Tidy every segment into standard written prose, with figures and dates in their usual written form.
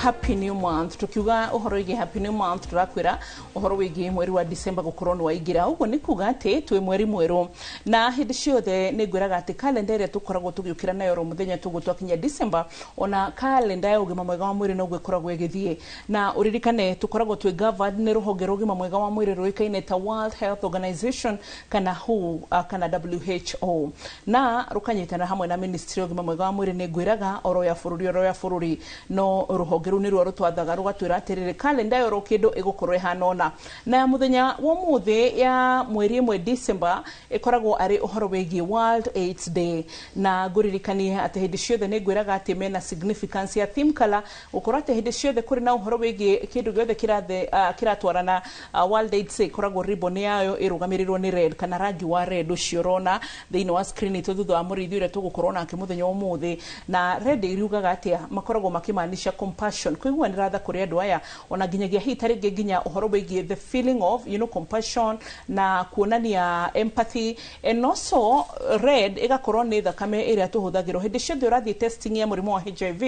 Happy new month. Tukiuga ũhoro wĩgiĩ happy new month, tũrakwĩra ũhoro wĩgiĩ mweri wa December gũkorwo nĩ waingĩra. Ũguo nĩ kuga atĩ twĩ mweri mwerũ, na hĩndĩ ciothe nĩ ngwĩraga atĩ kalenda ĩrĩa tũkoragwo tũgĩũkĩra nayo oro mũthenya tũguo twakinya December, ona kalenda ya ũgima mwega wa mwĩrĩ noguo ĩkoragwo ĩgĩthiĩ. Na ũririkane tũkoragwo twĩ governed nĩ rũhonge rwa ũgima mwega wa mwĩrĩ rũĩkaine ta World Health Organization kana WHO, kana WHO, na rũkanyitana hamwe na ministry ya ũgima mwega wa mwĩrĩ. Nĩ ngwĩraga oro ya bũrũri, oro ya bũrũri, no rũhonge rũu nĩruo rũtwathaga rũgatwĩra atĩrĩrĩ, kalenda ĩyo oro kĩndũ ĩgũkorwo ĩhana ũna. Na ya mũthenya wa ũmũthĩ ya mweri 1 December ĩkoragwo arĩ ũhoro wĩgiĩ World AIDS Day. Na ngũririkanie atĩ hĩndĩ ciothe nĩ ngwĩraga atĩ mena significance ya theme color, gũkorwo atĩ hĩndĩ ciothe kũrĩ na ũhoro wĩgiĩ kĩndũ gĩothe kĩrathe kĩratwarana World AIDS Day, ĩkoragwo ribbon yayo ĩrũgamĩrĩrwo nĩ red kana rangi wa red ũcio ũrona thĩinĩ wa screen itũ thutha wa mũrĩithi ũrĩa tũgũkorwo nake mũthenya wa ũmũthĩ. Na red iriugaga atĩa? Makoragwo makĩmaanisha compassion, kũiguanĩra tha kũrĩ andũ aya, ona nginyagia hihi ta rĩngĩ nginya ũhoro wĩgiĩ the feeling of compassion na kuonania empathy. And also red ĩgakorwo nĩ thakame ĩrĩa tũhũthagĩrwo hĩndĩ ciothe ũrathiĩ testing ya mũrimũ wa HIV,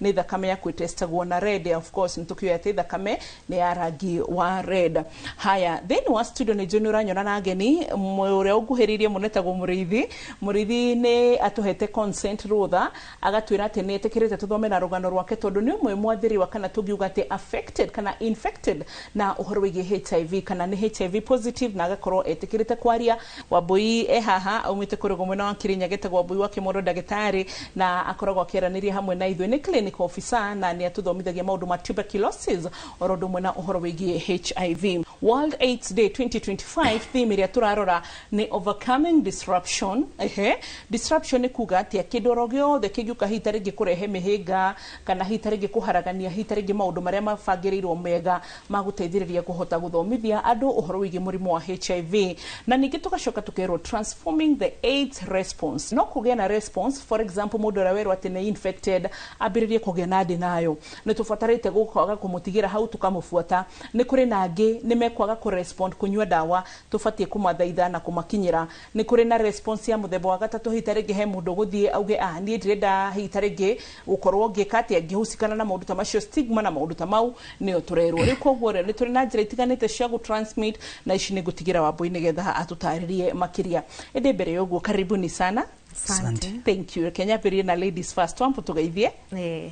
nĩ thakame yaku ĩtestagwo na red. Of course nĩ tũkĩũĩ atĩ thakame nĩ ya rangi wa red. Haya, thĩinĩ wa studio nĩ njũĩ nĩ ũranyona na ageni. Ũrĩa ũnguhĩrĩirie mũno etagwo Mũrĩithi. Mũrĩithi nĩ atũhete consent, rũtha agatwĩra atĩ nĩ etĩkĩrĩte tũthome na rũgano rwake, tondũ nĩ ũmwe mwathĩriwa kana tũngiuga atĩ affected kana infected na ũhoro wĩgiĩ HIV kana nĩ HIV positive, na agakorwo etĩkĩrĩte kwaria. Wambui e haha aumĩte kũrũgwo mwena wa Kirinyaga, etagwo Wambui wa Kĩmondo, ndagĩtarĩ, na akoragwo akĩaranĩria hamwe na ithuĩ. Nĩ clinical officer na nĩ atũthomithagia maũndũ ma tuberculosis oro ũndũ ũmwe na ũhoro wĩgiĩ HIV. World AIDS Day 2025, theme ĩrĩa tũrarora nĩ overcoming disruption. Ehe, disruption nĩ kuga atĩa? Kĩndũ oro gĩothe kĩngĩũka hihi ta rĩngĩ kũrehe mĩhĩnga kana hihi ta rĩngĩ kũharagania hihi ta rĩngĩ maũndũ marĩa mabangĩrĩirwo mega ma gũteithĩrĩria kũhota gũthomithia andũ ũhoro wĩgiĩ mũrimũ wa HIV. Na ningĩ tũgacoka tũkerwo transforming the AIDS response. No kũgĩe na response, for example, mũndũ ũrĩa werwo atĩ nĩ infected ambĩrĩrie kũgĩa na ndĩ nĩ tũbatarĩte gũkaga kũmũtigĩra hau tũkamũbuata. Nĩ kũrĩ na angĩ nĩ mekwaga kũrespond kũnyua ndawa, tũbatiĩ kũmathaitha na kũmakinyĩra. Nĩ kũrĩ na response ya mũthemba wa gatatũ, hihi ta rĩngĩ he mũndũ ũgũthiĩ auge, "Ah, niĩ ndirenda hihi ta rĩngĩ gũkorwo ngĩka atĩa, ngĩhusikana na maũndũ ta macio." Stigma na maũndũ ta mau nĩyo tũrerwo rĩu. Koguo rĩ, nĩ tũrĩ na njĩra itiganĩte cia gũtransmit, na ici nĩ ngũtigĩra Wambui nĩgetha atũtarĩrie makĩria. Ĩndĩ mbere ya ũguo, karibuni sana. Asante. Thank you. Reke nyambĩrĩrie na ladies first. Wambu, tũgeithie. Nĩ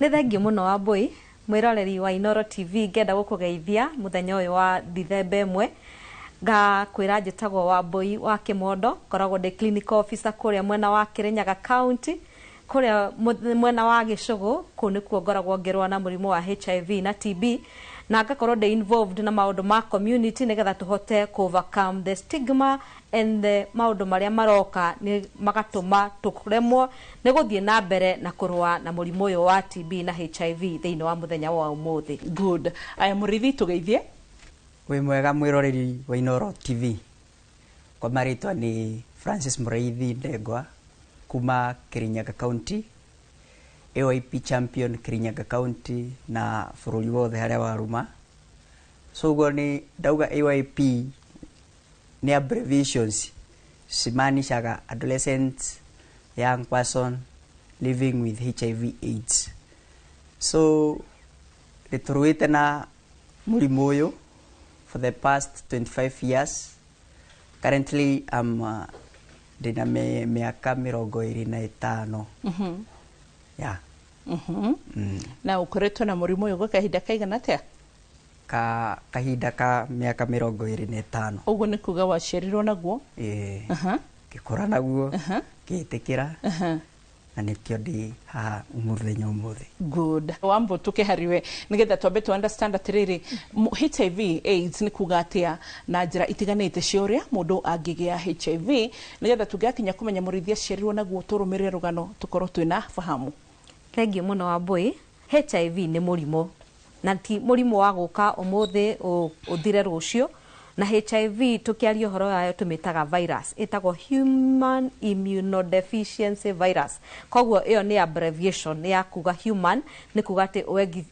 thengiũ mũno Wambui. Mwĩroreri wa Inoro TV, ngenda gũkũgeithia mũthenya ũyũ wa Dithemba 1. Ngakwĩra njĩtagwo Wambui wa Kĩmondo, ngoragwo ndĩ clinical officer kũrĩa mwena wa Kĩrĩnyaga County, kũrĩa mwena wa Gĩcũgũ. Kũu nĩkuo ngoragwo ngĩrũa na mũrimũ wa HIV na TB, na ngakorwo ndĩ involved na maũndũ ma community nĩgetha tũhote kũ overcome the stigma and the maũndũ marĩa maroka nĩ magatũma tũremwo nĩ gũthiĩ na mbere na kũrũa na mũrimũ ũyũ wa TB na HIV thĩinĩ wa mũthenya wa ũmũthĩ. Good. Aya, Mũrĩithi, tũgeithie. Wĩ mwega mwĩroreri wa Inoro TV. Kwa marĩtwa nĩ Francis Mũrĩithi Ndengwa kuma Kirinyaga County, AYP champion Kirinyaga County na bũrũri wothe harĩa waruma. So ũguo nĩ ndauga AYP nĩ abbreviations cimaanishaga adolescent young person living with HIV AIDS. So nĩ tũrũĩte na mũrimũ ũyũ for the past 25 years. Currently I'm ndĩna mĩaka 25. Yeah. Na ũkoretwo na mũrimũ ũyũ gwa kahinda kaigana atĩa? Ka kahinda ka mĩaka 25. Ũguo nĩ kuga waciarirwo naguo? Ĩĩ. Ngĩkũra naguo, ngĩtĩkĩra, na nĩkĩo ndĩ haha mũthenya ũmũthĩ. Good. Wambo, tũkĩhariwe nĩgetha twambe tu understand atĩrĩrĩ, HIV AIDS nĩ kuga atĩa na njĩra itiganĩte cia ũrĩa mũndũ angĩgĩa HIV, nĩgetha tũngĩgakinya kũmenya mũrĩithi aciarirwo naguo, tũrũmĩrĩre rũgano tũkorwo twĩna fahamu. Thengiũ mũno Wambui. HIV nĩ mũrimũ, na ti mũrimũ wa gũka ũmũthĩ ũthire rũciũ. Na HIV tũkĩaria ũhoro wayo tũmĩtaga virus, ĩtagwo human immunodeficiency virus. Koguo ĩyo nĩ abbreviation ya kuga human, nĩ kuga atĩ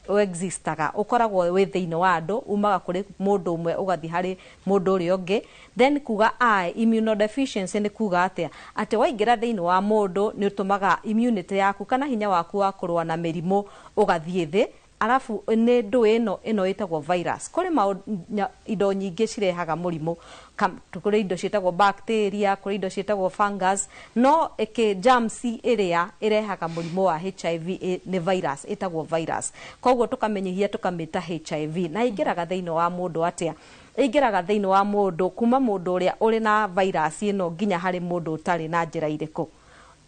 ũexistaga, ũkoragwo wĩ thĩinĩ wa andũ, umaga kũrĩ mũndũ ũmwe ũgathiĩ harĩ mũndũ ũrĩa ũngĩ. Then kuga I, immunodeficiency, nĩ kuga atĩa? Atĩ waingĩra thĩinĩ wa mũndũ nĩ ũtũmaga immunity yaku kana hinya waku wa kũrũa na mĩrimũ ũgathiĩ thĩ. Arabu nĩ ndũ ĩno ĩtagwo virus. Kũrĩ indo nyingĩ cirehaga mũrimũ, kũrĩ indo ciĩtagwo bacteria, kũrĩ indo ciĩtagwo fungus, no ĩkĩ germs ĩrĩa ĩrehaga mũrimũ wa HIV nĩ virus, ĩtagwo virus. Koguo tũkamenyihia tũkamĩta HIV. Na ĩingĩraga thĩinĩ wa mũndũ atĩa? Ĩingĩraga thĩinĩ wa mũndũ kuma mũndũ ũrĩa ũrĩ na virus ĩno nginya harĩ mũndũ ũtarĩ na njĩra irĩkũ.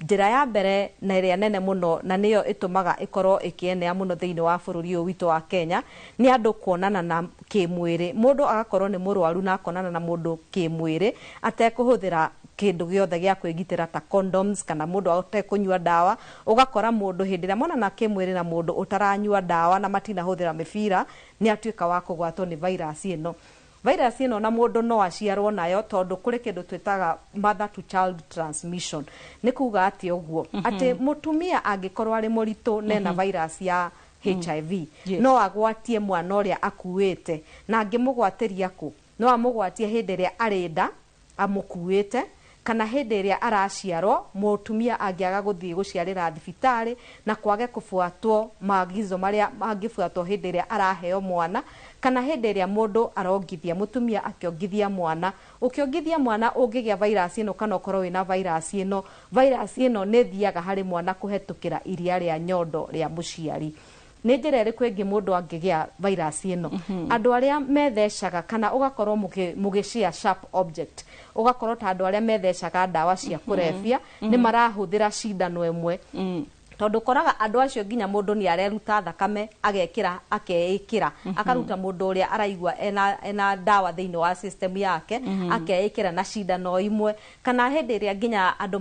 Njĩra ya mbere na ĩrĩa nene mũno na nĩyo ĩtũmaga ĩkorwo ĩkĩenea mũno thĩinĩ wa bũrũri ũyũ witũ wa Kenya nĩ andũ kuonana na kĩmwĩrĩ. Mũndũ agakorwo nĩ mũrwaru na akonana na mũndũ kĩmwĩrĩ atekũhũthĩra kĩndũ gĩothe gĩa kwĩgitĩra ta condoms, kana mũndũ atekũnyua ndawa. Ũgakora mũndũ hĩndĩ ĩrĩa monana kĩmwĩrĩ na mũndũ ũtaranyua ndawa na matinahũthĩra mĩbira, nĩ atuĩka wa kũgwatwo nĩ virus ĩno. Virus ĩno na mũndũ no aciarwo nayo tondũ kũrĩ kĩndũ twĩtaga mother to child transmission. Nĩ kuga atĩ ũguo atĩ mũtumia angĩkorwo arĩ mũritũ nena virus ya HIV, no agwatie mwana ũrĩa akuĩte, na angĩmũgwatĩria kũ? No amũgwatie hĩndĩ ĩrĩa arĩ nda amũkuĩte, kana hĩndĩ ĩrĩa araciarwo. Mũtumia angĩaga gũthiĩ gũciarĩra thibitarĩ na kwage kũbuatwo maagizo marĩa mangĩbuatwo hĩndĩ ĩrĩa araheo mwana, kana hĩndĩ ĩrĩa mũndũ arongithia, mũtumia akĩongithia mwana. Ũkĩongithia mwana ũngĩgĩa virus ĩno kana ũkorwo wĩna virus ĩno, virus ĩno nĩ ĩthiaga harĩ mwana kũhetũkĩra iria rĩa nyondo rĩa mũciari. Nĩ njĩra ĩrĩkũ ĩngĩ mũndũ angĩgĩa virus ĩno? Andũ arĩa methecaga, kana ũgakorwo mũgĩshare sharp object, ũgakorwo ta andũ arĩa methecaga ndawa cia kũrebia nĩ marahũthĩra cindano ĩmwe, tondũ ũkoraga andũ acio nginya mũndũ nĩ areruta thakame agekĩra, akeĩkĩra, akaruta mũndũ ũrĩa araigua ena ndawa thĩinĩ wa system yake, akeĩkĩra na cindano imwe. Kana hĩndĩ ĩrĩa nginya andũ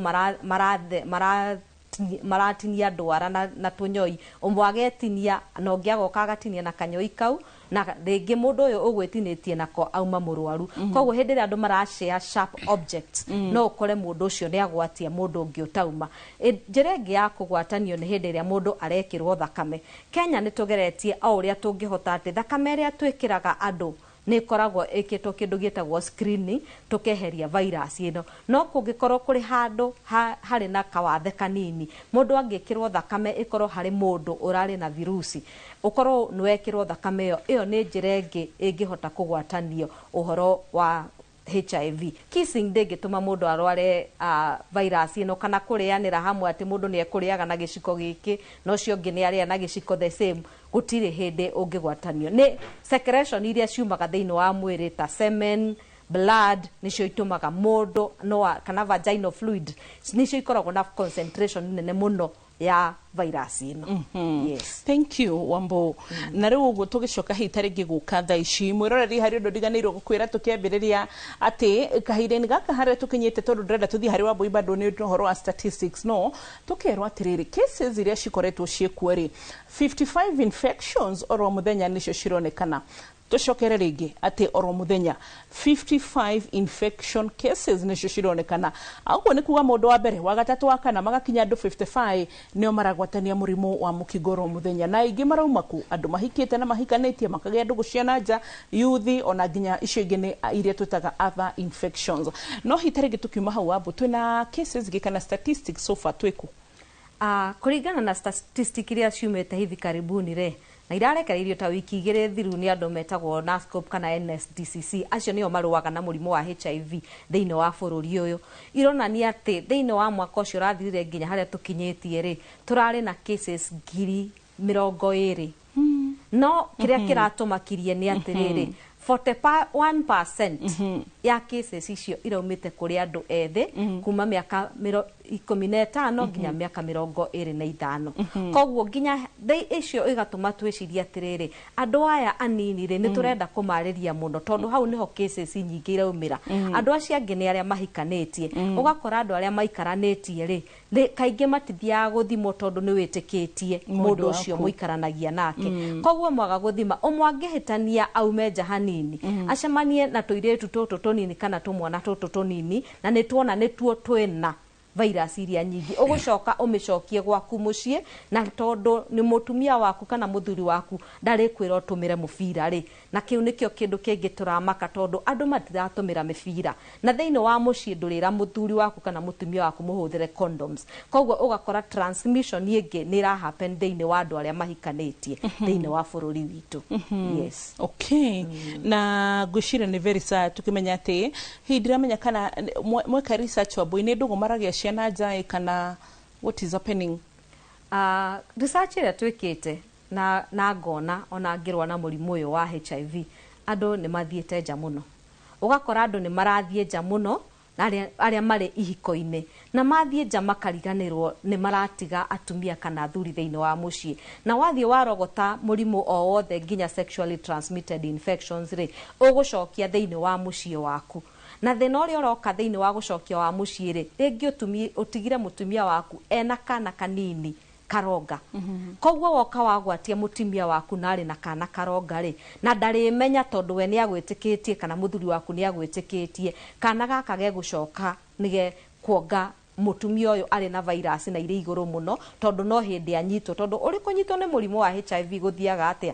maratinia ndwara na tũnyoi, ũmwe agetinia na ũngĩ agoka agatinia na kanyoi kau, na rĩngĩ mũndũ ũyũ ũgwĩtinĩtie nako auma mũrwaru. Koguo hĩndĩ ĩrĩa andũ marashare sharp objects, no ũkore mũndũ ũcio nĩ agwatia mũndũ ũngĩ ũtauma. Njĩra ĩngĩ ya kũgwatanio nĩ hĩndĩ ĩrĩa mũndũ arekĩrwo thakame. Kenya nĩ tũgeretie o ũrĩa tũngĩhota atĩ thakame ĩrĩa twĩkĩraga andũ nĩ ĩkoragwo ĩkĩtwo kĩndũ gĩtagwo screening, tũkeheria virus ĩno. No kũngĩkorwo kũrĩ handũ harĩ na kawathe kanini, mũndũ angĩkĩrwo thakame ĩkorwo harĩ mũndũ ũrarĩ na virusi, ũkorwo nĩ wekĩrwo thakame ĩyo, ĩyo nĩ njĩra ĩngĩ ĩngĩhota kũgwatanio ũhoro wa HIV. Kissing ndĩngĩtũma mũndũ arware virus ĩno, kana kũrĩanĩra hamwe atĩ mũndũ nĩ ekũrĩaga na gĩciko gĩkĩ na ũcio ũngĩ nĩ arĩa na gĩciko the same, gũtirĩ hĩndĩ ũngĩgwatanio. Nĩ secretion iria ciumaga thĩinĩ wa mwĩrĩ ta semen, blood, nĩcio itũmaga mũndũ no, kana vaginal fluid nĩcio ikoragwo na concentration nene mũno ya virus ĩno. Yes. Thank you Wambo. Na rĩu ũguo tũgĩcoka hihi ta rĩngĩ gũka thaa ici mwĩroreri, harĩ ũndũ ndiganĩirwo gũkwĩra tũkĩambĩrĩria atĩ kahinda-inĩ gaka harĩa tũkinyĩte, tondũ ndĩrenda tũthiĩ harĩ Wambui bado nĩ ũndũ ũhoro wa statistics, no tũkerwo atĩrĩrĩ, cases iria cikoretwo ciĩkuo rĩ, 55 infections oro mũthenya nĩcio cironekana. Tũcokere rĩngĩ atĩ oro mũthenya 55 infection cases nĩcio cironekana. Ũguo nĩ kuga mũndũ wa mbere, wa gatatũ, wa kana, magakinya andũ 55 nĩo maragwatania mũrimũ wa mũkingo oro mũthenya. Na aingĩ marauma ku? Andũ mahikĩte na mahikanĩtie, makagĩa ndũgũ cia na nja, yuthi, ona nginya icio ingĩ nĩ iria twĩtaga other infections. No hihi ta rĩngĩ tũkiuma hau, Wambo, twĩna cases ingĩ kana statistics so far twĩkũ? Kũringana na statistic iria ciumĩte hivi karibuni rĩ, na irarekereirio ta wiki 2 thiru nĩ andũ metagwo NASCOP kana NSDCC, acio nĩo marũaga na mũrimũ wa HIV thĩinĩ wa bũrũri ũyũ, ironania atĩ thĩinĩ wa mwaka ũcio ũrathirire nginya harĩa tũkinyĩtie rĩ, tũrarĩ na cases 20,000. No kĩrĩa kĩratũmakirie nĩ atĩrĩrĩ, 41% ya cases icio iraumĩte kũrĩ andũ ethĩ kuma mĩaka 15 nginya mĩaka 25. Koguo nginya icio igatũma twĩcirie atĩrĩrĩ, andũ aya anini rĩ, nĩ tũrenda kũmarĩria mũno tondũ hau nĩho cases nyingĩ iraumĩra. Andũ acio angĩ nĩ arĩa mahikanĩtie. Ũgakora andũ arĩa maikaranĩtie rĩ, kaingĩ matithiaga gũthimwo tondũ nĩ wĩtĩkĩtie mũndũ ũcio mũikaranagia nake. Koguo mwaga gũthima, ũmwe angĩhĩtania aume nja hanini, acemanie na tũirĩtu tũtũ tũnini kana tũmwana tũtũ tũnini, na nĩ tuona nĩtuo twĩna virus iria nyingĩ, ũgũcoka ũmĩcokie gwaku mũciĩ, na tondũ nĩ mũtumia waku kana mũthuri waku ndarĩkwĩra ũtũmĩre mũbira rĩ, na kĩu nĩkĩo kĩndũ kĩngĩ tũramaka, tondũ andũ matiratũmĩra mĩbira, na thĩinĩ wa mũciĩ ndũrĩra mũthuri waku kana mũtumia waku mũhũthĩre condoms. Koguo ũgakora transmission ĩngĩ nĩ ĩra happen thĩinĩ wa andũ arĩa mahikanĩtie thĩinĩ wa bũrũri witũ. Yes. Okay. Na ngwĩciria nĩ very sad tukĩmenya atĩ hihi ndiramenya kana mweka research wa nĩ ndũgũ maragia ciana nja kana what is happening? Research ĩrĩa twĩkĩte na ngona ona ngĩrũa na mũrimũ ũyũ wa HIV, andũ nĩ mathiĩte nja mũno. Ũgakora andũ nĩ marathiĩ nja mũno, arĩa marĩ ihiko-inĩ, na mathiĩ nja makariganĩrwo nĩ maratiga atumia kana athuri thĩinĩ wa mũciĩ. Na wathiĩ warogota mũrimũ o wothe nginya sexually transmitted infections rĩ, ũgũcokia thĩinĩ wa mũciĩ waku. Na thĩna ũrĩa ũroka thĩinĩ wa gũcokia wa mũciĩ rĩ, rĩngĩ ũtigire mũtumia waku ena kana kanini karonga. Koguo woka wagwatia mũtumia waku na arĩ na kana karonga rĩ, na ndarĩmenya tondũ we nĩagwĩtĩkĩtie kana mũthuri waku nĩagwĩtĩkĩtie, kana gaka gegũcoka nĩge kuonga mũtumia ũyũ arĩ na virus na irĩ igũrũ mũno, tondũ no hĩndĩ anyitwo. Tondũ ũrĩ kũnyitwo nĩ mũrimũ wa HIV gũthiaga atĩa?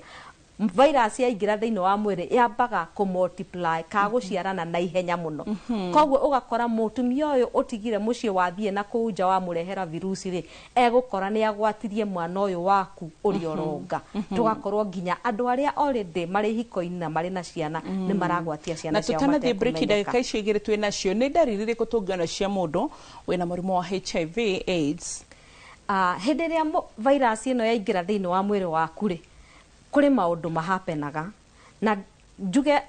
Virus yaingĩra thĩinĩ wa mwĩrĩ yambaga kũ multiply ka gũciarana na ihenya mũno. Koguo ũgakora mũtumia ũyũ ũtigire mũciĩ wathiĩ na kũu nja wamũrehera virusi rĩ, egũkora nĩ agwatirie mwana ũyũ waku ũrĩa ũronga. Tũgakorwo nginya andũ arĩa already marĩ hiko-inĩ na marĩ na ciana nĩ maragwatia ciana ciao. Na tũtanathiĩ break ndagĩka icio igĩrĩ twĩ nacio, nĩ ndariri irĩkũ tũngĩona cia mũndũ wĩna mũrimũ wa HIV AIDS? Hĩndĩ ĩrĩa virus ĩno yaingĩra thĩinĩ wa mwĩrĩ waku rĩ, kũrĩ maũndũ mahapenaga, na njuge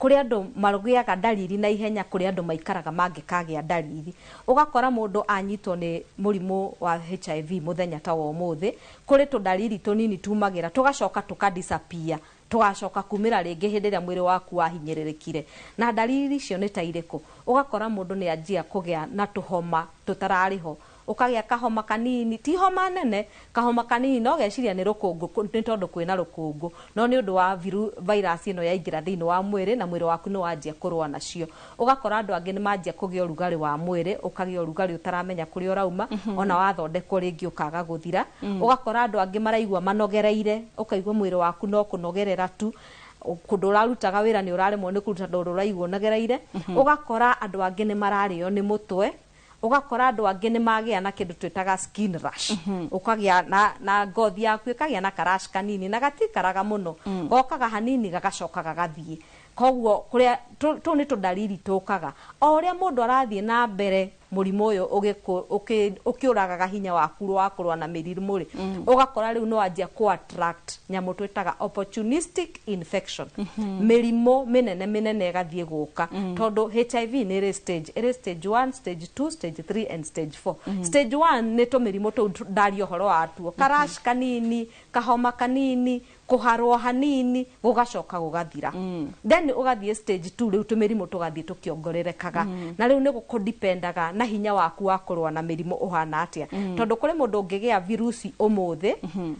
kũrĩ andũ magĩaga ndariri na ihenya, kũrĩ andũ maikaraga mangĩkagĩa ndariri. Ũgakora mũndũ anyitwo nĩ mũrimũ wa HIV mũthenya ta wa ũmũthĩ, kũrĩ tũndariri tũnini tumagĩra tũgacoka tũka disappear, tũgacoka kumĩra rĩngĩ hĩndĩ ĩrĩa mwĩrĩ waku wahinyĩrĩrĩkire. Na ndariri icio nĩ ta irĩkũ? Ũgakora mũndũ nĩ anjia kũgĩa na tũhoma tũtararĩ ho, ũkagĩa kahoma kanini, ti homa nene, kahoma kanini, no geciria nĩ rũkũngũ nĩ tondũ kwĩna rũkũngũ, no nĩ ũndũ wa virus ĩno yaingĩra thĩinĩ wa mwĩrĩ na mwĩrĩ waku nĩ wanjia kũrũa nacio. Ũgakora andũ angĩ nĩ manjia kũgĩa ũrugarĩ wa mwĩrĩ, ũkagĩa ũrugarĩ ũtaramenya kũrĩa ũrauma, ona wathondekwo rĩngĩ ũkaga gũthira. Ũgakora andũ angĩ maraigua manogereire, ũkaigua mwĩrĩ waku no kũnogerera tu, kũndũ ũrarutaga wĩra nĩ ũraremwo nĩ kũruta tondũ ũraigua ũnogereire. Ũgakora andũ angĩ nĩ mararĩo nĩ mũtwe, ũgakora andũ angĩ nĩ magĩa na kĩndũ twĩtaga skin rash. Ũkagĩa na ngothi yaku ĩkagĩa na karash kanini na gatikaraga mũno, gokaga hanini gagacoka gagathiĩ. Koguo kũrĩa tũu nĩ tũndariri tũkaga o ũrĩa mũndũ arathiĩ na mbere mũrimũ ũyũ ũkĩũragaga hinya waku wa kũrũa na mĩrimũ rĩ, ũgakora rĩu nĩ wanjia kũ attract nyamũ twĩtaga opportunistic infection. Mĩrimũ mĩnene mĩnene ĩgathiĩ gũka, tondũ HIV nĩ ĩrĩ stage, ĩrĩ stage 1, stage 2, stage 3 and stage 4. Stage 1 nĩ tũmĩrimũ tũu ndaria ũhoro watuo, karash kanini, kahoma kanini, kũharwo hanini, gũgacoka gũgathira. Then ũgathiĩ stage 2, rĩu tũmĩrimũ tũgathiĩ tũkĩongererekaga, na rĩu nĩ gũkũdipendaga na hinya waku wa kũrũa na mĩrimũ ũhana atĩa. Tondũ kũrĩ mũndũ ũngĩgĩa virusi ũmũthĩ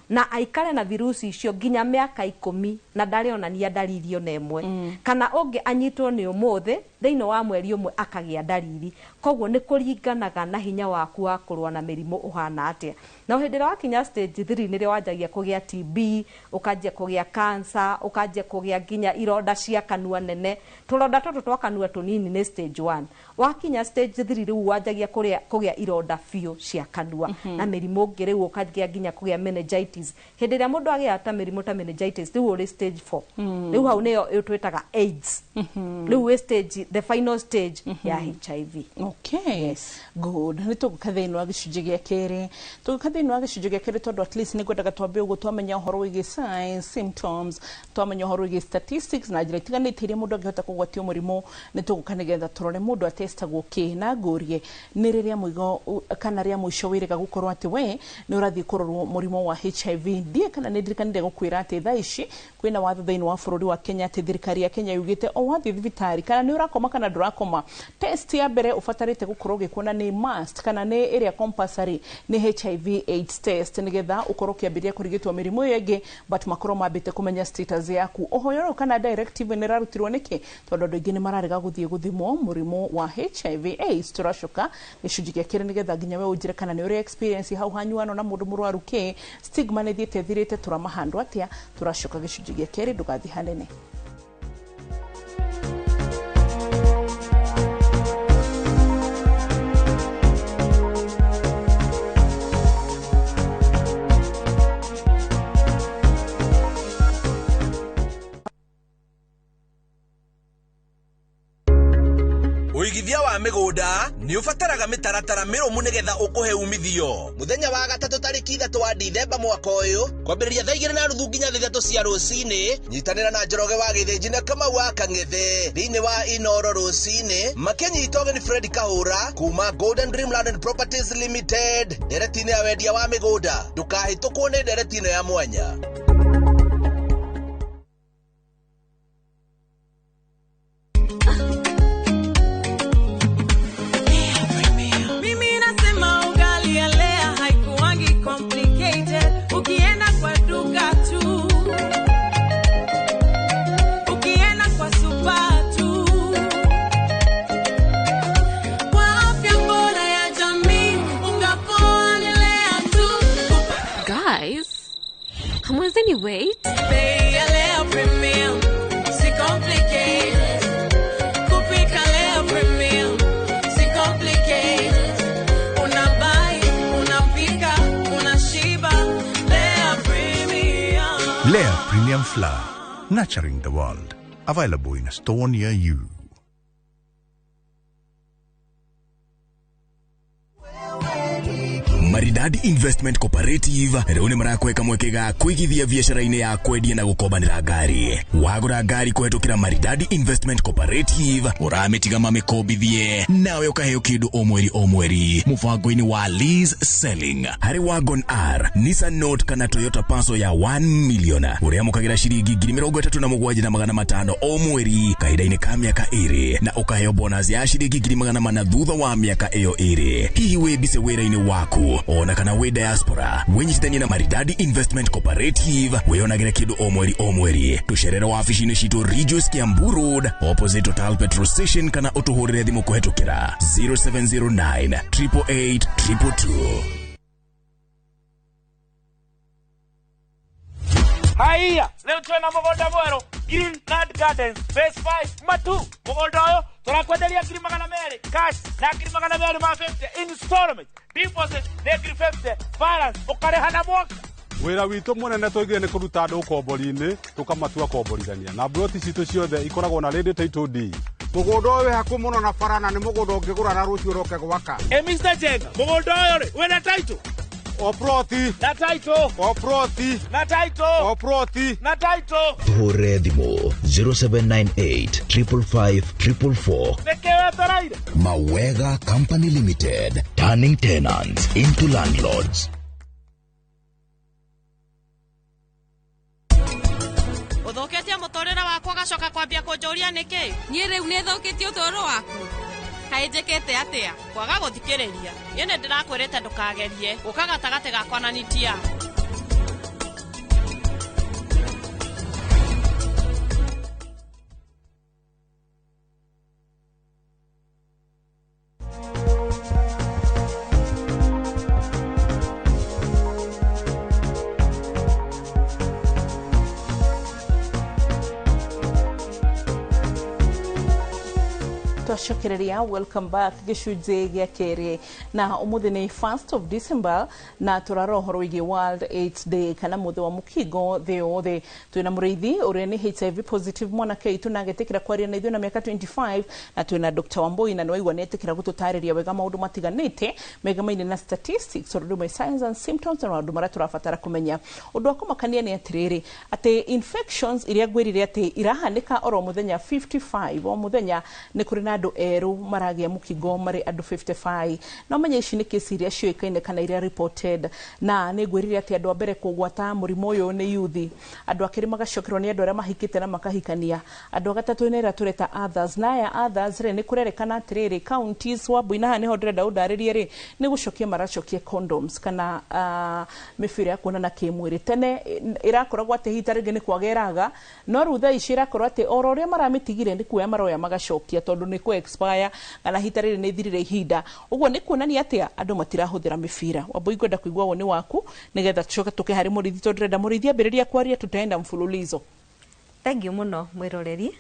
na aikare na virusi icio nginya mĩaka 10 na ndarĩonania ndariri ona ĩmwe, kana ũngĩ anyitwo nĩ ũmũthĩ thĩinĩ wa mweri ũmwe akagĩa ndariri. Koguo nĩ kũringanaga na hinya waku wa kũrũa na mĩrimũ ũhana atĩa. Na hĩndĩ ĩrĩa wakinya stage 3 nĩrĩo wanjagia kũgĩa TB, ũkanjia kũgĩa cancer, ũkanjia kũgĩa nginya ironda cia kanua nene. Tũronda tũtũ twa kanua tũnini nĩ stage 1. Wakinya stage 3 rĩu wanjagia kũgĩa ironda biũ cia kanua. Na mĩrimũ ĩngĩ rĩu ũkanjia nginya kũgĩa meningitis. Hĩndĩ ĩrĩa mũndũ agĩa ta mĩrimũ ta meningitis rĩu ũrĩ stage 4. Rĩu hau nĩyo twĩtaga AIDS. Rĩu wĩ stage, the final stage ya HIV. Okay. Yes. Good. Nĩ tũgũka thĩinĩ wa gĩcunjĩ gĩa kerĩ. Tũgũka thĩinĩ wa gĩcunjĩ gĩa kerĩ tondũ at least nĩ ngwendaga twambe ũguo twamenya ũhoro wĩgiĩ signs, symptoms, twamenya ũhoro wĩgiĩ statistics na njĩra itiganĩte iria mũndũ angĩhota kũgwatio mũrimũ. Nĩ tũgũka nĩgetha tũrore mũndũ atestagwo kĩ, na ngũrie nĩ rĩrĩa mũigo kana rĩa mũico wĩrĩga gũkorwo atĩ we nĩ ũrathiĩ kũrorwo mũrimũ wa HIV. Ndiĩ kana nĩ ndirikanire gũkwĩra atĩ thaa ici kwĩna watho thĩinĩ wa bũrũri wa Kenya atĩ thirikari ya Kenya yugĩte o wathiĩ thibitarĩ kana nĩ ũrakoma Ũrakoma kana ndũrakoma? Test ya mbere ũbatarĩte gũkorwo ũgĩkuona nĩ must kana nĩ ĩrĩa compulsory nĩ HIV AIDS test, nĩgetha ũkorwo ũkĩambĩrĩria kũrigitwo mĩrimũ ĩyo ĩngĩ, but makorwo mambĩte kũmenya status yaku. Ũhoro ũyũ kana directive nĩ ĩrarutirwo nĩkĩ? Tondũ andũ aingĩ nĩ mararega gũthiĩ gũthimwo mũrimũ wa HIV AIDS. Tũracoka gĩcunjĩ gĩa kerĩ nĩgetha nginya we ũnjĩre kana nĩ ũrĩ experience hau hanyuano na mũndũ mũrwaru kĩ stigma nĩ thiĩte ĩthirĩte, tũramahandwo atĩa? Tũracoka gĩcunjĩ gĩa kerĩ, ndũgathiĩ hanene. Ũigithia wa mĩgũnda nĩ ũbataraga mĩtaratara mĩrũmu nĩgetha ũkũhe umithio. Mũthenya wa gatatũ tarĩki 3 wa Dithemba mwaka ũyũ, kwambĩrĩria thaa 2:30 nginya 3 cia rũcinĩ, nyitanĩra na Njoroge wa Gĩthĩnji na Kamau wa Kang'ethe thĩinĩ wa Inoro rũcinĩ, makĩnyita ũgeni Fred Kahũra kuma Golden Dream Land and Properties Limited ndereti-inĩ ya wendia wa mĩgũnda. Ndũkahĩtũkwo nĩ ndereti ĩno ya mwanya. Mimi nasema ugali ya Lea haikuwangi complicated. Ukienda kwa duka tu, ukienda kwa super tu, kwa afya bora ya jamii, unga poa ni Lea tu. Guys, hamwezi wait? Bei ya Lea Premium, si complicated. Kupika Lea Premium, si complicated. Unabuy, unapika, unashiba. Lea Premium. Lea Premium Flour, nurturing the world. Available in a store near you. Maridadi Investment Cooperative rĩu nĩ marakweka mweke ga kũigithia biacara-inĩ ya kwendia na gũkombanĩra ngari. Wagũra ngari kũhetũkĩra Maridadi Investment Cooperative, ũramĩtiga mamĩkombithie nawe ũkaheo kĩndũ o mweri o mweri mũbango-inĩ wa lease selling. Harĩ Wagon R, Nissan Note kana Toyota Passo ya 1 million, ũrĩamũkagĩra ciringi 37,500 o mweri kahinda-inĩ ka mĩaka 2, na ũkaheo bonus ya ciringi 400,000 thutha wa mĩaka ĩyo 2. Hihi wĩ mbise wĩra-inĩ waku ona kana wĩ diaspora, wĩnyitithanie na Maridadi Investment Cooperative wĩyonagĩre kĩndũ o mweri o mweri. Tũcerere wabici-inĩ citũ Ridgeways Kiambu Road opposite Total Petrol Station, kana ũtũhũrĩre thimũ kũhetũkĩra 0709 888 222. Haiya, leo twena mũgũnda mwerũ Green Land Gardens Phase 5 Matu. Mũgũnda ũyũ tũrakwenderia 200,000 cash na 250,000 installment, deposit nĩ 50,000, balance ũkarĩha na mwaka. Wĩra witũ mũnene tũigire nĩ kũruta andũ ũkombori-inĩ tũkamatua komborithania, na mburoti citũ ciothe ikoragwo na ready title deed. Mũgũnda ũyũ wĩ hakuhĩ mũno na bara na nĩ mũgũnda ũngĩgũra na rũciũ ũroke gwaka. Ĩ Mr. Jenga, mũgũnda ũyũ rĩ wĩna title? O ploti na title, o ploti na title, o ploti na title. Hũre thimũ 0798 555 444. Nĩkĩ wetereire? Mawega Company Limited, turning tenants into landlords. Ũthũkĩtie mũtũrĩre wakwa ũgacoka kwambia kũnjũria nĩkĩ? Niĩ rĩu nĩ thũkĩtie ũtũũro waku. Kaĩ njĩkĩte atĩa? Kwaga gũthikĩrĩria. Niĩ nĩ ndĩrakwĩrĩte ndũkagerie gũka gatagatĩ gakwa na Nitia. Twacokereria, welcome back gĩcunjĩ gĩa kerĩ, na ũmũthĩ nĩ 1st of December na tũrarora ũhoro wĩgiĩ World AIDS Day kana mũthĩ wa mũkingo thĩ yothe. Twĩna mũrĩithi ũrĩa nĩ HIV positive mwanake witũ na agetĩkĩra kwaria na ithuĩ na mĩaka 25, na twĩna Dr. Wambui na nĩwaigua nĩetĩkĩra gũtũtarĩria wega maũndũ matiganĩte megamaine na statistics, ũndũ ũmwe signs and symptoms na maũndũ marĩa tũrabatara kũmenya. Ũndũ wa kũmakania nĩ atĩrĩrĩ, atĩ infections iria ngwĩrire atĩ irahanĩka oro mũthenya 55 o mũthenya, nĩ kũrĩ na andũ erũ maragĩa mũkingo marĩ andũ 55. No menye ici nĩ kesi iria ciũĩkaine kana iria reported, na nĩ ngwĩrire atĩ andũ a mbere kũgwata mũrimũ ũyũ nĩ yuthi, andũ a kerĩ magacokerwo nĩ andũ arĩa mahikĩte na makahikania, andũ a gatatũ nĩ arĩa tũreta others. Na aya others rĩ, nĩ kũrerekana atĩrĩrĩ, counties Wambui, na haha nĩho ndĩrenda ũndarĩrie rĩ, nĩ gũcokia maracokia condoms kana mĩbira ya kuonana kĩmwĩrĩ. Tene ĩrakoragwo atĩ hihi ta rĩngĩ nĩ kwaga ĩraga, no rĩu thaa ici ĩrakorwo atĩ oro ũrĩa maramĩtigire nĩ kuoya maroya magacokia tondũ nĩ kũ expire kana hihi ta rĩrĩ nĩ ĩthirire ihinda. Ũguo nĩ kuonania atĩa andũ matirahũthĩra mĩbira. Wambui, ngwenda kũigua woni waku nĩgetha tũcoke tũke harĩ mũrĩithi, tondũ ndĩrenda mũrĩithi ambĩrĩria kwaria, tutaenda mfululizo. Thank you mũno mwĩroreri.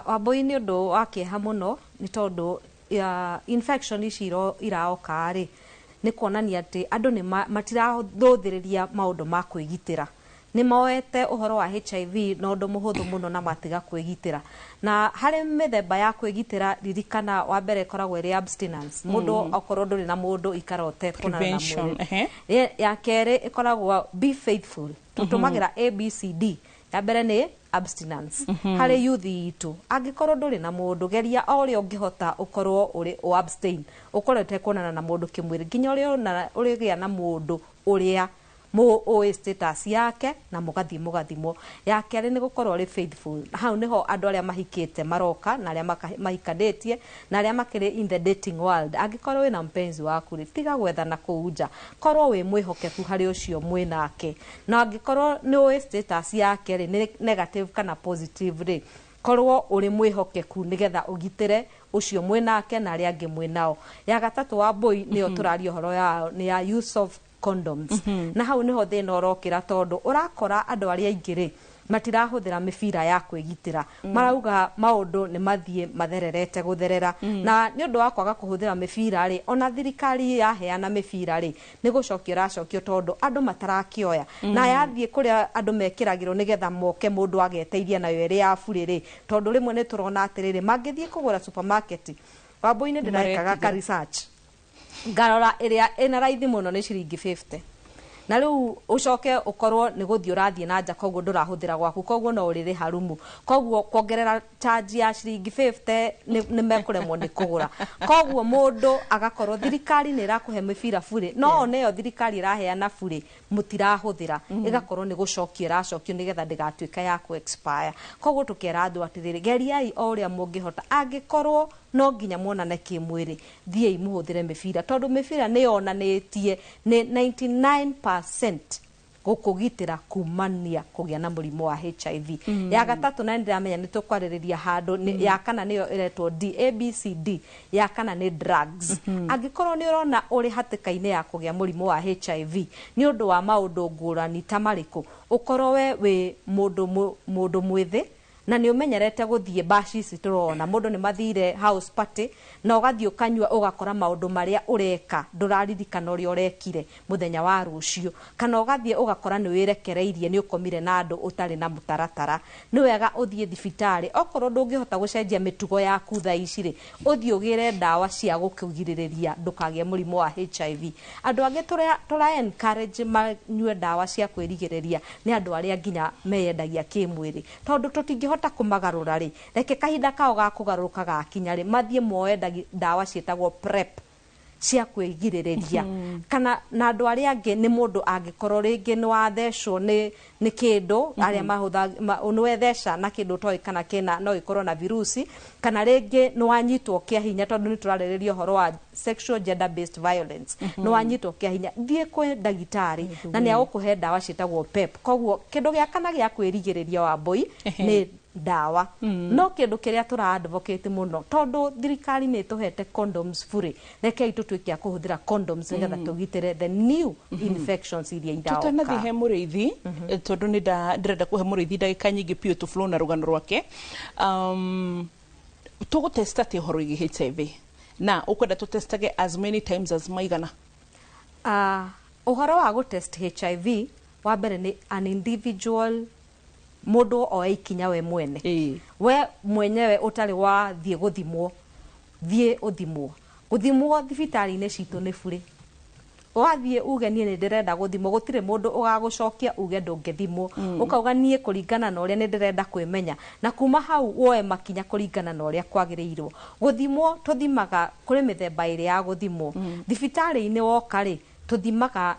Wambui, nĩ ũndũ wa kĩeha mũno nĩ tondũ infection ici iraoka rĩ, nĩ kuonania atĩ andũ nĩ matirathũthĩrĩria maũndũ ma kwĩgitĩra. Nĩ moete ũhoro wa HIV na ũndũ mũhũthũ mũno na matiga kwĩgitĩra. Na harĩ mĩthemba ya kwĩgitĩra, ririkana wa mbere ĩkoragwo ĩrĩ abstinence. Mũndũ okorwo ndũrĩ na mũndũ, ikara ũtekuonana na Prevention, mwĩrĩ. Ya kerĩ ĩkoragwo be faithful. Tũtũmagĩra ABCD. Ya mbere nĩ abstinence. Harĩ youth itũ, angĩkorwo ndũrĩ na mũndũ, geria o ũrĩa ũngĩhota ũkorwo ũrĩ ũ abstain, ũkorwo ũtekuonana na mũndũ kĩmwĩrĩ nginya ũrĩa ũrĩgĩa na mũndũ ũrĩa ũĩ status yake na mũgathiĩ mũgathimwo. Ya kerĩ nĩ gũkorwo ũrĩ faithful. Hau nĩho andũ arĩa mahikĩte maroka na arĩa mahikanĩtie na arĩa makĩrĩ in the dating world. Angĩkorwo wĩna mpenzi waku rĩ, tiga gwethana kũu nja, korwo wĩ mwĩhokeku harĩ ũcio mwĩnake. Na angĩkorwo nĩ ũĩ status yake rĩ, nĩ negative kana positive rĩ, korwo ũrĩ mwĩhokeku nĩgetha ũgitĩre ũcio mwĩnake na arĩa angĩ mwĩnao. Ya gatatũ, wa mbũi, nĩyo tũraria ũhoro yao, nĩ ya use of condoms. Na hau niho thĩna ũrokĩra, tondũ ũrakora andũ arĩa aingĩ rĩ, matirahũthĩra mĩbira ya kwĩgitĩra. Marauga maũndũ nĩ mathiĩ mathererete gũtherera. Na nĩ ũndũ wa kwaga kũhũthĩra mĩbira rĩ, ona thirikari yaheana mĩbira rĩ, nĩ gũcokia ĩracokio tondũ andũ matarakĩoya. Na yathiĩ kũrĩa andũ mekĩragĩrwo nĩgetha moke mũndũ ageteithia nayo ĩrĩ ya burĩ rĩ, tondũ rĩmwe nĩ tũrona atĩrĩrĩ, mangĩthiĩ kũgũra supermarket, Wambui-inĩ, ndĩrekaga ka research, ngarora ĩrĩa ĩna raithi mũno nĩ ciringi 50, na rĩu ũcoke ũkorwo nĩ gũthiĩ ũrathiĩ na nja, koguo ndũrahũthĩra gwaku, koguo no ũrĩrĩ harumu, koguo kuongerera charge ya ciringi 50 nĩ mekũremwo nĩ kũgũra. Koguo mũndũ agakorwo thirikari nĩ ĩrakũhe mĩbira burĩ, no one ĩyo thirikari ĩraheana burĩ mũtirahũthĩra, ĩgakorwo nĩ gũcokia ĩracokio nĩgetha ndĩgatuĩka ya kũ expire. Koguo tũkera andũ atĩrĩrĩ, geriai o ũrĩa mũngĩhota. Angĩkorwo no nginya muonane kĩmwĩrĩ, thiĩi mũhũthĩre mĩbira, tondũ mĩbira nĩ yonanĩtie nĩ 99% gũkũgitĩra kumania kũgĩa na mũrimũ wa HIV. Ya gatatũ, na nĩndĩramenya nĩ tũkwarĩrĩria handũ ya kana nĩyo ĩretwo D, A B C D. Ya kana nĩ drugs. Angĩkorwo nĩ ũrona ũrĩ hatĩka-inĩ ya kũgĩa mũrimũ wa HIV nĩ ũndũ wa maũndũ ngũrani ta marĩkũ, ũkorwo we wĩ mũndũ mwĩthĩ na nĩ ũmenyerete gũthiĩ baci ici tũrona mũndũ nĩ mathire house party na ũgathiĩ ũkanyua, ũgakora maũndũ marĩa ũreka ndũraririkana ũrĩa ũrekire mũthenya wa rũciũ, kana ũgathiĩ ũgakora nĩ wĩrekereirie, nĩ ũkomire na andũ ũtarĩ na mũtaratara, nĩ wega ũthiĩ thibitarĩ. Okorwo ndũngĩhota gũcenjia mĩtugo yaku thaa ici rĩ, ũthiĩ ũgĩre ndawa cia gũkũgirĩrĩria ndũkagĩe mũrimũ wa HIV. Andũ angĩ tũra encourage manyue ndawa cia kwĩrigĩrĩria nĩ andũ arĩa nginya meyendagia kĩmwĩrĩ, tondũ tũtingĩhota kũmagarũra rĩ, reke kahinda kao ga kũgarũrũka gakinya rĩ, mathiĩ moe ndawa ciĩtagwo PrEP cia kwĩgirĩrĩria. Kana na andũ arĩa angĩ nĩ mũndũ angĩkorwo rĩngĩ nĩ wathecwo nĩ kĩndũ arĩa mahũtha nĩ wetheca na kĩndũ ũtoĩ kana kĩna no ĩkorwo na virusi, kana rĩngĩ nĩ wanyitwo kĩa hinya, tondũ nĩ tũrarĩrĩria ũhoro wa sexual gender based violence, nĩ wanyitwo kĩa hinya, thiĩ kwĩ ndagĩtarĩ na nĩ agũkũhe ndawa ciĩtagwo PEP. Koguo kĩndũ gĩa kana gĩa kwĩrigĩrĩria, Wambui, nĩ ndawa. No kĩndũ kĩrĩa tũra advocate mũno, tondũ thirikari nĩ ĩtũhete condoms burĩ, rekei tũtuĩke a kũhũthĩra condoms nĩgetha tũgitĩre the new infections iria iraoka. Tutanathiĩ he mũrĩithi, tondũ nĩ ndĩrenda kũhe mũrĩithi ndagĩka nyingĩ biũ tũ flow na rũgano rwake, tũgũtesta atĩa ũhoro wĩgiĩ HIV, na ũkwenda tũtestage as many times as maigana? Ũhoro wa gũtest HIV, wa mbere nĩ an individual, mũndũ oe ikinya we mwene. We mwenyewe ũtarĩ wathiĩ gũthimwo, thiĩ ũthimwo. Gũthimwo thibitarĩ-inĩ citũ nĩ burĩ. Wathiĩ uge niĩ nĩ ndĩrenda gũthimwo, gũtirĩ mũndũ ũgagũcokia uge ndũngĩthimwo. Ũkauga niĩ kũringana na ũrĩa nĩ ndĩrenda kwĩmenya, na kuma hau woe makinya kũringana na ũrĩa kwagĩrĩirwo gũthimwo. Tũthimaga, kũrĩ mĩthemba ĩrĩ ya gũthimwo. Thibitarĩ-inĩ woka rĩ, tũthimaga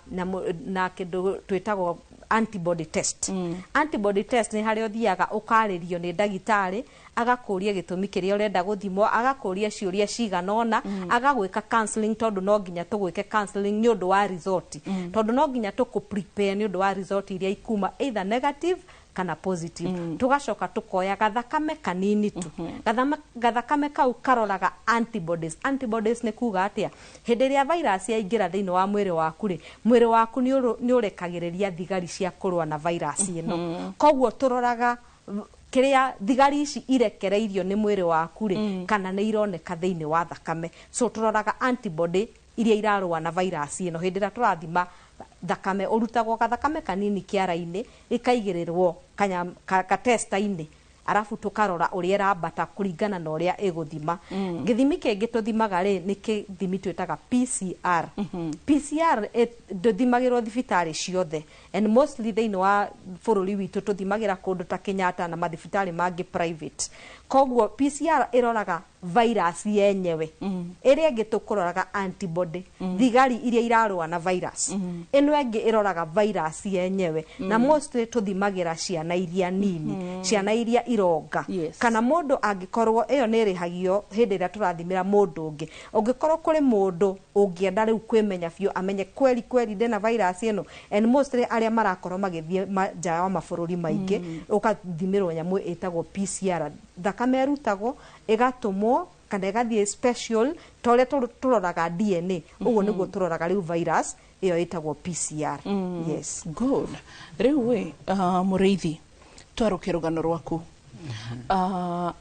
na kĩndũ twĩtagwo antibody test. Antibody test nĩ harĩa ũthiaga ũkarĩrio nĩ ndagĩtarĩ, agakũria gĩtũmi kĩrĩa ũrenda gũthimwo, agakũria ciũria cigana ũna, agagwĩka counseling, tondũ no nginya tũgwĩke counseling nĩ ũndũ wa result, tondũ no nginya tũkũ prepare nĩ ũndũ wa result iria ikuma, either negative kana positive. Tugacoka tukoya gathakame kanini tu. Gathakame kau karoraga antibodies. Antibodies nĩ kuga atĩa? Hĩndĩ ĩrĩa virus yaingĩra thĩinĩ wa mwĩrĩ waku rĩ, mwĩrĩ waku nĩ ũrekagĩrĩria thigari cia kũrũa na virus ĩno. Koguo tũroraga kĩrĩa thigari ici irekereirio nĩ mwĩrĩ waku rĩ, kana nĩ ironeka thĩinĩ wa thakame. So tũroraga antibody iria irarũa na virus ĩno hĩndĩ ĩrĩa tũrathima thakame. Ũrutagwo gathakame kanini kĩara-inĩ, ĩkaigĩrĩrwo ka tester-inĩ, arabu tũkarora ũrĩa ĩrambata kũringana na ũrĩa ĩgũthima. Gĩthimi kĩngĩ tũthimaga rĩ, nĩ kĩthimi twĩtaga PCR. PCR ndũthimagĩrwo thibitarĩ ciothe, and mostly thĩinĩ wa bũrũri witũ tũthimagĩra kũndũ ta Kenyatta na mathibitarĩ mangĩ private. Koguo PCR ĩroraga virus yenyewe. Ĩrĩa ĩngĩ tũkũroraga antibody, thigari iria irarũa na virus. Ĩno ĩngĩ ĩroraga virus yenyewe, na mostly tũthimagĩra ciana iria nini, ciana iria ironga. Kana mũndũ angĩkorwo, ĩyo nĩ ĩrĩhagio hĩndĩ ĩrĩa tũrathimĩra mũndũ ũngĩ. Ũngĩkorwo kũrĩ mũndũ ũngĩenda rĩu kwĩmenya biũ, amenye kweri kweri ndĩna virus ĩno, and mostly arĩa marakorwo magĩthiĩ nja wa mabũrũri maingĩ, ũkathimĩrwo nyamũ ĩtagwo PCR. Thakame ĩrutagwo, ĩgatũmwo kana ĩgathiĩ special, ta ũrĩa tũroraga DNA, ũguo nĩguo tũroraga rĩu virus ĩyo ĩtagwo PCR. Yes. Good. Rĩu wĩ mũrĩithi, twarũke rũgano rwaku.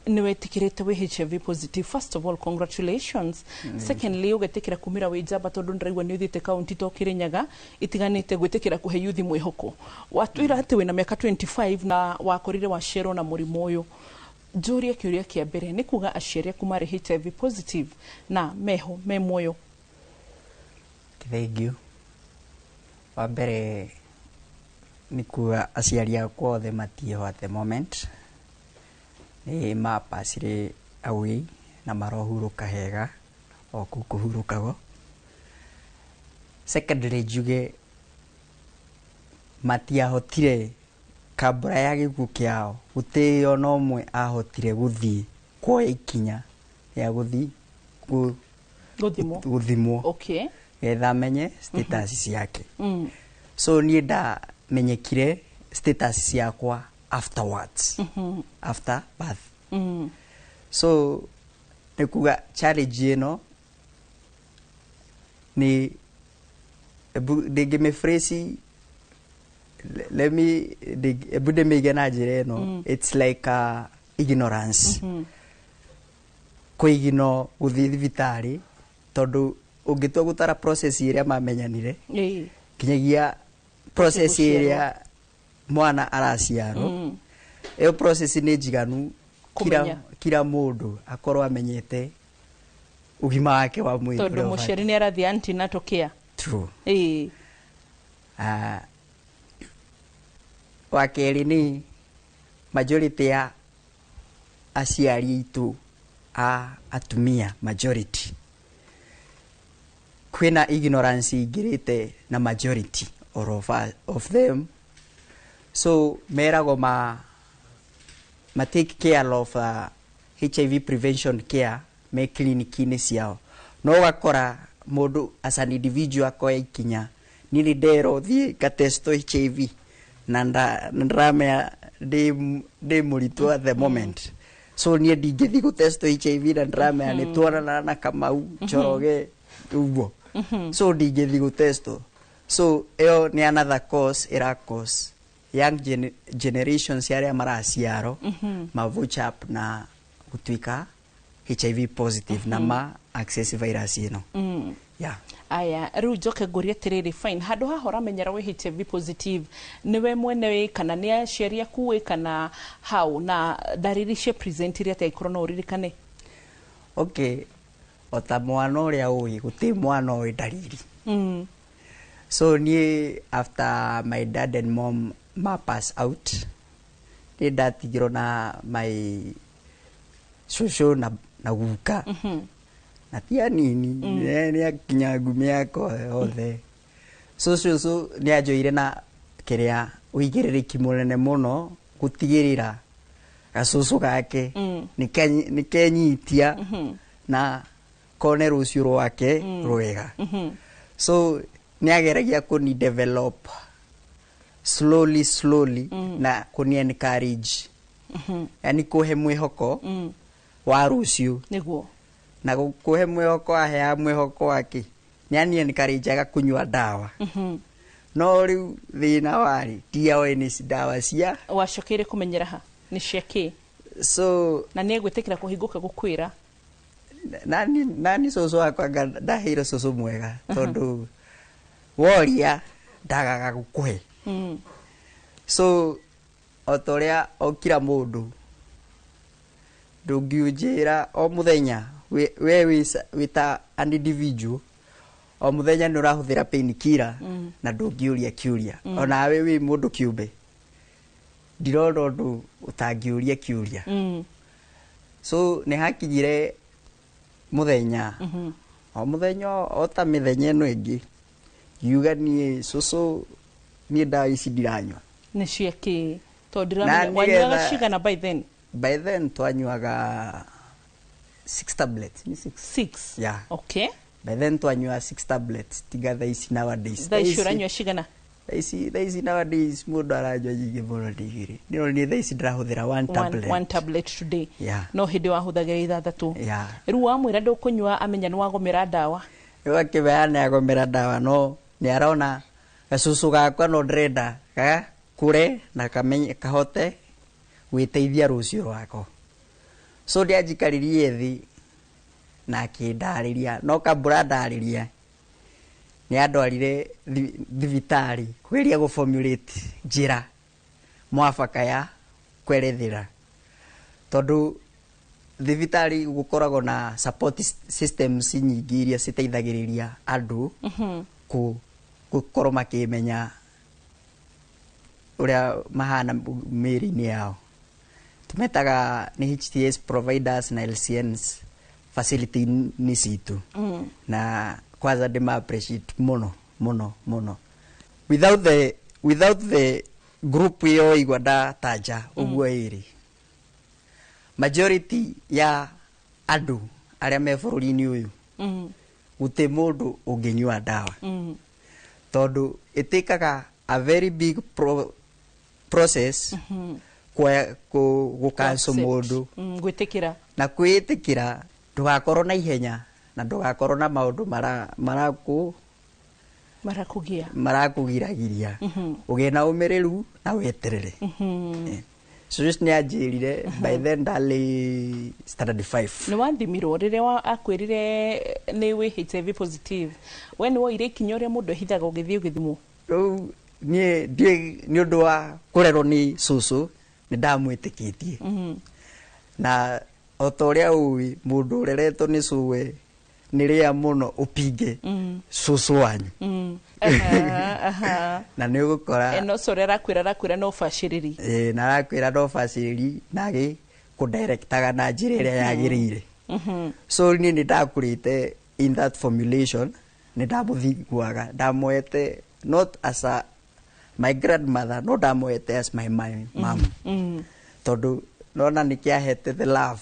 Nĩ wetĩkĩrĩte wĩ HIV positive. First of all, congratulations. Secondly, ũgetĩkĩra kumĩra wĩ njamba, tondũ ndĩraigua nĩ ũthiĩte kaunti to Kĩrĩnyaga itiganĩte gwĩtĩkĩra kũhe yuthi mwĩhoko. Watwĩra atĩ wĩna mĩaka 25 na wakorire waciarwo na mũrimũ ũyũ. Njũrie kĩũria kĩa mbere, nĩ kuga aciari aku marĩ HIV positive na meho me muoyo? Thank you. Wa mbere nĩ kuga aciari akwa othe matiĩho at the moment, nĩ mapacire away na marohurũka hega o kũu kũhurũkagwo. Secondly, njuge matiahotire kambura ya gĩkuũ kĩao, gũtirĩ ona ũmwe ahotire gũthiĩ kuoya ikinya rĩa gũthiĩ gũthimwo. Gũthimwo getha amenye status ciake. So niĩ ndamenyekire status ciakwa afterwards, after birth. So nĩ kuga challenge ĩno nĩ ndĩngĩmĩphrase, let me ebu ndĩmĩige na njĩra ĩno. It's like ignorance, kũigino gũthiĩ thibitarĩ, tondũ ũngĩtua gũtara process ĩrĩa mamenyanire kinyagia process gũciarwo. Ĩrĩa mwana araciarwo, ĩyo process nĩ njiganu kira, kũmenya. Kira mũndũ akorwo amenyete ũgima wake wa mwĩrĩ tondũ ũrĩa mũciari ũbatiĩ. Nĩ arathiĩ antenatal care. True. Ah, wa kerĩ nĩ majority ya aciari aitũ a atumia, majority kwĩna ignorance ingĩrĩte na majority or of them, so meragwo ma take care of HIV prevention care me clinic-inĩ ciao, no ũgakora mũndũ as an individual akoya ikinya, niĩ nĩ nderwo thiĩ ngatestwo HIV na ndĩramenya ndĩ mũritũ at the moment, so niĩ ndingĩthiĩ gũtestwo HIV na ndĩramenya nĩ twaranana na Kamau Njoroge ũguo, so ndingĩthiĩ gũtestwo. So ĩyo nĩ another cause ĩra cause young generations arĩa maraciarwo ma up na gũtuĩka HIV positive na ma access virus ĩno. Yeah. Aya, rĩu njoke ngũrie atĩrĩrĩ, fine, handũ haha ũramenyera wĩ HIV positive, nĩwe mwene wĩ kana nĩ aciari aku wĩ kana hau, na ndariri cia presentire atĩa, angĩkorwo no ũririkane? Okay, o ta mwana ũrĩa ũĩ, gũtirĩ mwana ũĩ ndariri. So niĩ after my dad and mom ma pass out, nĩ ndatigirwo na my cũcũ na guka na ti anini, nĩ akinyangu mĩaka yothe. So cũcũ nĩ anjoire na kĩrĩa ũigĩrĩrĩki mũnene mũno gũtigĩrĩra gacũcũ gake nĩ kenyitia na kone rũciũ rwake rwega. So nĩ ageragia kũni develop slowly slowly na kũni encourage, yani kũhe mwĩhoko wa rũciũ. Na kũhe mwĩhoko, aheaga mwĩhoko wake nĩ ani encourageaga kũnyua ndawa, no rĩu thĩna warĩ ndiaoĩ nĩ ndawa cia Wacokeire kũmenyera ha nĩ cia kĩ? So Na nĩ egwĩtĩkĩra kũhingũka gũkwĩra? Nani cũcũ wakwa ndaheire cũcũ mwega tondũ woria ndagaga gũkũhe. So o ta ũrĩa o kila mũndũ ndũngiũnjĩra o mũthenya we wĩ ta an individual, o mũthenya nĩ ũrahũthĩra painkiller na ndũngĩũria kĩũria. Onawe wĩ mũndũ kĩũmbe, ndirona ũndũ ũtangĩũria kĩũria. So nĩ hakinyire mũthenya, o mũthenya o ta mĩthenya ĩno ĩngĩ, ngiuga niĩ, "Cũcũ, niĩ ndawa ici ndiranyua." Nĩ cia kĩ? Tondũ Na ndiramenya wanyuaga cigana by then? By then twanyuaga six tablets, ni six. Six? Yeah. Okay. By then twanyuaga six tablets, tiga thaa ici nowadays. Thaa ici ũranyua cigana? Thaa ici nowadays mũndũ aranyua nyingĩ mũno, nĩ igĩrĩ. No niĩ thaa ici ndĩrahũthĩra one tablet. One tablet today? Yeah. No hĩndĩ wahũthagĩra ithathatũ? Yeah. Rĩu wamwĩra ndũkũnyua, amenya nĩ wagomera ndawa? Rĩu akĩmenya nĩ agomera ndawa, no nĩ arona gacũcũ gakwa no ndĩrenda gakũre na kamenye kahote gwĩteithia rũciũ rwako. So ndĩanjikaririe thĩ na akĩndarĩria, no kambura ndarĩria nĩ andwarire thibitarĩ kũgeria gũ formulate njĩra mwafaka ya kwerethera, tondũ thibitarĩ gũkoragwo na support systems nyingĩ iria citeithagĩrĩria andũ gũkorwo makĩmenya ũrĩa mahana mĩĩrĩ-inĩ yao. Tũmetaga nĩ HTS providers na LCNs facility-inĩ citũ. Na kwanza ndĩma appreciate mũno mũno mũno. Without the group ĩyo igua ndatanja ũguo ĩrĩ, majority ya andũ arĩa me bũrũri-inĩ ũyũ, gũtĩ mũndũ ũngĩnyua ndawa, tondũ ĩtĩkaga a very big process gũcancel Accept. Mũndũ Gwĩtĩkĩra. Na kwĩĩtĩkĩra ndũgakorwo na ihenya na ndũgakorwo na maũndũ marakũ Marakũgia. Marakũgiragiria. Ũgĩe na ũmĩrĩru na weterere. So just nĩ anjĩrire, by then ndarĩ standard 5. Nĩ wathimirwo rĩrĩa akwĩrire nĩ wĩ HIV positive? We nĩ woire ikinya ũrĩa mũndũ ehithaga ũgĩthiĩ ũgĩthimwo? Rĩu niĩ ndiĩ, nĩ ũndũ wa kũrerwo nĩ cũcũ nĩ ndamwĩtĩkĩtie, na o ta ũrĩa ũĩ mũndũ ũreretwo nĩ cũwe nĩ rĩa mũno ũpinge cũcũ wanyu. Aha, aha. Na nĩ ũgũkora No ũcio ũrĩa arakwĩra no bacĩrĩri. Ĩĩ, na arakwĩra no bacĩrĩri na agĩ kũdirectaga na njĩra ĩrĩa yagĩrĩire. So niĩ nĩ ndakũrĩte in that formulation, nĩ ndamũthiguaga, ndamoete not as a my grandmother, no ndamoete as my mom, tondũ nona nĩ kĩahete the love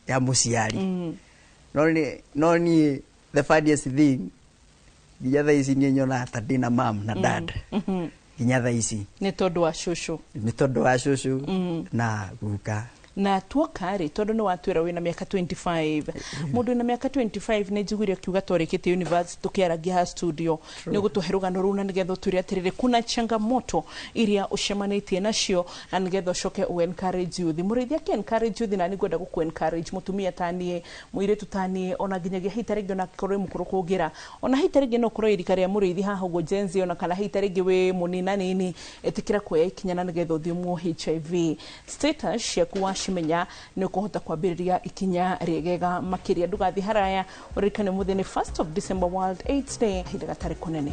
ya mũciari. No niĩ the funniest thing, nginya thaa ici niĩ nyonaga ta ndĩna mam na dad nginya thaa ici. Nĩ tondũ wa cũcũ. Nĩ tondũ wa cũcũ na guka. Na tuoka rĩ, tondũ nĩ watwĩra wĩna mĩaka 25, mũndũ wĩna mĩaka 25, nĩ njiguire ũkiuga twarĩkĩtie university tũkĩaragia ha studio, nĩ ũgũtũhe rũgano rũu na nĩgetha ũtwĩre atĩrĩrĩ kuna changamoto iria ũcemanĩtie nacio na nĩgetha ũcoke ũ encourage youth. Mũrĩithi akĩ encourage youth, na nĩ ngwenda gũkũ encourage mũtumia taniĩ, mũirĩtu taniĩ, ona nginyagia hita rĩngĩ ona angĩkorwo wĩ mũkũrũ kũngĩra, ona hita rĩngĩ no ũkorwo irika rĩa mũrĩithi haha ũguo Gen Z, ona kana hita rĩngĩ wĩ mũninanini, ĩtĩkĩra kuoya ikinya na nĩgetha ũthimwo HIV status ciaku. Wacimenya nĩ ũkũhota kwambĩrĩria ikinya rĩegega makĩria. Ndũgathiĩ haraya, ũririkane mũthĩ nĩ 1st of December, World AIDS Day, ihinda gatarĩ kũnene.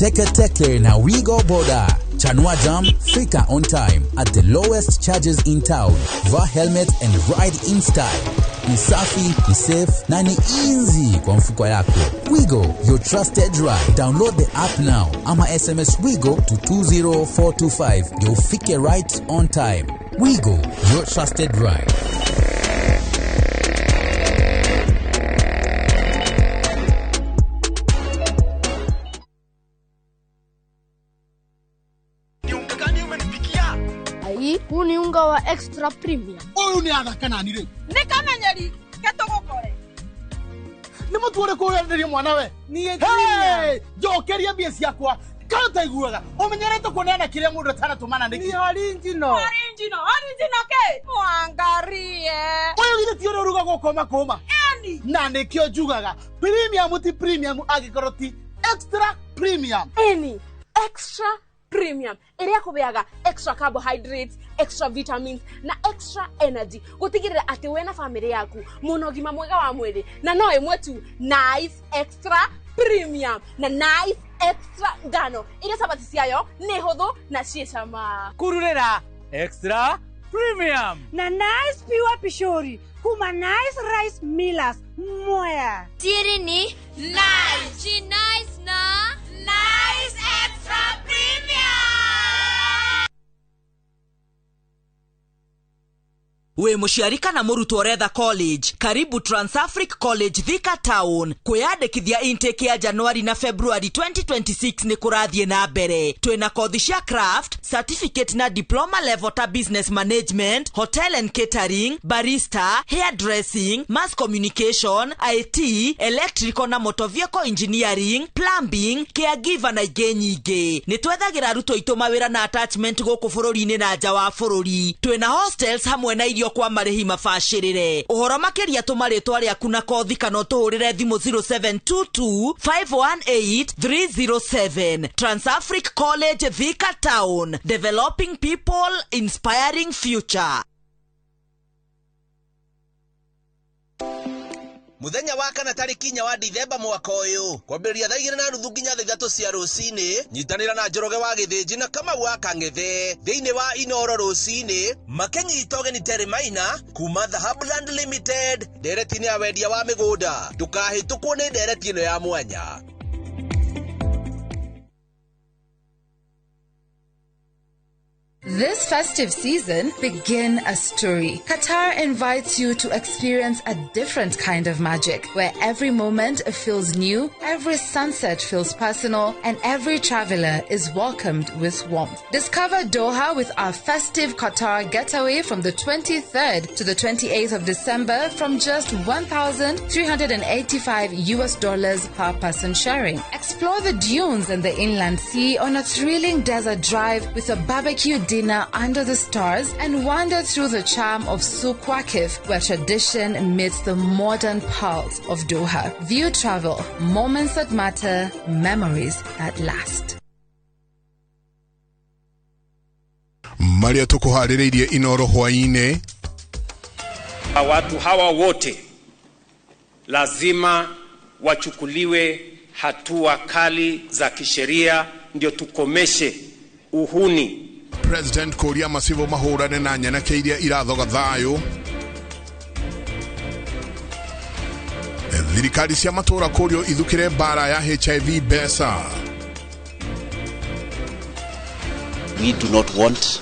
Teke Teke na Wigo Boda. Chanua Jam, fika on time at the lowest charges in town. Vaa helmet and ride in style. Ni safi, ni safe na ni easy kwa mfuko yako. Wigo, your trusted ride. Download the app now ama SMS Wigo to 20425 ndio ufike right on time. Wigo, your trusted ride. Huu ni unga wa extra premium. Uyu ni athaka nani riu? Nĩ kamenyeri ketũgũkore. Nĩ mũtu ũrĩkũ ũrenderio mwana we? Niĩ Hey, njokeria mbia ciakwa. Kana ũtaiguaga ũmenyerete kũneana kĩrĩa mũndũ atanatũmana nĩkĩ? Ni original. Original, original ke? Mwangarie. Ũyũ githĩ ti ũrĩa ũrugagwo kũma kũma? Eni. Na nĩkĩo njugaga premium ti premium angĩkorwo ti extra premium. Eni, extra premium ĩrĩa kũbeaga extra carbohydrates, extra vitamins na extra energy gũtigĩrĩra atĩ we na bamĩrĩ yaku mũna ũgima mwega wa mwĩrĩ na no ĩmwe tu Nice Extra Premium na Nice Extra ngano iria cabaci ciayo nĩ hũthũ na ciĩ cama. Kururĩra Extra Premium na Nice Pure Pishori kuma Nice Rice Millers Mwea. Siri ni Nice. She nice na Nice Extra Premium. Wĩ mũciari kana mũrutwo ũretha college, karibu Transafric College Thika Town. Kwĩyandĩkithia intake ya Januari na February 2026 nĩ kũrathiĩ na mbere. Twĩna kothi cia craft, certificate na diploma level ta business management, hotel and catering, barista, hairdressing, mass communication, IT, electrical na motor vehicle engineering, plumbing, caregiver na ingĩ nyingĩ. Nĩ twethagĩra arutwo aitũ mawĩra na attachment gũkũ bũrũri-inĩ na nja wa bũrũri. Twĩna hostels hamwe na irio kwa marĩhi mabacĩrĩre. Ũhoro makĩria tũma rĩtwa rĩaku na kothi kana ũtũhũrĩre thimũ 0722 518 307. Transafric College Thika Town, developing people, inspiring future. Muthenya wa kana tarĩki 4 wa Dithemba mwaka ũyũ kwambĩrĩria thaa 2:30 nginya thaa 3 cia rũcinĩ, nyitanĩra na Njoroge wa Gĩthĩnji na Kamau wa Kang'ethe thĩinĩ wa Inoro rũcinĩ makĩnyita ũgeni Terry Maina kuma Dhahabuland Limited ndereti-inĩ ya wendia wa mĩgũnda. Ndũkahĩtũkwo nĩ ndereti ĩno ya mwanya. This festive season, begin a story. Qatar invites you to experience a different kind of magic, where every moment feels new, every sunset feels personal, and every traveler is welcomed with warmth. Discover Doha with our festive Qatar getaway from the 23rd to the 28th of December from just $1,385 per person sharing. Explore the dunes and the inland sea on a thrilling desert drive with a barbecue dinner under the stars, and wander through the charm of Souq Waqif, where tradition meets the modern pulse of Doha. View Travel, moments that matter, memories that last. Maria tukuharĩrĩirie Inoro hwaĩ-inĩ. Watu hawa wote lazima wachukuliwe hatua kali za kisheria ndio tukomeshe uhuni. President kũria macibo mahũrane na nyanake iria irathoga thayũ. Thirikari cia matũra kũrio ithukĩre mbara ya HIV mbeca. We do not want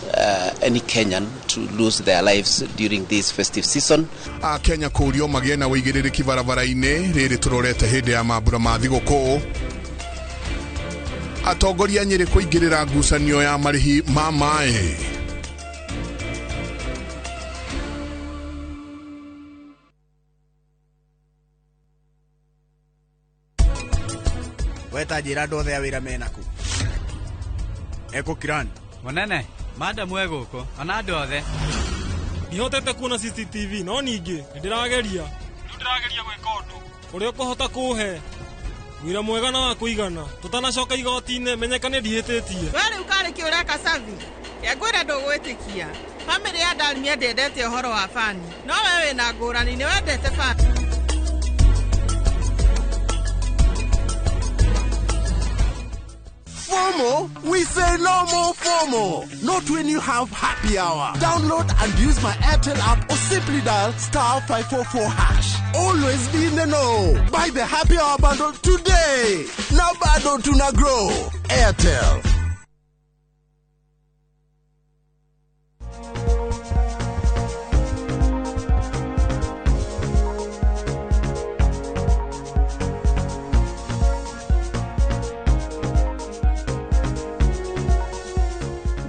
any Kenyan to lose their lives during this festive season. Akenya kũrio magĩe na ũigĩrĩrĩki barabara-inĩ rĩrĩ tũrorete hĩndĩ ya mambura ma thigũkũ. Atongoria Nyĩrĩ kũingĩrĩra ngucanio ya marĩhi ma maĩ. Weta njĩra andũ othe a wĩra menaku. Eko kirani. Mũnene, madam e gũkũ, ona andũ othe. Ndihotete kuona CCTV no ningĩ nĩndĩrageria. Rĩu ndĩrageria gwĩka ũndũ ũrĩa ũkũhota kũhe wĩra mwega na wa kũigana tũtanacoka igoti-inĩ menyekane ndihĩtĩtie. We rĩu karĩ kĩ ũreka Savi? Kengwĩra ndũgwĩtĩkia. Bamĩrĩ ya Dalmia ndĩendete ũhoro wa bani, no we wĩna ngũrani nĩ wendete bani. FOMO? We say no more FOMO. Not when you have happy hour. Download and use my Airtel app or simply dial *544#. Always be in the know. Buy the happy hour bundle today. Now bado tuna grow. Airtel.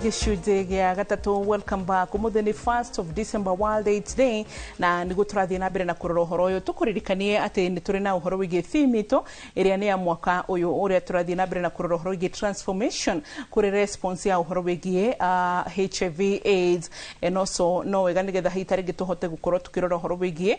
Gĩcunjĩ gĩa gatatũ. Welcome back. Ũmũthĩ nĩ 1st of December, World AIDS Day, na nĩguo tũrathiĩ na mbere na kũrora ũhoro ũyũ. Tũkũririkanie atĩ nĩ tũrĩ na ũhoro wĩgiĩ theme itũ ĩrĩa nĩ ya mwaka ũyũ, ũrĩa tũrathiĩ na mbere na kũrora ũhoro wĩgiĩ transformation kũrĩ response ya ũhoro wĩgiĩ HIV AIDS. And also no wega nĩgetha hita rĩngĩ tũhote gũkorwo tũkĩrora ũhoro wĩgiĩ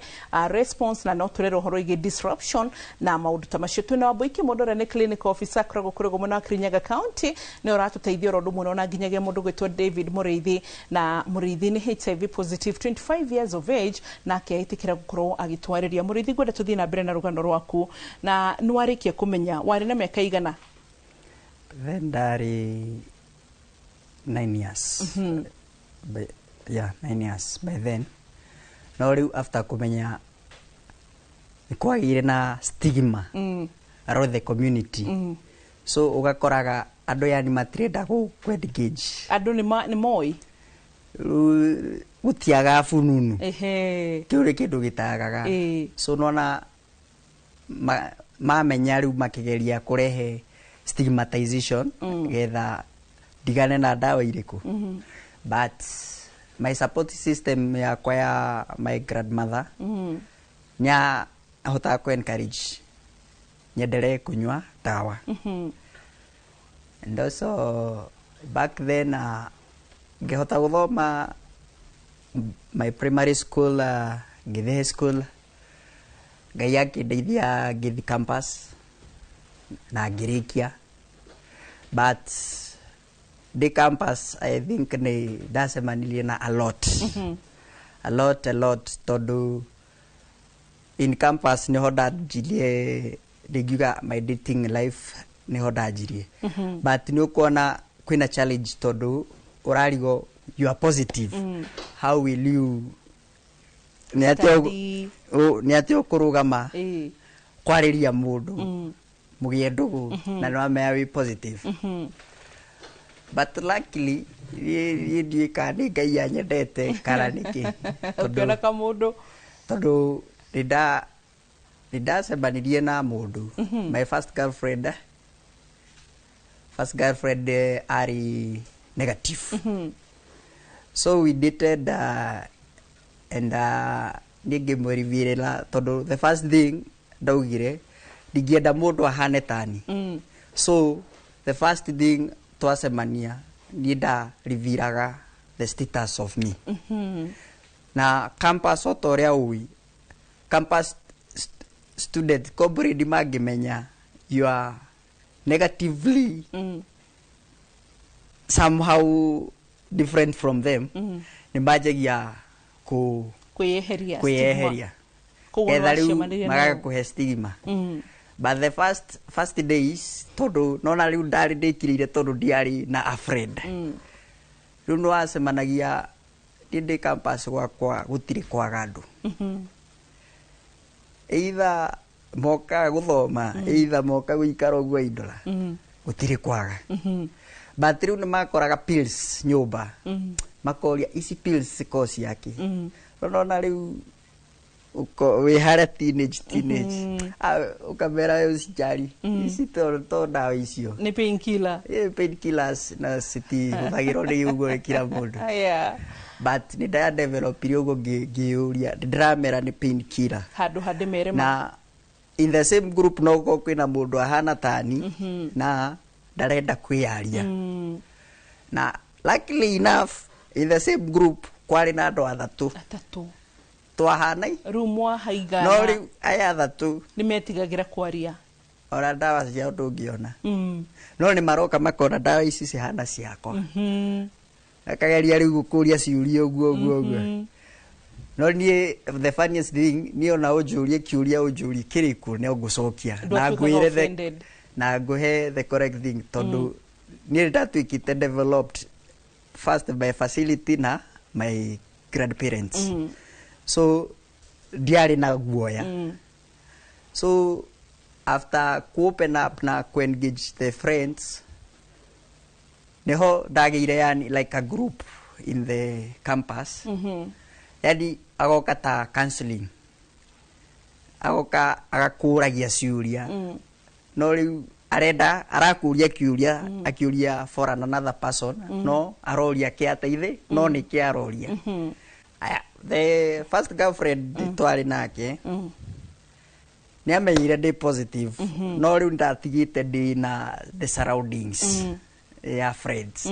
response, na no tũrere ũhoro wĩgiĩ disruption na maũndũ ta macio. Twĩna Wambũi Kĩmondo ũrĩa nĩ clinical officer akoragwo kũrĩa mwena wa Kirinyaga County, nĩ ũratũteithia oro ũndũ ũmwe na nginyagia mũndũ gwĩtwo David Mũrĩithi, na Mũrĩithi nĩ HIV positive, 25 years of age, nake etĩkĩra gũkorwo agĩtwarĩria. Mũrĩithi, ngwenda tũthiĩ na mbere na rũgano rwaku, na nĩ warĩkia kũmenya warĩ na mĩaka igana? Then ndarĩ 9 years. By, yeah, 9 years by then. No rĩu after kũmenya nĩ kwagĩire na stigma around the community. So ũgakoraga andũ yani matirenda gũ engage. Andũ nĩ moĩ. Rĩu gũtiaga bununu. Kĩu nĩ kĩndũ gĩtagaga. So nona mamenya rĩu makĩgeria kũrehe stigmatization getha ndigane na ndawa irĩkũ. But my support system yakwa ya my grandmother nya ahotaga kũ encourage nyendelee kunywa ndawa. And also back then ngĩhota gũthoma my primary school, ngĩthiĩ high school, Ngai akĩndeithia ngĩthiĩ campus na ngĩrĩkia. But ndĩ campus, I think nĩ ndacemanirie na a lot, a lot, a lot, tondũ in campus nĩho ndanjirie, ndingiuga my dating life nĩho ndanjirie. But nĩ ũkuona kwĩna challenge tondũ ũrarigwo you are positive. How will you, nĩ atĩa Study. Nĩ atĩa ũkũrũgama kwarĩria mũndũ mũgĩe ndũgũ na nĩ wamenya wĩ positive? But luckily niĩ ndiũĩ kana nĩ Ngai anyendete kana nĩkĩ. Ũkĩona kamũndũ. Tondũ nĩ ndacemanirie na mũndũ, my first girlfriend. First girlfriend arĩ negative. So we dated and niĩ ngĩmũrivĩrĩra tondũ the first thing ndaugire ndingĩenda mũndũ ahane tani. So the first thing twacemania niĩ ndariviraga the status of me. Na campus, o ta ũrĩa ũĩ, campus student comrade mangĩmenya you are negatively somehow different from them, nĩ manjagia kũ kwĩyeheria. Kwĩyeheria. Koguo getha rĩu nĩwacemanirie nao. Magakũhe stigma. But the first days, tondũ nona rĩu ndarĩ ndĩkirĩire tondũ ndiarĩ na a friend. Rĩu nĩ wacemanagia, niĩ ndĩ campus gwakwa gũtirĩ kwaga andũ. Either mokaga gũthoma, either moka gũikara ũguo indora. Gũtirĩ kwaga. But rĩu nĩ makoraga pills nyũmba. Makoria ici pills cikoragwo ciake. Nona rĩu wĩ harĩa teenage. Ah, ũkamera usijali. Ici to ndawa icio. Nĩ painkiller. Painkillers na citihũthagĩrwo nĩ ũguo nĩ kila mũndũ. But nĩ ndadevelopire ũguo ngĩyũria ndĩramera nĩ painkiller. Handũ handĩmere. Na in the same group no gũkorwo kwĩna mũndũ ahana tani na ndarenda kwĩyaria. Na luckily enough, in the same group kwarĩ na andũ athatũ. Atatũ. Twahanai. Rĩu mwahaigana. No rĩu aya athatũ nĩ metigagĩra kwaria. Ona ndawa ciao ndũngĩona. No nĩ maroka makona ndawa ici cihana ciakwa. Akageria rĩu gũkũria ciũria ũguo ũguo ũguo. No niĩ the funniest thing, niĩ ona ũnjũrie kĩũria ũnjũrie kĩrĩkũ no ngũcokia na Ndwatuĩkaga ngwĩre offended. na ngũhe the correct thing tondũ Niĩ ndatuĩkĩte developed first by facility na my grandparents. So ndiarĩ na guoya. So after ku open up na ku engage the friends, niho ndagĩire yani like a group in the campus. Yani agoka ta counseling, agoka agakũragia ciũria. No rĩu arenda arakũria kĩũria, akiũria for another person. No aroria kĩa teithe, no nĩ kĩa aroria. Aya, the first girlfriend twarĩ nake nĩ amenyire ndĩ positive. No rĩu ndatigĩte ndĩ na the surroundings ya friends.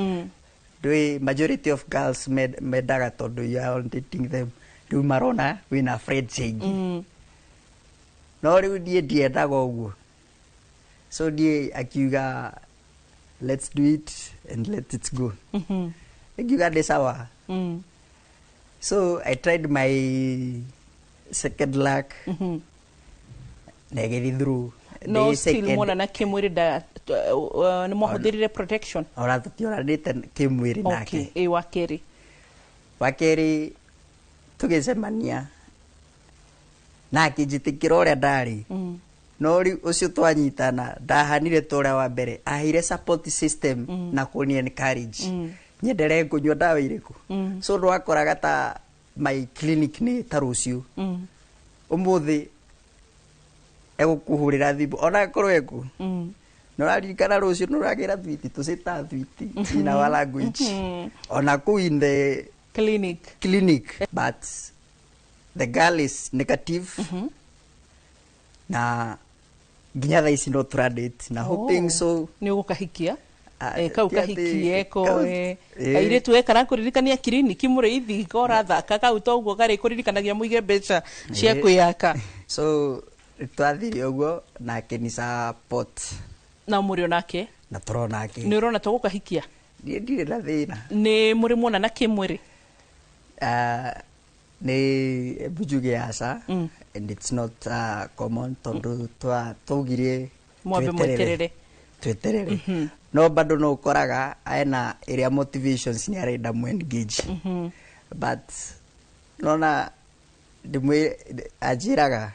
Ndũĩ majority of girls mendaga tondũ you are dating them, rĩu marona wĩna friends aingĩ. No rĩu niĩ ndiendaga ũguo, so niĩ akiuga, "Let's do it and let it go." Ngiuga ndĩ sawa. So I tried my second luck na ĩgĩthiĩ through. No Ndĩ still mwonana kĩmwĩrĩ nda nĩ mwahũthĩrire protection? Ona tũtionanĩte kĩmwĩrĩ nake. Okay, ĩ wa kerĩ? Wa kerĩ tũgĩcemania na akĩnjĩtĩkĩra ũrĩa ndarĩ. No rĩu ũcio twanyitana ndahanire ta ũrĩa wa mbere, aheire support system na kũni encourage nyenderee kũnyua ndawa irĩkũ. So ndwakoraga ta my clinic nĩ ta rũciũ, ũmũthĩ egũkũhũrĩra thimũ ona akorwo eku, "Nĩ ũraririkana rũciũ nĩ ũragĩra thwiti?" Tũcĩta thwiti in our language. Ona kũu in the clinic. Clinic, but the girl is negative na nginya thaa ici no tũradate na hoping so. Nĩ ũgũkahikia? Kau ti atĩ- kahikie ko Kairĩtu. Kairĩtu karakũririkania kiriniki mũrĩithi korathaka kau toguo karĩ kũririkanagia mũige mbeca cia kwĩyaka. So twathire ũguo nake ni support. Na mũrĩ onake? Na tũronake. Nĩ ũrona tũgũkahikia? Niĩ ndirĩ na thĩna. Nĩ mũrĩ muonana kĩmwĩrĩ? Nĩ njuge aca, and it's not common tondũ twaugire Mwambe mweterere. Tweterere. No bado no ũkoraga ena ĩrĩa motivations nĩ arenda mu engage. But nona ndĩmwĩ anjĩraga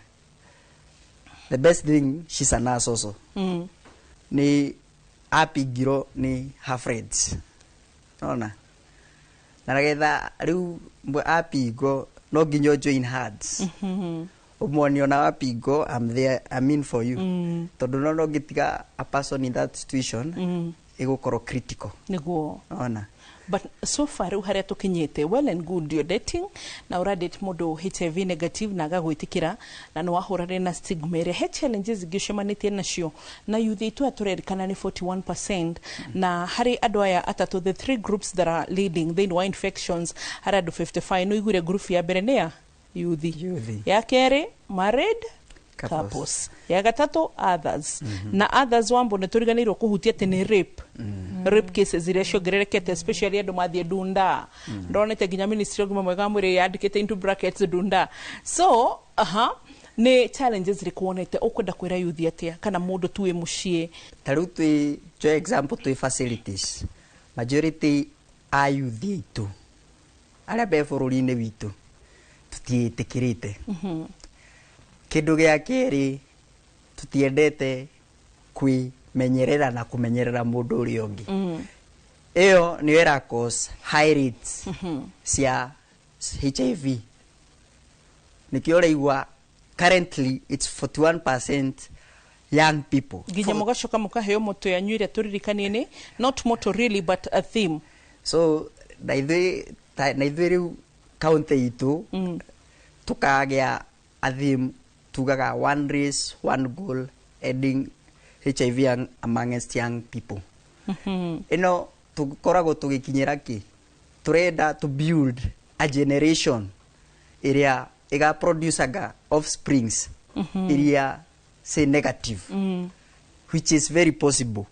the best thing, she's a nurse also. Nĩ apingirwo nĩ her friends, nona na getha rĩu apingwo no nginya ũ join hands. Ũmuonie ona wapingwo, I'm there, I'm in for you. Tondũ no ũngĩtiga a person in that situation, ĩgũkorwo critical. Nĩguo. Ona. But so far rĩu harĩa tũkinyĩte, well and good, you're dating na ũradate mũndũ HIV negative na agagwĩtĩkĩra na nĩ wahũranire na stigma ĩrĩa. He challenges ingĩ ũcemanĩtie nacio na youth aitũ aya tũrerikana nĩ 41%, na harĩ andũ aya atatũ, the three groups that are leading thĩinĩ wa infections, harĩ andũ 55. Nĩ ũiguire group ya mbere nĩ ya yuthi, ya kerĩ married couples, couples, ya gatatũ others. Na others wambo nĩ tũriganĩirwo kũhutia atĩ nĩ rape, rape cases iria ciongererekete, especially andũ mathiĩ ndunda. Ndonete nginya ministry ya ũgima mwega wa mwĩrĩ yandĩkĩte into brackets ndunda. So aha nĩ challenges irĩkũ wonete? Ũkwenda kwĩra yuthi atĩa kana mũndũ tu wĩ mũciĩ? Ta rĩu twĩ for example twĩ facilities, majority a youth aitũ arĩa me bũrũri-inĩ witũ tũtiĩtĩkĩrĩte. Kĩndũ gĩa kerĩ, tũtiendete kwĩmenyerera na kũmenyerera mũndũ ũrĩa ũngĩ. Ĩyo nĩyo ĩra cause high rates cia HIV. Nĩkĩo ũraigua currently it's 41% young people. Nginya mũgacoka mũkaheo moto yanyu ĩrĩa tũririkanie nĩ not motto really but a theme. So na ithuĩ na ithuĩ rĩu kaunti itũ tukagĩa a theme tugaga, "One race, one goal, ending HIV amongst young people." Ĩno tũkoragwo tũgĩkinyĩra kĩ tũrenda to build a generation ĩrĩa ĩga offsprings iria say negative, which is very possible.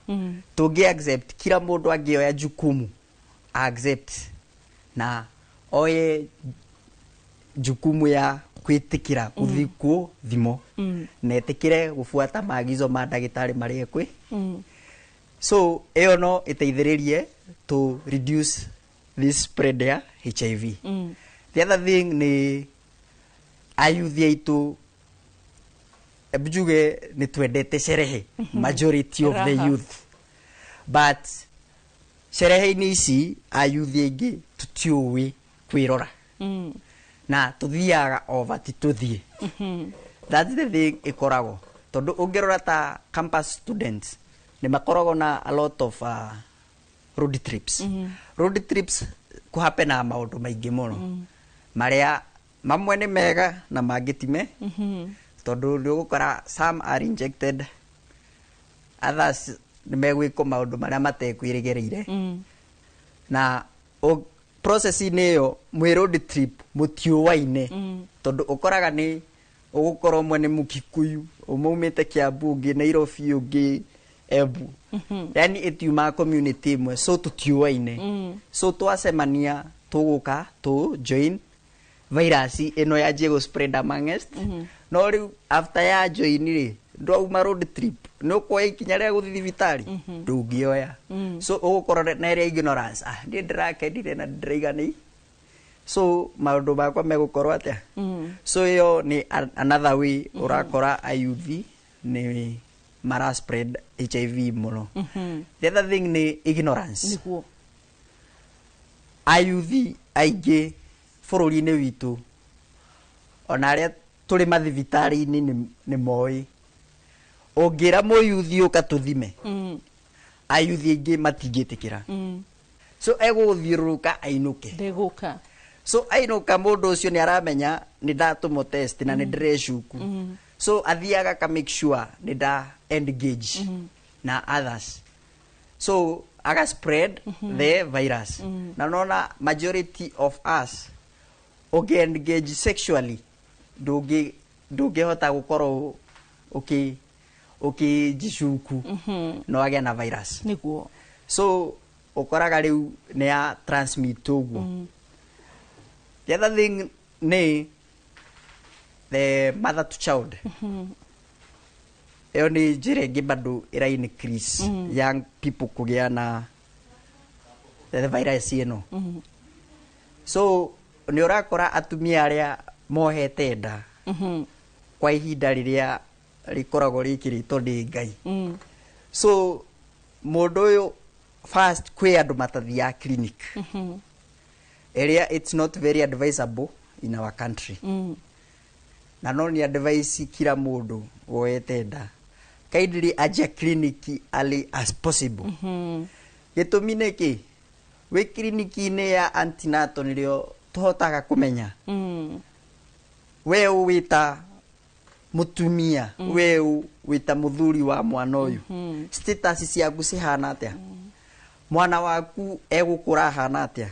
Tũngĩ accept kila mũndũ angĩoya jukumu, accept na oye jukumu ya kwĩtĩkĩra gũthiĩ kuo thimo na etĩkĩre gũbuata maagizo ma ndagĩtarĩ marĩa kwĩ. So ĩyo no ĩteithĩrĩrie to reduce this spread ya HIV. The other thing nĩ ayuthi aitũ, hebu njuge nĩ twendete sherehe, majority of the Raha. youth, but sherehe-inĩ ici ayuthi aingĩ tũtiũĩ kwĩrora na tũthiaga over ti tũthiĩ. That's the thing ĩkoragwo, tondũ ũngĩrora ta campus students nĩ makoragwo na a lot of road trips. Road trips kũhapenaga maũndũ maingĩ mũno, marĩa mamwe nĩ mega na mangĩ ti me, tondũ nĩ ũgũkora some are injected, others nĩ megwĩkwo maũndũ marĩa matekwĩrĩgĩrĩire. Na process-inĩ ĩyo mwĩ road trip mũtiũaine, tondũ ũkoraga nĩ ũgũkorwo ũmwe nĩ Mũkikuyu, ũmwe umĩte Kiambu, ũngĩ Nairobi, ũngĩ Embu, yani ĩtiumaga community ĩmwe, so tũtiũaine. So twacemania tũgũka tũ join virus ĩno yanjie gũ spread amongst. No rĩu after ya join rĩ, ndwauma road trip, nĩ ũkuoya ikinya rĩa gũthiĩ thibitarĩ? Ndũngĩoya. So ũgũkorwo na ĩrĩa ignorance, ah, niĩ ndĩrakenire na ndĩraiganĩ, so maũndũ makwa megũkorwo atĩa? So ĩyo nĩ another way ũrakora ayuthi nĩ mara spread HIV mũno. The other thing nĩ ignorance. Ayuthi aingĩ bũrũri-inĩ witũ, ona arĩa tũrĩ mathibitarĩ-inĩ, nĩ moĩ ũngĩra mũyuthi ũka tũthime, ayuthi aingĩ matingĩtĩkĩra. So egũgũthiũrũrũka ainũke. Ndegũka. So ainũka, mũndũ ũcio nĩ aramenya nĩ ndatũmwo test na nĩ ndĩrecuku. So athiaga ka make sure nĩ nda engage na others, so aga spread the virus. Na nona majority of us ũngĩ engage sexually, ndũngĩhota gũkorwo ũkĩnjicuku no agĩa na virus. So ũkoraga rĩu nĩ ya transmit ũguo. The other thing nĩ the mother to child. Ĩyo nĩ njĩra ĩngĩ bado ĩra increase young people kũgĩa na the virus ĩno. So nĩ ũrakora atumia arĩa mohete nda kwa ihinda rĩrĩa rĩkoragwo rĩkĩrĩtwo nĩ Ngai. So mũndũ ũyũ, first kwĩ andũ matathiaga clinic, ĩrĩa it's not very advisable in our country. Na no nĩ advice kila mũndũ woete nda kindly anjia clinic early as possible. Gĩtũmi nĩ kĩ? Wĩ kiriniki-inĩ ya antenatal nĩrĩo tũhotaga kũmenya we wĩta mũtumia, we wĩta mũthuri wa mwana ũyũ, status ciaku cihana atĩa, mwana waku egũkũra ahana atĩa.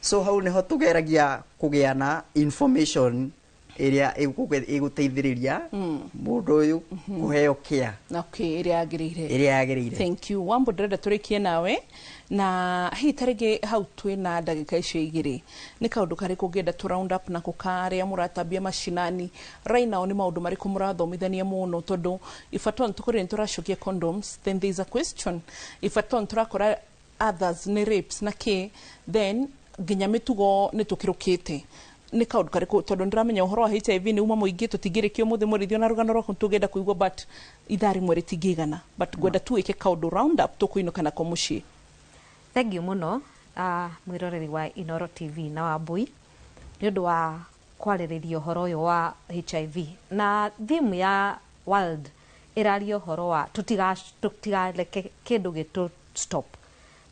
So hau nĩho tũgeragia kũgĩa na information ĩrĩa ĩgũteithĩrĩria mũndũ ũyũ kũheo care Okay, ĩrĩa yagĩrĩire. Ĩrĩa yagĩrĩire. Thank you, Wambo. Ndĩrenda tũrĩkie nawe na hihi tarĩngĩ hau twĩna ndagĩka icio igĩrĩ, nĩ kaũndũ karĩkũ ũngĩenda tũ round up nako karĩa mũratambia macinani right now? Nĩ maũndũ marĩkũ mũrathomithania mũno? Tondũ if at all tũkorire nĩ tũracokia condoms, then there is a question. If at all tũrakora others nĩ rapes na kĩ, then nginya mĩtugo nĩ tũkĩrũkĩte. Nĩ kaũndũ karĩkũ? Tondũ ndĩramenya ũhoro wa HIV nĩ uma mũingĩ, tũtingĩrĩkia ũmũthĩ. Mũrĩithio na rũgano rwaku tũngĩenda kũigua, but ithaa rĩmwe rĩtingĩigana, but ngwenda tu wĩke kaũndũ round up tũkũinũka nako mũciĩ. Thank you mũno, mwĩroreri wa Inoro TV na Wambui, nĩ ũndũ wa kwarĩrĩria ũhoro ũyũ wa HIV. Na theme ya world ĩraria ũhoro wa tũtigareke kĩndũ gĩtũ stop,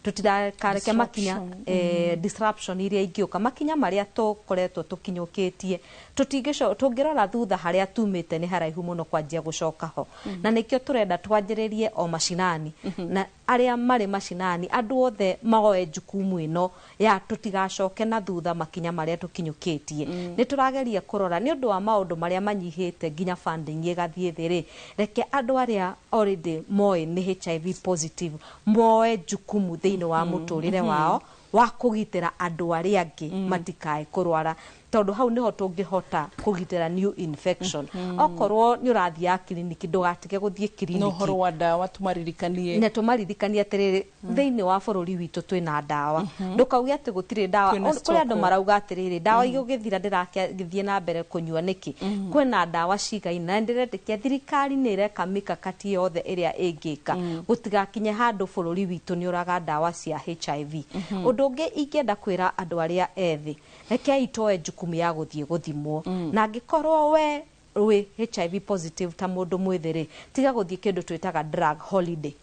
tũtikareke makinya Disruption. Disruption iria ingĩũka, makinya marĩa tũkoretwo tũkinyũkĩtie tũtingĩco. Tũngĩrora thutha harĩa tumĩte nĩ haraihu mũno kwanjia gũcoka ho. Na nĩkĩo tũrenda twanjĩrĩrie o macinani, na arĩa marĩ macinani, andũ othe maoe jukumu ĩno ya tũtigacoke na thutha makinya marĩa tũkinyũkĩtie. Nĩ tũrageria kũrora nĩ ũndũ wa maũndũ marĩa manyihĩte, nginya funding ĩgathiĩ thĩ rĩ, reke andũ arĩa already moĩ nĩ HIV positive moe jukumu thĩinĩ wa mũtũrĩre wao wa kũgitĩra andũ arĩa angĩ matikae kũrwara. Tondũ hau nĩho tũngĩhota kũgitĩra new infection. Okorwo nĩ ũrathiaga kiriniki, ndũgatige gũthiĩ Na kiriniki. ũhoro wa ndawa tũmaririkanie. Na tũmaririkanie atĩrĩrĩ, thĩinĩ wa bũrũri witũ twĩna ndawa. Ndũkauge atĩ gũtirĩ ndawa. Kwĩna Kũrĩ andũ stock. marauga atĩrĩrĩ, ndawa igũgĩthira ndĩragĩthiĩ na mbere kũnyua nĩkĩ? Kwĩna ndawa cigaina, na ndĩretĩkia thirikari nĩ ĩreka mikakati yothe ĩrĩa ĩngĩka gũtigakinye handũ bũrũri witũ nĩ ũraga ndawa cia HIV. Ũndũ ũngĩ ingĩenda kwĩra andũ arĩa ethĩ, rekei tuoe jukumu ya gũthiĩ gũthimwo. Na angĩkorwo we wĩ HIV positive ta mũndũ mwĩthĩ rĩ, tiga gũthiĩ kĩndũ twĩtaga drug holiday.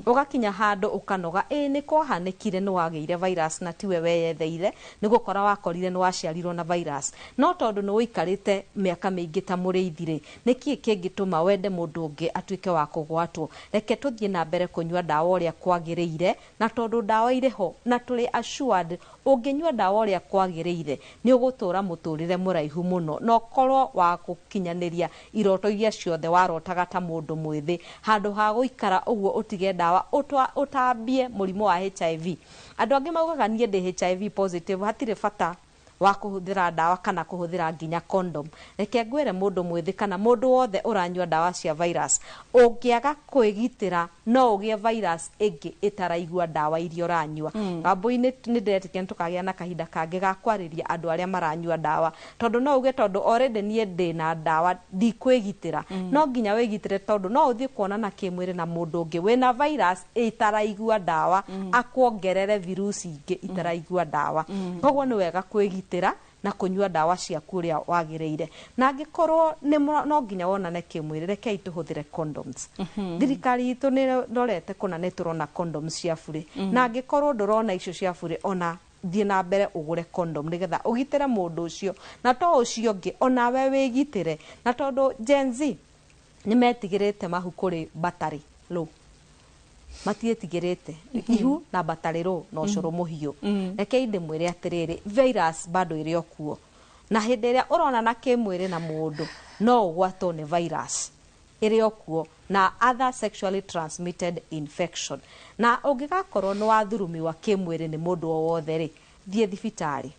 Ũgakinya handũ ũkanoga. Ĩ nĩ kwahanĩkire nĩ wagĩire virus na tiwe weyetheire, nĩ gũkora wakorire nĩ waciarirwo na virus, no tondũ nĩ ũikarĩte mĩaka mĩingĩ ta mũrĩithi rĩ, nĩkĩ kĩngĩtũma wende mũndũ ũngĩ atuĩke wa kũgwatwo? Reke tũthiĩ na mbere kũnyua ndawa ũrĩa kwagĩrĩire, na tondũ ndawa irĩ ho na tũrĩ assured ũngĩnyua ndawa ũrĩa kwagĩrĩire nĩ ũgũtũra mũtũrĩre mũraihu mũno na ũkorwo wa gũkinyanĩria iroto iria ciothe warotaga ta mũndũ mwĩthĩ, handũ ha gũikara ũguo ũtige ndawa ũtambie mũrimũ wa HIV. Andũ angĩ maugaga niĩ ndĩ HIV positive, hatirĩ bata wa kũhũthĩra ndawa kana kũhũthĩra nginya condom. Reke ngwĩre mũndũ mwĩthĩ kana mũndũ wothe ũranyua ndawa cia virus, ũngĩaga kwĩgitĩra no ũgĩe virus ĩngĩ ĩtaraigua ndawa iria ũranyua. Wambui-inĩ nĩ ndĩretĩkia nĩ tũkagĩa na kahinda kangĩ ga kwarĩria andũ arĩa maranyua ndawa, tondũ no uge tondũ already niĩ ndĩna ndawa ndikwĩgitĩra. No nginya wĩgitĩre, tondũ no ũthiĩ kuonana kĩmwĩrĩ na mũndũ ũngĩ wĩna virus ĩtaraigua ndawa, akuongerere virusi ingĩ itaraigua ndawa. Koguo nĩ wega kwĩgitĩra na kũnyua ndawa ciaku ũrĩa wagĩrĩire. Na angĩkorwo nĩ no nginya wonane kĩmwĩrĩ, rekei tũhũthĩre condoms. Thirikari itũ nĩ ĩrorete kũna nĩ tũrona condoms cia burĩ. Na angĩkorwo ndũrona icio cia burĩ, ona thiĩ na mbere ũgũre condom nĩgetha ũgitĩre mũndũ ũcio na to ũcio ũngĩ, onawe wĩgitĩre. Na tondũ Gen Z nĩ metigĩrĩte mahu kũrĩ batarĩ low, matiĩtigĩrĩte ihu na batarĩ low na ũcũrũ mũhiũ. Rekei ndĩmwĩre atĩrĩrĩ, virus bado ĩrĩ o kuo, na hĩndĩ ĩrĩa ũronana kĩmwĩrĩ na mũndũ no ũgwatwo nĩ virus ĩrĩ o kuo na other sexually transmitted infection. Na ũngĩgakorwo nĩ wathurumiwa kĩmwĩrĩ nĩ mũndũ o wothe rĩ, thiĩ thibitarĩ.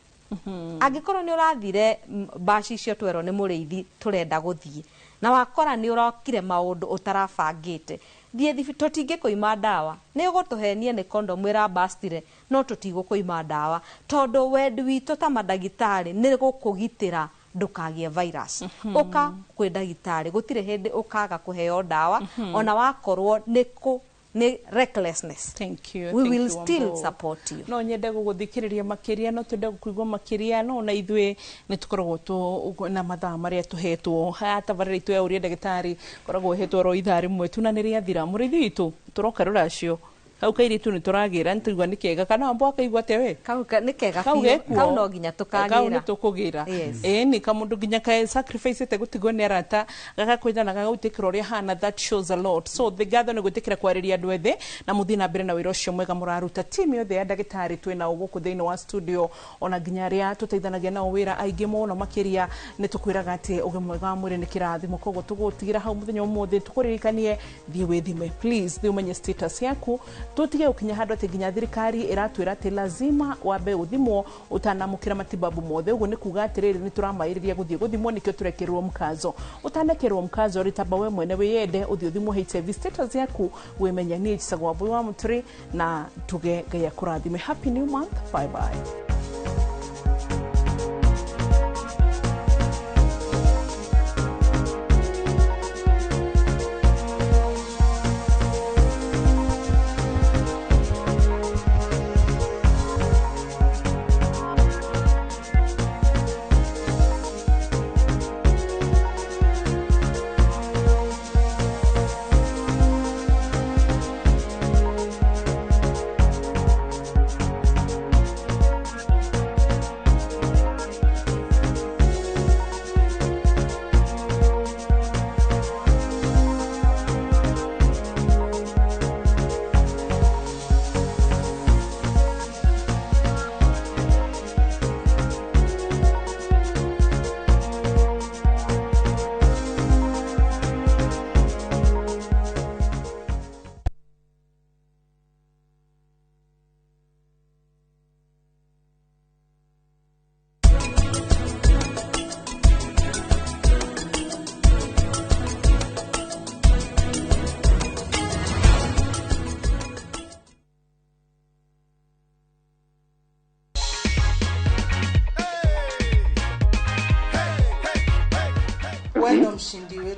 Angĩkorwo nĩ ũrathire mbaci icio twerwo nĩ mũrĩithi tũrenda gũthiĩ, na wakora nĩ ũrokire maũndũ ũtarabangĩte, thiĩ tũtingĩkũima ndawa. Nĩ ũgũtũhenia nĩ condom ĩrabastire, no tũtigũkũima ndawa, tondũ wendi witũ ta mandagĩtarĩ nĩ gũkũgitĩra ndũkagĩe virus. Ũka kwĩ ndagĩtarĩ, gũtirĩ hĩndĩ ũkaga kũheo ndawa. Ona wakorwo nĩ kũ nĩ recklessness, Thank you, we thank will you, still Wambo. support you. No nyende gũgũthikĩrĩria makĩria, no twende gũkũigua makĩria, no na ithuĩ nĩ tũkoragwo tũ na mathaa marĩa tũhetwo haya. Tabarĩra itũ ya ũria ndagĩtarĩ koragwo ĩhetwo ro ithaa rĩmwe tu na nĩ rĩathira. Mũrĩithi witũ, tũroka rũracio hau kairĩtu nĩ tũragĩra, nĩ tũigua nĩ kega kana wambo akaigua atĩa we? Kau nĩ kega Kau biũ. gekuo. Kau no nginya Kau tũkagĩra. nĩ tũkũgĩra. Yes. Ĩĩ, nĩ kamũndũ nginya ka sacrifice ĩte gũtigwo nĩ arata gagakwenda na gagagwĩtĩkĩra ũrĩa hana. That shows a lot. So the ngatho nĩ gwĩtĩkĩra kwarĩria andũ ethĩ na mũthiĩ na mbere na wĩra ũcio mwega mũraruta. Timu yothe ya ndagĩtarĩ twĩ nao gũkũ thĩinĩ wa studio, ona nginya arĩa tũteithanagia nao wĩra aingĩ mũno makĩria, nĩ tũkwĩraga atĩ ũgima mwega wa mwĩrĩ nĩ kĩrathimo. Koguo tũgũtigĩra hau mũthenya ũmũthĩ, tũkũririkanie thiĩ wĩthime, please, thiĩ ũmenye status yaku, tũtige gũkinya handũ atĩ nginya thirikari ĩratwĩra atĩ lazima wambe ũthimwo ũtanamũkĩra matibabu mothe. Ũguo nĩ kuga atĩrĩrĩ, nĩ tũramaĩrĩria gũthiĩ gũthimwo, nĩkĩo tũrekĩrwo mkazo. Ũtanekĩrwo mkazo rĩ, tamba we mwene wĩyende, ũthiĩ ũthimwo HIV status yaku wĩmenye. Niĩ njĩtagwo Wambui wa Mũtũrĩ, na tuge Ngai akũrathime. Happy new month, bye bye.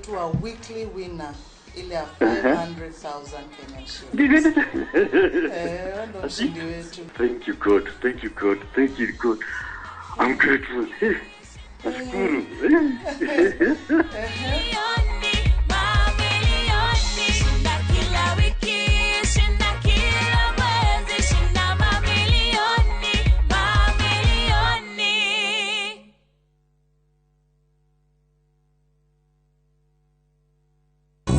wetu wa weekly winner ile ya 500,000 Kenyan shillings. Eh, ndo mshindi wetu. Thank you God, thank you God, thank you God. I'm grateful. Nashukuru. Shinda kila wiki, shinda kila mwezi, shinda mamilioni, mamilioni.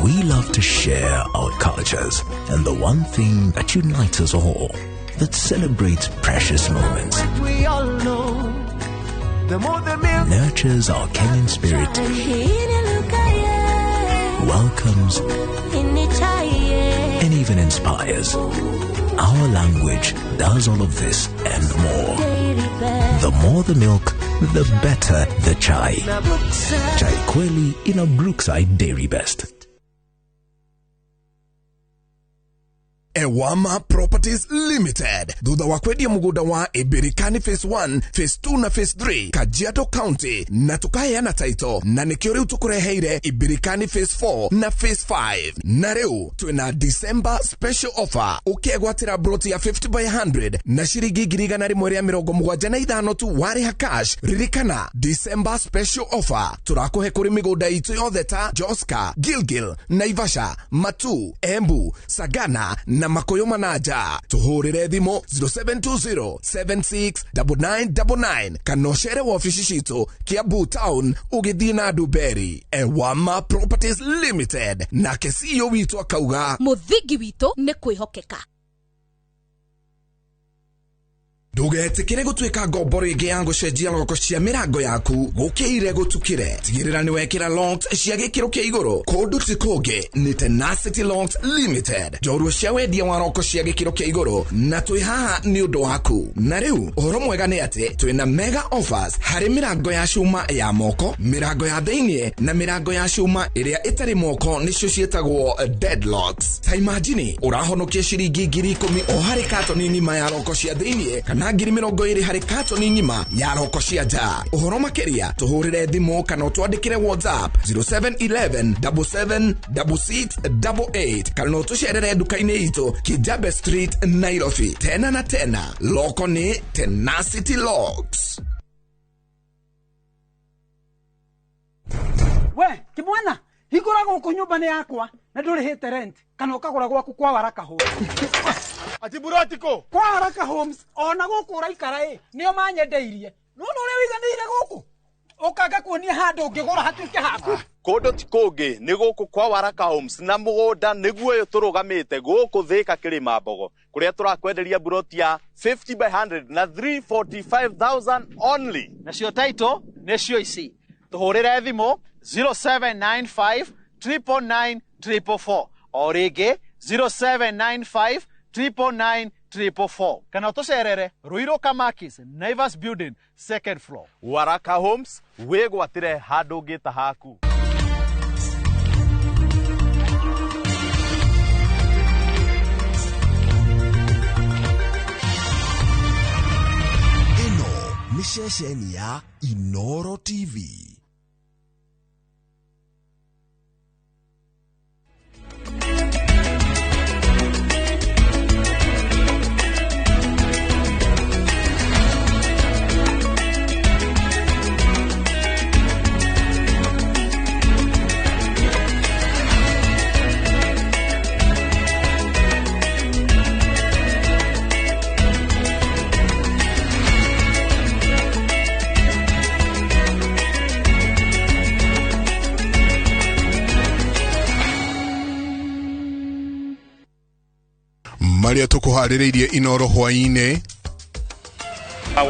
We love to share our cultures and the one thing that unites us all, that celebrates precious moments, We all know the more the milk nurtures our Kenyan spirit, welcomes, and even inspires. Our language does all of this and more. The more the milk, the better the chai. Chai Kweli in a Brookside Dairy Best. Ewama Properties Limited thutha wa kwendia mugunda wa Ibirikani phase 1, phase 2 na phase 3 Kajiado County na tukaheana title na nikio riu tukureheire Ibirikani phase 4 na phase 5 na riu twina December special offer ukiegwatira broti ya 50 by 100 na shiringi 175 tu wariha cash. Ririkana December special offer turakuhe kuri migunda itu yothe ta Joska, Gilgil, Naivasha, Matu, Embu, Sagana na Makoyo Manaja. Tuhurire thimu 0720 769999 kana ũcere wabici citũ Kiambu Town ũgĩthiĩ na Nduberi. Ewama Properties Limited nake CEO witũ akauga Mũthingi witũ nĩ kwĩhokeka. Ndũgetĩkĩre gũtuĩka ngombo rĩngĩ ya gũcenjia loko cia mĩrango yaku gũkĩire gũtukĩre. Tigĩrĩra nĩ wekĩra locks cia gĩkĩro kĩa igũrũ kũndũ ti kũngĩ nĩ Tenacity Locks Limited, njorua cia wendia wa roko cia gĩkĩro kĩa igũrũ, na twĩ haha nĩ ũndũ waku. Na rĩu ũhoro mwega nĩ atĩ twĩna mega offers harĩ mĩrango ya cuma ya moko, mĩrango ya thĩiniĩ na mĩrango ya cuma ĩrĩa ĩtarĩ moko nĩcio ciĩtagwo deadlocks. Ta imagine ũrahonokia ciringi 10,000 o harĩ katoni ng'ima ya roko cia thĩiniĩ kana 20,000 harĩ katoni ng'ima ya roko cia nja. Ũhoro makĩria tũhũrĩre thimũ kana ũtwandĩkĩre WhatsApp 0711 77 6688 kana ũtũcerere nduka-inĩ itũ Kijabe Street, Nairobi. Tena na tena, loko nĩ Tenacity Locks. We kimwana, hingũra gũkũ nyũmba nĩ yakwa na ndũrĩhĩte rent kana ũkagũra gwaku kwa Waraka Homes. Ati burotiko kwa Waraka Homes ona gũkũ ũraikara ĩ nĩo manyendeirie. Nĩwona ũrĩa ũiganĩire gũkũ ũkanga kuonia handũ ũngĩgũra hatuĩke haku. Kũndũ ti kũngĩ nĩ gũkũ kwa Waraka Homes na mũgũnda nĩguo ũyũ tũrũgamĩte gũkũ Thika Kĩrĩma Mbogo kũrĩa tũrakwenderia buroti ya 50 by 100 na 345,000 only. Nacio title nĩcio ici. Tũhũrĩre thimũ 0795 999 444 o rĩngĩ 0795 999 444 kana ũtũcerere Ruiru Kamakis, Naivas Building, second floor. Waraka Homes, wĩgwatĩre handũ ũngĩta haku. Ĩno nĩ ceceni ya Inoro TV. Maria tukuharĩrĩirie Inoro hwaĩ-inĩ.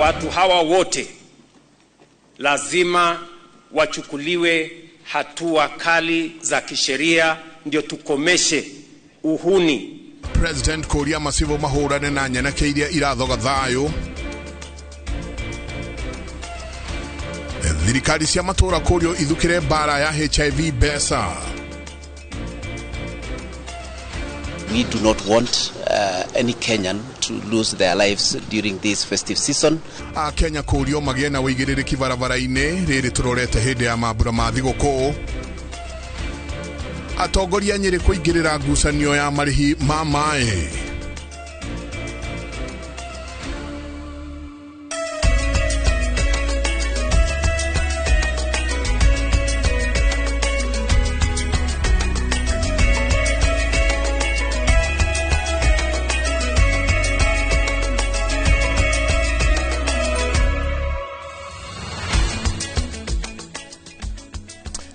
Watu hawa wote lazima wachukuliwe hatua kali za kisheria ndio tukomeshe uhuni. President kũria macibo mahũrane na nyanake iria irathoga thayũ. Thirikari cia matũra kũrio ithukĩre mbara ya HIV mbeca. We do not want any Kenyan to lose their lives during this festive season. A Kenya kũrio magĩe na ũigĩrĩrĩki barabara-inĩ rĩrĩ tũrorete hĩndĩ ya mambura ma thigũkũ. Atongoria Nyĩrĩ kũingĩrĩra ngucanio ya marĩhi ma maĩ.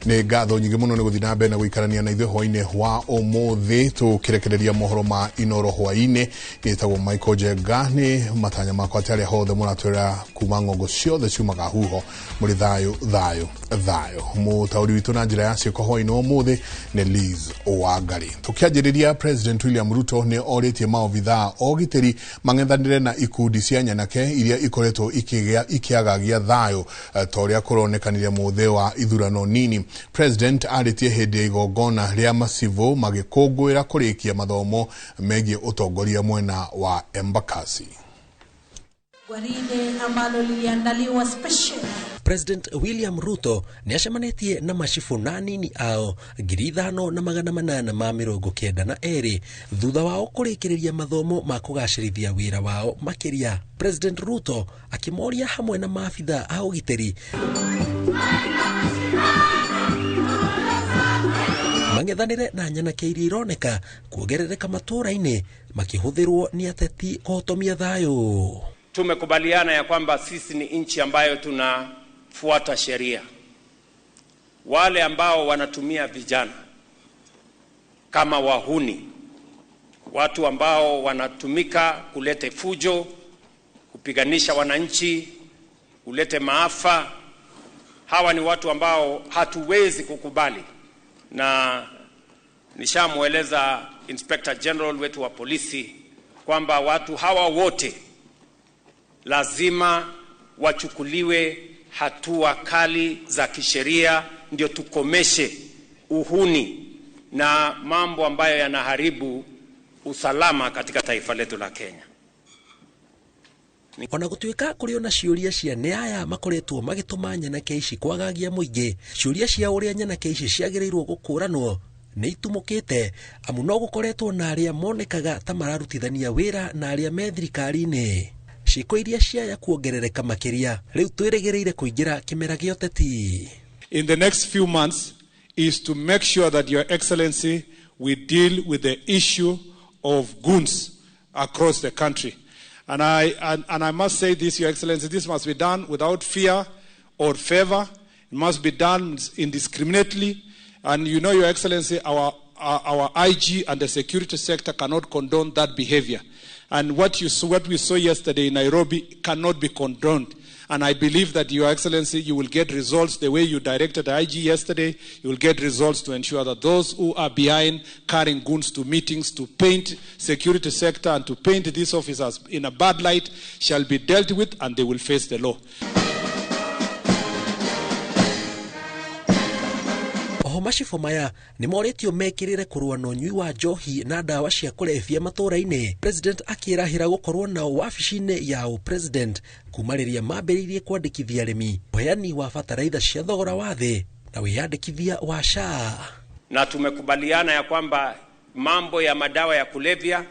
Nĩ ngatho nyingĩ mũno nĩ gũthiĩ na mbere na gũikarania na ithuĩ hwainĩ wa ũmũthĩ tũkĩrekereria mohoro ma Inoro hwainĩ. Nĩtagwo Michael Njenga, nĩ matanya makwa atĩ arĩa hothe mũratwĩra kuma ng'ongo ciothe ciumaga huho mũrĩ thayũ thayũ thayũ. Mũtaũri witũ na njĩra ya ciĩko hwainĩ wa ũmũthĩ nĩ Liz Wangari. Tũkĩanjĩrĩria, President William Ruto nĩ orĩtie maobithaa o gitĩri mang'ethanĩre na ikundi cia nyanake iria ikoretwo ikĩagagia thayũ ta ũrĩa kũronekanire mũthĩ wa ithurano nini. President arĩtie hĩndĩ ya igongona rĩa macibũ magĩkũngũĩra kũrĩkia mathomo megiĩ ũtongoria mwena wa Embakasi. Gwaride ambalo liliandaliwa special. President William Ruto nĩ acemanĩtie na macibũ na anini ao 5892 thutha wao kũrĩkĩrĩria mathomo ma kũgacĩrithia wĩra wao makĩria. President Ruto akĩmoria hamwe na maabitha a ũgitĩri mang'ethanĩre na nyanake iria ironeka kuongerereka matũũra-inĩ makĩhũthĩrwo nĩ ateti kũhotomia thayũ. Tumekubaliana ya kwamba sisi ni nchi ambayo tunafuata sheria. Wale ambao wanatumia vijana kama wahuni, watu ambao wanatumika kulete fujo, kupiganisha wananchi, kulete maafa, hawa ni watu ambao hatuwezi kukubali. Na nishamweleza Inspector General wetu wa polisi kwamba watu hawa wote lazima wachukuliwe hatua kali za kisheria, ndio tukomeshe uhuni na mambo ambayo yanaharibu usalama katika taifa letu la Kenya. Ona gũtuĩka kũrĩ ona ciũria cia nĩ aya makoretwo magĩtũma nyanake ici kwagagia mũingĩ, ciũria cia ũrĩa nyanake ici ciagĩrĩirwo gũkũranwo nĩ itumũkĩte, amu no gũkoretwo na arĩa monekaga ta mararutithania wĩra na arĩa me thirikari-inĩ. Ciĩko iria ciaya kuongerereka makĩria rĩu twĩrĩgĩrĩire kũingĩra kĩmera gĩa ũteti. In the next few months is to make sure that, Your Excellency, we deal with the issue of goons across the country. And I must say this, Your Excellency, this must be done without fear or favor. It must be done indiscriminately. And you know, Your Excellency, our IG and the security sector cannot condone that behavior. And what we saw yesterday in Nairobi cannot be condoned. And I believe that, Your Excellency, you will get results the way you directed the IG yesterday. You will get results to ensure that those who are behind carrying guns to meetings to paint security sector and to paint these officers in a bad light shall be dealt with, and they will face the law. Oho macibũ maya nĩ morĩtio mekĩrĩre kũrũa na ũnyui wa njohi na ndawa cia kũrebia matũũra-inĩ. President akĩrahĩra gũkorwo nao wabici-inĩ ya ũpresident kuma rĩrĩa mambĩrĩirie kwandĩkithia arĩmi, ũheani wa bataraitha cia thogora wa thĩ na wĩyandĩkithia wa SHA. Na tumekubaliana ya kwamba mambo ya madawa ya kulevya,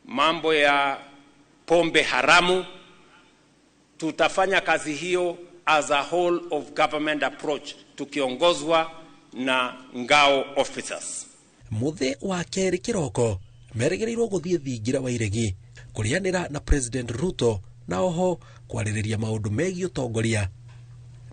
mambo ya pombe haramu, tutafanya kazi hiyo as a whole of government approach tukiongozwa na ngao officers. Mũthĩ wa kerĩ kĩroko merĩgĩrĩirwo gũthiĩ thingira wa iregi kũrĩanĩra na President Ruto na oho kwarĩrĩria maũndũ megiĩ ũtongoria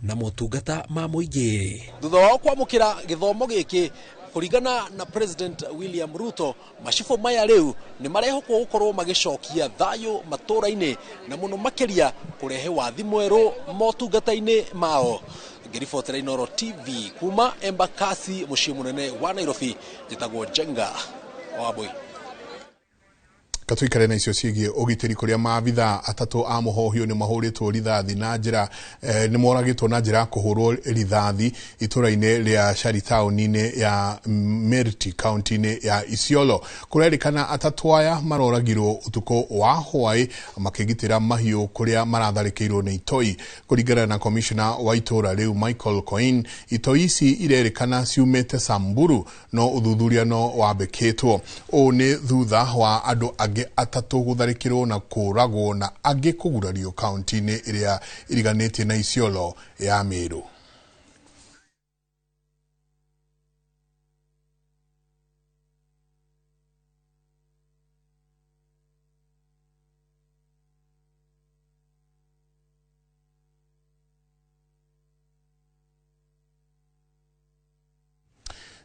na motungata ma mũingĩ. Thutha wao kwamũkĩra gĩthomo gĩkĩ kũringana na President William Ruto, macibũ maya rĩu nĩ marehokwo gũkorwo magĩcokia thayũ matũũra-inĩ na mũno makĩria kũrehe wathi mwerũ motungata-inĩ mao. Ngĩribotera Inoro TV kuma Embakasi, mũciĩ mũnene wa Nairobi, njĩtagwo Njenga Wambui. Katuikare na icio ciĩgiĩ ũgitĩri kũrĩa maabithaa atatũ a mũhohio nĩ mahũrĩtwo rithathi na njĩra nĩ moragĩtwo na njĩra ya kũhũrwo rithathi itũra-inĩ rĩa Shari taũni-inĩ ya Merti kaunti-inĩ ya Isiolo. Kũrerĩkana atatũ aya maroragirwo ũtukũ wa hwaĩ makĩgitĩra mahiũ kũrĩa maratharĩkĩirwo nĩ itoi. Kũringana na komishona wa itũra rĩu Michael Coin, itoi ici irerĩkana ciumĩte Samburu no ũthuthuria no wambĩkĩtwo. Ũũ nĩ thutha wa andũ angĩ atatũ gũtharĩkĩrwo na kũragwo na angĩ kũgurario kaunti-inĩ ĩrĩa iriganĩtie na Isiolo ya Meru.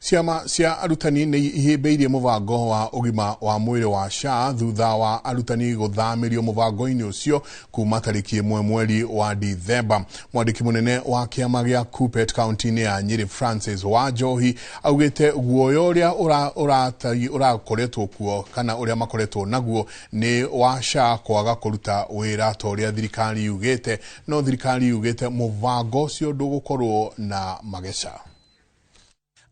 Ciama cia arutani nĩ ihĩmbĩirie mũbango wa ũgima wa mwĩrĩ wa SHA thutha wa arutani gũthamĩrio mũbango-inĩ ũcio kuma tarĩki 1 mweri wa Dithemba. Mwandĩki mũnene wa kĩama gĩa KUPPET kaunti-inĩ ya Nyĩrĩ Francis Wanjohi augĩte guoya ũrĩa ũrakoretwo kuo kana ũrĩa makoretwo naguo nĩ wa SHA kwaga kũruta wĩra ta ũrĩa thirikari yugĩte, no thirikari yugĩte mũbango ũcio ndũgũkorwo na mageca.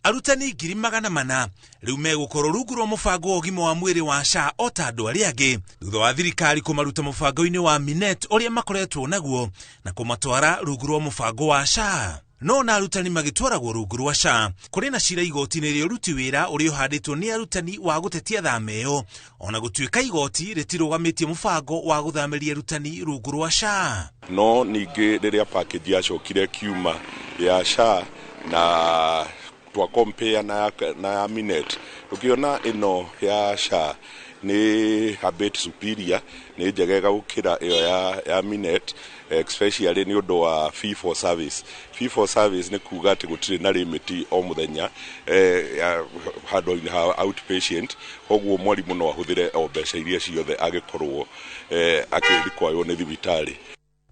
Arutani 400,000 rĩu megũkorwo rungu rwa mũbango wa ũgima wa mwĩrĩ wa SHA o ta andũ arĩa angĩ thutha wa thirikari kũmaruta mũbango-inĩ wa Minet ũrĩa makoretwo naguo na kũmatwara rungu rwa mũbango wa SHA. No na arutani magĩtwaragwo rungu rwa SHA kũrĩ na cira igoti-inĩ rĩa ũruti wĩra ũrĩa ũhandĩtwo nĩ arutani wa gũtetia thama ĩyo, ona gũtuĩka igoti rĩtirũgamĩtie mũbango wa gũthamĩria arutani rungu rwa SHA. No ningĩ rĩrĩa package yacokire kiuma ya SHA na twa compare na ya Minet, tukiona ĩno ya SHA nĩ a bit superior, nĩ njegega gũkĩra ĩyo ya Minet, especially nĩ ũndũ wa fee for service. Fee for service nĩ kuga atĩ gũtirĩ na limit o mũthenya handũ-inĩ ha outpatient, koguo mwarimũ no ahũthĩre o mbeca iria ciothe agĩkorwo akĩrequirwo nĩ thibitarĩ.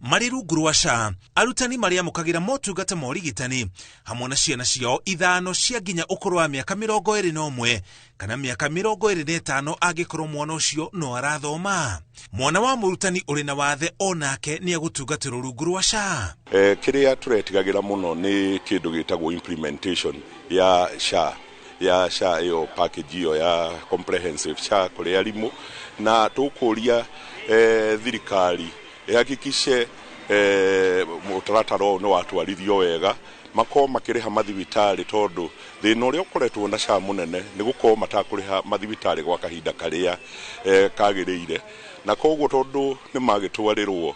Marĩ rungu rwa SHA arutani marĩamũkagĩra motungata ma ũrigitani hamwe na ciana ciao 5 cia nginya ũkũrũ wa mĩaka 21 kana mĩaka 25 angĩkorwo mwana ũcio no arathoma. Mwana wa mũrutani ũrĩ na wathe o nake nĩ egũtungatĩrwo rungu rwa SHA. Kĩrĩa tũretigagĩra mũno nĩ kĩndũ gĩtagwo implementation ya SHA, ya SHA ĩyo package ĩyo ya comprehensive SHA kũrĩ arimũ, na tũkũria thirikari ihakikishe mũtaratara ũyũ nĩ watwarithio wega, makorwo makĩrĩha mathibitarĩ, tondũ thĩna ũrĩa ũkoretwo na SHA mũnene nĩ gũkorwo matakũrĩha mathibitarĩ gwa kahinda karĩa kagĩrĩire, na koguo tondũ nĩ magĩtwarĩrwo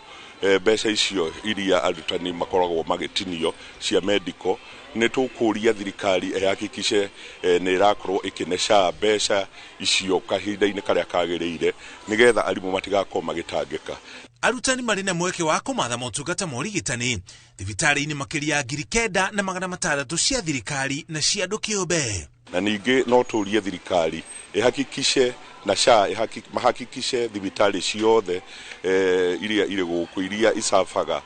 mbeca icio iria arutani makoragwo magĩtinio cia medical, nĩ tũkũria thirikari ĩhakikishe nĩ ĩrakorwo ĩkĩne SHA mbeca icio kahinda-inĩ karĩa kagĩrĩire, nĩgetha arimũ matigakorwo magĩtangĩka. Arutani marĩ na mweke wa kũmatha motungata ma ũrigitani thibitarĩ-inĩ makĩria 9,600 cia thirikari na cia andũ kĩũmbe. Na ningĩ no tũrie thirikari ĩhakikishe na SHA mahakikishe thibitarĩ ciothe iria irĩ gũkũ iria icabaga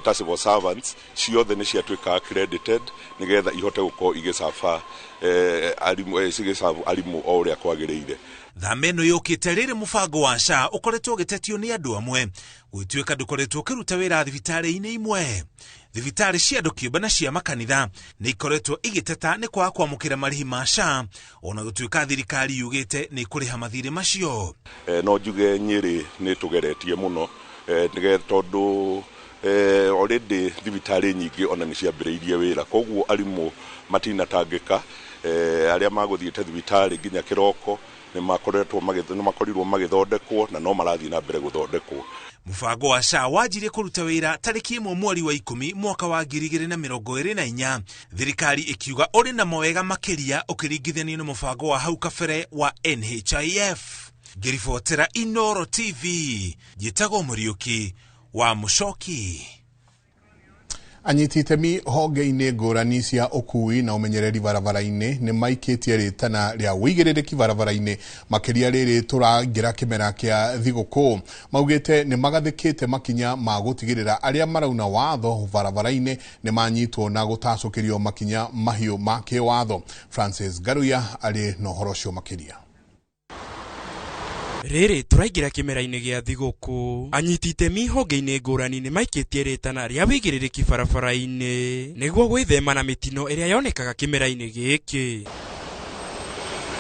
ta civil servants ciothe nĩ ciatuĩka accredited nĩgetha ihote gũkorwo igĩcaba arimũ arimũ o ũrĩa kwagĩrĩire. Thama ĩno yũkĩte rĩrĩ mũbango wa SHA ũkoretwo ũgĩtetio nĩ andũ amwe gũtuĩka ndũkoretwo ũkĩruta wĩra thibitarĩ-inĩ imwe. Thibitarĩ cia andũ kĩũmbe na cia makanitha nĩ ikoretwo igĩteta nĩ kwaga kwamũkĩra marĩhi ma SHA ona gũtuĩka thirikari yugĩte nĩ ĩkũrĩha mathirĩ macio. No njuge Nyĩrĩ nĩ tũgeretie mũno tondũ already thibitarĩ nyingĩ ona nĩ ciambĩrĩirie wĩra, koguo arimũ matinatangĩka, arĩa magũthiĩte thibitarĩ nginya kĩroko nĩ makorirwo magĩthondekwo na no marathiĩ na mbere gũthondekwo. Mũbango wa SHA wanjirie kũruta wĩra tarĩki 1 mweri wa 10 mwaka wa 2024, thirikari ĩkiuga ũrĩ na mawega makĩria ũkĩringithanio na mũbango wa hau kabere wa NHIF. Ngĩribotera Inooro TV, njĩtagwo Mũriũki wa Mũcoki. Anyiti itemi honge-inĩ ngũrani cia ũkui na ũmenyereri barabara-inĩ nĩ maikĩtie rĩtana rĩa ũigĩrĩrĩki barabara-inĩ makĩria rĩrĩ tũraingĩra kĩmera kĩa thigũkũ. Maugĩte nĩ magathĩkĩte makinya ma gũtigĩrĩra arĩa marauna watho barabara-inĩ nĩ manyitwo na gũtacũkĩrio makinya mahiũ ma kĩwatho. Francis Ngaruya arĩ na ũhoro ũcio makĩria. Rĩrĩ tũraingĩra kĩmera-inĩ gĩa thigũkũ. Anyiti itemi honge-inĩ ngũrani nĩ maikĩtie rĩtana rĩa wĩigĩrĩrĩki barabara-inĩ nĩguo gwĩthema na mĩtino ĩrĩa yonekaga kĩmera-inĩ gĩkĩ.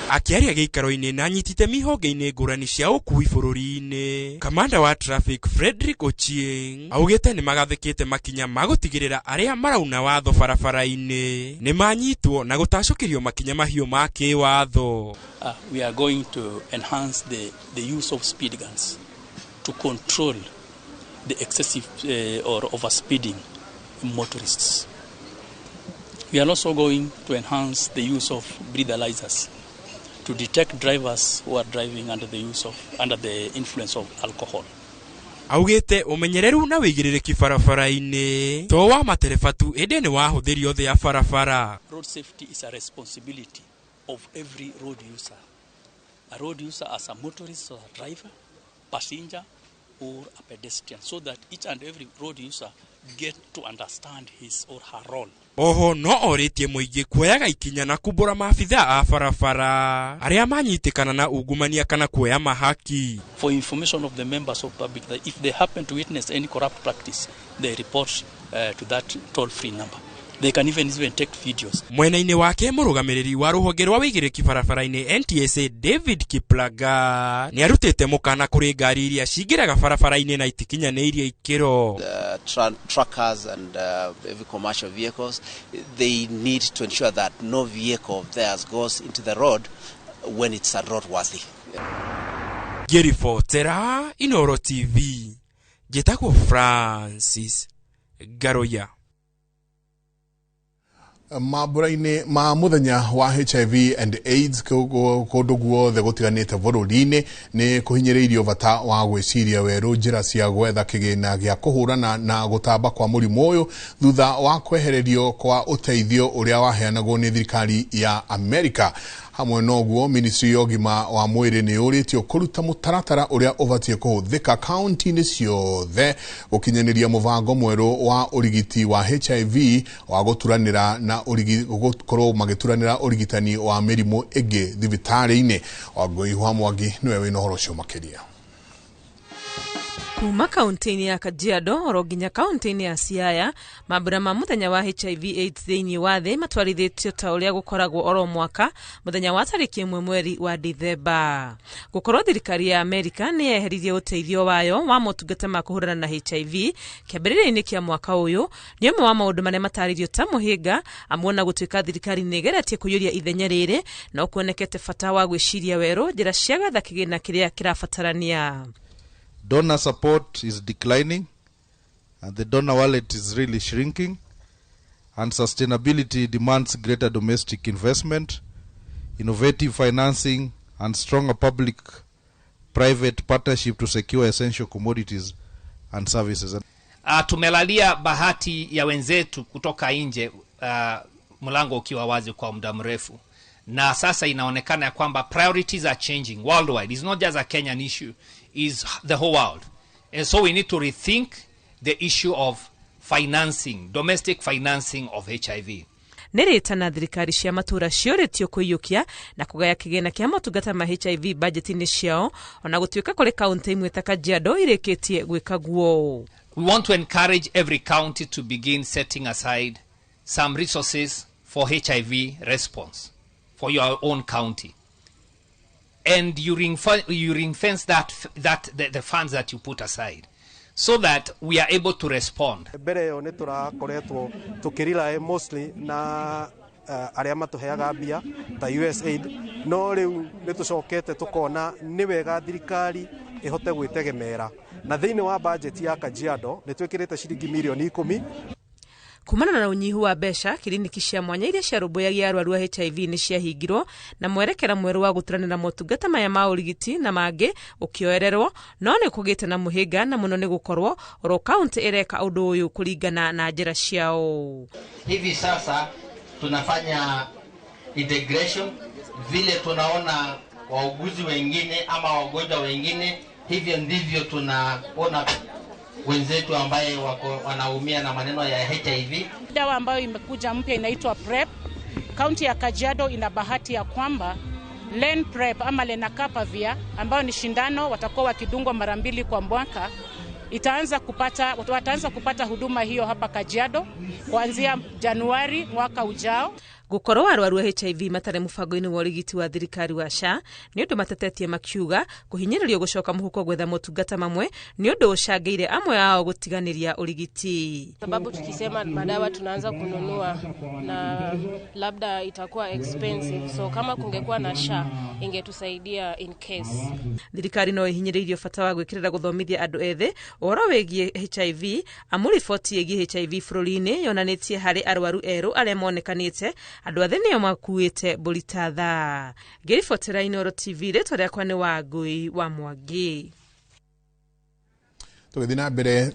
Akĩaria gĩikaro-inĩ na anyiti itemi honge-inĩ ngũrani cia ũkui bũrũri-inĩ, kamanda wa traffic Frederick Ochieng augĩte nĩ magathĩkĩte makinya ma gũtigĩrĩra arĩa marauna watho barabara-inĩ nĩ manyitwo na gũtacũkĩrio makinya mahiũ ma kĩwatho. We are going to enhance the use of speed guns to control the excessive or overspeeding motorists. We are also going to enhance the use of breathalyzers to detect drivers who are driving under the influence of alcohol. Augĩte ũmenyereru na wĩigĩrĩrĩki barabara-inĩ to wa matereba tu ĩndĩ nĩ wa ahũthĩri othe a barabara. Road safety is a responsibility of every road user. A road user as a motorist or a driver, passenger or a pedestrian, so that each and every road user get to understand his or her role. Oho no orĩtie mũingĩ kuoyaga ikinya na kumbũra maabithaa a barabara arĩa manyitĩkana na ungumania kana kuoya mahaki. For information of the members of public that if they happen to witness any corrupt practice, they report to that toll-free number. They can even take videos. Mwena-inĩ wake mũrũgamĩrĩri wa rũhonge rwa wĩigĩrĩki barabara-inĩ NTSA David Kiplagat nĩarutĩte mũkana kũrĩ ngari iria cingĩraga barabara-inĩ na itikinyanĩirie ikĩro. Truckers and every commercial vehicles, they need to ensure that no vehicle of theirs goes into the road when it's unroadworthy. Ngĩribotera Inooro TV, njĩtagwo Francis Garoya. Mambura-inĩ ma muthenya wa HIV and AIDS kũndũ guothe gũtiganĩte bũrũri-inĩ nĩ kũhinyĩrĩirio bata wa gwĩciria werũ njĩra cia gwetha kĩgĩna gĩa kũhũrana na gũtamba kwa mũrimũ ũyũ thutha wa kwehererio kwa ũteithio ũrĩa waheanagwo nĩ thirikari ya Amerika. Hamwe noguo ministry ya ũgima wa mwĩrĩ nĩ yũrĩtio kũruta mũtaratara ũrĩa ũbatiĩ kũhũthĩka kaunti-inĩ ciothe gũkinyanĩria mũbango mwerũ wa ũrigiti wa HIV wa gũturanĩra na gũkorwo magĩturanĩra ũrigitani wa mĩrimũ ĩngĩ thibitarĩ-inĩ. Wangũi wa Mwangi nĩwe wĩna ũhoro ũcio makĩria. Kuma kaunti-inĩ ya Kajiado oro nginya kaunti-inĩ ya Siaya, mambura ma muthenya wa HIV AIDS thĩinĩ wa thĩ matwarithĩtio ta ũrĩa gũkoragwo oro mwaka muthenya wa tarĩki 1 mweri wa Dithemba. Gũkorwo thirikari ya Amerika nĩ yeheririe ũteithio wayo wa motungata ma kũhũrana na HIV kĩambĩrĩria-inĩ kĩa mwaka ũyũ nĩ ũmwe wa maũndũ marĩa matarĩirio ta mũhĩnga, amuona gũtuĩka thirikari nĩ ĩgeretie kũiyũria ithenya rĩrĩ no kuonekete bata wa gwĩciria werũ njĩra cia gwetha kĩgĩna kĩrĩa kĩrabatarania. Donor support is declining and the donor wallet is really shrinking, and sustainability demands greater domestic investment, innovative financing and stronger public-private partnership to secure essential commodities and services. Tumelalia bahati ya wenzetu kutoka nje, mlango ukiwa wazi kwa muda mrefu, na sasa inaonekana ya kwamba priorities are changing worldwide. It's not just a Kenyan issue, is the whole world. And so we need to rethink the issue of financing, domestic financing of HIV. Nĩ rĩtana thirikari cia matũra ciũrĩtio kũiyũkia na kũgaya kĩgĩna kĩa motungata ma HIV bajeti-inĩ ciao, ona gũtuĩka kũrĩ kaunti imwe ta Kajiado irĩkĩtie gwĩka guo. We want to encourage every county to begin setting aside some resources for HIV response for your own county. And you ring fence the funds that you put aside so that we are able to respond. Mbere yo nĩ tũrakoretwo tũkĩrely mostly na arĩa matũheaga mbia ta USAID, no rĩu nĩ tũcokete tũkona nĩ wega thirikari ĩhote gwĩtegemera, na thĩinĩ wa budget ya Kajiado nĩ twĩkĩrĩte ciringi mirioni 10. Kumana na unyihu wa mbeca, kiriniki cia mwanya iria ciarũmbũyagia arwaru a HIV nĩ ciahingirwo na mwerekera mwerũ wa gũturanĩra motungata maya ma ũrigiti na mangĩ ũkĩoererwo, no nĩ kũgĩte na mũhĩnga na mũno nĩ gũkorwo oro kaunti ĩreka ũndũ ũyũ kũringana na njĩra ciao. Hivi sasa tunafanya integration, vile tunaona wauguzi wengine ama wagonjwa wengine, hivyo ndivyo tunaona wenzetu ambaye wako wanaumia na maneno ya HIV. Dawa ambayo imekuja mpya inaitwa PrEP. Kaunti ya Kajiado ina bahati ya kwamba Len Prep ama Lenacapavir ambayo ni shindano watakuwa wakidungwa mara mbili kwa mwaka wataanza kupata huduma hiyo hapa Kajiado kuanzia Januari mwaka ujao. Gukorwo arwaru a HIV matarĩ mũbango-inĩ wa ũrigiti wa thirikari wa SHA nĩ ũndũ matetetie makiuga kũhinyĩrĩrio gũcoka mũhuko gwetha motungata mamwe nĩ ũndũ ũcangĩire amwe ao gũtiganĩria ũrigiti. Sababu tukisema madawa tunaanza kununua na labda itakuwa expensive, so kama kungekuwa na SHA ingetusaidia in case. Thirikari no ihinyĩrĩirio bata wa gwĩkĩrĩra gũthomithia andũ ethĩ ũhoro wĩgiĩ HIV amu riboti ĩgiĩ HIV bũrũri-inĩ yonanĩtie harĩ arwaru erũ arĩa monekanĩte andũ athe nĩo makuĩte mbũri ta thaa. Ngĩribotera Inooro TV, rĩtwa rĩakwa nĩ Wangũi wa Mwangi. Tũgĩthiĩ na mbere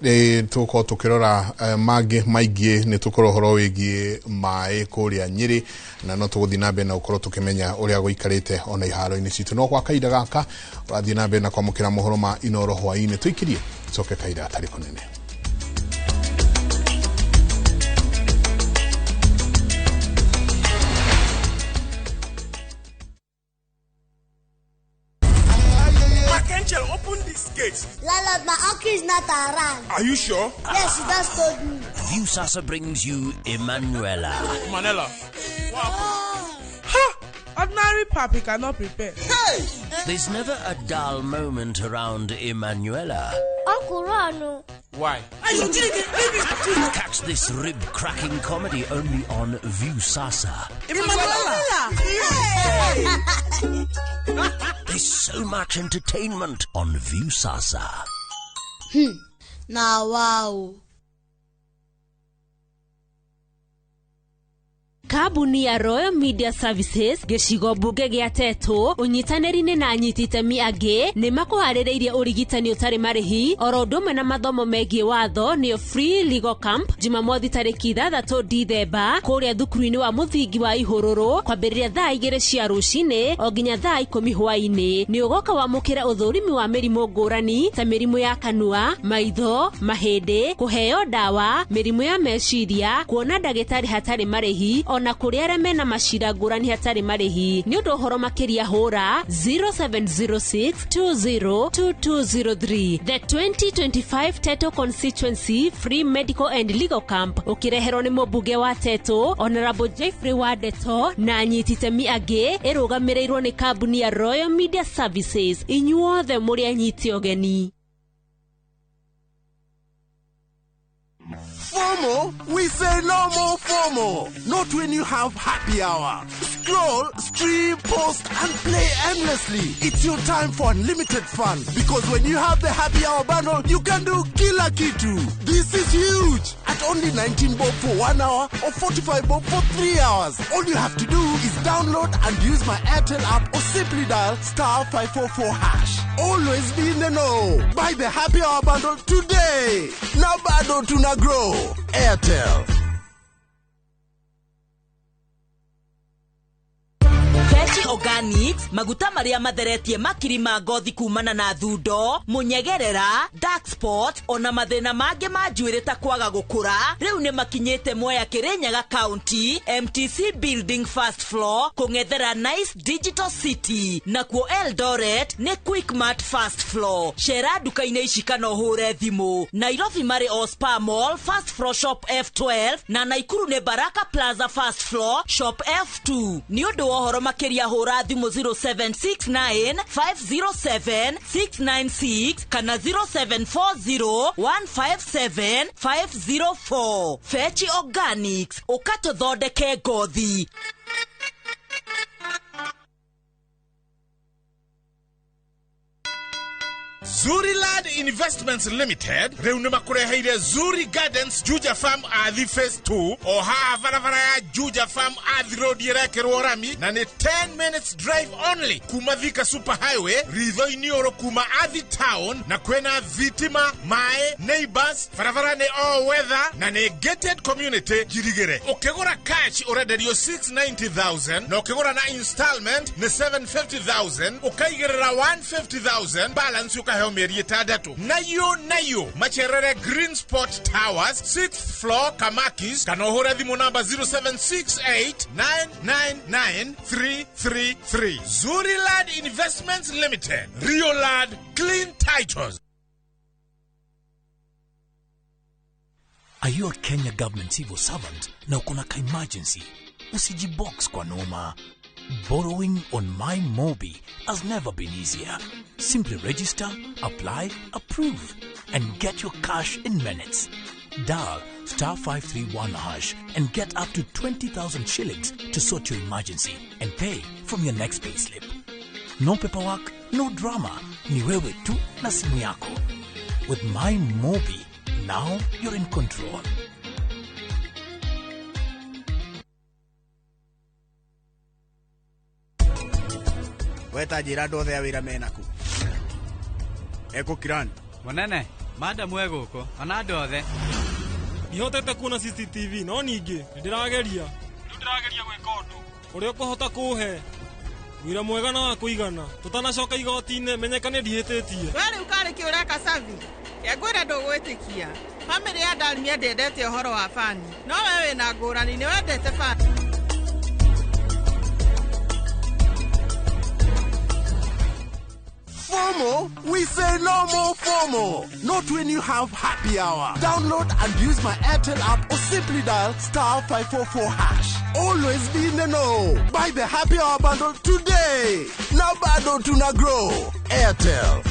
tũgũkorwo tũkĩrora mangĩ maingĩ nĩ tũkorwo ũhoro wĩgiĩ maĩ kũrĩa Nyĩrĩ na no tũgũthiĩ na mbere na gũkorwo tũkĩmenya ũrĩa gũikarĩte ona iharo-inĩ citũ. No kwa kahinda gaka ũrathiĩ na mbere na kwamũkĩra mohoro ma Inooro hwaĩ-inĩ, tũikirie tũcoke kahinda gatarĩ kũnene. Lala, my uncle is not around. Are you sure? Yes, she just told me. Viusasa brings you Emanuela. Manela. Ha! Ordinary papi cannot prepare. Hey! There's never a dull moment around Emanuela. Uncle Rano. Why? Catch this rib-cracking comedy only on Viusasa. Emanuela! There's so much entertainment on Viusasa. Now, wow. Kambuni ya Royal Media Services gĩcigo mbunge gĩa Tetũ ũnyitanĩri-inĩ na anyiti itemi angĩ nĩ makũharĩrĩirie ũrigitani ũtarĩ marĩhi oro ũndũ ũmwe na mathomo megiĩ watho nĩyo Free Legal Camp Jumamothi tarĩki 6 Dithemba kũrĩa thukuru-inĩ wa mũthingi wa Ihũrũrũ kwambĩrĩria thaa 2 cia rũcinĩ o nginya thaa 10 hwaĩ-inĩ. Nĩ ũgoka wamũkĩra ũthũrimi wa mĩrimũ ngũrani ta mĩrimũ ya kanua, maitho, mahĩndĩ, kũheo ndawa, mĩrimũ ya meciria, kuona ndagĩtarĩ hatarĩ marĩhi ona kũrĩa arĩa mena macira ngũrani hatarĩ marĩhi. Nĩ ũndũ ũhoro makĩria hũra 0706202203. The 2025 Teto Constituency Free Medical and Legal Camp ũkĩreherwo nĩ mũmbunge wa Teto Honorable Jeffrey Wadeto na anyiti itemi angĩ, ĩrũgamĩrĩirwo nĩ kambuni ya Royal Media Services. Inyuothe mũrĩ anyiti ũgeni. FOMO? We say no more FOMO. Not when you have happy hour. Scroll, stream, post, and play endlessly. It's your time for unlimited fun. Because when you have the happy hour bundle, you can do kila kitu. This is huge. At only 19 bob for 1 hour or 45 bob for 3 hours. All you have to do is download and use my Airtel app or simply dial *544#. Always be in the know. Buy the happy hour bundle today. Now bado tuna grow. Airtel. Fechi Organics maguta maria matheretie makiri ma ngothi kumana na thundo munyegerera dark spot ona mathina mangi ma njuiri ta kwaga gukura riu ni makinyite Mwea Kirinyaga County MTC Building first floor kung'ethera Nice Digital City nakuo Eldoret ni Quickmart first floor. Cera nduka-inĩ ici kana ũhũre thimũ. Nairobi marĩ Ospa Mall first floor shop F12 na Naikuru ni Baraka Plaza first floor shop F2. Ni ũndũ wa ũhoro makĩria hũra thimũ 0769 507 696 kana 0740 157 504. Fechi Organics ũkatũthondeke ngothi. Zuriland Investments Limited rĩu nĩ makũreheire Zuri Gardens Juja Farm Athi Phase 2 o haha barabara ya Juja Farm Athi Road ĩrekĩrwo rami na nĩ 10 minutes drive only kuma Thika Super Highway ritho-inĩ ũrũ kuma Athi Town na kwĩna thitima maĩ neighbors barabara nĩ all weather na nĩ gated community njirigĩre. Ũkĩgũra cash ũrenderio 690,000 na ũkĩgũra na installment nĩ 750,000 ũkaigĩrĩra 150,000 balance ũkaheo ũkaheo mĩeri 6. Nayo nayo macerere Green Spot Towers 6th floor Kamakis, kana ũhũre thimũ namba 0768999333. Zuriland Investments Limited, Riolad Clean Titles. Are you a Kenya government civil servant na uko na ka emergency? Usijibox kwa noma. Borrowing on My Mobi has never been easier. Simply register, apply, approve, and get your cash in minutes. Dial *531# and get up to 20,000 shillings to sort your emergency and pay from your next payslip. No paperwork, no drama. Ni wewe tu na simu yako. With My Mobi, now you're in control. Weta njĩra andũ othe a wĩra menaku. Ekũkirani. Mũnene, madam e gũkũ, ona andũ othe. Ndihotete kuona CCTV no ningĩ nĩndĩrageria. Rĩu ndĩrageria gwĩka ũndũ ũrĩa ũkũhota kũũhe wĩra mwega na wa kũigana tũtanacoka igoti-inĩ menyekane ndihĩtĩtie. We rĩu karĩ kĩ ũreka Savi? Ngwĩra ndũgwĩtĩkia. Bamĩrĩ ya Dalmia ndĩendete ũhoro wa bani, no we wĩna ngũrani nĩ wendete bani. FOMO? We say no more FOMO. Not when you have happy hour. Download and use my Airtel app or simply dial *544#. Always be in the know. Buy the happy hour bundle today. Now bado tuna grow. Airtel.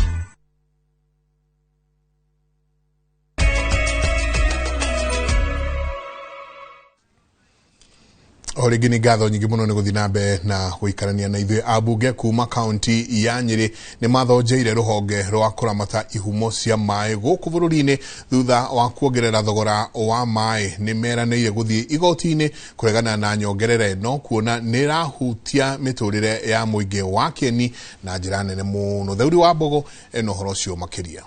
O rĩngĩ nĩ ngatho nyingĩ mũno nĩ gũthiĩ na mbere na gũikarania na ithuĩ. Ambunge kuma kaunti ya Nyĩrĩ nĩ mathonjeire rũhonge rwa kũramata ihumo cia maĩ gũkũ bũrũri-inĩ thutha wa kuongerera thogora wa maĩ. Nĩ meranĩire gũthiĩ igoti-inĩ kũregana na nyongerera ĩno kuona nĩ ĩrahutia mĩtũrĩre ya mũingĩ wa Kĩeni na njĩra nene mũno. Theuri wa Mbogo ena ũhoro ũcio makĩria.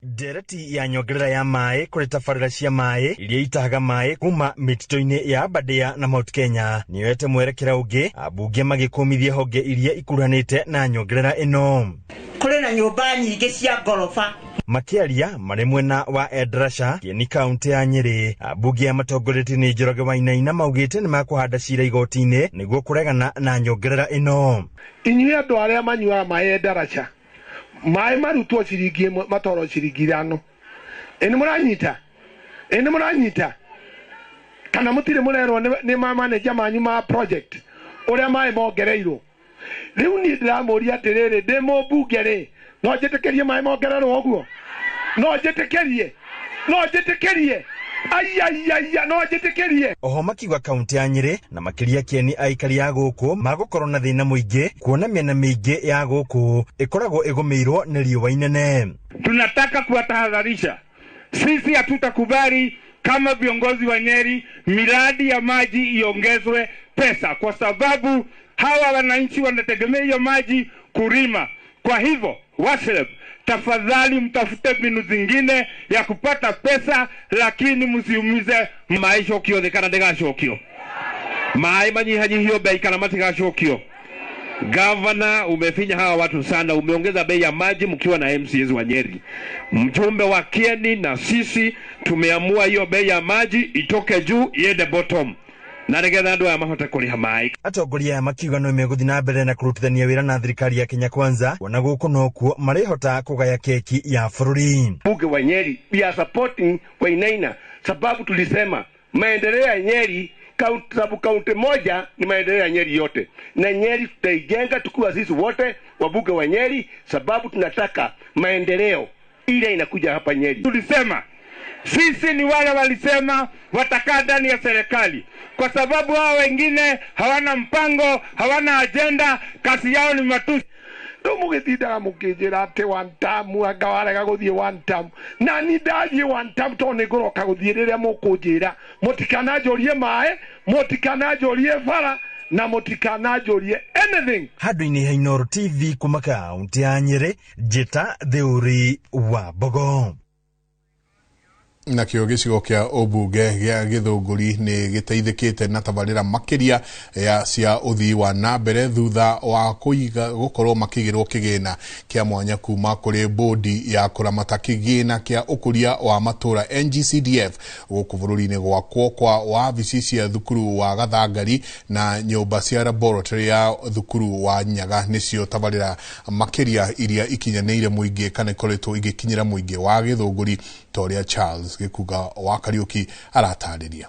Ndereti ya nyongerera ya maĩ kũrĩ tabarĩra cia maĩ iria itahaga maĩ kuma mĩtitũ-inĩ ya Aberdare na Mount Kenya nĩyoete mwerekera ũngĩ, ambunge magĩkũmithia honge iria ikuruhanĩte na nyongerera ĩno. Kũrĩ na nyũmba nyingĩ cia ngoroba. Makĩaria marĩ mwena wa Endarasha Kĩeni kaunti ya Nyĩrĩ, ambunge a matongoretio nĩ Njoroge Wainaina maugĩte nĩ makũhanda cira igoti-inĩ nĩguo kũregana na nyongerera ĩno. Inyuĩ andũ arĩa manyuaga maĩ Endarasha, maĩ marutwo ciringi 1 matwarwo ciringi 5. Ĩ nĩ mũranyita? Ĩ nĩ mũranyita? Kana mũtirĩ mũrerwo nĩ ma manager manyu ma project ũrĩa maĩ mongereirwo? Rĩu niĩ ndĩramũria atĩrĩrĩ, ndĩ mũmbunge rĩ, no njĩtĩkĩrie maĩ mongererwo ũguo? No njĩtĩkĩrie? No njĩtĩkĩrie? Aiaiaia, no njĩtĩkĩrie. Oho makiuga kaunti ya Nyĩrĩ na makĩria Kĩeni aikari a gũkũ magũkorwo na thĩna mũingĩ kuona mĩena mĩingĩ ya gũkũ ĩkoragwo ĩgũmĩirwo nĩ riũa inene. Tunataka kuwatahadharisha, sisi hatutakubali kama viongozi wa Nyeri miradi ya maji iongezwe pesa, kwa sababu hawa wananchi wanategemea hiyo maji kulima. Kwa hivyo WASLEB, tafadhali mtafute mbinu zingine ya kupata pesa, lakini msiumize maisha kiothekana ndigacokio. Maĩ manyihanyihio bei kana matigacokio. Governor, umefinya hawa watu sana, umeongeza bei ya maji mkiwa na MCAs wa Nyeri. Mjumbe wa Kieni na sisi tumeamua hiyo bei ya maji itoke juu iende bottom, na nigetha andũ aya mahote kũrĩha maĩ. Atongoria aya makiuga no megũthiĩ na mbere na kũrutithania wĩra na thirikari ya Kenya Kwanza kuona gũkũ nokuo marĩhota kũgaya keki ya bũrũri. Bunge wa Nyeri, we are supporting Wainaina sababu tulisema maendeleo ya Nyeri sababu kaunti moja ni maendeleo ya Nyeri yote, na Nyeri tutaijenga tukiwa sisi wote wabunge wa Nyeri, sababu tunataka maendeleo ile inakuja hapa Nyeri. Tulisema sisi ni wale walisema watakaa ndani ya serikali, kwa sababu hao wengine hawana mpango, hawana agenda, kazi yao ni matusi. Rĩu mũgĩtindaga mũkĩnjĩra atĩ one term, anga warega gũthiĩ one term, na niĩ ndathiĩ one term tondũ nĩ ngũroka gũthiĩ rĩrĩa mũkũnjĩra mũtikananjũrie maĩ, mũtikananjũrie bara, na mũtikananjũrie anything. Handũ-inĩ ha Inooro TV kuma kaunti ya Nyĩrĩ, Njĩta Theuri wa Mbogo. Nakĩo gĩcigo kĩa ũmbunge gĩa Gĩthũngũri nĩ gĩteithĩkĩte na tabarĩra makĩria ya cia ũthii wa na mbere thutha wa kũiga gũkorwo makĩigĩrwo kĩgĩna kĩa mwanya kuma kũrĩ bodi ya kũramata kĩgĩna kĩa ũkũria wa matũra NGCDF gũkũ bũrũri-inĩ gwakwo kwa wabici cia thukuru wa Gathangari na nyũmba cia laboratory ya thukuru wa Nyaga nĩcio tabarĩra makĩria iria ikinyanĩire mũingĩ kana ikoretwo igĩkinyĩra mũingĩ wa Gĩthũngũri ta ũrĩa Charles Gĩkunga wa Kariũki aratarĩria.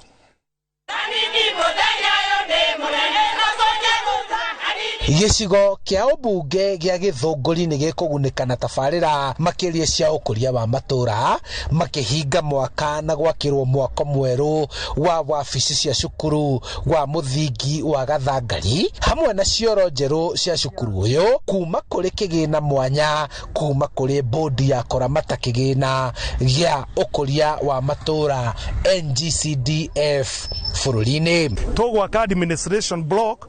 Gĩcigo kĩa ũmbunge gĩa Gĩthũngũri nĩ gĩkũgunĩka na tabarĩra makĩria cia ũkũria wa matũra makĩhinga mwaka na gwakĩrwo mwako mwerũ wa wabici cia cukuru wa mũthingi wa Gathangari hamwe na cioro njerũ cia cukuru ũyũ kuma kũrĩ kĩgĩna mwanya kuma kũrĩ bodi ya kũramata kĩgĩna gĩa ũkũria wa matũra NGCDF bũrũri-inĩ. Tũgwaka administration block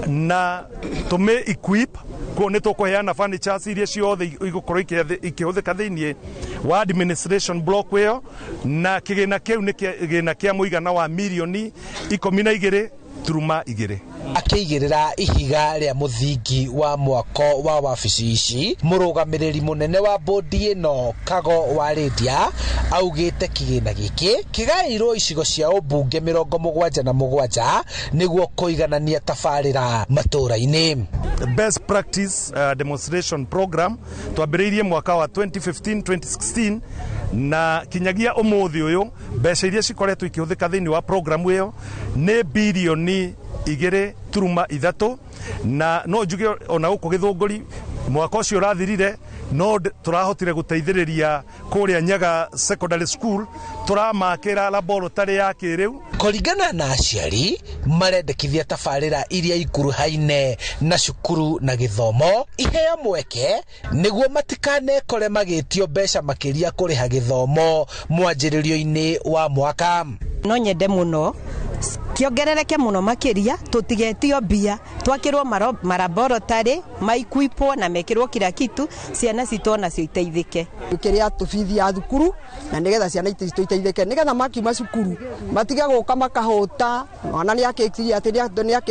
na tũmĩ equip kuo nĩ tũkũheana furnitures iria ciothe igũkorwo ikĩhũthĩka thĩinĩ wa administration block ĩyo na kĩgĩna kĩu nĩ kĩgĩna kĩa mũigana wa mirioni 12.2. Akĩigĩrĩra ihiga rĩa mũthingi wa mwako wa wabici ici mũrũgamĩrĩri mũnene wa bodi ĩno Kago wa Rĩndia augĩte kĩgĩna gĩkĩ kĩgaĩirwo icigo cia ũmbunge 77 nĩguo kũiganania tabarĩra matũra-inĩ. Best practice demonstration program twambĩrĩirie mwaka wa 2015-2016 na kinyagia ũmũthĩ ũyũ mbeca iria cikoretwo ikĩhũthĩka thĩinĩ wa programu ĩyo nĩ birioni 2.3 na no njuge ona gũkũ Gĩthũngũri mwaka ũcio ũrathirire no tũrahotire gũteithĩrĩria kũrĩa Nyaga Secondary School tũramakĩra laboratory ya kĩrĩu. Kũringana na aciari marendekithia tabarĩra iria ikuruhaine na cukuru na gĩthomo iheo mweke nĩguo matikanekore magĩtio mbeca makĩria kũrĩha gĩthomo mwanjĩrĩrio-inĩ wa mwaka. No nyende mũno kĩongerereke mũno makĩria tũtigetio mbia twakĩrwo maraborotary maikuipwo na mekĩrwo kila kitu ciana citũ onacio iteithĩke. Kĩrĩa tũbithi ya thukuru na nĩgetha ciana itũ iteithĩke nĩgetha makiuma cukuru matige gũka makahũta mwana nĩ akĩtiria atĩ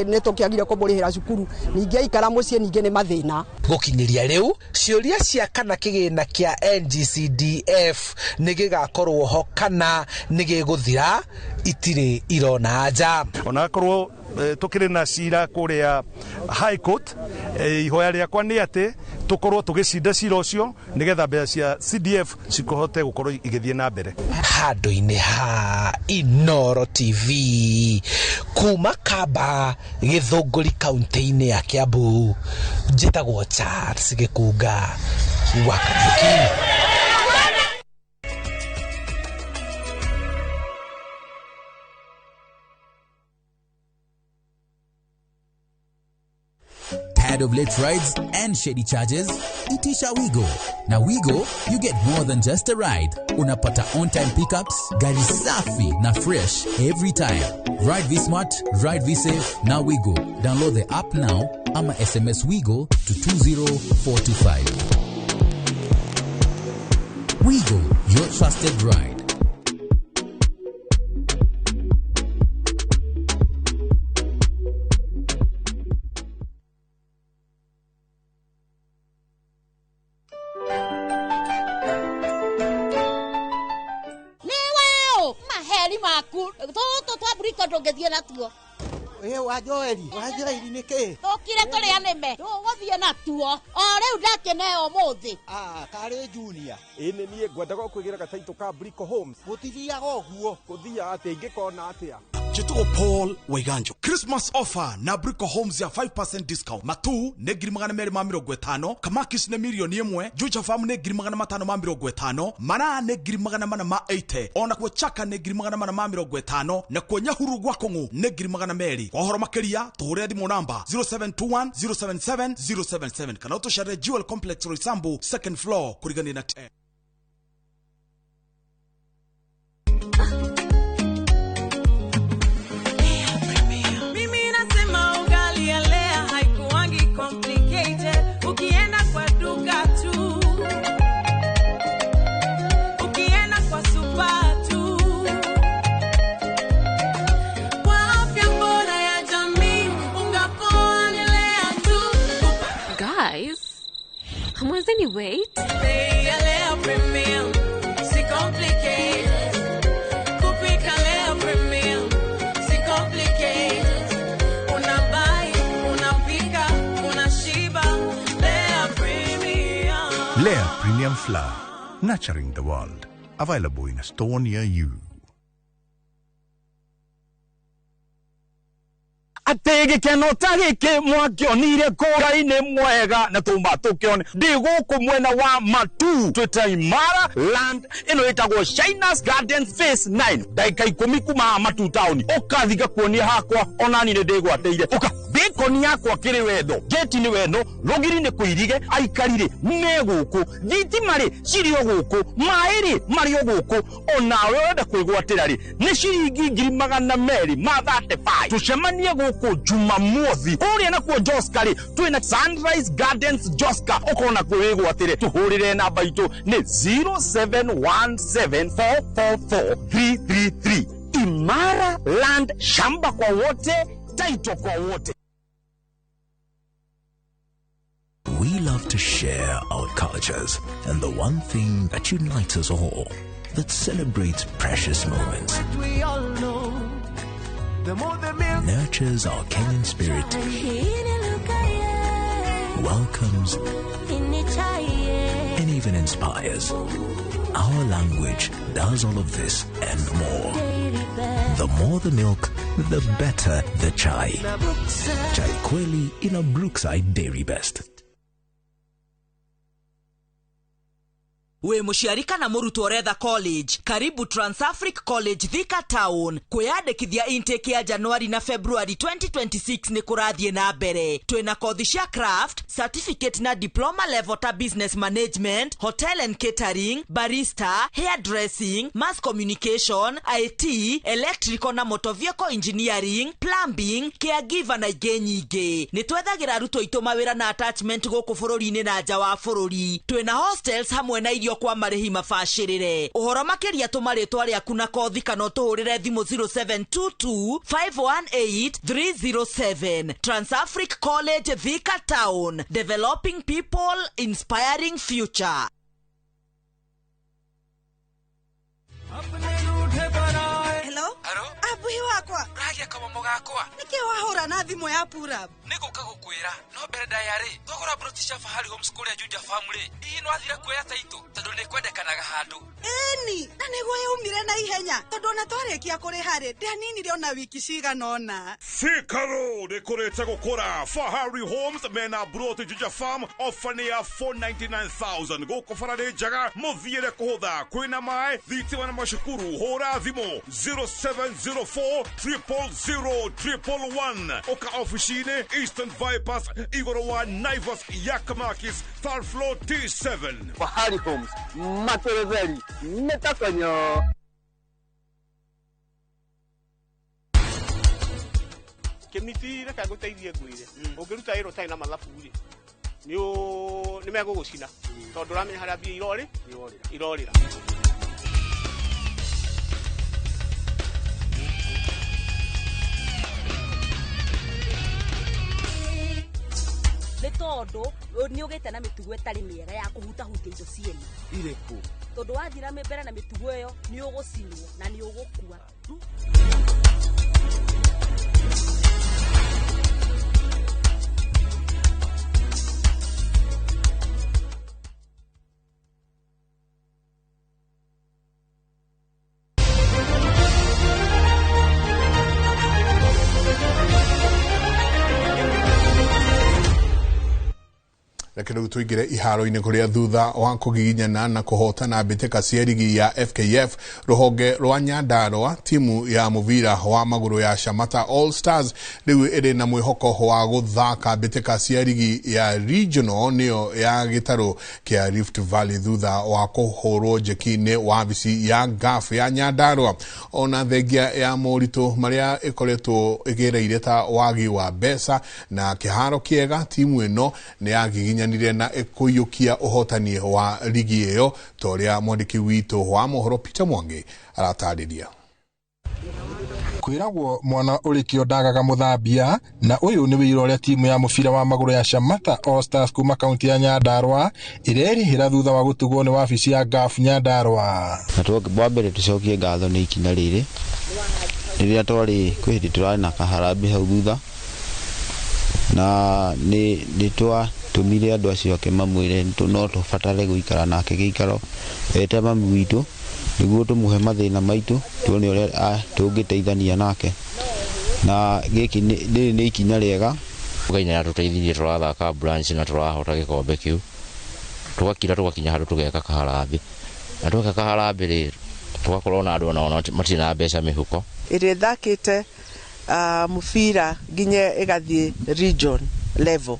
nĩ tũkĩagire kũmũrĩhĩra cukuru ningĩ aikara mũciĩ ningĩ nĩ mathĩna. Gũkinyĩria rĩu ciũria cia kana kĩgĩna kĩa NGCDF nĩ gĩgakorwo ho kana nĩ gĩgũthira itirĩ irona anja. Ona akorwo tukiri na cira kuria High Court ihoya rĩakwa nĩ atĩ tukorwo tũgĩcinda cira ũcio nĩgetha mbeca cia CDF cikohote gũkorwo igĩthiĩ na mbere. Handũ-inĩ ha Inooro TV kuma Kamba Gĩthũngũri kaunti-inĩ ya Kiambu njĩtagwo Charles Gĩkunga wa Kariũki. Tired of late rides and shady charges? Itisha Wigo. Now Wigo, you get more than just a ride. Unapata on-time pickups, gari safi na fresh every time. Ride V-Smart, ride V-Safe, now Wigo. Download the app now ama SMS Wigo to 20425. Wigo, your trusted ride. Wa Joeli, wa Joeli nĩ kĩ? Tũkire tũrĩa nĩme, tũgũthiĩ natuo. O rĩu ndakĩneo ũmũthĩ. Ah, karĩ Junior. Ĩ nĩ niĩ ngwendaga kwĩgĩra gataitũ ka Brico Homes. Gũtithiaga ũguo. Gũthiaga atĩa ingĩkona atĩa? Chitugo Paul Waiganjo Christmas offer na Brico Homes ya 5% discount. Matu nĩ 250,000, Kamakis nĩ 1,000,000, Juja Farm nĩ 550,000, Mara nĩ 480,000, ona kuo Chaka nĩ 450,000, na kuo Nyahuru gwa Kong'u nĩ 200,000. Kwa ũhoro makĩria tũhũrĩre thimũ namba 0721 077 077 kana ũtũcerere Jewel Complex Roysambu second floor kũrigania na 10. Ukienda kwa super tu. Flour, nurturing the world. Available in a store near you. Atĩ gĩkeno ta gĩkĩ mwakĩonire kũra-inĩ mwega na tũma tũkĩone ndĩ gũkũ mwena wa Matu twĩta Imara Land ĩno ĩtagwo Shinas Garden Phase 9 ndagĩka 10 kuma haha Matu town ũkathi ngakuonia hakwa onani nĩ ndĩgwatĩire ũka bĩkoni yakwa kĩrĩ wendo gĩti nĩ wendo rũgiri nĩ kũirige aikari rĩ me gũkũ thitima rĩ cirĩ o gũkũ maĩ rĩ marĩ o gũkũ onawe ũrenda kwĩgwatĩra rĩ nĩ ciringi 235,000 tũcemanie gũkũ Jumamothi kũrĩa nakuo Joska rĩ twĩna Sunrise Gardens Joska ũkona kwĩgwatĩre tũhũrĩre namba itũ nĩ 0717444333 Imara Land, shamba kwa wote, title kwa wote. We love to share our cultures and the one thing that unites us all, that celebrates precious moments, We all know the more the milk, nurtures our Kenyan spirit, welcomes, and even inspires. Our language does all of this and more. The more the milk, the better the chai. Chai Kweli in a Brookside Dairy Best. Wĩ mũciari kana mũrutwo ũretha college, karibu Transafric College Thika Town. Kwĩyandĩkithia intake ya Januari na February 2026 nĩ kũrathiĩ na mbere. Twĩna kothi cia craft, certificate na diploma level ta business management, hotel and catering, barista, hairdressing, mass communication, IT, electrical na motor vehicle engineering, plumbing, caregiver na ingĩ nyingĩ. Nĩ twethagĩra arutwo aitũ mawĩra na attachment gũkũ bũrũri-inĩ na nja wa bũrũri. Twĩna hostels hamwe na irio kwa marĩhi mabacĩrĩre. Ũhoro makĩria tũma rĩtwa rĩaku na kothi kana ũtũhũrĩre thimũ 0722 518 307. Transafric College Thika Town, developing people, inspiring future. Hello? Abuhi wakwa. Ũragia kamomo gakwa. Nĩkĩ wahũra na thimũ ya Purab? Nĩgũka gũkwĩra no mbere ndaya rĩ twagũra broti cia Fahari Homes kũrĩa Juja Farm rĩ hihi nĩwathire kuoya taitũ tondũ nĩkwendekanaga handũ. Ĩni, na nĩguo yaumire na ihenya tondũ ona twarĩkia kũrĩha rĩ ndianinire ona wiki cigana ũna. Thika Road ĩkũrĩte gũkũra. Fahari Homes mena broti Juja Farm ofa nĩ ya 499,000 gũkũ bara nĩ njega mũthiĩre kũhũtha kwĩna maĩ thitima na macukuru. Hũra thimũ 0704 000 111 ũka ofici-inĩ Eastern Bypass igũrũ wa Naivas Yakamakis third floor T7. Fahari Homes materetheri nĩtakonyo. Kĩmiti reke ngũteithie ngwĩre ũngĩruta wĩra ũtarĩ na mathabu rĩ nĩ megũgũcina tondũ ũramenya harĩa mbia irorĩra. Nĩ tondũ nĩ ũgĩte na mĩtugo ĩtarĩ mĩega ya kũhutahutia indo ciene irĩkũ tondũ wathira mbere na mĩtugo ĩyo nĩ ũgũcinwo na nĩ ũgũkua. Reke rĩu tũingĩre iharo-inĩ kũrĩa thutha wa kũgiginyana na kũhotana mbĩtĩka cia rigi ya FKF rũhonge rwa Nyandarua timu ya mũbira wa magũrũ ya Shamata All Stars rĩu ĩrĩ na mwĩhoko wa gũthaka mbĩtĩka cia rigi ya regional nĩyo ya gĩtarũ kĩa Rift Valley thutha wa kũhũrwo njeki-inĩ wabici ya GAF ya Nyandarua. Ona thengia ya moritũ marĩa ĩkoretwo ĩgereire ta wagi wa mbeca na kĩharo kĩega timu ĩno nĩ yagiginyanire na ĩkũiyũkia ũhotani wa rigi ĩyo ta ũrĩa mwandĩki witũ wa mohoro Peter Mwangi aratarĩria. Kwĩragwo mwana ũrĩ kĩo ndagaga mũthambia na ũyũ nĩ wĩira ũrĩa timu ya mũbira wa magũrũ ya Shamata All Stars kuma kaunti ya Nyandarua ĩrerĩhĩra thutha wa gũtugwo nĩ wabici ya GAF Nyandarua. Na wa mbere tũcokie ngatho nĩ ikinya rĩrĩ rĩrĩa twarĩ kwĩ hĩndĩ tũrarĩ na kaharambĩ hau thutha na nĩ Tũmire andũ acio ake mamwĩre no tũbatare gũikara nake gĩikaro eta mami witũ nĩguo tũmũhe mathĩna maitũ tuone ũrĩa tũngĩteithania nake na gĩkĩ rĩrĩ nĩ ikinya rĩega. Ngai nĩ aratũteithirie tũrathaka branch na tũrahota gĩkombe kĩu tũgakira tũgakinya handũ tũgeka kaharambĩ na tweka kaharambĩ rĩ tũgakorwo na andũ ona matirĩ na mbeca mĩhuko. Ĩrĩa ĩthakĩte mũbira nginya ĩgathiĩ region level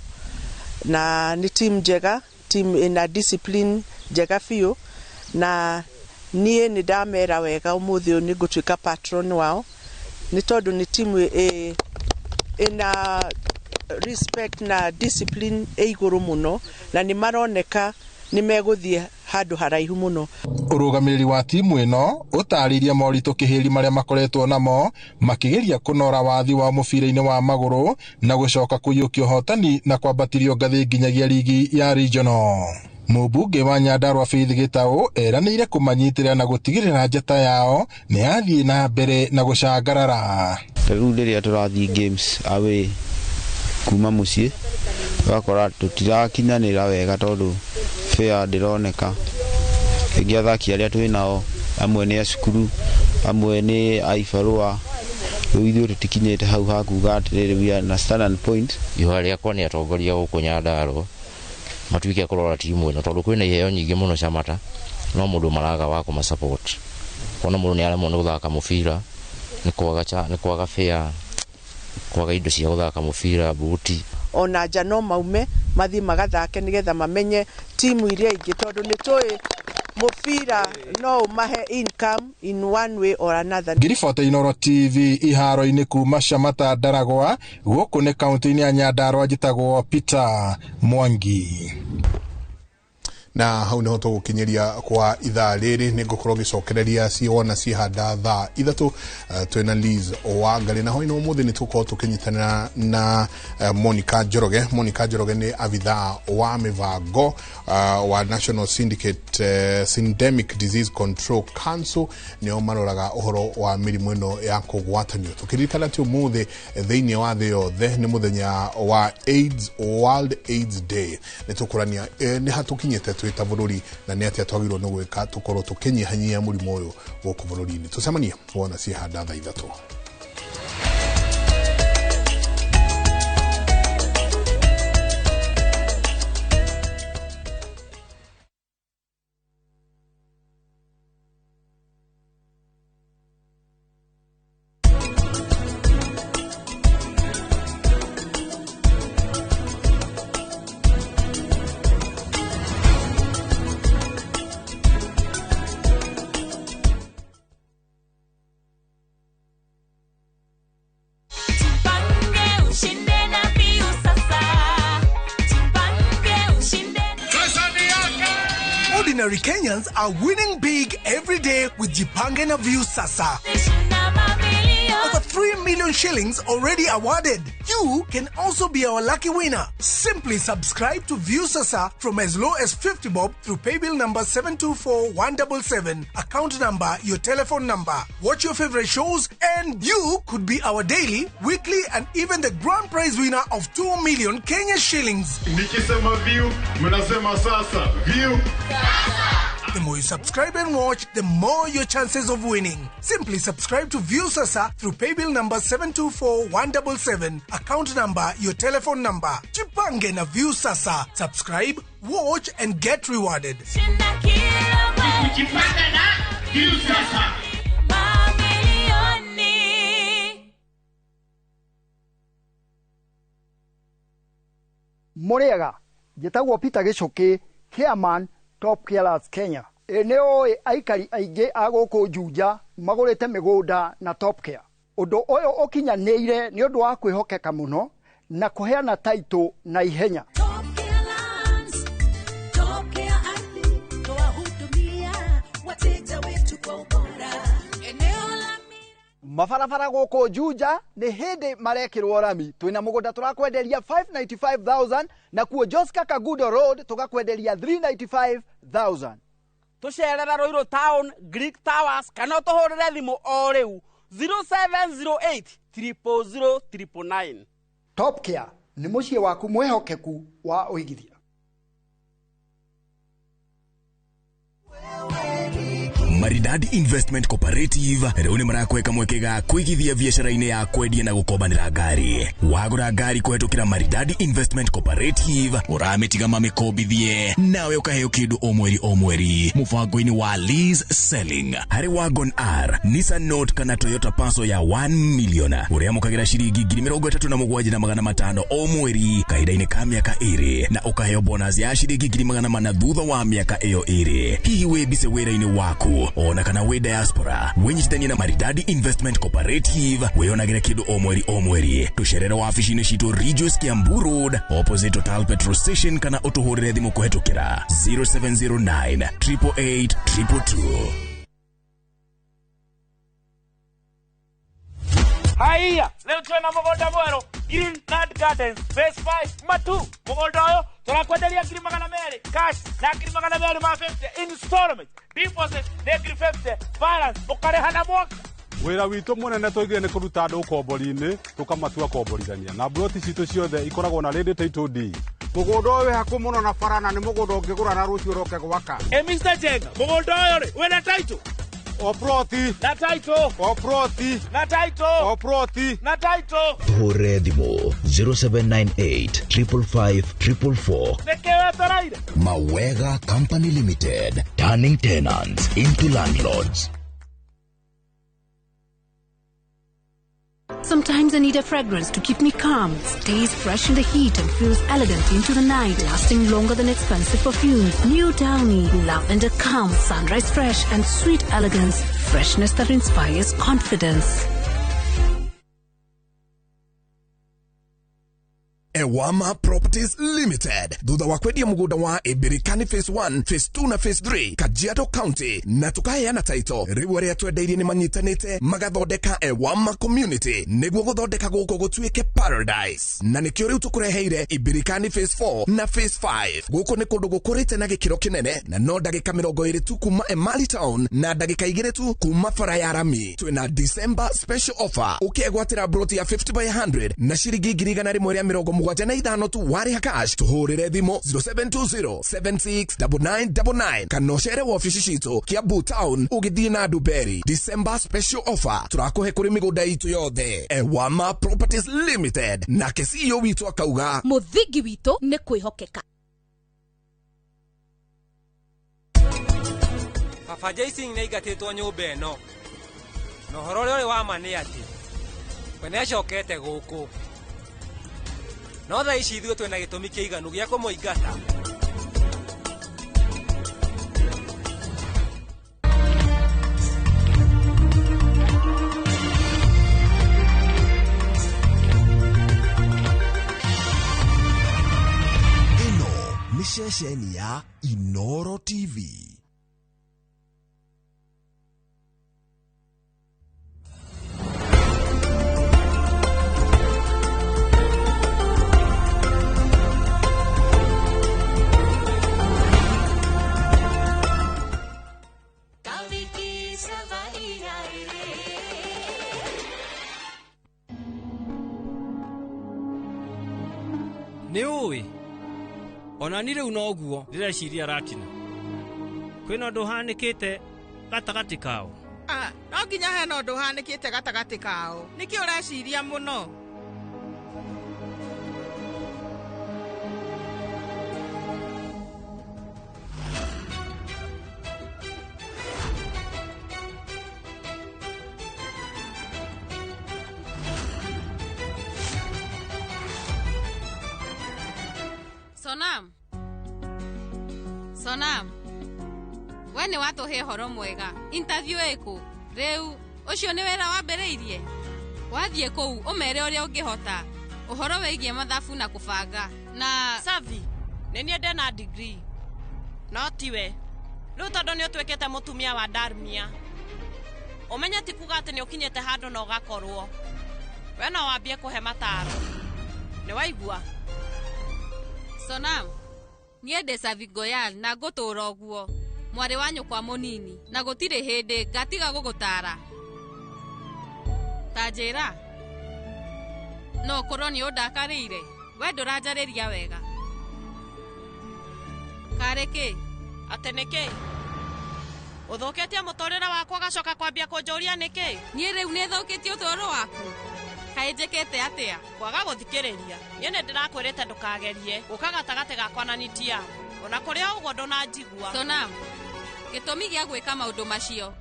na nĩ team njega, team ĩna discipline njega biũ na niĩ nĩ ndamera wega ũmũthĩ ũyũ nĩ ngũtuĩka patron wao nĩ tondũ nĩ timu ĩna respect na discipline ĩ igũrũ mũno na nĩ maroneka nĩ megũthiĩ handũ haraihu mũno. Ũrũgamĩrĩri wa timu ĩno ũtarĩirie moritũ kĩhĩri marĩa makoretwo namo makĩgeria kũnora wathi wa mũbira-inĩ wa magũrũ na gũcoka kũiyũkia ũhotani na kwambatirio ngathĩ nginyagia ligi ya regional. Mũmbunge wa Nyandarua Faith Gĩtaũ eranĩire kũmanyitĩrĩra na gũtigĩrĩra njata yao nĩ yathiĩ na mbere na gũcangarara. Rĩu rĩrĩa tũrathiĩ games away kuma mũciĩ ũgakora tũtirakinyanĩra wega tondũ fare ndĩroneka. Rĩngĩ athaki arĩa twĩ nao amwe nĩ a cukuru amwe nĩ a ibarũa rĩu ithuĩ tũtikinyĩte hau ha kuga atĩrĩrĩ we are na standard point. Ihoya rĩakwa nĩ atongoria gũkũ Nyandarua matuĩke a kũrora timu ĩno tondũ kwĩna iheo nyingĩ mũno Shamata no mũndũ maraga wa kũma support. Kuona mũndũ nĩ aremwo nĩ gũthaka mũbira nĩ kwaga fare, kwaga indo cia gũthaka mũbira, buti. Ona nja no maume mathiĩ magathake nĩgetha mamenye timu iria ingĩ tondũ nĩ tũĩ mũbira no ũmahe income in one way or another. Ngiribota Inooro TV iharo-inĩ kuma Shamata Ndaragwa gũkũ nĩ kaunti-inĩ ya Nyandarua njĩtagwo Peter Mwangi. Na hau niho tũgũkinyĩria kwa ithaa rĩrĩ nĩ ngũkorwo ngĩcokereria ciona cihanda thaa 3 twĩna Liz Wangari na hwaĩ-inĩ ũmũthĩ nĩ tũgũkorwo tũkĩnyitanĩra na Monica Njoroge. Monica Njoroge nĩ abithaa wa mĩbango wa National Syndicate Syndemic Disease Control Council nĩo maroraga ũhoro wa mĩrimũ ĩno ya kũgwatanio. Tũkĩririkana atĩ ũmũthĩ thĩinĩ wa thĩ yothe nĩ mũthenya wa AIDS, World AIDS Day. Nĩ tũkũrania nĩ hatũkinyĩte twĩ ta bũrũri na nĩ atĩa twagĩrĩirwo nĩ gwĩka tũkorwo tũkĩnyihanyihia mũrimũ ũyũ gũkũ bũrũri-inĩ. Tũcemanie wona cihanda thaa 3. Ordinary Kenyans are winning big every day with Jipange na Viusasa. Over 3 million shillings already awarded. You can also be our lucky winner. Simply subscribe to Viusasa from as low as 50 bob through paybill number 724177, account number, your telephone number. Watch your favorite shows and you could be our daily, weekly and even the grand prize winner of 2 million Kenya shillings. Nikisema view, mnasema sasa. View. The more you subscribe and watch, the more your chances of winning. Simply subscribe to Viusasa through paybill number 724177, account number, your telephone number. Jipange na Viusasa. Subscribe, watch and get rewarded. Jipange na Viusasa. Mũrĩega, njĩtagwo Peter Gĩcũkĩ, chairman Top Carers Kenya. Ĩ nĩ ũĩ aikari aingĩ a gũkũ Juja magũrĩte mĩgũnda na Top Care. Ũndũ ũyũ ũkinyanĩire nĩ ũndũ wa kwĩhokeka mũno na kũheana taitũ na ihenya. Mabarabara gũkũ Juja nĩ hĩndĩ marekĩrwo rami. Twĩna mũgũnda tũrakwenderia 595,000 na kuo Joska Kagudo Road tũgakwenderia 395,000. Tũcerera Ruiru Town, Greek Towers kana ũtũhũrĩre thimũ o rĩu 0708 000 999. Top Care Nĩ mũciĩ waku mwĩhokeku wa ũigithia. Maridadi Investment Cooperative rĩu nĩ marakweka mweke ga kũigithia biacara-inĩ ya kwendia na gũkombanĩra ngari. Wagũra ngari kũhetũkĩra Maridadi Investment Cooperative ũramĩtiga mamĩkombithie nawe ũkaheo kĩndũ o mweri o mweri mũbango-inĩ wa lease selling. Harĩ Wagon R, Nissan Note kana Toyota Passo ya 1 million ũrĩamũkagĩra ciringi 37,500 o mweri kahinda-inĩ ka mĩaka 2 na ũkaheo bonus ya ciringi 400,000 thutha wa mĩaka ĩyo 2. Hihi wĩ mbise wĩra-inĩ waku ona kana wĩ diaspora, wĩnyitithanie na Maridadi Investment Cooperative wĩyonagĩre kĩndũ o mweri o mweri. Tũcerere wabici-inĩ citũ Ridgeways Kiambu Road opposite Total Petrol Station kana ũtũhũrĩre thimũ kũhetũkĩra 0709 888 222. Haiya, leo twena mũgũnda mwerũ Green Land Gardens Phase 5 Matu. Mũgũnda ũyũ tũrakwenderia 200,000 cash na 250,000 installment. Deposit nĩ 50,000, balance ũkarĩha na mwaka. Wĩra witũ mũnene twaigire nĩ kũruta andũ ũkombori-inĩ tũkamatua komborithania na mburoti citũ ciothe ikoragwo na ready title deed. Mũgũnda ũyũ wĩ hakuhĩ mũno na bara na nĩ mũgũnda ũngĩgũra na rũciũ ũroke gwaka. Ĩ Mr. Jenga, mũgũnda ũyũ rĩ wĩna title? O ploti. Na title. O ploti. Na title. O ploti. Na title. Tũhũrĩre thimũ 0798 555 444. Nĩkĩ wetereire? Mawega Company Limited, turning tenants into landlords. Sometimes I need a fragrance to keep me calm, stays fresh in the heat and feels elegant into the night, lasting longer than expensive perfumes. New Downy, lavender calm, sunrise fresh and sweet elegance, freshness that inspires confidence. Ewama Properties Limited thutha wa kwendia mũgũnda wa Ĩmbĩrĩkani Phase 1, Phase 2 na Phase 3 Kajiado County na tukaheana title rĩu arĩa twendeirie nĩ manyitanĩte magathondeka Ewama Community nĩguo gũthondeka gũkũ gũtuĩke paradise na nĩkĩo rĩu tũkũreheire Ĩmbĩrĩkani Phase 4 na Phase 5. Gũkũ nĩ kũndũ gũkũrĩte na gĩkĩro kĩnene na no ndagĩka 20 tu kuma Emali Town na ndagĩka 2 tu kuma bara ya rami. Twĩna December special offer ũkegwatĩra broti ya 50 by 100 na ciringi 175 tu warĩha cash. Tũhũrĩre thimũ 0720 769999 kana ũcere wabici citũ Kiambu Town ũgĩthiĩ na Nduberi. December special offer tũrakũhe kũrĩ mĩgũnda itũ yothe. Ewama Properties Limited nake CEO witũ akauga mũthingi witũ nĩ kwĩhokeka. Baba Jason nĩ aingatĩtwo nyũmba ĩno na ũhoro ũrĩa ũrĩ wa ma nĩ atĩ we nĩacokete gũkũ no thaa ici ithuĩ twĩna gĩtũmi kĩiganu gĩa kũmũingata. Ĩno nĩ ceceni ya Inoro TV. Nĩ ũĩ ona ni rĩu noguo ndĩreciria Ratina kwĩna ũndũ ũhanĩkĩte gatagatĩ kao. No nginya hena ũndũ ũhanĩkĩte gatagatĩ kao. Nĩkĩ ũreciria mũno? Sonam, Sonam, we nĩ watũhe ũhoro mwega. Interview ĩkũ rĩu ũcio nĩ wĩra wambĩrĩirie. Wathiĩ kũu ũmere ũrĩa ũngĩhota ũhoro wĩgiĩ mathabu na kũbanga na Savi, nĩ niĩ ndĩna degree no tiwe. Rĩu tondũ nĩ ũtuĩkĩte mũtumia wa Darmia, ũmenye ti kuga atĩ nĩ ũkinyĩte handũ na ũgakorwo we no wambie kũhe mataro. Nĩ waigua? Sonam, niĩ ndĩ Savi Goyal na ngũtũũra ũguo mwarĩ wa nyũkwa mũnini na gũtirĩ hĩndĩ ngatiga gũgũtara. Ta njĩra, no ũkorwo nĩ ũndakarĩire? We ndũranjarĩria wega. Karĩ kĩ? Atĩ nĩkĩ? Ũthũkĩtie mũtũrĩre wakwa ũgacoka kwambia kũnjũria nĩkĩ? Niĩ rĩu nĩthũkĩtie ũtũũro waku? Kaĩ njĩkĩte atĩa? Kwaga gũthikĩrĩria. Niĩ nĩndĩrakwĩrĩte ndũkagerie gũka gatagatĩ gakwa na Nitia. Ona kũrĩ o ũguo ndũnanjigua. Sonam, gĩtũmi gĩa gwĩka maũndũ macio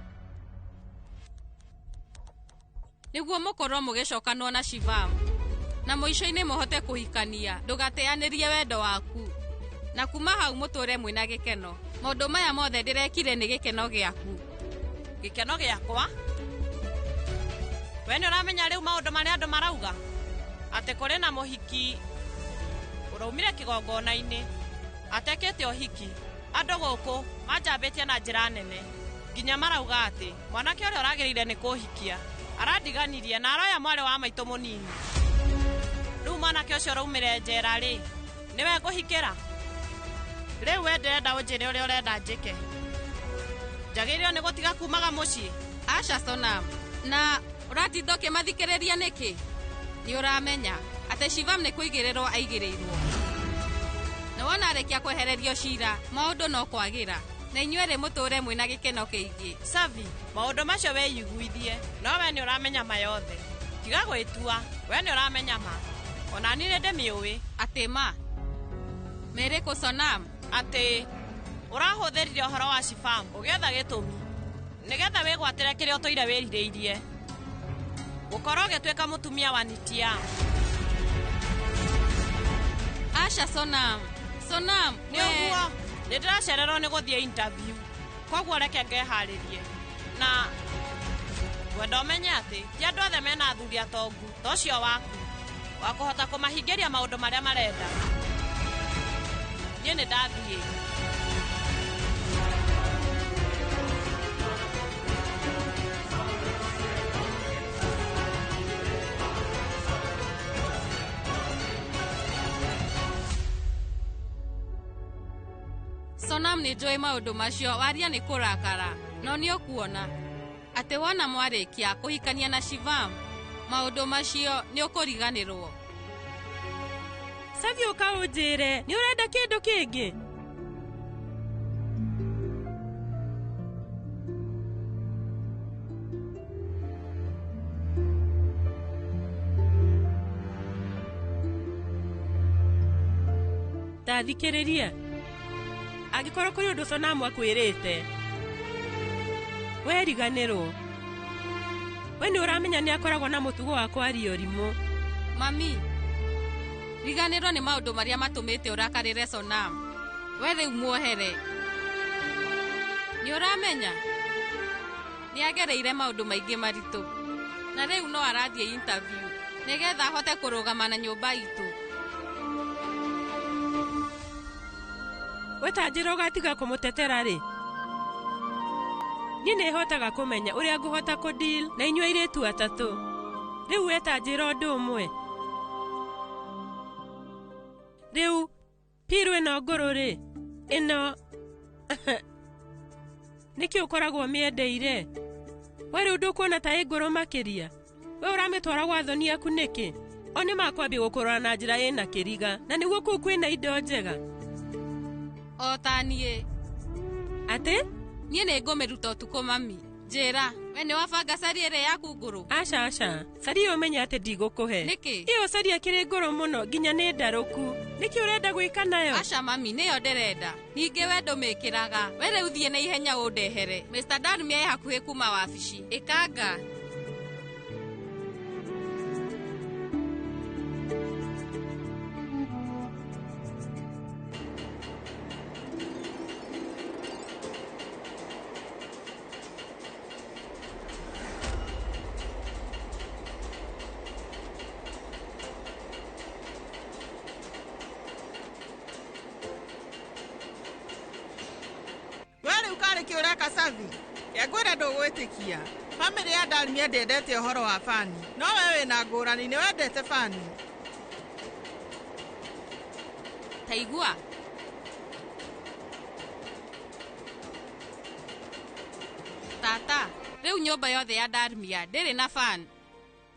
nĩguo mũkorwo mũgĩcokanwo na Shivam na mũico-inĩ mũhote kũhikania, ndũgateanĩrie wendo waku na kuma hau mũtũre mwĩna gĩkeno. Maũndũ maya mothe ndĩrekire nĩ gĩkeno gĩaku. Gĩkeno gĩakwa? We nĩ ũramenya rĩu maũndũ marĩa andũ marauga? Atĩ kũrĩ na mũhiki ũraumire kĩgongona-inĩ atekĩte ũhiki. Andũ gũkũ manjambĩtie na njĩra nene nginya marauga atĩ mwanake ũrĩa ũragĩrĩire nĩ kũhikia arandiganirie na aroya mwarĩ wa maitũ mũnini. Rĩu mwanake ũcio ũraumire njera rĩ, nĩwe ngũhikĩra? Rĩu we ndĩrenda ũnjĩre ũrĩa ũrenda njĩke. Njagĩrĩirwo nĩ gũtiga kumaga mũciĩ? Aca Sonam, na ũratinda ũkĩmathikĩrĩria nĩkĩ? Nĩ ũramenya atĩ Shivam nĩ kũigĩrĩrwo aigĩrĩirwo. Na wona arĩkia kwehererio cira, maũndũ no kwagĩra. Na inyuerĩ mũtũre mwĩna gĩkeno kĩingĩ. Savi, maũndũ macio wĩiguithie, no we nĩ ũramenya ma yothe. Tiga gwĩtua, we nĩ ũramenya ma. Ona niĩ nĩ ndĩmĩũĩ. Atĩ ma? Mĩrĩkũ Sonam? Atĩ ũrahũthĩrire ũhoro wa Shivam ũgĩetha gĩtũmi nĩgetha wĩgwatĩre kĩrĩa ũtũire wĩrirĩirie. Gũkorwo ũgĩtuĩka mũtumia wa Nitia. Aca Sonam. Sonam, nĩ ũguo nĩ ndĩracererwo nĩ gũthiĩ interview. Koguo reke ngeharĩrie. Na ngwenda ũmenye atĩ ti andũ othe mena athuri atongu ta ũcio waku wa kũhota kũmahingĩria maũndũ marĩa marenda. Niĩ nĩ ndathiĩ. Sonam nĩ njũĩ maũndũ macio waria nĩ kũrakara, no nĩ ũkuona atĩ wona mwarĩkia kũhikania na Shivam, maũndũ macio nĩ ũkũriganĩrwo. Savi, ũka ũnjĩre nĩ ũrenda kĩndũ kĩngĩ? Ta thikĩrĩria. Angĩkorwo kũrĩ ũndũ Sonamu akwĩrĩte, we riganĩrwo. We nĩ ũramenya nĩ akoragwo na mũtugo wa kwaria ũrimũ. Mami, riganĩrwo nĩ maũndũ marĩa matũmĩte ũrakarĩre Sonam. We rĩu muohere. Nĩ ũramenya nĩ agereire maũndũ maingĩ maritũ na rĩu no arathiĩ interview nĩgetha ahote kũrũgama na nyũmba itũ. We ta njĩra ũgatiga kũmũtetera rĩ? Niĩ nĩhotaga kũmenya ũrĩa ngũhota kũdeal na inyuĩ airĩtu atatũ. Rĩu we ta njĩra ũndũ ũmwe. Rĩu piru ĩno ngũrũ rĩ, ĩno nĩkĩ ũkoragwo ũmĩendeire? We rĩu ndũkuona ta ĩ ngũrũ makĩria? We ũramĩtwara gwa thoni aku nĩkĩ? O nĩmakwambia gũkũrora na njĩra ĩna kĩriga, na nĩguo kũu kwĩna indo njega. O ta niĩ. Atĩ? Niĩ nĩ ngũmĩruta ũtukũ mami. Njĩra, we nĩ wabanga cari ĩrĩa yaku ngũrũ? Aca aca, cari ĩyo ũmenye atĩ ndigũkũhe. Nĩkĩ? Ĩyo cari ĩkĩrĩ ngũrũ mũno nginya nĩ ndarũku. Nĩkĩ ũrenda gwĩka nayo? Aca mami, nĩyo ndĩrenda. Ningĩ we ndũmĩkĩraga. We rĩu thiĩ na ihenya ũndehere. Mr. Darmia e hakuhĩ kuma wabici. Ĩkanga. Savi, ngwĩra ndũgwĩtĩkia. Bamĩrĩ ya Darmia ndĩendete ũhoro wa bani, no we wĩna ngũrani nĩ wendete bani. Ta igua. Tata, rĩu nyũmba yothe ya Darmia ndĩrĩ na fan.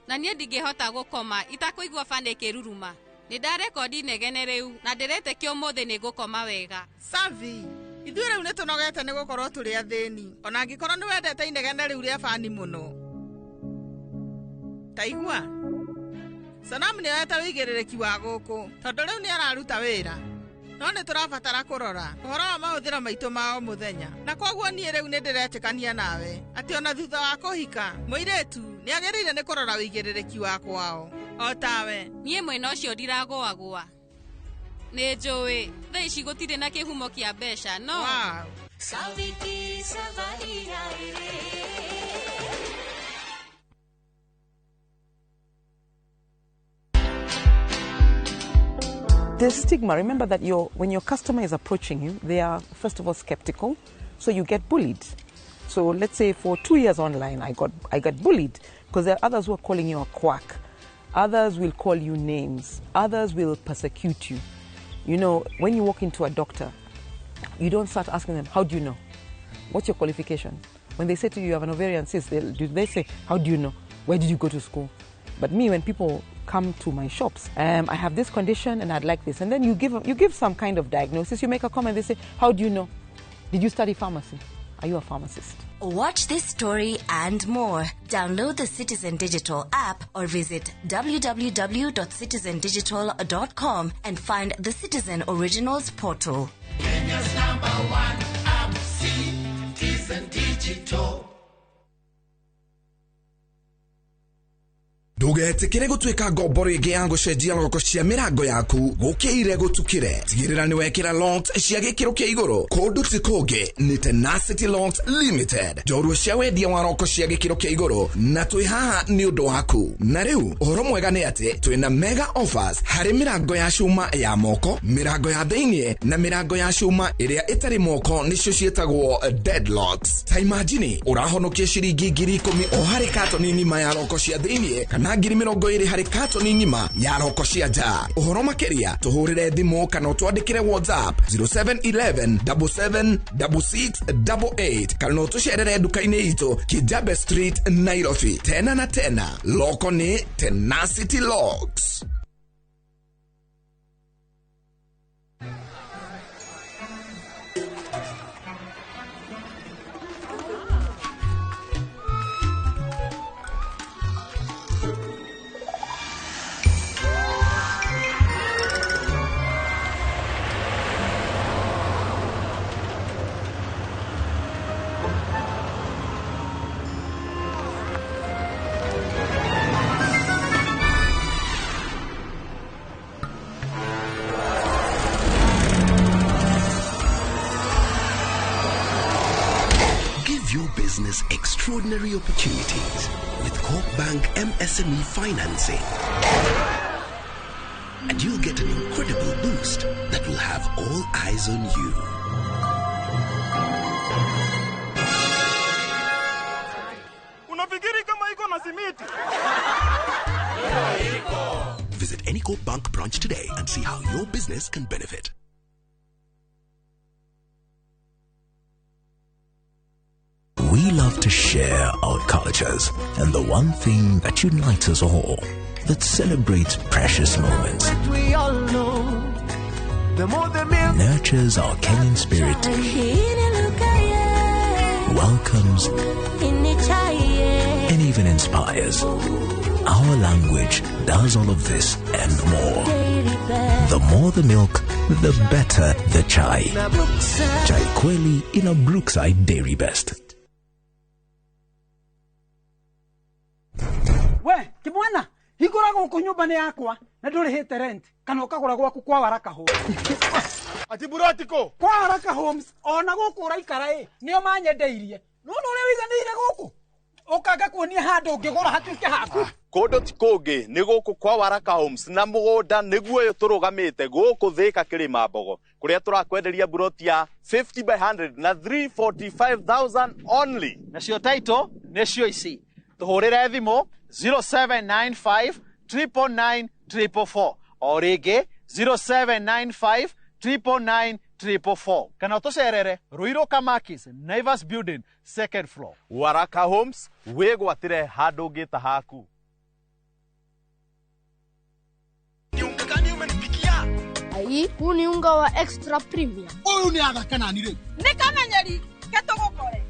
Na niĩ ndingĩhota gũkoma itakũigua fan ĩkĩruruma. Nĩ ndarekondi inegene rĩu na ndĩretĩkia ũmũthĩ nĩ ngũkoma wega. Savi, ithuĩ rĩu nĩ tũnogete nĩ gũkorwo tũrĩ athĩni, ona angĩkorwo nĩ wendete inegene rĩu rĩa bani mũno. Ta igua, Sanamu nĩ oete wĩigĩrĩrĩki wa gũkũ tondũ rĩu nĩ araruta wĩra. No nĩ tũrabatara kũrora ũhoro wa mahũthĩro maitũ ma o mũthenya, na kwoguo niĩ rĩu nĩ ndĩretĩkania nawe atĩ ona thutha wa kũhika mũirĩtu nĩ agĩrĩire nĩ kũrora wĩigĩrĩrĩki wa kwao o tawe. Niĩ mwena ũcio ndiragũagũa. Nĩ njũĩ thaa ici gũtirĩ na kĩhumo kĩa mbeca no wow. The stigma, remember that when your customer is approaching you, they are first of all skeptical, so you get bullied. So let's say for 2 years online, I got bullied because there are others who are calling you a quack. Others will call you names. Others will persecute you. You know, when you walk into a doctor, you don't start asking them, how do you know? What's your qualification? When they say to you, you have an ovarian cyst, they say, how do you know? Where did you go to school? But me, when people come to my shops, I have this condition and I'd like this. And then you give some kind of diagnosis, you make a comment, they say, how do you know? Did you study pharmacy? Are you a pharmacist? Watch this story and more. Download the Citizen Digital app or visit www.citizendigital.com and find the Citizen Originals portal. Kenya's #1 app, Citizen Digital. Ndũgetĩkĩre gũtuĩka ngombo rĩngĩ ya gũcenjia roko cia mĩrango yaku gũkĩire gũtukĩre. Tigĩrĩra nĩ wekĩra locks cia gĩkĩro kĩa igũrũ. Kũndũ ti kũngĩ nĩ Tenacity Locks Limited, njorua cia wendia wa roko cia gĩkĩro kĩa igũrũ, na twĩ haha nĩ ũndũ waku. Na rĩu ũhoro mwega nĩ atĩ twĩna mega offers harĩ mĩrango ya cuma ya moko, mĩrango ya thĩinĩ na mĩrango ya cuma ĩrĩa ĩtarĩ moko, nĩcio ciĩtagwo deadlocks. Ta imagine ũrahonokia ciringi 10,000 o harĩ katoni ng'ima ya roko cia thĩinĩ kana 20,000 harĩ katoni ng'ima ya roko cia nja. Ũhoro makĩria tũhũrĩre thimũ kana ũtwandĩkĩre WhatsApp 0711 77 6688 kana no tũcerere nduka-inĩ itũ Kijabe Street, Nairobi. Tena na tena, loko nĩ Tenacity Locks. Business extraordinary opportunities with Corp Bank MSME financing, and you'll get an incredible boost that will have all eyes on you. Unafikiri kama iko na simiti? Visit any Corp Bank branch today and see how your business can benefit. We love to share our cultures and the one thing that unites us all, that celebrates precious moments, we all know, the more the milk, nurtures our Kenyan spirit, welcomes, and even inspires. Our language does all of this and more. The more the milk, the better the chai. Chai Kweli in a Brookside Dairy Best. We, kimwana, hingũra gũkũ nyũmba nĩ yakwa na ndũrĩhĩte rent kana ũkagũra gwaku kwa Waraka Homes. Ati burotiko kwa Waraka Homes ona gũkũ ũraikara ĩ nĩo manyendeirie. Nĩwona ũrĩa ũiganĩire gũkũ ũkanga kuonia handũ ũngĩgũra hatuĩke haku. Kũndũ ti kũngĩ nĩ gũkũ kwa Waraka Homes na mũgũnda nĩguo ũyũ tũrũgamĩte gũkũ Thĩka Kĩrĩma Mbogo kũrĩa tũrakwenderia buroti ya 50 by 100 na 345,000 only. Nacio title nĩcio ici. Tũhũrĩre thimũ 0795 999 444 o rĩngĩ 0795 999 444 kana ũtũcerere Ruiru Kamakis, Naivas Building, second floor. Waraka Homes, wĩgwatĩre handũ ũngĩta haku. Hii huu ni unga wa extra premium. Ũyũ nĩ athaka nani rĩu? Nĩ kamenyeri ketũgũkore.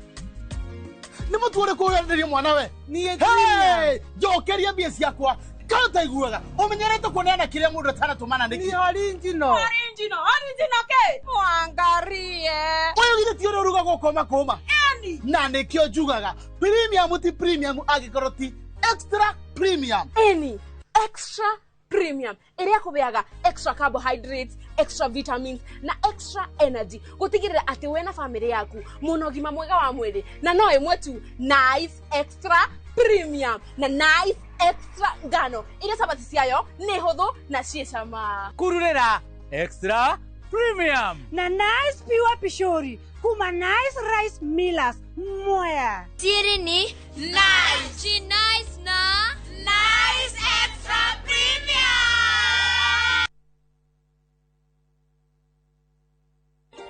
Nĩ mũtu ũrĩkũ ũrenderio mwana we? Niĩ njokeria mbia ciakwa. Kana ũtaiguaga ũmenyerete kuoneana kĩrĩa mũndũ atanatũmana nĩkĩ? Ni original. Original, original ke? Mwangarie. Ũyũ githĩ ti ũrĩa ũrugagwo kũma kũma? Eni. Na nĩkĩo njugaga premium ti premium angĩkorwo ti extra premium. Eni, extra premium ĩrĩa kũbeaga extra carbohydrates, extra vitamins na extra energy gũtigĩrĩra atĩ we na famĩlĩ yaku mũna ũgima mwega wa mwĩrĩ na no ĩmwe tu Nice Extra Premium na Nice Extra ngano iria cabaci ciayo nĩ hũthũ na ciĩ cama. Kururĩra Extra Premium na Nice Pure Pishori kuma Nice Rice Millers Mwea. Siri ni Nice. Chi Nice na Nice Extra Premium.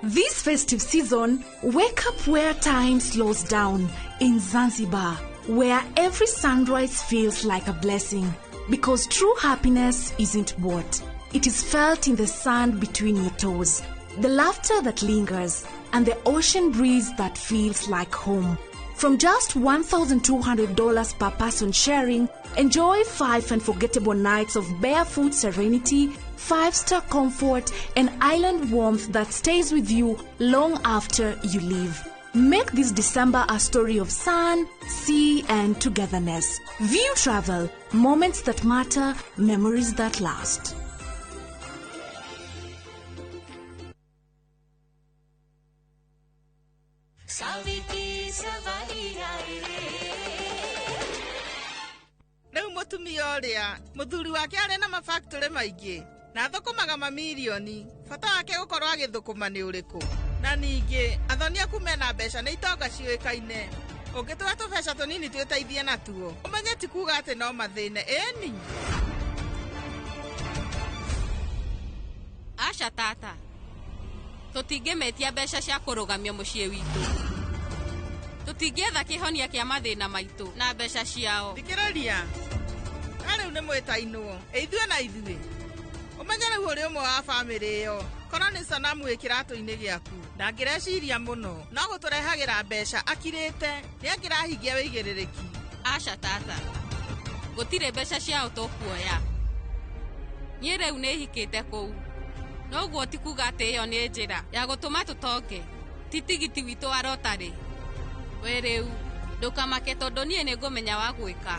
This festive season, wake up where time slows down in Zanzibar, where every sunrise feels like a blessing. Because true happiness isn't bought. It is felt in the sand between your toes, the laughter that lingers, and the ocean breeze that feels like home. From just $1,200 per person sharing, enjoy 5 unforgettable nights of barefoot serenity, 5-star comfort, and island warmth that stays with you long after you leave. Make this December a story of sun, sea, and togetherness. View Travel, moments that matter, memories that last. Rĩu mũtumia ũrĩa mũthuri wake arĩ na mafactory maingĩ na athũkũmaga mamirioni, bata wake gũkorwo agĩthũkũma nĩ ũrĩkũ? Na ningĩ athoni aku mena mbeca nĩ itonga ciũĩkaine, ũngĩtũhe tũbeca tũnini twĩteithie natuo ũmenye ti kuga atĩ no mathĩne. Ĩni aca tata, tũtingĩmetia mbeca cia kũrũgamia mũciĩ witũ, tũtingĩetha kĩhonia kĩa mathĩna maitũ na mbeca ciao. Thikĩrĩria, na rĩu nĩ mwĩtainwo ithuĩ na ithuĩ, ũmenye rĩu ũrĩ ũmwe wa bamĩrĩ ĩyo. Korwo nĩ sanamu ĩ kĩratũ-inĩ gĩaku ndangĩreciria mũno, no gũtũrehagĩra mbeca akirĩte, nĩ angĩrahingia wĩigĩrĩrĩki. Aca tata, gũtirĩ mbeca ciao tũkuoya. Niĩ rĩu nĩ hikĩte kũu, noguo ti kuga atĩ ĩyo nĩ njĩra ya gũtũma tũtonge, ti tigiti witũ wa rotary. We rĩu ndũkamake tondũ niĩ nĩ ngũmenya wa gwĩka.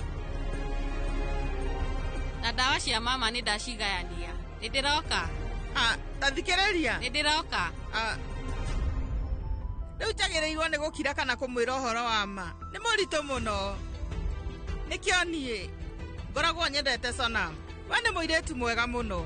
Na ndawa cia mama nĩ ndacigayania. Nĩ ndĩroka. Ta thikĩrĩria. Nĩ ndĩroka. Rĩu njagĩrĩirwo nĩ gũkira kana kũmwĩra ũhoro wa ma nĩ mũritũ mũno. Nĩkĩo niĩ ngoragwo nyendete Sonam. We nĩ mũirĩtu mwega mũno.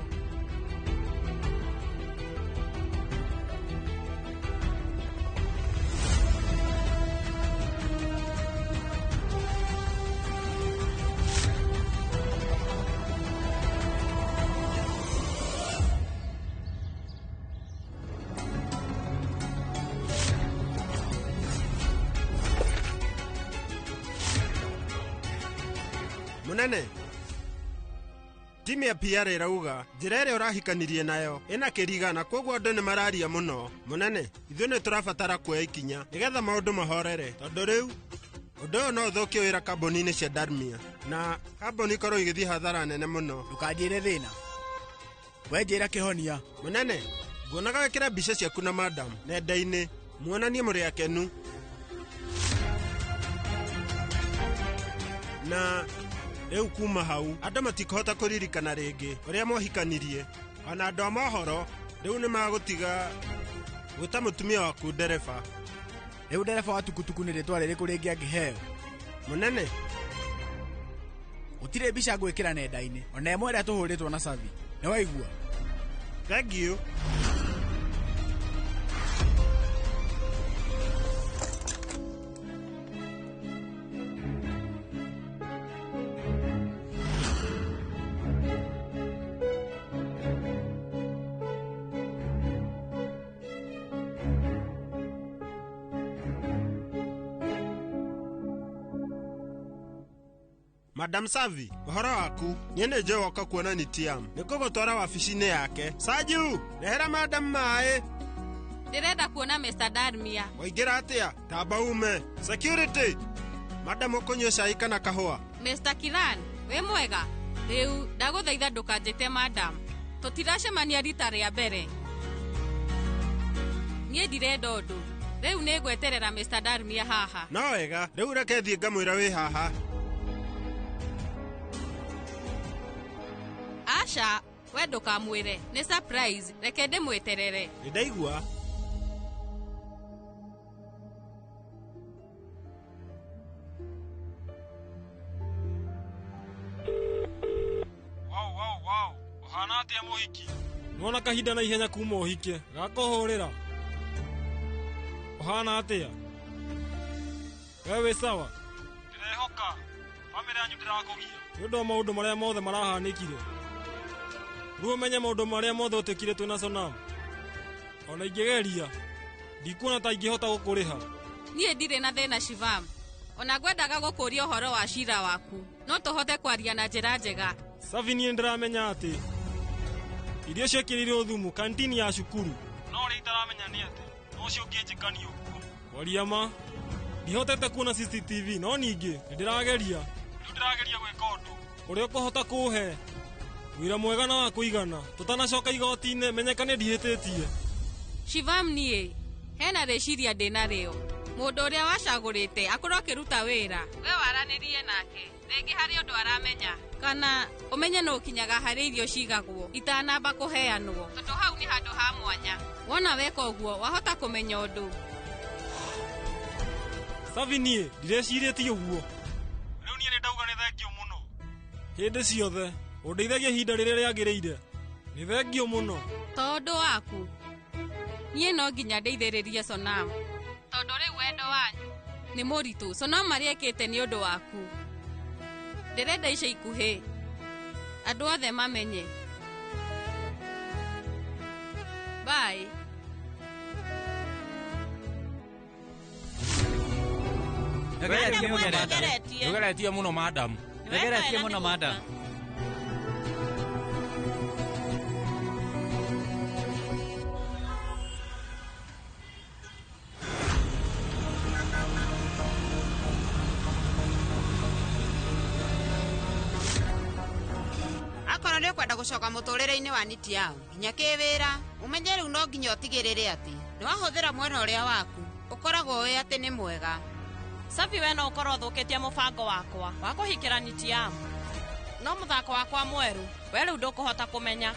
Munene, timu ya PR ĩrauga njĩra ĩrĩa ũrahikanirie nayo ĩna kĩriga na koguo andũ nĩ mararia mũno. Munene, ithuĩ nĩ tũrabatara kuoya ikinya nĩgetha maũndũ mahorere, tondũ rĩu ũndũ ũyũ no ũthũkie wĩra kambuni-inĩ cia Darmia na kambuni ikorwo igĩthiĩ hathara nene mũno. Ndũkanjĩre thĩna, we njĩra kĩhonia. Munene, nguonaga wekĩra mbica ciaku na madam nenda-inĩ, muonanie mũrĩ akenu na rĩu kuma hau andũ matikũhota kũririkana rĩngĩ ũrĩa mwahikanirie. Ona andũ a mohoro rĩu nĩ magũtiga gwĩta mũtumia waku ndereba. Rĩu ndereba wa tukutuku nĩ rĩtwa rĩrĩkũ rĩngĩ angĩheo? Mũnene, gũtirĩ mbica ngwĩkĩra nenda-inĩ ona ĩmwe ĩrĩa tũhũrĩtwo na Savi. Nĩ waigua? Thank you. Madam Savi, ũhoro waku? Niĩ nĩ njũĩ woka kuona Nitiam. Nĩ ngũgũtwara wabici-inĩ yake. Saju, rehera madam maĩ. Ndĩrenda kuona Mr. Darmia. Waingĩra atĩa? Tamba ume. Security! Madam ũkũnyua cai kana kahũa? Mr. Kiran, wĩ mwega? Rĩu ndagũthaitha ndũkanjĩte madam. Tũtiracemania rita rĩa mbere. Niĩ ndirenda ũndũ. Rĩu nĩ ngweterera Mr. Darmia haha. No wega, rĩu reke thiĩ ngamwĩra wĩ haha. Aca, we ndũkamwĩre. Nĩ surprise, reke ndĩmweterere. Nĩ ndaigua. Wow, wow, wow. Ũhana atĩa mũhiki? Nĩwona kahinda na ihenya kuma ũhike. Gakũhũrĩra. Ũhana atĩa? We wĩ sawa? Ndĩrehoka. Bamĩrĩ yanyu ndĩrakũgia. Nĩ ũndũ wa maũndũ marĩa mothe marahanĩkire. Rĩu ũmenye maũndũ marĩa mothe ũtĩkire twĩna Sonam. Ona ingĩgeria, ndikuona ta ingĩhota gũkũrĩha. Niĩ ndirĩ na thĩna Shivam. Ona ngwendaga gũkũria ũhoro wa cira waku. No tũhote kwaria na njĩra njega. Savi niĩ ndĩramenya atĩ irio ciekĩrĩirwo thumu kantini ya cukuru. No ũrĩa itaramenya nĩ atĩ no ũcio ũngĩnjĩkania ũguo. Kwaria ma, ndihotete kuona CCTV no ningĩ nĩndĩrageria. Rĩu ndĩrageria gwĩka ũndũ ũrĩa ũkũhota kũũhe wĩra mwega na wa kũigana tũtanacoka igoti-inĩ menyekane ndihĩtĩtie. Shivam niĩ hena rĩciria ndĩnarĩo. Mũndũ ũrĩa wacagũrĩte akorwo akĩruta wĩra. We waranĩrie nake rĩngĩ harĩ ũndũ aramenya. Kana ũmenye nũ ũkinyaga harĩa irio cigagwo itanamba kũheanwo tondũ hau nĩ handũ ha mwanya. Wona weka ũguo wahota kũmenya ũndũ. Savi niĩ ndireciirĩtie ũguo. Rĩu niĩ nĩndauga nĩ thengio mũno. Hĩndĩ ciothe ũndeithagia ihinda rĩrĩa rĩagĩrĩire. Nĩ thengio mũno. To ũndũ waku. Niĩ no nginya ndeithĩrĩrie Sonam. Tondũ rĩu wendo wanyu nĩ mũritũ. Sonam marĩa ekĩte nĩ ũndũ waku. Ndĩrenda ica ikuhĩ andũ othe mamenye. Bye. Nĩũgeretie mũno madam. Nĩũgeretie mũno madam. Akorwo nĩ ũkwenda gũcoka mũtũrĩre-inĩ wa Nitiam nginya kĩwĩra ũmenye rĩu no nginya ũtigĩrĩre atĩ nĩ wahũthĩra mwena ũrĩa waku ũkoragwo ũĩ atĩ nĩ mwega. Savi we no ũkorwo ũthũkĩtie mũbango wakwa wa kũhikĩra Nitiam. No mũthako wakwa mwerũ we rĩu ndũkũhota kũmenya.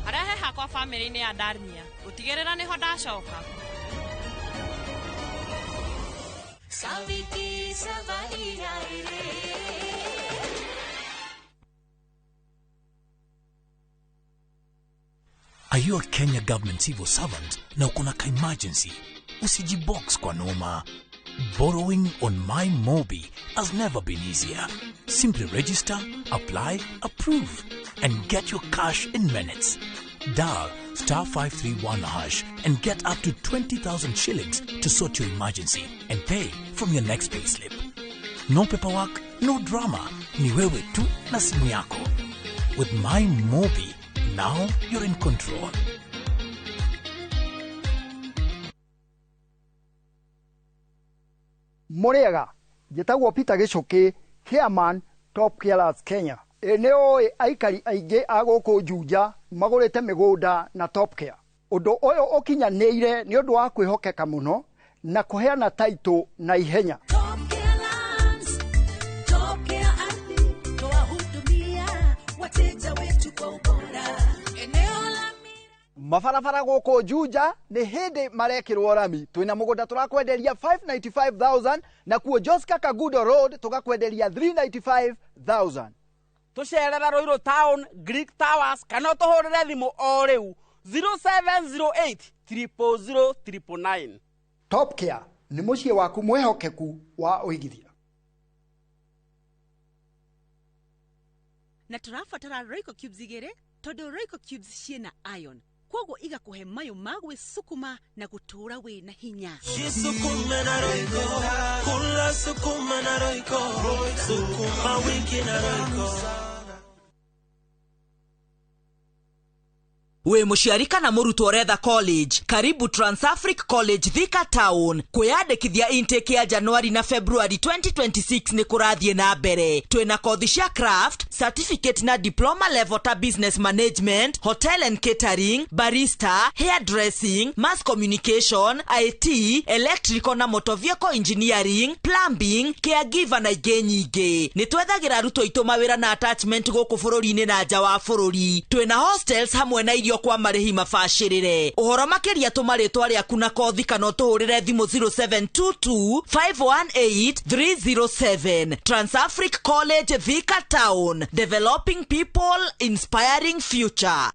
Harĩa he hakwa bamĩrĩ-inĩ ya Darmia gũtigĩrĩra nĩho ndacoka. Saviki savaria ire. Are you a Kenya government civil servant na uko na ka-emergency? Usijibox kwa noma. Borrowing on My Mobi has never been easier. Simply register, apply, approve, and get your cash in minutes. Dial star 531 hash and get up to 20,000 shillings to sort your emergency and pay from your next payslip. No paperwork, no drama. Ni wewe tu na simu yako. With My Mobi, now you're in control. Mũrĩega, njĩtagwo Peter Gĩcũkĩ, chairman Top Carers Kenya. Ĩ nĩ ũĩ aikari aingĩ a gũkũ Juja magũrĩte mĩgũnda na Top Care. Ũndũ ũyũ ũkinyanĩire nĩ ũndũ wa kwĩhokeka mũno na kũheana taitũ na ihenya. Top Care Lands, Top Care Ardhi, twahudumia wateja wetu kwa ubora. Eneo la Mabarabara gũkũ Juja nĩ hĩndĩ marekĩrwo rami. Twĩna mũgũnda tũrakwenderia 595,000 na kuo Joska Kagudo Road tũgakwenderia 395,000. Tũcerera Ruiru Town, Greek Towers kana ũtũhũrĩre thimũ o rĩu 0708 000 999. Top Care nĩ mũciĩ waku mwĩhokeku wa ũigithia. Na tũrabatara Royco cubes igĩrĩ tondũ Royco cubes ciĩna iron. Kwoguo igakũhe mayũ ma gwĩsukuma na gũtũũra wĩ na hinya. Jisukume na Royco, kula sukuma na Royco, sukuma wiki na Royco. Wĩ mũciari kana mũrutwo ũretha college, karibu Transafric College Thika Town. Kwĩyandĩkithia intake ya Januari na February 2026 nĩ kũrathiĩ na mbere. Twĩna kothi cia craft, certificate na diploma level ta business management, hotel and catering, barista, hairdressing, mass communication, IT, electrical na motor vehicle engineering, plumbing, caregiver na ingĩ nyingĩ. Nĩ twethagĩra arutwo aitũ mawĩra na attachment gũkũ bũrũri-inĩ na nja wa bũrũri. Twĩna hostels hamwe na irio kwa marĩhi mabacĩrĩre. Ũhoro makĩria tũma rĩtwa rĩaku na kothi kana ũtũhũrĩre thimũ 0722 518 307. Transafric College Thika Town, developing people, inspiring future.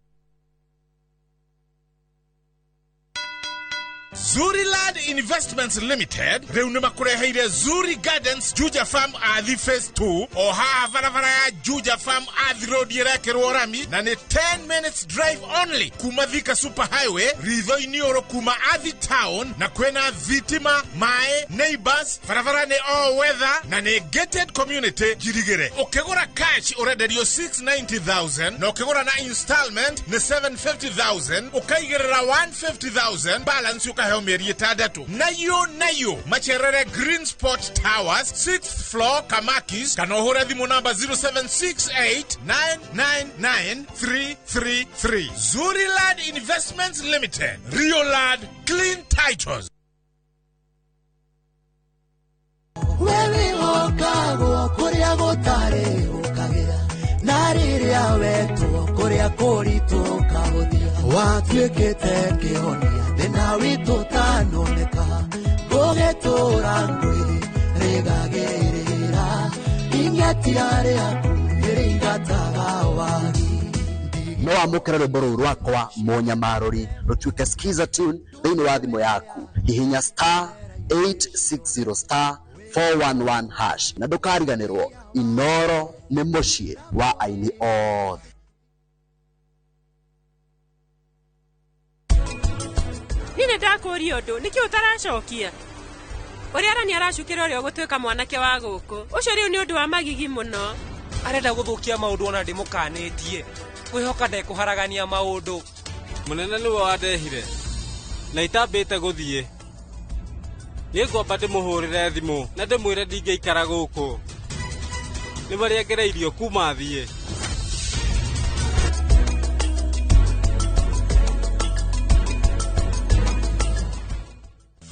Zuriland Investments Limited rĩu nĩ makũreheire Zuri Gardens Juja Farm Athi Phase 2 o haha barabara ya Juja Farm Athi Road ĩrekĩrwo rami na nĩ 10 minutes drive only kuma Thika Super Highway ritho-inĩ ũrũ kuma Athi Town, na kwĩna thitima, maĩ, neighbors, barabara nĩ all weather na nĩ gated community njirigĩre. Ũkĩgũra cash ũrenderio 690,000 na ũkĩgũra na installment nĩ 750,000, ũkaigĩrĩra 150,000 balance ũkaheo mĩeri 6. Nayo macerere Green Spot Towers 6th floor Kamakis, kana ũhũre thimũ namba 0768999333. Zuriland Investments Limited, Rioland Clean Titles. Wewe kũrĩa gũtarĩ ũkagĩra, na rĩrĩa wetwo kũrĩa kũritũ ũkahũthia, watuĩkĩte kĩhonia thĩna witũ ũtanoneka, ngũgĩtũra ngwĩrĩ rĩgagĩrĩra, ing'etia rĩaku nĩrĩingataga wagi. No wamũkĩre rwĩmbo rũu rwakwa Mũnyamarũri rũtuĩke skiza tune thĩinĩ wa thimũ yaku. Hihinya star 860 star 411 hash na ndũkariganĩrwo Inoro nĩ mũciĩ wa aini othe. Niĩ nĩ ndakũria ũndũ, nĩkĩ ũtaracokia? Ũrĩa arania aracukĩra ũrĩa ũgũtuĩka mwanake wa gũkũ. Ũcio rĩu nĩ ũndũ wa magigi mũno. Arenda gũthũkia maũndũ ona ndĩmũkanĩtie. Kwĩhoka ndekũharagania maũndũ. Mũnene nĩwe wandehire na itambĩte gũthiĩ. Nĩ ngwamba ndĩmũhũrĩre thimũ na ndĩmwĩre ndingĩikara gũkũ. Nĩ marĩa ngereirio kuma thiĩ.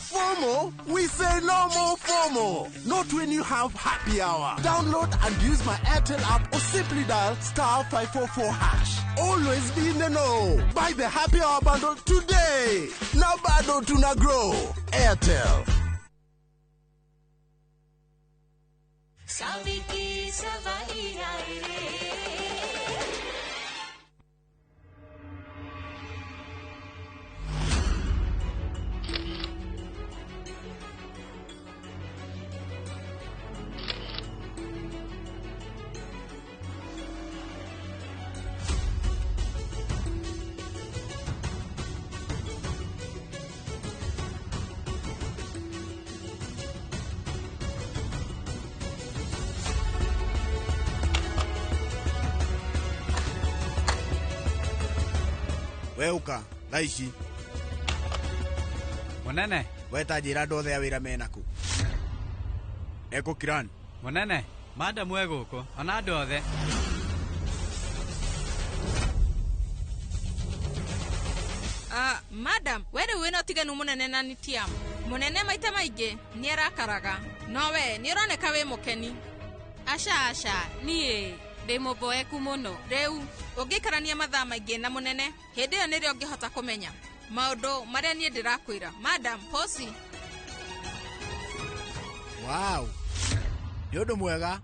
FOMO? We say no more FOMO. Not when you have happy hour. Download and use my Airtel app or simply dial star 544 hash. Always be in the know. Buy the happy hour bundle today. Now bado tuna grow. Airtel. We ũka thaa ici. Mũnene. We ta njĩra andũ othe a wĩra menaku. Eko Kiran. Mũnene, madam e gũkũ ona andũ othe. Madam, we rĩu wĩna ũtiganu mũnene na Nitiam. Mũnene maita maingĩ nĩ arakaraga, no we nĩ ũroneka wĩ mũkeni. Aca aca, niĩ ndĩ mũboeku mũno. Rĩu ũngĩikarania mathaa maingĩ na mũnene, hĩndĩ ĩyo nĩrĩo ũngĩhota kũmenya maũndũ marĩa niĩ ndĩrakwĩra. Madam, posi. Wow, nĩ ũndũ mwega.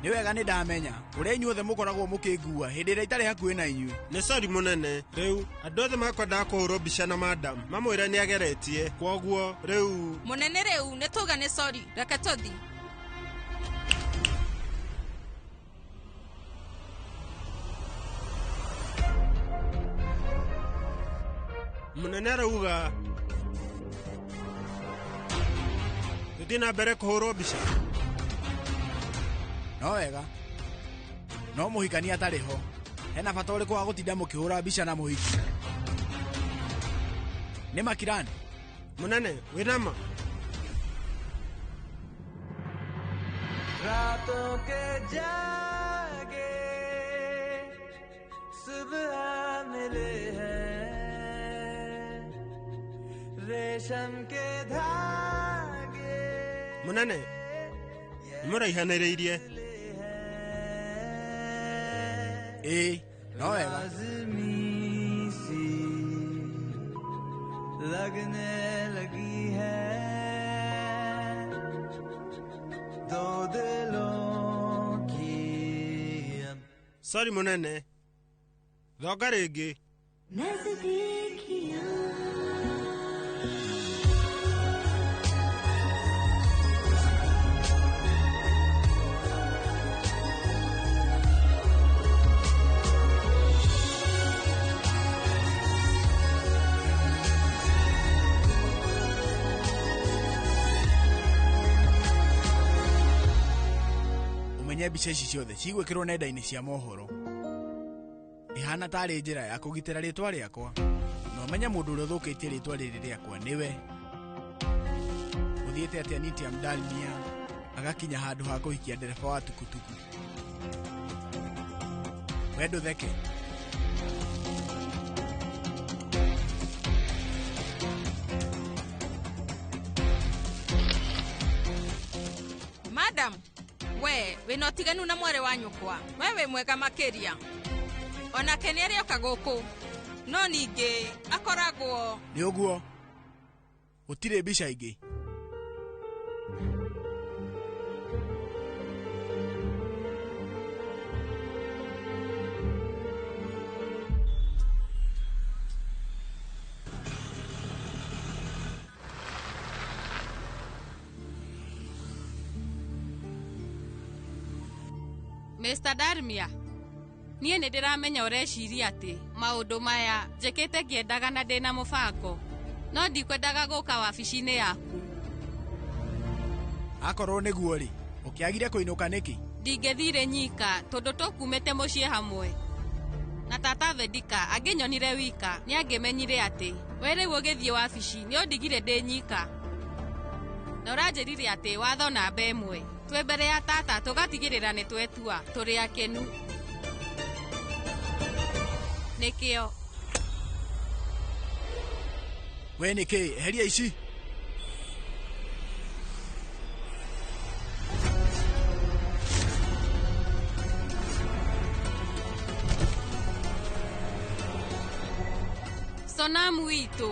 Nĩ wega nĩ ndamenya ũrĩa inyuothe mũkoragwo mũkĩngua hĩndĩ ĩrĩa itarĩ hakuhĩ na inyuĩ. Nĩ sori mũnene, rĩu andũ othe makwendaga kũhũrwo mbica na madam mamwĩre nĩ ageretie, kwoguo rĩu Mũnene rĩu nĩ tuga nĩ sori, reke tũthi. Mũnene arauga tũthiĩ na mbere kũhũrwo mbica. No wega, no mũhikania atarĩ ho, hena bata ũrĩkũ wa gũtinda mũkĩhũra mbica na mũhiki? Nĩ makirani. Mũnene wĩna ma? रातों के जागे सुबह मिले हैं रेशम के धागे। Mũnene nĩmũraihanĩrĩirie. Ĩĩ, no wega. लाज़मी सी लगने लगी है दो दिलों की अब। Sorry mũnene, thonga rĩngĩ. नजदीकियां Ũmenye mbica ici ciothe cigwĩkĩrwo nenda-inĩ cia mohoro. Ĩhana tarĩ njĩra ya kũgitĩra rĩtwa rĩakwa, na ũmenye mũndũ ũrĩa ũthũkĩtie rĩtwa rĩrĩ rĩakwa nĩwe. Gũthiĩte atĩa Nitiam Dalmia agakinya handũ ha kũhikia ndereba wa tukutuku? We ndũtheke. Madam, we wĩna ũtiganu na mwarĩ wa nyũkwa. We wĩ mwega makĩria. Onake nĩ arĩoka gũkũ, no ningĩ akoragwo. Nĩ ũguo, gũtirĩ mbica ingĩ. Mr. Darmia, niĩ nĩ ndĩramenya ũreciria atĩ maũndũ maya njĩkĩte ngĩendaga na ndĩna mũbango, no ndikwendaga gũka wabici-inĩ yaku. Akorwo nĩguo rĩ, ũkĩagire kũinũka nĩkĩ? Ndingĩthire nyika tondũ tũkumĩte mũciĩ hamwe. Na tata Vedika angĩnyonire wika nĩ angĩmenyire atĩ we rĩu ũgĩthiĩ wabici nĩ ũndigire ndĩ nyika. Na ũranjĩrire atĩ watho namba ĩmwe twĩ mbere ya tata tũgatigĩrĩra nĩ twetua tũrĩ akenu. Nĩkĩo. We nĩkĩ? Eheria ici. Sonamu witũ.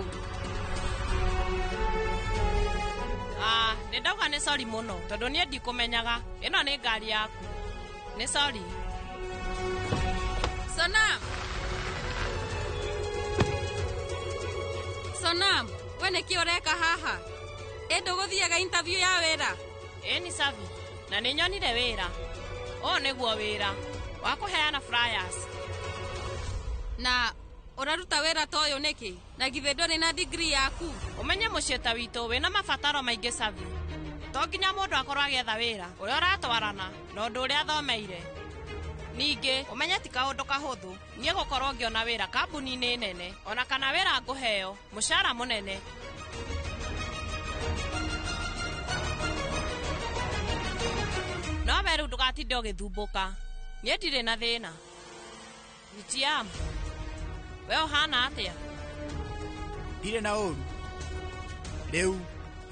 Ah, nĩ ndauga nĩ sorry mũno tondũ niĩ ndikũmenyaga. Ĩno nĩ ngari yaku. Nĩ sorry. Sonam. Sonam, we nĩkĩ ũreka haha? Ĩ ndũgũthiaga interview ya wĩra? Ĩ nĩ savi, na nĩ nyonire wĩra. Ũyũ nĩguo wĩra wa kũheana flyers. Na ũraruta wĩra ta ũyũ nĩkĩ? Na githĩ ndũrĩ na degree yaku? Ũmenye mũciĩ ta witũ wĩna mabataro maingĩ savi. To nginya mũndũ akorwo agĩetha wĩra ũrĩa ũratwarana na ũndũ ũrĩa athomeire. Ningĩ ũmenye ti kaũndũ kahũthũ niĩ gũkorwo ngĩona wĩra kambuni-inĩ nene, ona kana wĩra ngũheo mũcara mũnene. No we rĩu ndũgatinde ũgĩthumbũka, niĩ ndirĩ na thĩna. Nitiam, we ũhana atĩa? Ndirĩ na ũru. Rĩu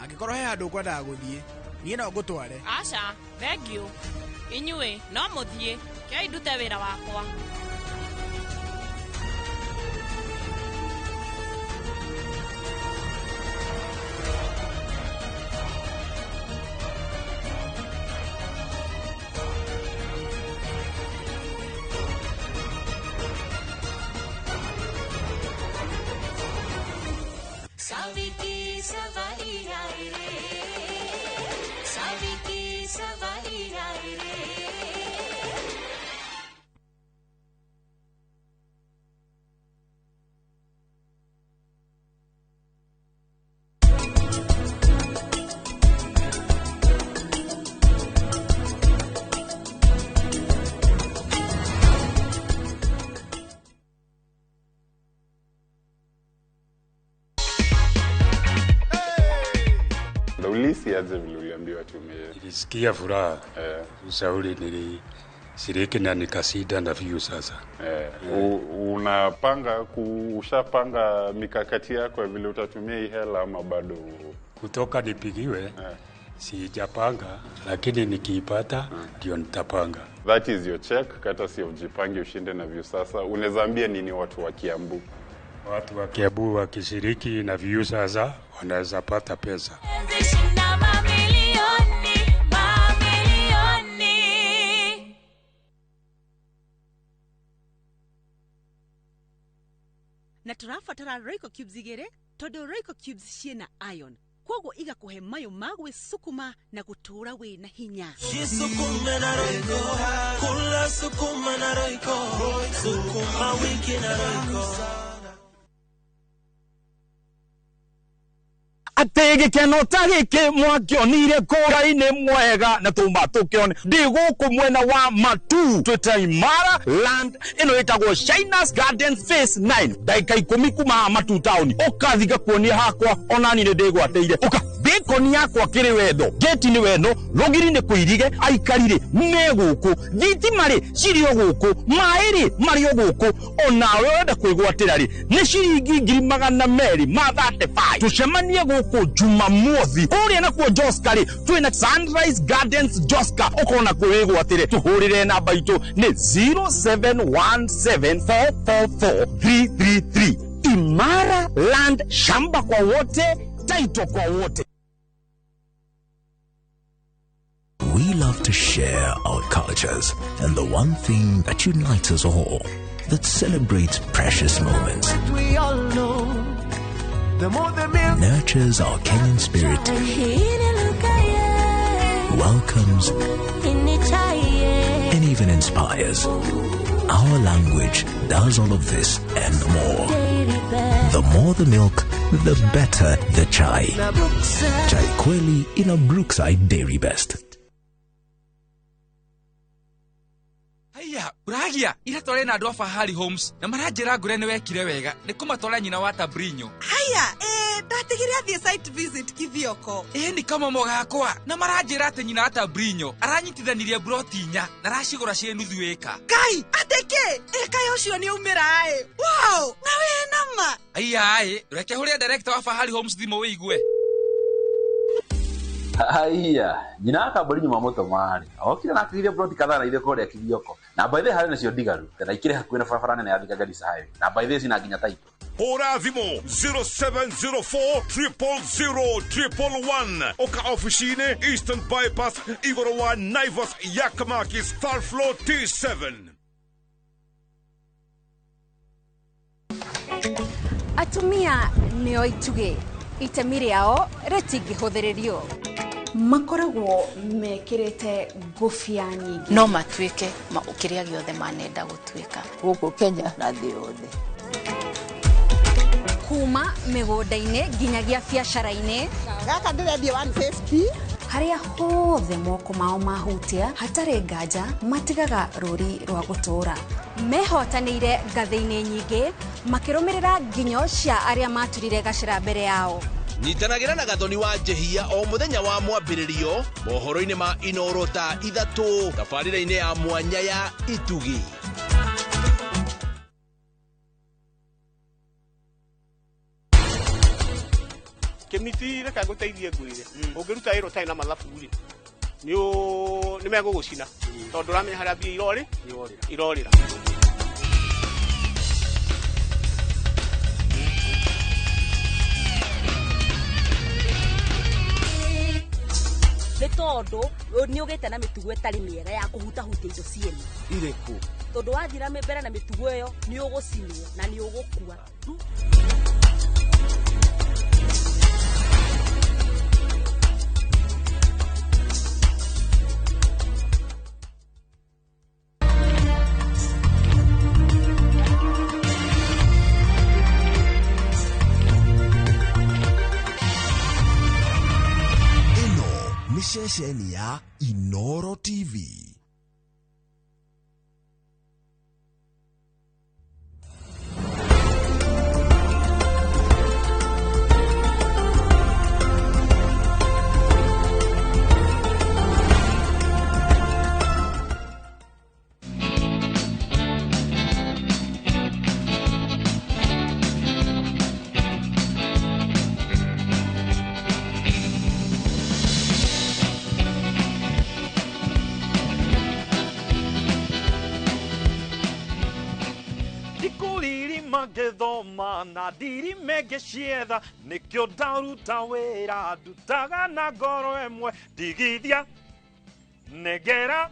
angĩkorwo he handũ ũkwendaga gũthiĩ, niĩ no ngũtware. Aca, thengiũ. Inyuĩ no mũthiĩ, kĩai ndute wĩra wakwa. सावी की सवारी आई रे, सावी की सवारी आई रे। kwanza ulihisi aje vile uliambiwa tume? Nilisikia furaha. Ushauri nilishiriki na nikashinda na Viusasa. Unapanga ushapanga mikakati yako ya vile utatumia hii hela ama bado? Kutoka nipigiwe sijapanga, lakini nikiipata ndio nitapanga. That is your check, kata si ujipange ushinde na Viusasa. Unaweza ambia nini watu wa Kiambu? Watu wa Kiambu wakishiriki na Viusasa wanaweza pata pesa. Shinda mamilioni, mamilioni. Na tũrabatara Royco cubes igĩrĩ tondũ Royco cubes ciĩna iron koguo igakũhe mayũ ma gwĩsukuma na gũtũũra wĩna hinya. Jisukume na Royco, kula sukuma na Royco, sukuma wiki na Royco. Atĩ gĩkeno ta gĩkĩ mwakĩonire kũra-inĩ mwega na tũma tũkĩone ndĩ gũkũ mwena wa Matu twĩta Imara Land ĩno ĩtagwo Shinas Garden Phase 9 ndagĩka 10 kuma haha Matu town ũkathi ngakuonia hakwa onani nĩ ndĩgwatĩire ũka bĩkoni yakwa kĩrĩ wendo gate nĩ wendo rũgiri nĩ kũirige aikari rĩ me gũkũ thitima rĩ cirĩ o gũkũ maĩ rĩ marĩ o gũkũ onawe ũrenda kwĩgwatĩra rĩ nĩ ciringi 235,000 tũcemanie gũkũ Jumamothi kũrĩa nakuo Joska rĩ twĩna Sunrise Gardens Joska ũkona kwĩgwatĩre tũhũrĩre namba itũ nĩ 0717444333 Imara Land, shamba kwa wote, title kwa wote. We love to share our cultures and the one thing that unites us all, that celebrates precious moments, We all know the more the milk nurtures our Kenyan spirit, welcomes, and even inspires. Our language does all of this and more. The more the milk, the better the chai. Chai Kweli in a Brookside Dairy Best. Haiya, uragia ira tware na andu a Fahari Homes na maranjira ngure ni wekire wega ni kumatwara nyina wa Tabrinyo. Haya, ndatigire athie site visit Kithioko. Ni kama mogakwa na maranjira ati nyina wa Tabrinyo aranyitithanirie broti inya na aracigura cie nuthu ĩka. Kai, ateke, ĩka ucio ni umira ĩ. Wow, na we nama. Haiya ĩ, reke huria director wa Fahari Homes thimũ wĩigue. Haiya, nyina wa Kaburi nyuma mũtomari okire na akĩgĩria broti kadhaa na ithe kũrĩa Kithioko na by the harĩ nacio ndigaru na ikĩrĩ hakuhĩ na barabara nene ya Thika Garissa Highway na by the cina nginya taito. Hũra thimũ 0704 000 111 ũka ofici-inĩ Eastern Bypass igũrũ wa Naivas Yakamakis third floor T7. Atumia nĩo itugĩ, itemi rĩao rĩtingĩhũthĩrĩrio. Makoragwo mekĩrĩte ngũbia nyingĩ no matuĩke kĩrĩa gĩothe manenda gũtuĩka gũkũ Kenya na thĩ yothe. Kuma mĩgũnda-inĩ nginyagia biacara-inĩ gaka ndĩrendia 150 harĩa hothe moko mao mahutia hatarĩ nganja matigaga rũri rwa gũtũũra. Mehotanĩire ngathĩ-inĩ nyingĩ makĩrũmĩrĩra nginyo cia arĩa maturire gacĩra mbere yao. Nyitanagĩra na Gathoni wa Njehia o mũthenya wa mwambĩrĩrio mohoro-inĩ ma Inoro thaa 3 tabarĩra-inĩ ya mwanya ya Itugi. Kĩmiti reke ngũteithie ngwĩre ũngĩruta wĩra ũtarĩ na mathabu rĩ nĩ megũgũcina tondũ ũramenya harĩa mbia irorĩra. Nĩ tondũ nĩ ũgĩte na mĩtugo ĩtarĩ mĩega ya kũhutahutia indo ciene irĩkũ tondũ wathira mbere na mĩtugo ĩyo nĩ ũgũcinwo na nĩ ũgũkua. Ceceni ya Inoro TV. Sukuma na ndirime ngĩcietha nĩkĩo ndaruta wĩra ndutaga na ngoro ĩmwe ndigithia negera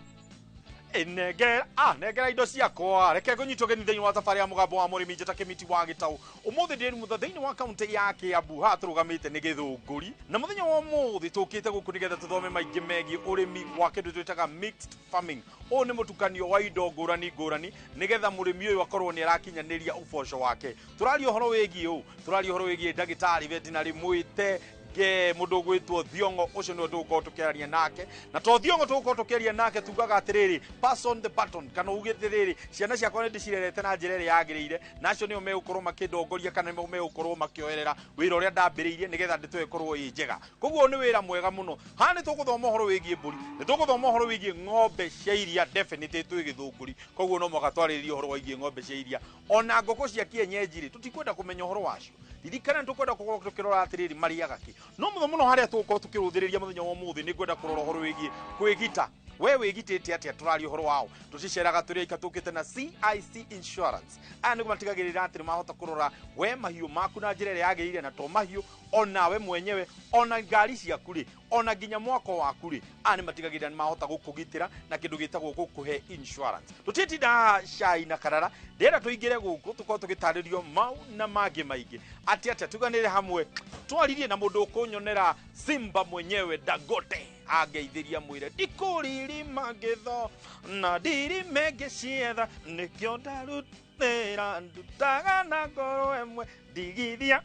Negera negera indo ciakwa reke ngũnyitwo geni thĩinĩ wa thabarĩ ya mũgambo wa mũrĩmi njĩta Kĩmiti wa Gĩtaũ. Ũmũthĩ ndĩ mutha thĩinĩ wa kaunti ya Kiambu haha tũrũgamĩte nĩ Gĩthũngũri, na mũthenya wa ũmũthĩ tũkĩte gũkũ nĩgetha tũthome maingĩ megiĩ ũrĩmi wa kĩndũ twĩtaga mixed farming. Ũyũ nĩ mũtukanio wa indo ngũrani ngũrani nĩgetha mũrĩmi ũyũ akorwo nĩ arakinyanĩria ũboco wake. Tũraria ũhoro wĩgiĩ ũũ, tũraria ũhoro wĩgiĩ ndagĩtarĩ veterinary mwĩte ge mundu gwitwo Thiongo ucio niwe tugukorwo tukiaria nake, na to Thiongo tugukorwo tukiaria nake tugaga atiriri pass on the button, kana uge atiriri ciana ciakwa ni ndicirerete na njira ĩrĩa yagĩrĩire, na acio nĩo megũkorwo makĩndongoria kana nĩo megũkorwo makĩoerera wĩra ũrĩa ndambĩrĩirie nĩgetha ndeto ĩkorwo ĩ njega. Koguo nĩ wĩra mwega mũno. Haha nĩ tũgũthoma ũhoro wĩgiĩ mbũri, nĩ tũgũthoma ũhoro wĩgiĩ ng'ombe cia iria, definitely twĩ Gĩthũngũri, koguo no mũhaka twarĩrĩrie ũhoro wĩgiĩ ng'ombe cia iria ona ngũkũ cia kienyeji rĩ tũtikwenda kũmenya ũhoro wacio. Ririkana nĩ tũkwenda gũkorwo tũkĩrora atĩrĩrĩ marĩaga kĩ. No mũno mũno harĩa tũgũkorwo tũkĩrũthĩrĩria mũthenya wa ũmũthĩ nĩ ngwenda kũrora ũhoro wĩgiĩ kwĩgita. We wĩgitĩte atĩa? Tũraria ũhoro wao tũciceraga tũrĩ aika tũkĩte na CIC Insurance. Aya nĩguo matigagĩrĩra atĩ nĩmahota kũrora we mahiũ maku na njĩra ĩrĩa yagĩrĩire, na to mahiũ onawe mwenyewe ona ngari ciaku rĩ ona nginya mwako waku rĩ, aya nĩ matigagĩrĩra nĩmahota gũkũgitĩra na kĩndũ gĩtagwo gũkũhe insurance. Tũtitinda cai na karara, ndĩrenda tũingĩre gũkũ tũkorwo tũgĩtarĩrio mau na mangĩ maingĩ. Atĩ atĩa tuganĩre hamwe twaririe na mũndũ ũkũnyonera Simba mwenyewe Dangote angeithĩria mwĩre ndikũririma ngĩtho na ndirime ngĩcietha nĩkĩo ndarutĩra ndutaga na ngoro ĩmwe ndigithia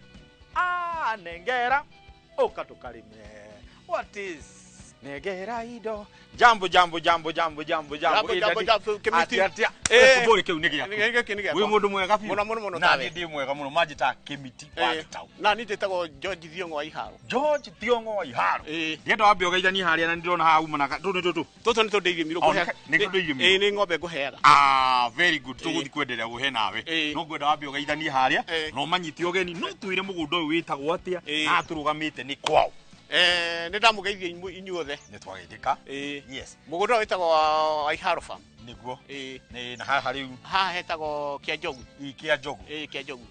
nengera ũka tũkarĩme. What is negera indo? Jambo jambo jambo jambo jambo jambo jambo jambo Kĩmiti. Atĩa kũbũrĩ kĩu nĩ gĩaku. Wĩ mũndũ mwega biũ. Mũno mũno mũno. Na niĩ ndĩ mwega mũno, manjĩtaga Kĩmiti wa Gĩtaũ. Na niĩ njĩtagwo George Thiongo wa Iharo. George Thiongo wa Iharo. Ndĩrenda wambe ũgeithanie harĩa na nĩndĩrona haha uma na tũtũ nĩ tũtũ. Tũtũ nĩ tũndĩirie mĩrũ ngũheaga. Nĩ tũndĩirie mĩrũ. Ĩĩ nĩ ng'ombe ngũheaga. Very good. Tũgũthiĩ kwenderea gũhe nawe. No ngwenda wambe ũgeithanie harĩa na ũmanyite ũgeni. No twĩre mũgũnda ũyũ wĩtagwo atĩa na tũrũgamĩte nĩ kwao. Nĩ ndamũgeithia inyuothe. Nĩ twageithĩka. Yes. Mũgũnda ũyũ wĩtagwo wa Iharo Farm. Nĩguo. Nĩ na haha rĩu. Haha hetagwo Kĩanjogu. Kĩanjogu. Kĩanjogu.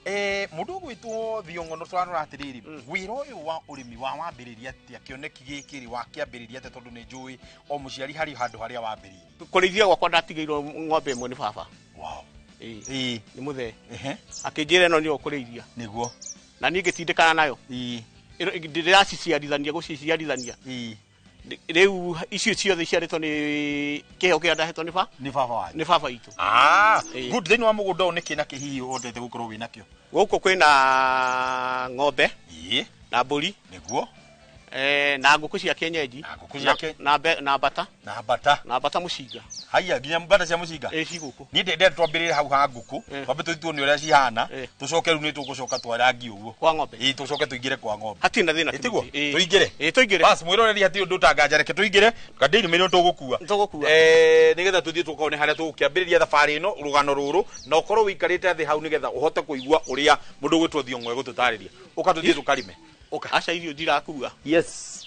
Mũndũ ũgwĩtwo Thiongo no tũrarora atĩrĩrĩ, wĩra ũyũ wa ũrĩmi wa wambĩrĩria atĩa? Kĩoneki gĩkĩ rĩ wakĩambĩrĩria atĩa? Tondũ nĩ njũĩ o mũciari harĩ handũ harĩa wambĩrĩirie. Kũrĩithia gwakwa ndatigĩirwo ng'ombe ĩmwe nĩ baba. Wow. Nĩ mũthee. Akĩnjĩra ĩno nĩyo ũkũrĩithia. Nĩguo. Na niĩ ngĩtindĩkana nayo. Ndĩraciciarithania gũciciarithania. Rĩu icio ciothe iciarĩtwo nĩ kĩheo kĩrĩa ndahetwo nĩ nĩ baba wanyu. Nĩ baba witũ. Good. Thĩinĩ wa mũgũnda ũyũ nĩkĩ na kĩ hihi ũhotete gũkorwo wĩ nakĩo? Gũkũ kwĩna ng'ombe na mbũri. Nĩguo. Na ngũkũ cia kienyeji na bata. Na bata. Na bata mũcinga. Haiya nginya bata cia mũcinga. Ci gũkũ. Niĩ ndĩrenda twambĩrĩrie hau ha ngũkũ, twambe tũthiĩ tuone ũrĩa cihana, tũcoke rĩu nĩ tũgũcoka twarangi ũguo. Kwa ng'ombe. Tũcoke tũingĩre kwa ng'ombe. Hatirĩ na thĩna. Tiguo? Tũingĩre. Tũingĩre. Bas mwĩroreri hatirĩ ũndũ ũtanganja, reke tũingĩre, kandĩrĩ tũgũkua. Tũgũkua. Nĩgetha tũthiĩ tũkone harĩa tũgũkĩambĩrĩria thabarĩ ĩno rũgano rũrũ, na ũkorwo wĩikarĩte thĩ hau nĩgetha ũhote kũigua ũrĩa mũndũ ũgwĩtwo Thiongo egũtũtarĩria. Ũka tũthiĩ tũkarĩme. Ũka. Aca irio ndirakua. Yes.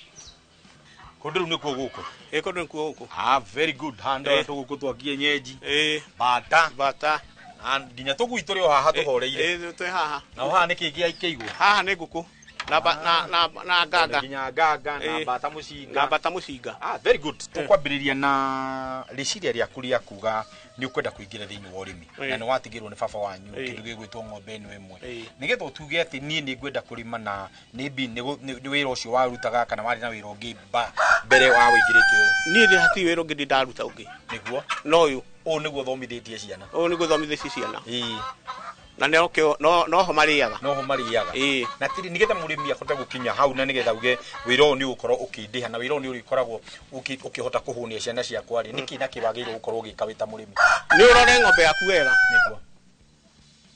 Kũndũ rĩu nĩkuo gũkũ. Kũndũ nĩkuo gũkũ. Very good. Handa tũgũkũ twa kienyeji. Bata. Bata. Na nginya tũgui tũrĩ o haha tũhoreire. Twĩ haha. Na haha nĩkĩ kĩigwo? Haha nĩ ngũkũ. Na na nganga. Nginya nganga na bata mũcinga. Na bata mũcinga. Very good. Tũkwambĩrĩria na rĩciria rĩaku rĩa kuga nĩ ũkwenda kũingĩra thĩinĩ wa ũrĩmi na nĩ watigĩrwo nĩ baba wanyu kĩndũ gĩgwĩtwo ng'ombe ĩno ĩmwe, nĩgetha ũtuge atĩ niĩ nĩ ngwenda kũrĩma na maybe nĩ wĩra ũcio warutaga kana warĩ na wĩra ũngĩ mbere wa wĩingĩrĩte? Niĩ ndĩ hatirĩ wĩra ũngĩ ndaruta ũngĩ. Nĩguo. No ũyũ. Ũyũ nĩguo ũthomithĩtie ciana. Ũyũ nĩguo ũthomithĩtie ciana. Na nĩkĩo noho marĩaga. Noho marĩaga. Na tiri nĩgetha mũrĩmi ahote gũkinya hau na nĩgetha uge wĩra ũyũ nĩ ũgũkorwo ũkĩndĩha na wĩra ũyũ nĩ ũrĩkoragwo ũkĩhota kũhũnia ciana ciakwa rĩ, nĩkĩ na kĩ wagĩrĩirwo gũkorwo ũgĩka wĩ ta mũrĩmi? Nĩ ũrore ng'ombe yaku wega. Nĩguo.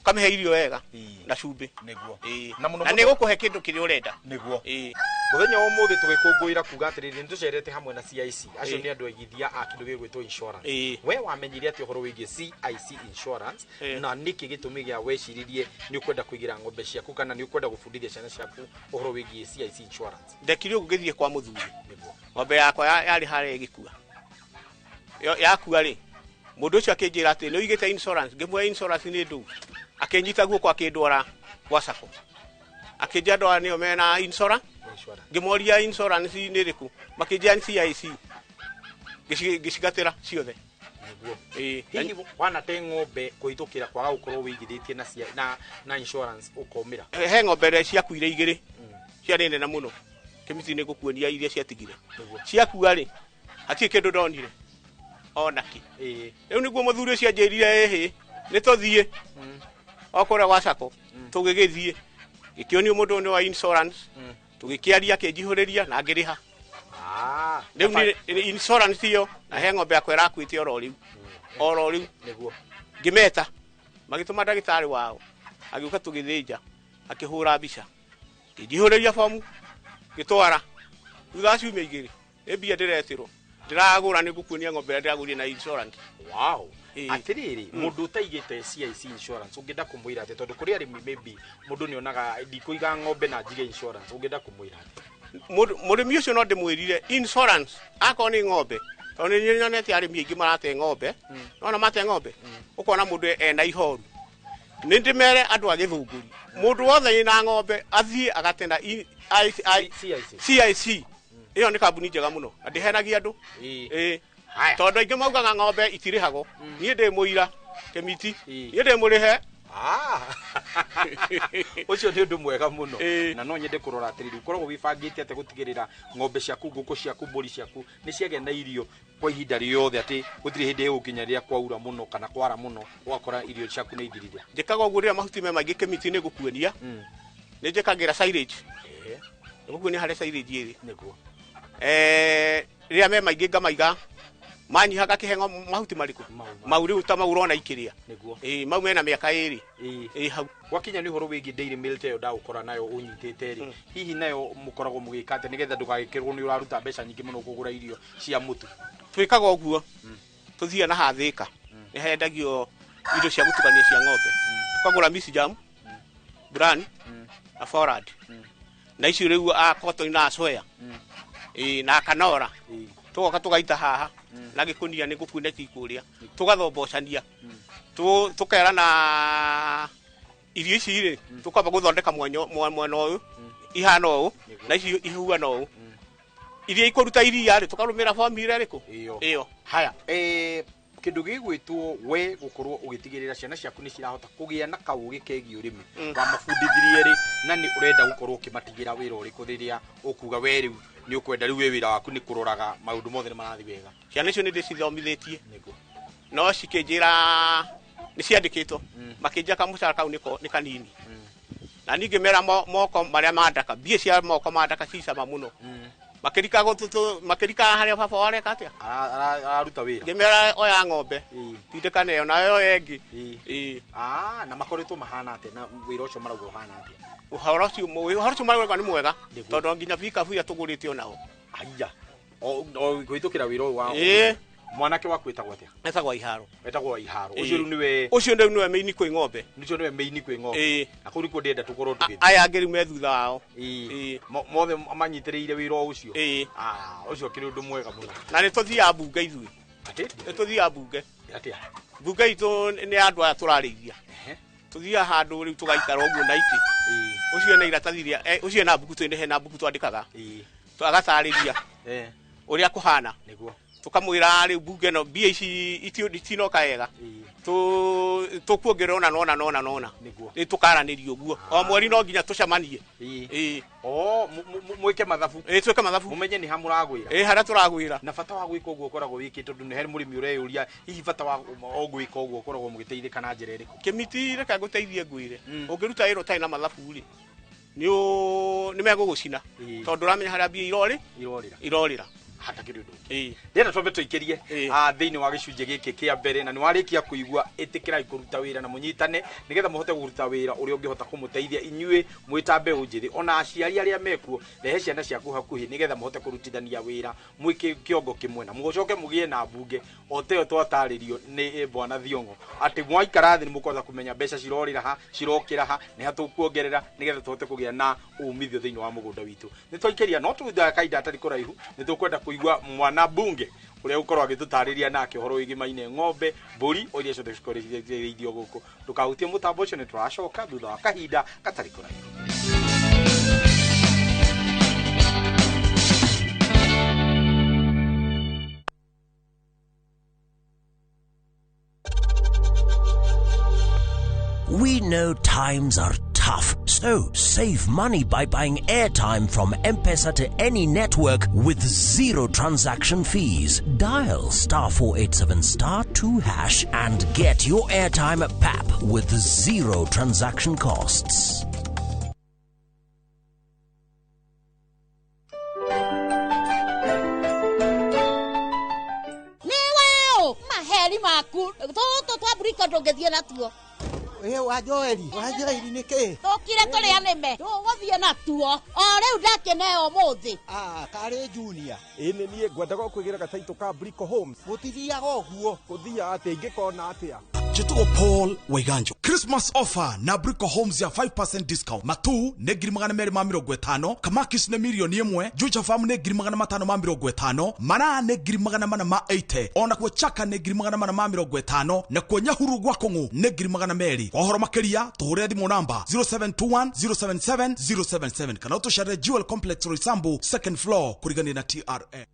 Ũkamĩhe irio wega na cumbĩ. Nĩguo. Na nĩ gũkũhe kĩndũ kĩrĩa ũrenda. Nĩguo. Mũthenya wa ũmũthĩ tũgĩkũngũĩra kuga atĩrĩrĩ, nĩ tũcerete hamwe na CIC. Acio nĩ andũ aigithia a kĩndũ gĩgwĩtwo insurance. We wamenyire atĩa ũhoro wĩgiĩ CIC insurance na nĩkĩ gĩtũmi gĩa weciririe nĩ ũkwenda kũigĩra ng'ombe ciaku kana nĩ ũkwenda gũbundithia ciana ciaku ũhoro wĩgiĩ CIC insurance? Ndekire ũguo ngĩthiĩ kwa mũthuri. Ng'ombe yakwa yarĩ harĩa ĩgĩkua. Yakua rĩ, mũndũ ũcio akĩnjĩra atĩ nĩ ũigĩte insurance, ngĩmũhe insurance nĩ ndũ. Akĩnyita guoko akĩndwara Gwa sacco akĩnjia andũ aya nĩo mena insurance. Ngĩmoria insurance nĩ ĩrĩkũ, makĩnjia nĩ CIC. Ngĩcigatĩra ciothe. Ĩĩ. Hihi wanate ng'ombe kũhĩtũkĩra kwaga gũkorwo wĩigithĩtie na insurance ũkomĩra? He ng'ombe ĩrĩa ciakuire igĩrĩ, ciarĩ nene mũno. Kĩmiti nĩ ngũkuonia iria ciatigire. Ciakua rĩ, hatirĩ kĩndũ ndonire ona kĩ. Rĩu nĩguo mũthuri ũcio anjĩrire, ĩhĩ, nĩ tũthiĩ o kũrĩa gwa sacco. Tũgĩgĩthiĩ, gĩkĩonio mũndũ ũyũ nĩ wa insurance. Tũgĩkĩaria, akĩnjihũrĩria na ngĩrĩha. Rĩu nĩ insurance ĩyo, na he ng'ombe yakwa ĩrakuĩte oro rĩu, oro rĩu. Ngĩmeta, magĩtũma ndagĩtarĩ wao, agĩũka, tũgĩthĩnja, akĩhũra mbica, ngĩnjihũrĩria bomu, ngĩtwara. Thutha wa ciumia 2, nĩ mbia ndĩretĩrwo ndĩragũra. Nĩ ngũkuonia ng'ombe ĩrĩa ndĩragũrire na insurance. Wow. Atĩrĩrĩ, mũndũ ũtaigĩte CIC insurance, ũngĩenda kũmwĩra atĩ, tondũ kũrĩ arĩmi maybe mũndũ nĩ onaga ndikũiga ng'ombe na njige insurance, ũngĩenda kũmwĩra atĩ? Mũrĩmi ũcio no ndĩmwĩrire insurance akorwo nĩ ng'ombe, tondũ nĩ nyonete arĩmi aingĩ marate ng'ombe. Nona mate ng'ombe, ũkona mũndũ ena ihoru. Nĩ ndĩmere andũ a Gĩthũngũri, mũndũ wothe wĩna ng'ombe athiĩ agatena CIC. CIC. Ĩyo nĩ kambuni njega mũno na ndĩhenagia andũ. Ĩĩ, tondũ aingĩ maugaga ng'ombe itirĩhagwo. Niĩ ndĩ mũira, Kĩmiti, niĩ ndĩ mũrĩhe. Ũcio nĩ ũndũ mwega mũno, na no nyende kũrora atĩrĩrĩ, ũkoragwo wĩbangĩte atĩa gũtigĩrĩra ng'ombe ciaku, ngũkũ ciaku, mbũri ciaku nĩ ciagĩa na irio kwa ihinda rĩothe, atĩ gũtirĩ hĩndĩ ĩgũkinya rĩrĩa kwaura mũno kana kwara mũno ũgakora irio ciaku nĩ ithirire? Njĩkaga ũguo rĩrĩa mahuti me maingĩ, Kĩmiti, nĩ ngũkuonia. Nĩ njĩkagĩra silage. Nĩ ngũkuonia harĩa silage ĩrĩ. Rĩrĩa me maingĩ ngamaiga, manyiha ngakĩhe mahuti marĩkũ mau rĩu ta mau ũrona ikĩrĩa. Ĩĩ, mau mena mĩaka 2. Ĩĩ, hau. Gwakinya nĩ ũhoro wĩgiĩ dairy mill ta ĩyo ndagũkora nayo ũnyitĩte rĩ, hihi nayo mũkoragwo mũgĩka atĩa nĩgetha ndũgagĩkĩrwo nĩ ũraruta mbeca nyingĩ mũno kũgũra irio cia mũtu? Twĩkaga ũguo, tũthiaga na hathĩka, nĩ hendagio indo cia gũtukania cia ng'ombe, tũkagũra misijam bran na forward na icio rĩu a cotton na soya, ĩĩ, na kanora, tũgoka tũgaita haha na gĩkũnia. Nĩ ngũkuonia kũrĩa tũgathombocania. Tũkerana irio ici rĩ, tũkamba gũthondeka mwena ũyũ ihana ũũ na ici ihuana ũũ. Iria ikũruta iria rĩ, tũkarũmĩra formula ĩrĩkũ ĩyo. Haya, kĩndũ gĩgwĩtwo we gũkorwo ũgĩtigĩrĩra ciana ciaku nĩ cirahota kũgĩa na kaũgĩ kegiĩ ũrĩmi, wamabundithirie rĩ, na nĩ ũrenda gũkorwo ũkĩmatigĩra wĩra ũrĩkũ rĩrĩa ũkuga we rĩu nĩ ũkwenda rĩu we wĩra waku nĩ kũroraga maũndũ mothe nĩ marathiĩ wega? Ciana icio nĩ ndĩcithomithĩtie, no cikĩnjĩra nĩ ciandĩkĩtwo, makĩnjĩra kamũcara kau nĩko nĩ kanini, na ningĩ mera moko marĩa ma ndaka, mbia cia moko ma ndaka ci cama mũno, makĩrika makĩrika harĩa baba wareka atĩa. Araruta wĩra. Ngĩmera oya ng'ombe tindĩkane ĩyo nayo ĩngĩ. Ĩĩ. Ah, na makoretwo mahana atĩa na wĩra ũcio marauga ũhana atĩa? Ũhoro ũcio marauga nĩ mwega, tondũ nginya bikabu iria tũgũrĩte onao. Aya, o kũhĩtũkĩra wĩra ũyũ wa Ĩĩ. Mwanake waku wĩtagwo atĩa? Etagwo Iharo. Etagwo Iharo. Ĩĩ. Ũcio rĩu nĩwe? Ũcio rĩu nĩwe mĩini kwĩ ng'ombe. Ũcio nĩwe mĩini kwĩ ng'ombe. Ĩĩ. Na kũu nĩkuo ndĩrenda tũkorwo tũgĩthiĩ. Aya angĩ rĩu me thutha wao. Ĩĩ. Mothe manyitĩrĩire wĩra o ũcio. Ĩĩ. Ah, ũcio ũkĩrĩ ũndũ mwega mũno. Na nĩ tũthiaga mbunge ithuĩ. Atĩ? Nĩ tũthiaga mbunge. Atĩa? Mbunge itũ nĩ andũ aya tũrarĩithia. Tũthiaga handũ rĩu tũgaikara ũguo na itĩ ũcio na iratathi rĩa ũcio na mbuku, twĩ hena mbuku twandĩkaga, agatarĩria ũrĩa kũhana. Tũkamwĩra rĩu mbunge ĩno mbia ici itinoka wega, tũkuongerera ũna nona nona nona. Nĩ tũkaranĩria ũguo o mweri, no nginya tũcemanie. Ĩĩ. O mwĩke mathabu. Ĩĩ, twĩke mathabu. Mũmenye nĩ ha mũragwĩra. Ĩĩ, harĩa tũragwĩra. Na bata wa gwĩka ũguo ũkoragwo wĩkĩ? Tondũ nĩ harĩ mũrĩmi ũreyũria hihi bata wa o gwĩka ũguo ũkoragwo mũgĩteithĩka na njĩra ĩrĩkũ? Kĩmiti, reke ngũteithie ngwĩre, ũngĩruta wĩra ũtarĩ na mathabu rĩ, nĩ megũgũcina, tondũ ũramenya harĩa mbia irorĩ irorĩra. Irorĩra. Hatakĩrĩ ũndũ. Ĩĩ. Ndĩrenda twambe tũikĩrie thĩinĩ wa gĩcunjĩ gĩkĩ kĩa mbere, na nĩ warĩkia kũigua, ĩtĩkĩrai kũruta wĩra na mũnyitane nĩgetha mũhote kũruta wĩra ũrĩa ũngĩhota kũmũteithia inyuĩ mwĩ ta mbeũ njĩthĩ, ona aciari arĩa mekuo, rehe ciana ciaku hakuhĩ nĩgetha mũhote kũrutithania wĩra mwĩ kĩongo kĩmwe, na mũcoke mũgĩe na mbunge o ta ĩyo twatarĩrio nĩ bwana Thiong'o, atĩ mwaikara thĩ nĩ mũkũhota kũmenya mbeca cirorĩra ha, cirokĩra ha, nĩ ha tũkuongerera nĩgetha tũhote kũgĩa na umithio thĩinĩ wa mũgũnda witũ. Nĩ twaikĩria, no tũthutha kahinda hatarĩ kũraihu nĩ tũkwenda Kũigua mwana bunge ũrĩa ũkorwo agĩtũtarĩria nake ũhoro wĩgĩmaine ng'ombe, mbũri o iria ciothe cikorwo cirĩithio gũkũ. Ndũkahutie mũtambo ũcio, nĩ tũracoka thutha wa kahinda gatarĩ kũraihu. We know times are tough, so save money by buying airtime from M-Pesa to any network with zero transaction fees. Dial *487*2# and get your airtime at PAP with zero transaction costs. Niweo, maheri maku, tũtũ twa mburiko ndũngĩthiĩ natuo. Wa Joeli, wa Joeli nĩ kĩ? Tũkire tũrĩa nĩme, tũgũthiĩ natuo. O rĩu ndakĩneo ũmũthĩ. Ah, karĩ Junior. Ĩ nĩ niĩ ngwendaga kwĩgĩra gataitũ ka Brico Homes. Gũtithiaga ũguo. Gũthiaga atĩa ingĩkona atĩa? Njĩtagwo Paul Waiganjo. Christmas offer na Brico Homes ya 5% discount. Matu nĩ 250,000, Kamakis nĩ 1,000,000, Juja Farm nĩ 550,000, Mara nĩ 480,000, ona kuo Chaka nĩ 450,000, na kuo Nyahuru gwa Kũng'ũ nĩ 200,000. Kwa ũhoro makĩria tũhũrĩre thimũ namba 0721 077 077 kana ũtũcerere Jewel Complex Roysambu second floor kũrigania na TRA.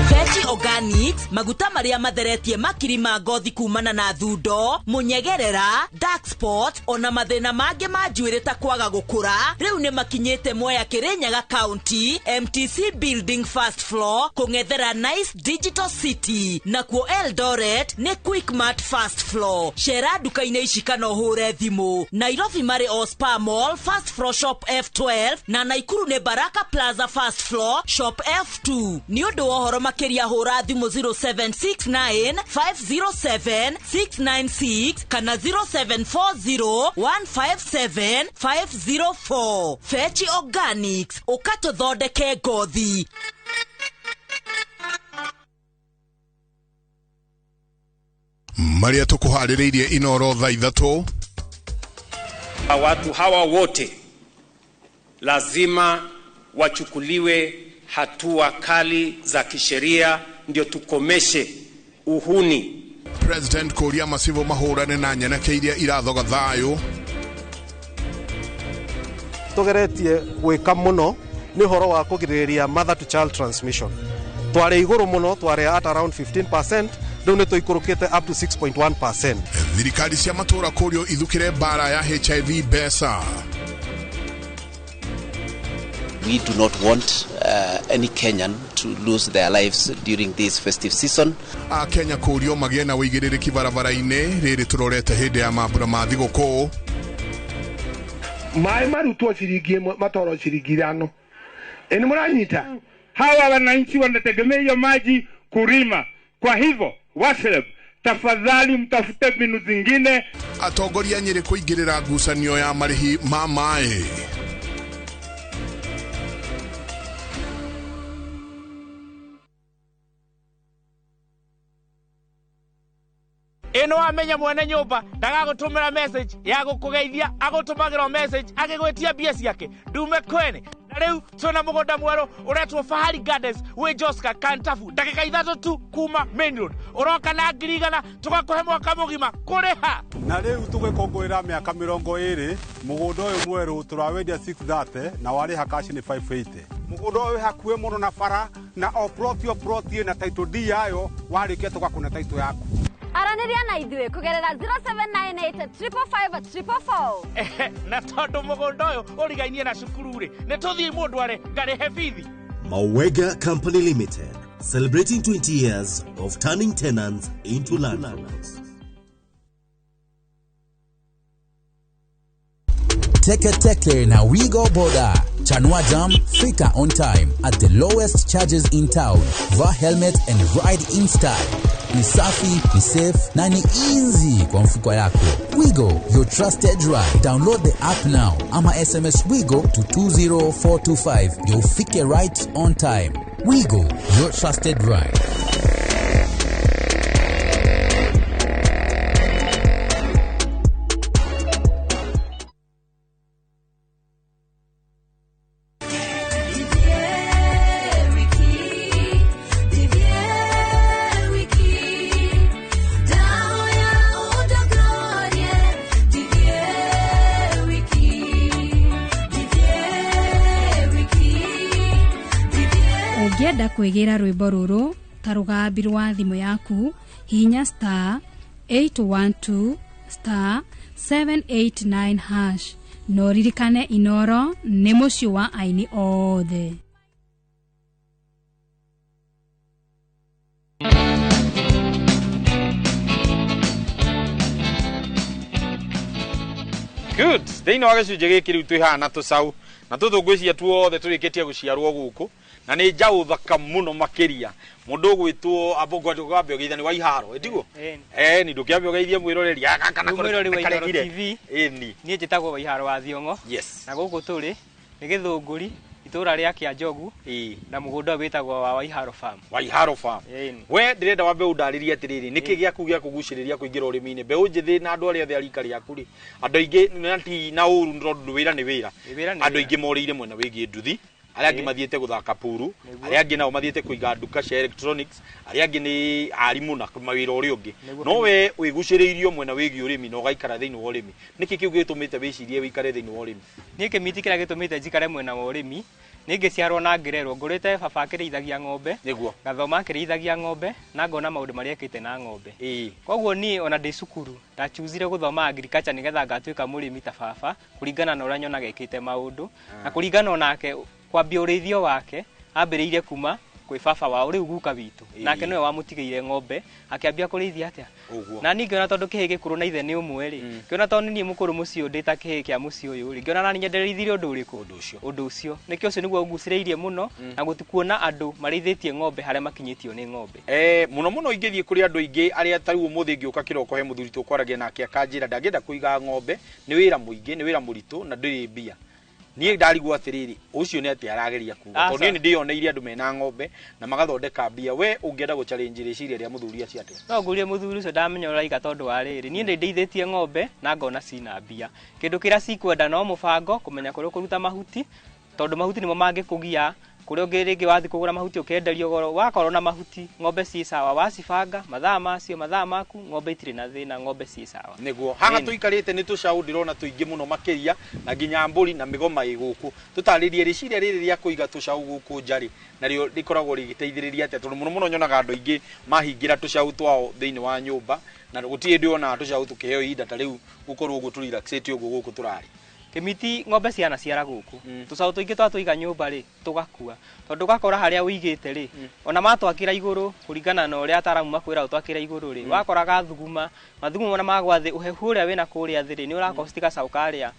Veggie Organics, maguta maria matheretie makiri ma ngothi kumana na thundo, munyegerera, dark spot, ona mathina mangĩ ma njuĩrĩ ta kwaga gũkũra, rĩu nĩ makinyĩte Mwea Kirinyaga County, MTC Building first floor, kũng'ethera Nice Digital City, nakuo Eldoret nĩ Quickmart first floor. Cera nduka-inĩ ici kana ũhũre thimũ. Nairobi marĩ o Spa Mall first floor shop F12 na Naikuru nĩ Baraka Plaza first floor shop F2. Nĩ ũndũ wa ũhoro makĩria hũra thimũ 0769 507 696 kana 0740 157 504. Veggie Organics, ũkatũthondeke ngothi. Maria tũkũharĩrĩirie Inoro thaa 3. Watu hawa wote lazima wachukuliwe hatua kali za kisheria ndio tukomeshe uhuni. President kũria macibo mahũrane na nyanake iria irathoga thayũ. Tũgeretie gwĩka mũno nĩ ũhoro wa kũgirĩrĩria mother to child transmission. Twarĩ igũrũ mũno, twarĩ at around 15%, rĩu nĩ tũikũrũkĩte up to 6.1%. Thirikari cia matũra kũrio ithukĩre mbara ya HIV mbeca. We do not want any Kenyan to lose their lives during this festive season. A Kenya kũrio magĩe na ũigĩrĩrĩki barabara-inĩ rĩrĩ tũrorete hĩndĩ ya mambura ma thigũkũ. Maĩ marutwo ciringi ĩmwe matwarwo ciringi 5. Ĩ nĩ mũranyita? Hawa wananchi wanategemea hiyo maji kulima. Kwa hivyo WASREB, tafadhali mtafute mbinu zingine. Atongoria Nyĩrĩ kũingĩrĩra ngucanio ya marĩhi ma maĩ. Ĩno wamenya mwene nyũmba ndagagũtũmĩra message ya gũkũgeithia, agũtũmagĩra message agĩgwĩtia mbia ciake ndume kwene. Na rĩu twĩna mũgũnda mwerũ ũretwo Fahari Gardens wĩ Joska Kantafu, ndagĩka 3 tu kuma main road. Ũroka na 100,000 tũgakũhe mwaka mũgima kũrĩha. Na rĩu tũgĩkũngũĩra mĩaka 20 mũgũnda ũyũ mwerũ tũrawendia 630 na warĩha cash nĩ 580. Mũgũnda ũyũ wĩ hakuhĩ mũno na bara na o plot o plot ĩna title deed yayo, warĩkia tũgakũne title yaku. Aranĩria na ithuĩ kũgerera 0798 555 444. Na tondũ mũgũnda ũyũ ũrigainie na cukuru rĩ, nĩ tũthiĩ mũndũ are ngarĩhe bithi. Mawega Company Limited, celebrating 20 years of turning tenants into landlords. Teke Teke na Wigo Boda. Chanua Jam, fika on time at the lowest charges in town. Vaa helmet and ride in style. Ni safi, ni safe na ni easy kwa mfuko yako. Wigo, your trusted ride. Download the app now ama SMS Wigo to 20425. You'll fike right on time. Wigo, your trusted ride. Ũngĩenda kwĩgĩra rwĩmbo rũrũ ta rũgambi rwa thimũ yaku, hihinya star 812 star 789 hash. No ririkane Inoro nĩ mũciĩ wa aini othe. Good. Thĩinĩ wa gĩcunjĩ gĩkĩ rĩu twĩ haha na tũcaũ na tũtũ ngwĩciria tuothe tũrĩkĩtie gũciarwo gũkũ na nĩ njaũ thaka mũno makĩria. Mũndũ ũgwĩtwo amba ngwambe ũgeithia nĩ wa iharo ĩtiguo? Ĩni ndũkĩambe ũgeithie mwĩroreri gaka nako Mwĩroreri wa Inooro nĩkaregire. TV. Ĩni. Niĩ njĩtagwo Waiharo wa Thiong'o. Yes. Na gũkũ tũrĩ nĩ Gĩthũngũri, itũũra rĩa Kĩanjogu na mũgũnda ũyũ wĩtagwo wa Waiharo Farm. Waiharo Farm. Ĩni. We ndĩrenda wambe ũndarĩrie atĩrĩrĩ, nĩkĩ gĩaku gĩa kũgucĩrĩria kũingĩra ũrĩmi-inĩ? Mbeũ njĩthĩ na andũ arĩa othe a rika rĩaku rĩ, andũ aingĩ na ti na ũru tondũ wĩra nĩ wĩra. Wĩra nĩ Andũ wĩra. aingĩ morĩire mwena wĩgiĩ nduthi, arĩa angĩ mathiĩte gũthaka puru, Nĩguo. arĩa angĩ nao mathiĩte kũiga nduka cia electronics, arĩa angĩ nĩ arimũ na mawĩra ũrĩa ũngĩ. Nĩguo. No we wĩgucĩrĩirio mwena wĩgiĩ ũrĩmi na ũgaikara thĩinĩ wa ũrĩmi. Nĩkĩ kĩu gĩtũmĩte wĩcirie wĩikare thĩinĩ wa ũrĩmi? Niĩ kĩmiti kĩrĩa gĩtũmĩte njikare mwena wa ũrĩmi nĩ ngĩciarwo na ngĩrerwo ngũrĩte baba akĩrĩithagia ng'ombe. Nĩguo. Ngathoma akĩrĩithagia ng'ombe na ngona maũndũ marĩa ekĩte na ng'ombe. Koguo niĩ ona ndĩ cukuru ndachuzire gũthoma agriculture nĩgetha ngatuĩka mũrĩmi ta baba kũringana na ũrĩa nyonaga ekĩte maũndũ na kũringana onake kwambia ũrĩithio wake ambĩrĩirie kuma kwĩ baba wao rĩu guka witũ. Nake nĩwe wamũtigĩire ng'ombe akĩambia kũrĩithia atĩa. Ũguo. Na niĩ ngĩona tondũ kĩhĩ gĩkũrũ na ithe nĩ ũmwe rĩ, ngĩona tondũ nĩ niĩ mũkũrũ mũciĩ ũyũ ndĩ ta kĩhĩ kĩa mũciĩ ũyũ rĩ, ngĩona nani nyendereithirie ũndũ ũrĩkũ? Ũndũ ũcio. Nĩkĩo ũcio nĩguo ũgucĩrĩirie mũno na gũtikuona andũ marĩithĩtie ng'ombe harĩa makinyĩtio nĩ ng'ombe. Mũno mũno ingĩthiĩ kũrĩ andũ aingĩ arĩa ta rĩu ũmũthĩ ngĩũka kĩroko he mũthuri tũkwaragia nake akanjĩra ndangĩenda kũiga ng'ombe, nĩ wĩra mũingĩ, nĩ wĩra mũritũ na ndĩrĩ mbia. Niĩ ndarigwo atĩrĩrĩ, ũcio nĩ atĩa arageria kuga? Aca. Tondũ niĩ nĩ ndĩyoneire andũ mena ng'ombe na magathondeka mbia. We ũngĩenda gũ challenge rĩciria rĩa mũthuri acio atĩa? No ngũrie mũthuri ũcio ndamenya ũraiga tondũ wa rĩrĩ, niĩ nĩ ndĩithĩtie ng'ombe na ngona cina mbia. Kĩndũ kĩrĩa cikwenda no mũbango, kũmenya kũrĩa ũkũruta mahuti, tondũ mahuti nĩmo mangĩkũgia, kũrĩa ũngĩ rĩngĩ wathiĩ kũgũra mahuti ũkenderio goro, wakorwo na mahuti ng'ombe ciĩ sawa, wacibanga mathaa macio, mathaa maku, ng'ombe itirĩ na thĩna, ng'ombe ciĩ sawa. Nĩguo. Haha Ĩni. tũikarĩte nĩ tũcaũ ndĩrona tũingĩ mũno makĩria na nginya mbũri na mĩgoma ĩ gũkũ. Tũtarĩrie rĩciria rĩrĩ rĩa kũiga tũcaũ gũkũ nja rĩ, narĩo rĩkoragwo rĩgĩteithĩrĩria atĩa? Tondũ mũno mũno nyonaga andũ aingĩ mahingĩra tũcaũ twao thĩinĩ wa nyũmba na gũtirĩ hĩndĩ wonaga tũcaũ tũkĩheo ihinda ta rĩu gũkorwo ũguo tũrelaxĩte ũguo gũkũ tũrarĩ. Kĩmiti ng'ombe ciana ciara gũkũ. Tũcaũ tũingĩ twatũiga nyũmba rĩ, tũgakua. Tondũ ũgakora harĩa ũigĩte rĩ, ona matwakĩra igũrũ kũringana na ũrĩa ataaramu makwĩra ũtwakĩra igũrũ rĩ, wakora gathuguma, mathuguma ona magwa thĩ, ũhehu ũrĩa wĩna kũrĩa thĩ rĩ, nĩ ũrakosti gacaũ karĩa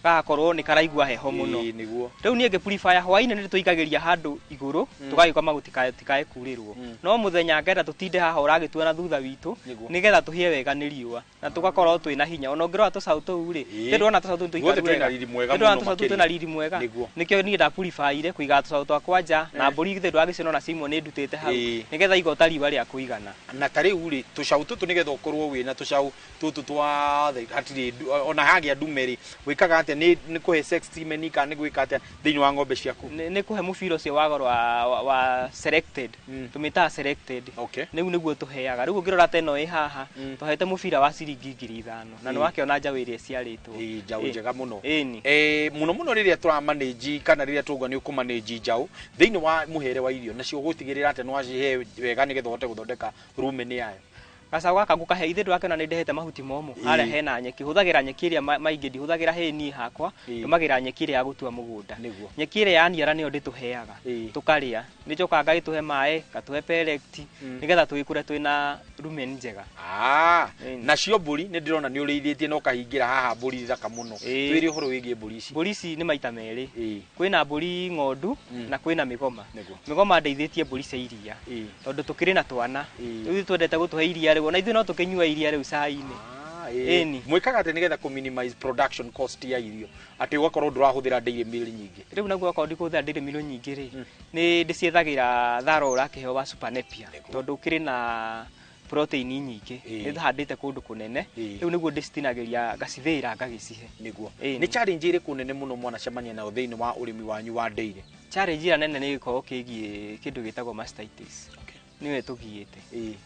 gagakorwo nĩ karaigua heho mũno. Ĩĩ, nĩguo. Rĩu niĩ ngĩ purify hwaĩ-inĩ nĩ tũikagĩria handũ igũrũ, tũgagĩkoma gũtikae kurĩrwo. No mũthenya ngenda tũtinde haha ũragĩtua na thutha witũ, nĩgetha tũhĩe wega nĩ riũa na tũgakorwo twĩna hinya. Ona ũngĩrora tũcaũ tũu rĩ, ndĩrona tũcaũ tũu Guothe tũikaru twĩna wega. riri mwega Ndĩrona mũno tũcaũ tũu makĩria. twĩna riri mwega. Nĩguo. Nĩkĩo niĩ ndapuribaire kũiga tũcaũ twakwa nja na mbũri githĩ ndwagĩciona ona ciimwe nĩ ndutĩte hau nĩgetha igota riũa rĩa kũigana. Na ta rĩu rĩ, tũcaũ tũtũ nĩgetha ũkorwo wĩna tũcaũ tũtũ twa hatirĩ ona hagĩa ndume rĩ, wĩkaga atĩa? Nĩ kũhe sex semen kana nĩ gwĩka atĩa thĩinĩ wa ng'ombe ciaku? Nĩ kũhe mũbira ũcio wa goro wa selected. Tũmĩtaga selected. Rĩu nĩguo tũheaga. Rĩu ũngĩrora ta ĩno ĩ haha, tũhete mũbira wa ciringi 5,000 na nĩ wakĩona njaũ ĩrĩa ĩciarĩtwo. Njaũ njega mũno. Ĩni. Mũno mũno rĩrĩa tũramanĩnji kana rĩrĩa tũrauga nĩ ũkũmanĩnji njaũ thĩinĩ wa mũhere wa irio nacio gũtigĩrĩra atĩ nĩ wacihe wega nĩgetha ũhote gũthondeka rumen yayo. Gacaũ gaka ngũkahe ithe ndwakĩona nĩ ndehete mahuti momũ. Harĩa hena nyeki, hũthagĩra nyeki ĩrĩa maingĩ ndihũthagĩra hay niĩ hakwa, ndũmagĩra nyeki ĩrĩa ya gũtua mũgũnda. Nyeki ĩrĩa yaniara nĩyo ndĩtũheaga tũkarĩa. Nĩ njokaga ngagĩtũhe maĩ, ngatũhe pellet nĩgetha tũgĩkũre twĩna rumen njega. Nacio mbũri nĩ ndĩrona nĩ ũrĩithĩtie na ũkahingĩra haha mbũri thaka mũno. Twĩre ũhoro wĩgiĩ mbũri ici. Mbũri ici nĩ maita merĩ. Kwĩna mbũri ng'ondu na kwĩna mĩgoma. Mĩgoma ndeithĩtie mbũri cia iria tondũ tũkĩrĩ na twana. Rĩu twendete gũtũhe iria rĩu, ona ithuĩ no tũkĩnyua iria rĩu cai-inĩ. Ĩni. Mwĩkaga atĩ nĩgetha kũ minimize production cost ya irio atĩ ũgakorwo ndũrahũthĩra dairy meal nyingĩ? Rĩu naguo okorwo ndikũhũthĩra dairy meal nyingĩ rĩ, nĩ ndĩciethagĩra thara ũrakĩheo wa Super Napier tondũ ũkĩrĩ na protein nyingĩ. Nĩ tũhandĩte kũndũ kũnene. Rĩu nĩguo ndĩcitinagĩria ngacithĩĩra ngagĩcihe. Nĩguo. Nĩ challenge ĩrĩkũ nene mũno mwanacemania nayo thĩinĩ wa ũrĩmi wanyu wa dairy? Challenge ĩrĩa nene nĩ gĩkorwo kĩgiĩ kĩndũ gĩtagwo mastitis. Nĩwe tũgiĩte.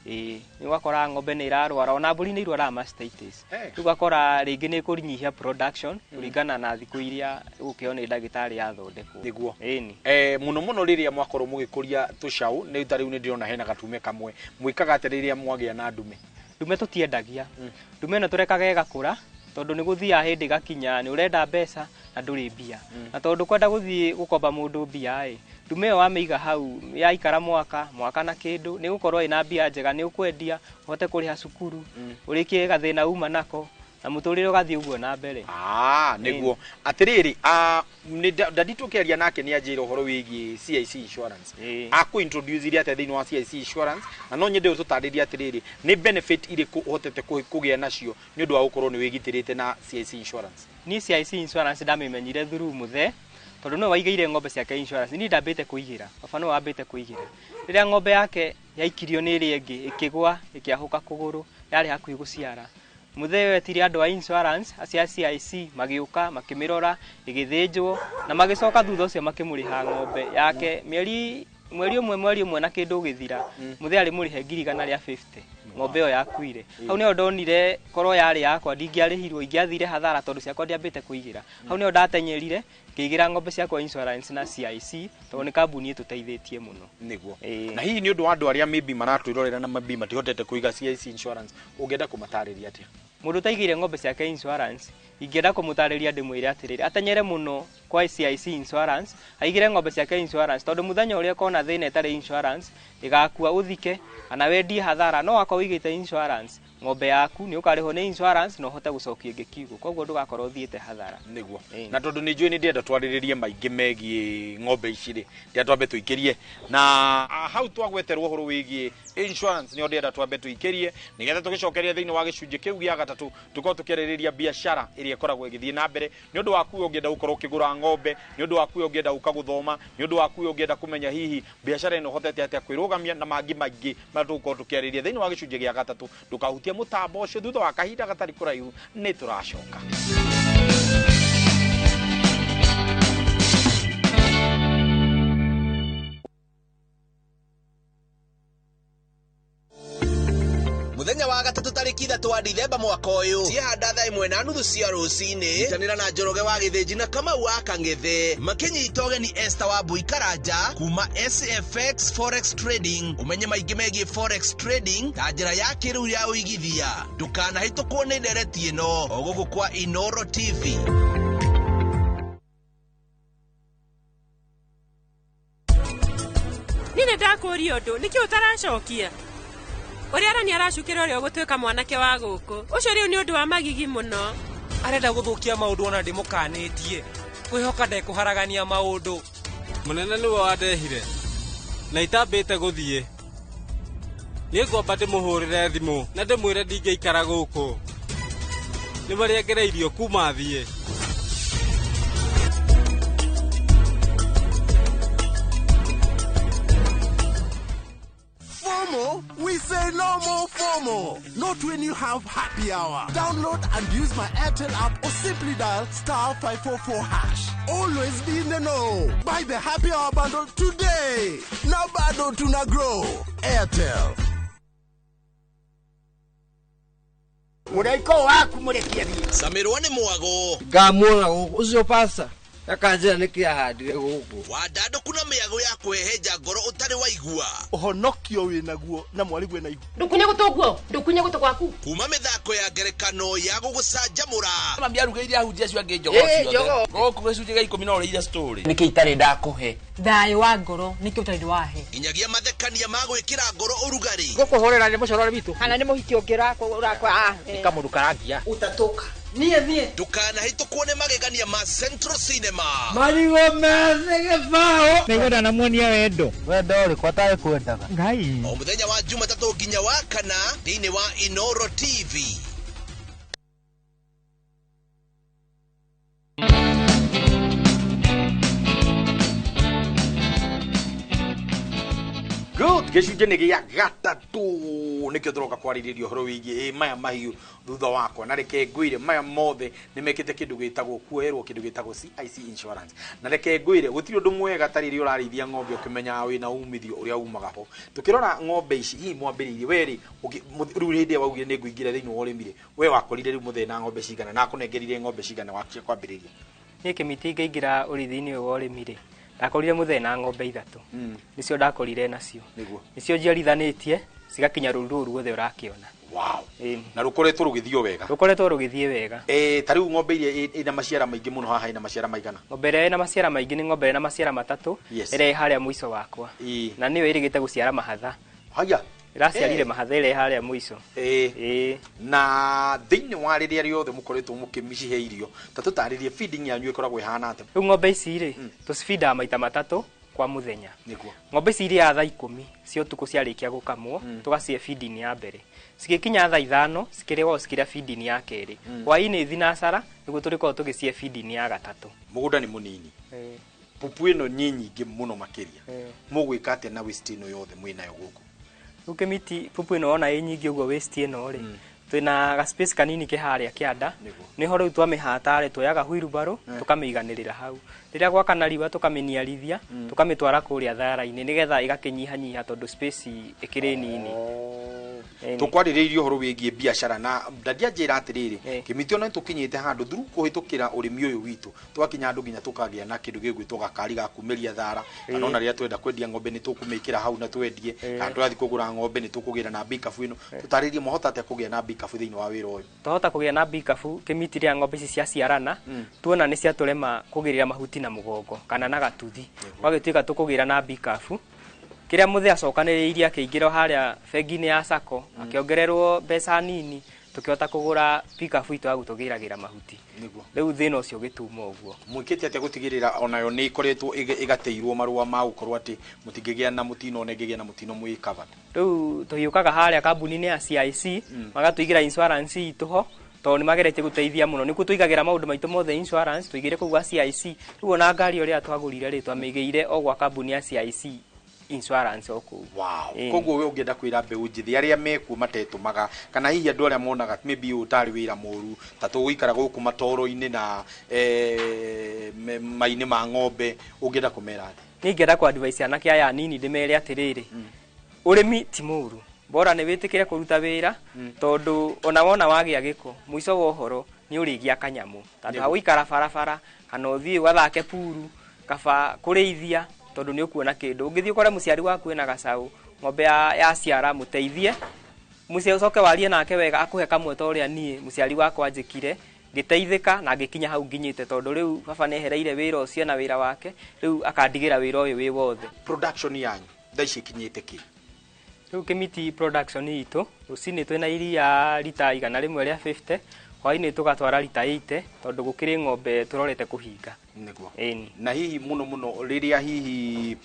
Ĩĩ, nĩ ũgakora ng'ombe nĩ ĩrarwara, ona mbũri nĩ irwaraga mastitis. Rĩu ũgakora rĩngĩ nĩ ĩkũnyihia production kũringana na thikũ iria ũgũkĩheo nĩ ndagĩtarĩ yathondekwo. Nĩguo. Ĩni. Mũno mũno rĩrĩa mwakorwo mũgĩkũria tũcaũ, nĩ ta rĩu nĩ ndĩrona hena gatume kamwe, mwĩkaga atĩa rĩrĩa mwagĩa na ndume? Ndume tũtiendagia. Ndume ĩno tũrekaga ĩgakũra, tondũ nĩ gũthiaga hĩndĩ ĩgakinya nĩ ũrenda mbeca na ndũrĩ mbia. Na tondũ kwenda gũthiĩ gũkomba mũndũ mbia ĩ, ndume ĩyo wamĩiga hau yaikara mwaka, mwaka na kĩndũ, nĩ ũgũkorwo ĩna mbia njega, nĩ ũkwendia, ũhote kũrĩha cukuru, ũrĩkie gathĩna uma nako, na mũtũrĩre ũgathiĩ ũguo na mbere. Nĩguo. Atĩrĩrĩ, ndadi tũkĩaria nake nĩ anjĩra ũhoro wĩgiĩ CIC insurance. Akũ introduce iria atĩa thĩinĩ wa CIC insurance, na no nyende ũtũtarĩrie atĩrĩrĩ, nĩ benefit irĩkũ ũhotete kũgĩa nacio nĩ ũndũ wa gũkorwo nĩ wĩgitĩrĩte na CIC insurance? Niĩ CIC insurance ndamĩmenyire through mũthee, tondũ nĩwe waigĩire ng'ombe ciake insurance. Niĩ ndambĩte kũigĩra, baba nĩwe wambĩte kũigĩra. Rĩrĩa ng'ombe yake yaikirio nĩ ĩrĩa ĩngĩ, ĩkĩgwa, ĩkĩahũka kũgũrũ, yarĩ hakuhĩ gũciara. Mũthee wetire andũ a insurance, acio a CIC, magĩũka, makĩmĩrora, ĩgĩthĩnjwo, na magĩcoka thutha ũcio makĩmũrĩha ng'ombe yake mweri ũmwe na kĩndũ ũgĩthira. Mũthee arĩ mũrĩhe 150,000. Ng'ombe ĩyo yakuire. Hau nĩho ndonire korwo yarĩ yakwa ndingĩarĩhirwo, ingĩathire hathara tondũ ciakwa ndiambĩte kũigĩra. Hau nĩho ndatenyerire ngĩigĩra ng'ombe ciakwa insurance na CIC tondũ nĩ kambuni ĩtũteithĩtie mũno. Nĩguo. Na hihi nĩ ũndũ wa andũ arĩa maybe maratwĩrorera na maybe matihotete kũiga CIC insurance, ũngĩenda kũmatarĩria atĩa? Mũndũ ũtaigĩire ng'ombe ciake insurance, ingĩenda kũmũtarĩria ndĩmwĩre atĩrĩrĩ, atenyere mũno kwa CIC insurance, aigĩre ng'ombe ciake insurance, tondũ mũthenya ũrĩa ũkona thĩna ĩtarĩ insurance, ĩgakua ũthike, kana wendie hathara, no wakorwo ũigĩte insurance, ng'ombe yaku nĩ ũkarĩhwo nĩ insurance na ũhote gũcokia ĩngĩ kiugũ, koguo ndũgakorwo ũthiĩte hathara. Nĩguo. Na tondũ nĩ njũĩ nĩ ndĩrenda twarĩrĩrie maingĩ megiĩ ng'ombe ici rĩ, ndĩrenda twambe tũikĩrie na hau twagweterwo ũhoro wĩgiĩ insurance, nĩho ndĩrenda twambe tũikĩrie nĩgetha tũgĩcokerie thĩinĩ wa gĩcunjĩ kĩu gĩa gatatũ, tũkorwo tũkĩarĩrĩria biacara ĩrĩa ĩkoragwo ĩgĩthiĩ na mbere nĩ ũndũ waku ũngĩenda gũkorwo ũkĩgũra ng'ombe, nĩ ũndũ waku ũngĩenda gũka gũthoma, nĩ ũndũ waku ũngĩenda kũmenya hihi biacara ĩno hotete atĩa kwĩrũgamia na mangĩ maingĩ marĩa tũgũkorwo tũkĩarĩrĩria thĩinĩ wa gĩcunjĩ gĩa gatatũ. Ndũkahutie mũtambo ũcio, thutha wa kahinda gatarĩ kũraihu nĩ tũracoka. Muthenya wa gatatu tariki 3 wa Dithemba mwaka ũyũ, ciahanda thaa 1:30 cia rũcinĩ, nyitanĩra na Njoroge wa Gĩthĩnji na Kamau wa Kang'ethe makĩnyita ũgeni Esther wa Mbui Karanja kuma SFX Forex Trading. Ũmenye maingĩ megiĩ Forex Trading ta njĩra ya kĩrĩu ya ũigithia. Ndũkanahĩtũkwo nĩ ndereti ĩno o gũkũ kwa Inoro TV. Niĩ nĩ ndakũria ũndũ, nĩkĩ ũtaracokia? Ũrĩa arani aracukĩra ũrĩa ũgũtuĩka mwanake wa gũkũ. Ũcio rĩu nĩ ũndũ wa magigi mũno. Arenda gũthũkia maũndũ ona ndĩmũkanĩtie. Kwĩhoka ndekũharagania maũndũ. Mũnene nĩwe wandehire na itambĩte gũthiĩ. Niĩ ngwamba ndĩmũhũrĩre thimũ na ndĩmwĩre ndingĩikara gũkũ. Nĩ marĩa ngereirio kuma thiĩ. FOMO? We say no more FOMO. Not when you have happy hour. Download and use my Airtel app or simply dial *544#. Always be in the know. Buy the happy hour bundle today. Now bado tuna grow. Airtel. Mũraiko waku mũrekie thiĩ. Samirwo nĩ mwago. Ngamuona gũkũ ũcio pasta. Akanjĩra nĩkĩ ahandire gũkũ. Wandandũku na mĩago ya kwĩhehenja ngoro ũtarĩ waigua. Ũhonokio wĩnaguo na mwarĩguo na ihu. Ndũkunye gũtũ guo, ndũkunye gũtũ gwaku. Kuma mĩthako ya ngerekano ya gũgũcanjamũra. Mami arugĩire ahunjia acio angĩ njogoo ciothe. Gũkũ gĩcunjĩ gĩa 10 no ũrĩire story. Nĩkĩ itarĩ ndakũhe? Thayũ wa ngoro nĩkĩ ũtarĩ wahe? Nginyagia mathekania ma gwĩkĩra ngoro ũrugarĩ. Gũkũhũrĩra nĩ mũcorore witũ. Kana nĩ mũhiki ũngĩ ũrakwa. Nĩ kamũndũ karangia. Ũtatũka. Niĩ thiĩ. Ndũkanahĩtũkwo nĩ magegania ma Central Cinema. Marigũ methĩ gĩbaũ. Nĩngwenda namuonia wendo. Wendo ũrĩkũ atarĩ kwendaga? Ngai. O mũthenya wa Jumatatũ nginya wa kana thĩinĩ wa Inoro TV. Good Gĩcunjĩ nĩ gĩa gatatũ nĩkĩo tũroka kwarĩrĩria ũhoro wĩgiĩ maya mahiũ thutha wakwa, na reke ngwĩre maya mothe nĩ mekĩte kĩndũ gĩtagwo kuoherwo kĩndũ gĩtagwo CIC insurance. Na reke ngwĩre gũtirĩ ũndũ mwega ta rĩrĩa ũrarĩithia ng'ombe ũkĩmenyaga wĩna umithio ũrĩa umaga ho. Tũkĩrora ng'ombe ici hihi mwambĩrĩirie we rĩ, rĩu hĩndĩ ĩrĩa waugire nĩ ngũingĩra thĩinĩ wa ũrĩmi rĩ, we wakorire rĩu mũthee na ng'ombe cigana na akũnengerire ng'ombe cigana wakia kwambĩrĩria? Niĩ Kĩmiti ngĩingĩra ũrĩithi-inĩ ũyũ wa ũrĩmi rĩ, ndakorire mũthee na ng'ombe 3. Nĩcio ndakorire nacio. Nĩcio njiarithanĩtie cigakinya rũru rũu ruothe ũrakĩona. Wow. Na rũkoretwo rũgĩthiĩ o wega? Rũkoretwo rũgĩthiĩ wega. Ta rĩu ng'ombe iria ĩna maciara maingĩ mũno haha ĩna maciara maigana? Ng'ombe ĩrĩa ĩna maciara maingĩ nĩ ng'ombe ĩna maciara 3. Ĩrĩa ĩ harĩa mũico wakwa. Na nĩyo ĩrĩgĩte gũciara mahatha. Haya. Ĩraciarire mahatha ĩrĩa ĩ harĩa mũico. Na thĩinĩ wa rĩrĩa rĩothe mũkoretwo mũkĩmĩcihe irio, ta tũtarĩrie feeding yanyu ĩkoragwo ĩhana atĩa? Rĩu ng'ombe ici rĩ, tũcifindaga maita 3 kwa mũthenya. Ng'ombe ici irĩaga thaa 10 cia ũtukũ ciarĩkia gũkamwo, tũgacihe feeding ya mbere. Cigĩkinya thaa 5 cikĩrĩagwo cikĩrĩa feeding ya kerĩ. Hwaĩ-inĩ thinacara nĩguo tũrĩkoragwo tũgĩcihe feeding ya gatatũ. Mũgũnda nĩ mũnini. Pupu ĩno nĩ nyingĩ mũno makĩria. Mũgwĩka atĩa na waste ĩno yothe mwĩnayo gũkũ? Rĩu Kĩmiti pupu ĩno wona ĩ nyingĩ ũguo waste ĩno rĩ, twĩna ga space kanini ke harĩa kĩanda. Nĩho rĩu twamĩhata rĩ, tuoyaga wheelbarrow, tũkamĩiganĩrĩra hau. Rĩrĩa gwakana riũa tũkamĩniarithia, tũkamĩtwara kũrĩa thara-inĩ nĩgetha ĩgakĩnyihanyiha tondũ space ĩkĩrĩ nini. Tũkwarĩrĩirie ũhoro wĩgiĩ biacara na ndandianjĩra atĩrĩrĩ, Kĩmiti ona nĩtũkinyĩte handũ through kũhĩtũkĩra ũrĩmi ũyũ witũ, twakinya handũ nginya tũkagĩa na kĩndũ gĩgwĩtwo gakari ga kumĩria thara, kana ona rĩrĩa twenda kwendia ng'ombe nĩtũkũmĩkĩra hau na twendie, kana tũrathiĩ kũgũra ng'ombe nĩtũkũgĩra na bikabu ĩno. Tũtarĩrie mwahota atĩa kũgĩa na bikabu thĩinĩ wa wĩra ũyũ? Twahota kũgĩa na bikabu Kĩmiti rĩrĩa ng'ombe ici ciaciarana, tuona nĩ ciatũrema kũgĩrĩra mahuti na mũgongo kana na gatuthi. Gwagĩtuĩka tũkũgĩra na bikabu. Kĩrĩa mũthee acokanĩrĩirie akĩingĩra harĩa bengi-inĩ ya Sacco, akĩongererwo mbeca nini, tũkĩhota kũgũra pikabu itũ ya gũtũgĩragĩra mahuti. Rĩu thĩna ũcio ũgĩtuma ũguo. Mwĩkĩte atĩa gũtigĩrĩra onayo nĩ ĩkoretwo ĩgatĩirwo marũa ma gũkorwo atĩ mũtingĩgĩa na mũtino ona ĩngĩgĩa na mũtino mwĩ covered? Rĩu tũhiũkaga harĩa kambuni-inĩ ya CIC, magatũigĩra insurance itũ ho, tondũ nĩ mageretie gũteithia mũno. Nĩkuo tũigagĩra maũndũ maitũ mothe insurance, tũigĩre kũu gwa CIC. Rĩu ona ngari ũrĩa twagũrire rĩ, twamĩigĩire o gwa kambuni ya CIC insurance o kũu. Wow. Koguo we ũngĩenda kwĩra mbeũ njĩthĩ arĩa mekuo matetũmaga, kana hihi andũ arĩa monaga maybe ũyũ ũtarĩ wĩra mũru, ta tũgũikara gũkũ matoro-inĩ na mai-inĩ ma ng'ombe, ũngĩenda kũmera atĩa? Niĩ ingĩenda kũ advise anake aya anini ndĩmere atĩrĩrĩ, ũrĩmi ti mũru, bora nĩ wĩtĩkĩre kũruta wĩra, tondũ ona wona wagĩa gĩko, mũico wa ũhoro nĩ ũrĩgĩa kanyamũ. Tondũ ha gũikara barabara, kana ũthiĩ ũgathake puru, kaba kũrĩithia, tondũ nĩ ũkuona kĩndũ. Ũngĩthiĩ ũkore mũciari waku ena gacaũ, ng'ombe ya ciara, mũteithie, mũciari ũcoke warie nake wega, akũhe kamwe ta ũrĩa niĩ mũciari wakwa anjĩkire, ngĩteithĩka na ngĩkinya hau nginyĩte, tondũ rĩu baba nĩehereire wĩra ũcio na wĩra wake, rĩu akandigĩra wĩra ũyũ wĩ wothe. Production yanyu thaa ici ĩkinyĩte kĩ? Rĩu Kĩmiti production itũ, rũcinĩ twĩna iria rita 150, hwaĩ-inĩ tũgatwara rita 80, tondũ gũkĩrĩ ng'ombe tũrorete kũhinga. Nĩguo. Na hihi mũno mũno rĩrĩa hihi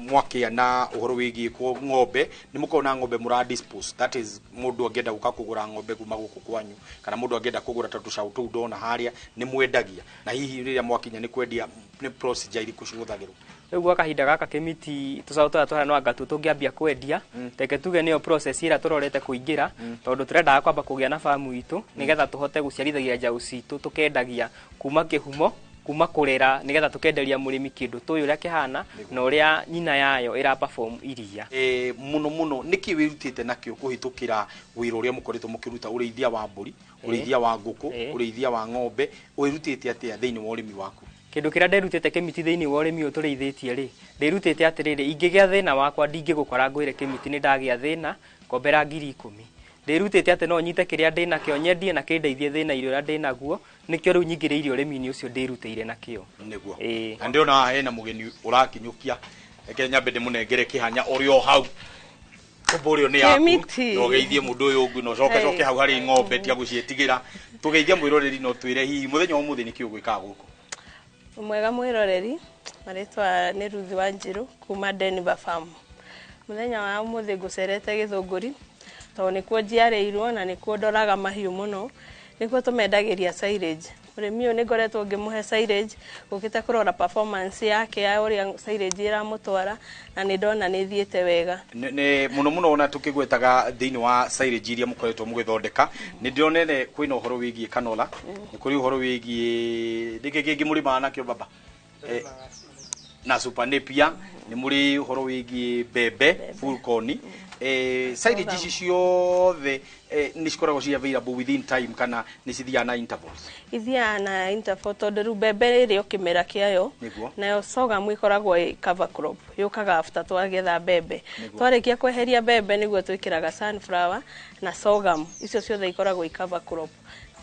mwakĩa na ũhoro wĩgiĩ ng'ombe, nĩ mũkoragwo na ng'ombe mũra dispose, that is mũndũ angĩenda gũka kũgũra ng'ombe kuma gũkũ kwanyu, kana mũndũ angĩenda kũgũra ta tũcaũ tũu ndona harĩa, nĩ mwendagia? Na hihi rĩrĩa mwakinya nĩ kwendia, nĩ procedure irĩkũ cihũthagĩrwo? Rĩu gwa kahinda gaka Kĩmiti tũcaũ tũrĩa tũhana no anga tuo tũngĩambia kwendia. Reke tuge nĩyo process ĩrĩa tũrorete kũingĩra, tondũ tũrendaga kwamba kũgĩa na famu itũ nĩgetha tũhote gũciarithagia njaũ citũ, tũkendagia kuma kĩhumo, kuma kũrera, nĩgetha tũkenderia mũrĩmi kĩndũ tũyũ ũrĩa kĩhana na ũrĩa nyina yayo ĩra perform iria. Mũno mũno nĩkĩ wĩrutĩte nakĩo kũhĩtũkĩra wĩra ũrĩa mũkoretwo mũkĩruta, ũrĩithia wa mbũri, ũrĩithia wa ngũkũ, ũrĩithia wa ng'ombe, wĩrutĩte atĩa thĩinĩ wa ũrĩmi waku? Kĩndũ kĩrĩa nderutĩte Kĩmiti thĩinĩ wa ũrĩmi ũyũ tũrĩithĩtie rĩ, ndĩrutĩte atĩrĩrĩ, ingĩgĩa thĩna wakwa ndingĩgũkora ngwĩre Kĩmiti nĩ ndagĩa thĩna, ngombera 10,000. Ndĩrutĩte atĩ no nyite kĩrĩa ndĩnakĩo nyendie na kĩndeithie thĩna-inĩ ũrĩa ndĩnaguo, nĩkĩo rĩu nyingĩrĩire ũrĩmi-inĩ ũcio ndĩrutĩire nakĩo. Nĩguo. Na ndĩrona haha hena mũgeni ũrakinyũkia, reke nyambe ndĩmũnengere kĩhanya ũrĩ o hau. Kũmba ũrĩo nĩ yaku. Kĩmiti. Na ũgeithie mũndũ ũyũ ũngĩ na ũcoke coke hau harĩ ng'ombe tiga gũciĩtigĩra. Tũgeithie mwĩroreri na ũtwĩre hihi mũthenya wa ũmũthĩ nĩkĩ ũgwĩkaga gũkũ? Mwega mwĩroreri, marĩtwa nĩ Ruth Wanjiru kuma Denver Farm. Mũthenya wa ũmũthĩ ngũcerete Gĩthũngũri tondũ nĩkuo njiarĩirwo na nĩkuo ndoraga mahiũ mũno, nĩkuo tũmendagĩria silage. Mũrĩmi ũyũ nĩ ngoretwo ngĩmũhe silage gũkĩte kũrora performance yake ya ũrĩa silage ĩramũtwara, na nĩ ndona nĩ ĩthiĩte wega. Nĩ mũno mũno ona tũkĩgwetaga thĩinĩ wa silage iria mũkoretwo mũgĩthondeka, nĩ ndĩronere kwĩna ũhoro wĩgiĩ canola, nĩ kũrĩ ũhoro wĩgiĩ nĩkĩ kĩngĩ mũrĩmaga nakĩo baba? Na super napier, nĩ mũrĩ ũhoro wĩgiĩ mbembe full corn. Silage ici ciothe nĩ cikoragwo ci available within time kana nĩ cithiaga na intervals? Ithiaga na interval tondũ rĩu mbembe ĩrĩ o kĩmera kĩayo. Nayo sorghum ĩkoragwo ĩ cover crop, yũkaga after twagetha mbembe. Twarĩkia kweheria mbembe nĩguo twĩkĩraga sunflower na sorghum, icio ciothe ikoragwo i cover crop.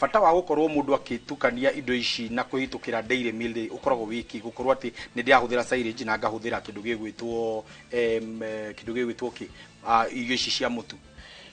Bata wa gũkorwo mũndũ akĩtukania indo ici na kũhĩtũkĩra dairy meal ũkoragwo wĩki gũkorwo atĩ nĩ ndĩrahũthĩra silage na ngahũthĩra kĩndũ gĩgwĩtwo kĩndũ gĩgwĩtwo kĩ irio ici cia mũtu.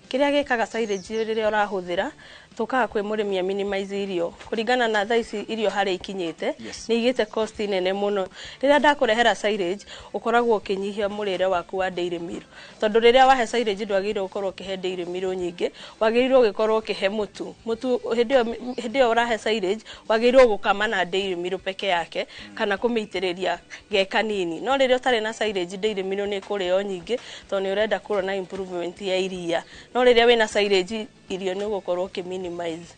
Kĩrĩa gĩkaga silage rĩrĩa ũrahũthĩra, tũkaga kwĩ mũrĩmi a minimize irio kũringana na thaa ici irio harĩa ikinyĩte. Nĩ igĩte cost nene mũno. Rĩrĩa ndakũrehera silage ũkoragwo ũkĩnyihia mũrĩre waku wa dairy meal, tondũ rĩrĩa wahe silage ndwagĩrĩirwo gũkorwo ũkĩhe dairy meal nyingĩ, wagĩrĩirwo gũkorwo ũkĩhe mũtu. Mũtu hĩndĩ ĩyo ũrahe silage wagĩrĩirwo gũkama na dairy meal peke yake kana kũmĩitĩrĩria ge kanini. No rĩrĩa ũtarĩ na silage dairy meal nĩ ĩkũrĩo nyingĩ tondũ nĩ ũrenda kũrona improvement ya iria. No rĩrĩa wĩna silage irio nĩ ũgũkorwo ũkĩ minimize.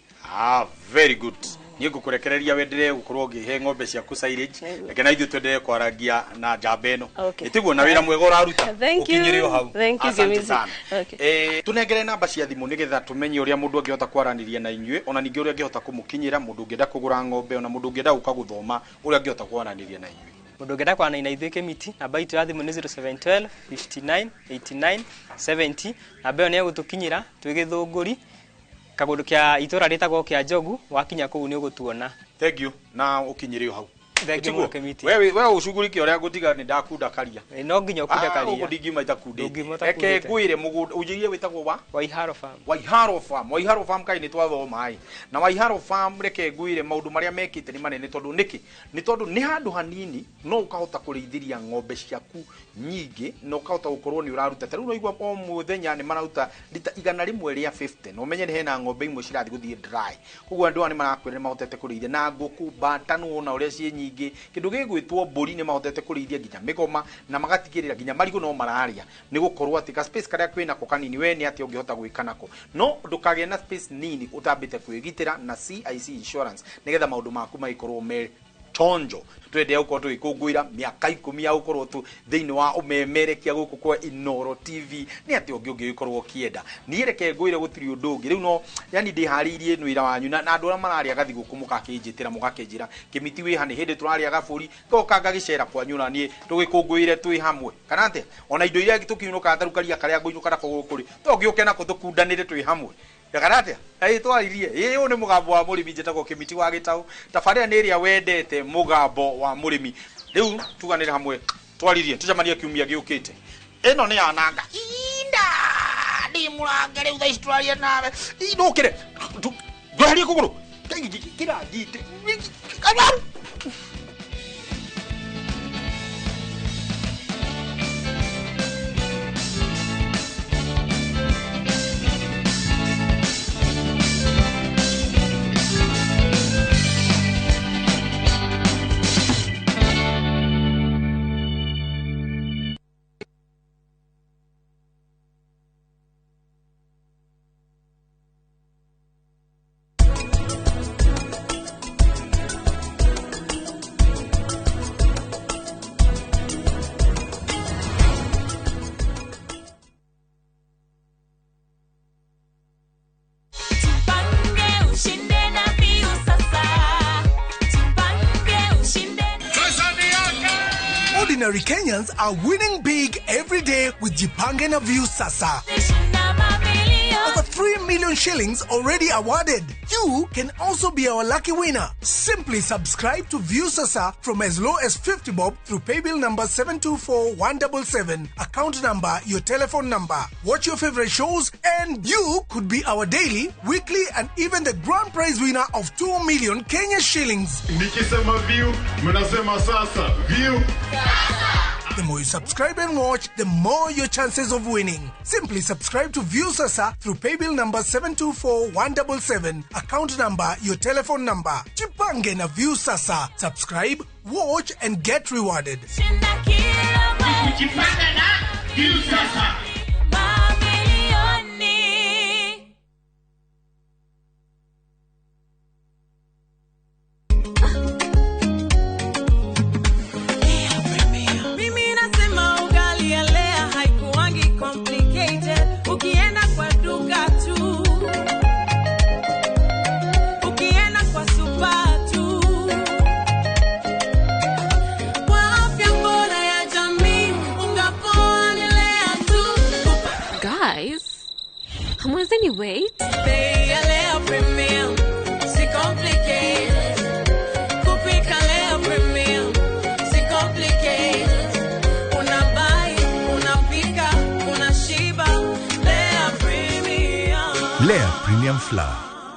Very good. Niĩ ngũkũrekereria wendelee gũkorwo ũngĩhe ng'ombe ciaku silage, reke na ithuĩ twendelee kwarangia na njamba ĩno. Ĩtiguo na wĩra mwega ũraruta. Ũkinyĩre o hau. Asante sana. Tũnengere namba cia thimũ nĩgetha tũmenye ũrĩa mũndũ angĩhota kwaranĩria na inyuĩ, ona ningĩ ũrĩa angĩhota kũmũkinyĩra, mũndũ ũngĩenda kũgũra ng'ombe, ona mũndũ ũngĩenda gũka gũthoma ũrĩa angĩhota kwaranĩria na inyuĩ. Mũndũ ũngĩenda kwaranĩria na ithuĩ Kĩmiti, namba itũ ya thimũ nĩ 0712 59 89 70. Namba ĩyo nĩ ĩgũtũkinyĩra twĩ Gĩthũngũri, kagũndũ kĩa itũra rĩtagwo kĩa Njogu, wakinya kũu nĩ ũgũtuona. Thank you, na ũkinyĩre o hau. Thank you mũno Kĩmiti. We ũcugurike ũrĩa ngũtiga nĩ ndakunda karia. No nginya ũkunde karia. Gũkũ ndingiuma itakundĩte. Reke ngwĩre mũgũnda ũnjĩrie wĩtagwo wa? Waiharo Farm. Waiharo Farm. Waiharo Farm kaĩ nĩ twathoma ĩ. Na Waiharo Farm reke ngwĩre maũndũ marĩa mekĩte nĩ manene tondũ nĩkĩ? Nĩ tondũ nĩ handũ hanini no ũkahota kũrĩithĩria ng'ombe ciaku nyingĩ na ũkahota gũkorwo nĩ ũraruta. Ta rĩu ũraigua o mũthenya nĩ mararuta rita 150 na ũmenye nĩ hena ng'ombe imwe cirathiĩ gũthiĩ dry. Koguo andũ aya nĩ marakwĩra nĩ mahotete kũrĩithia na ngũkũ, mbata nĩwona ũrĩa ciĩ nyingĩ. Kĩndũ gĩgwĩtwo mbũri nĩ mahotete kũrĩithia nginya mĩgoma na magatigĩrĩra nginya marigũ no mararĩa, nĩ gũkorwo atĩ ka space karĩa kwĩnako kanini we nĩ atĩ ũngĩhota gwĩka nako, no ndũkagĩe na space nini ũtambĩte kwĩgitĩra na CIC Insurance nĩgetha maũndũ maku magĩkorwo me chonjo. Twendea gũkorwo tũgĩkũngũĩra mĩaka 10 ya gũkorwo tu thĩinĩ wa ũmemerekia gũkũ kwa Inooro TV. Nĩ atĩ ũngĩ ũngĩgĩkorwo ũkĩenda, niĩ reke ngwĩre gũtirĩ ũndũ ũngĩ rĩu, no yani ndĩharĩirie nĩ wĩra wanyu na andũ arĩa mararĩa gathigũkũ mũgakĩnjĩtĩra mũgakĩnjĩra Kĩmiti wĩ ha, nĩ hĩndĩ tũrarĩa gabũri ngoka ngagĩcera kwanyu na niĩ tũgĩkũngũĩre twĩ hamwe, kana atĩa? Ona indo iria tũkiunũkaga ta rĩu karia karĩa ngũinũka nako gũkũ rĩ, to ngĩũke nako tũkundanĩre twĩ hamwe. Kana atĩa? Twaririe. Ũyũ nĩ mũgambo wa mũrĩmi, njĩtagwo Kĩmiti wa Gĩtaũ. Tabarĩra nĩ ĩrĩa wendete, mũgambo wa mũrĩmi. Rĩu tuganĩre hamwe, twaririe, tũcemanie kiumia gĩũkĩte. Ĩno nĩ yananga. Inda! Ndĩ mũrange rĩu thaa ici tũraria nawe. Ndũkĩre. Ndweherie kũgũrũ. Kĩrangite. Ordinary Kenyans are winning big every day with Jipange na Viusasa. Over 3 million shillings already awarded. You can also be our lucky winner. Simply subscribe to Viusasa from as low as 50 bob through paybill number 724177, account number, your telephone number. Watch your favorite shows and you could be our daily, weekly and even the grand prize winner of 2 million Kenya shillings. Nikisema view, mnasema sasa. View. Sasa. The more you subscribe and watch, the more your chances of winning. Simply subscribe to Viusasa through paybill number 724177, account number, your telephone number. Jipange na Viusasa. Subscribe, watch and get rewarded. Kujipanga na Viusasa. Mimi nasema ugali ya Lea haikuangi complicated. Ukienda kwa duka tu, ukienda kwa super tu, kwa afya bora ya jamii, unga poa ni Lea tu. Guys, hamwezeni wait? Bei ya Lea Premium, si complicated. Kupika Lea Premium, si complicated. Unabuy, unapika, unashiba. Lea Premium. Lea Premium Flour,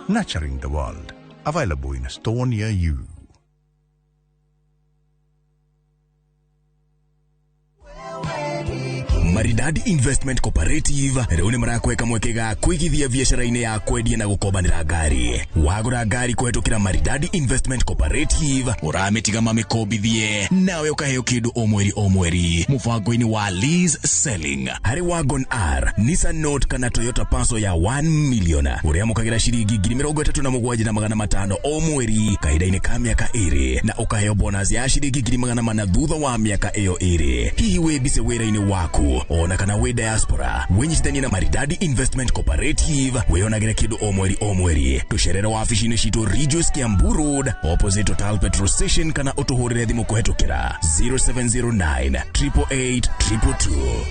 nurturing the world. Available in a store near you. Maridadi Investment Cooperative rĩu nĩ marakweka mweke ga kũigithia biacara-inĩ ya kwendia na gũkombanĩra ngari. Wagũra ngari kũhetũkĩra Maridadi Investment Cooperative ũramĩtiga mamĩkombithie nawe ũkaheo kĩndũ o mweri o mweri mũbango-inĩ wa lease selling. Harĩ Wagon R, Nissan Note kana Toyota Passo ya 1 million ũrĩamũkagĩra ciringi 37,500 o mweri kahinda-inĩ ka mĩaka ĩrĩ na ũkaheo bonus ya ciringi 400 thutha wa mĩaka ĩyo ĩrĩ. Hihi wĩ busy wĩra-inĩ waku ona kana wĩ diaspora, wĩnyitithanie na Maridadi Investment Cooperative wĩonagĩre kĩndũ o mweri o mweri. Tũcerere wabici-inĩ citũ Ridgeways Kiambu Road opposite Total Petrol Station kana ũtũhũrĩre thimũ kũhetũkĩra 0709 888 222.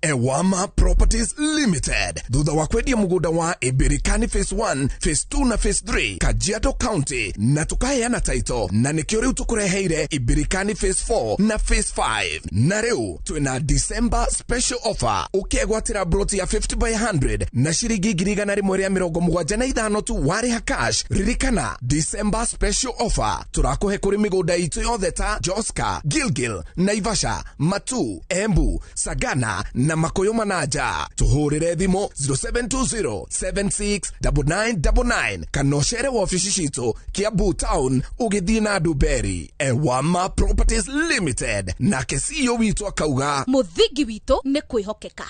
Ewama Properties Limited thutha wa kwendia mugunda wa Ibirikani Phase 1, Phase 2 na Phase 3 Kajiado County na tukaheana title na nikio riu tukureheire Ibirikani Phase 4 na Phase 5 na riu twina December special offer ukiegwatira broti ya 50 by 100 na ciringi 175 tu wariha cash. Ririkana December special offer turakuhe kuri migunda itu yothe ta Joska, Gilgil, Naivasha, Matu, Embu, Sagana na Makoyo Manaja. Tuhurire thimo 0720 769999 kana ũcere wabici citũ Kiambu Town ũgĩthiĩ na Nduberi. Ewama Properties Limited nake CEO witũ akauga Mũthingi witũ nĩ kwĩhokeka.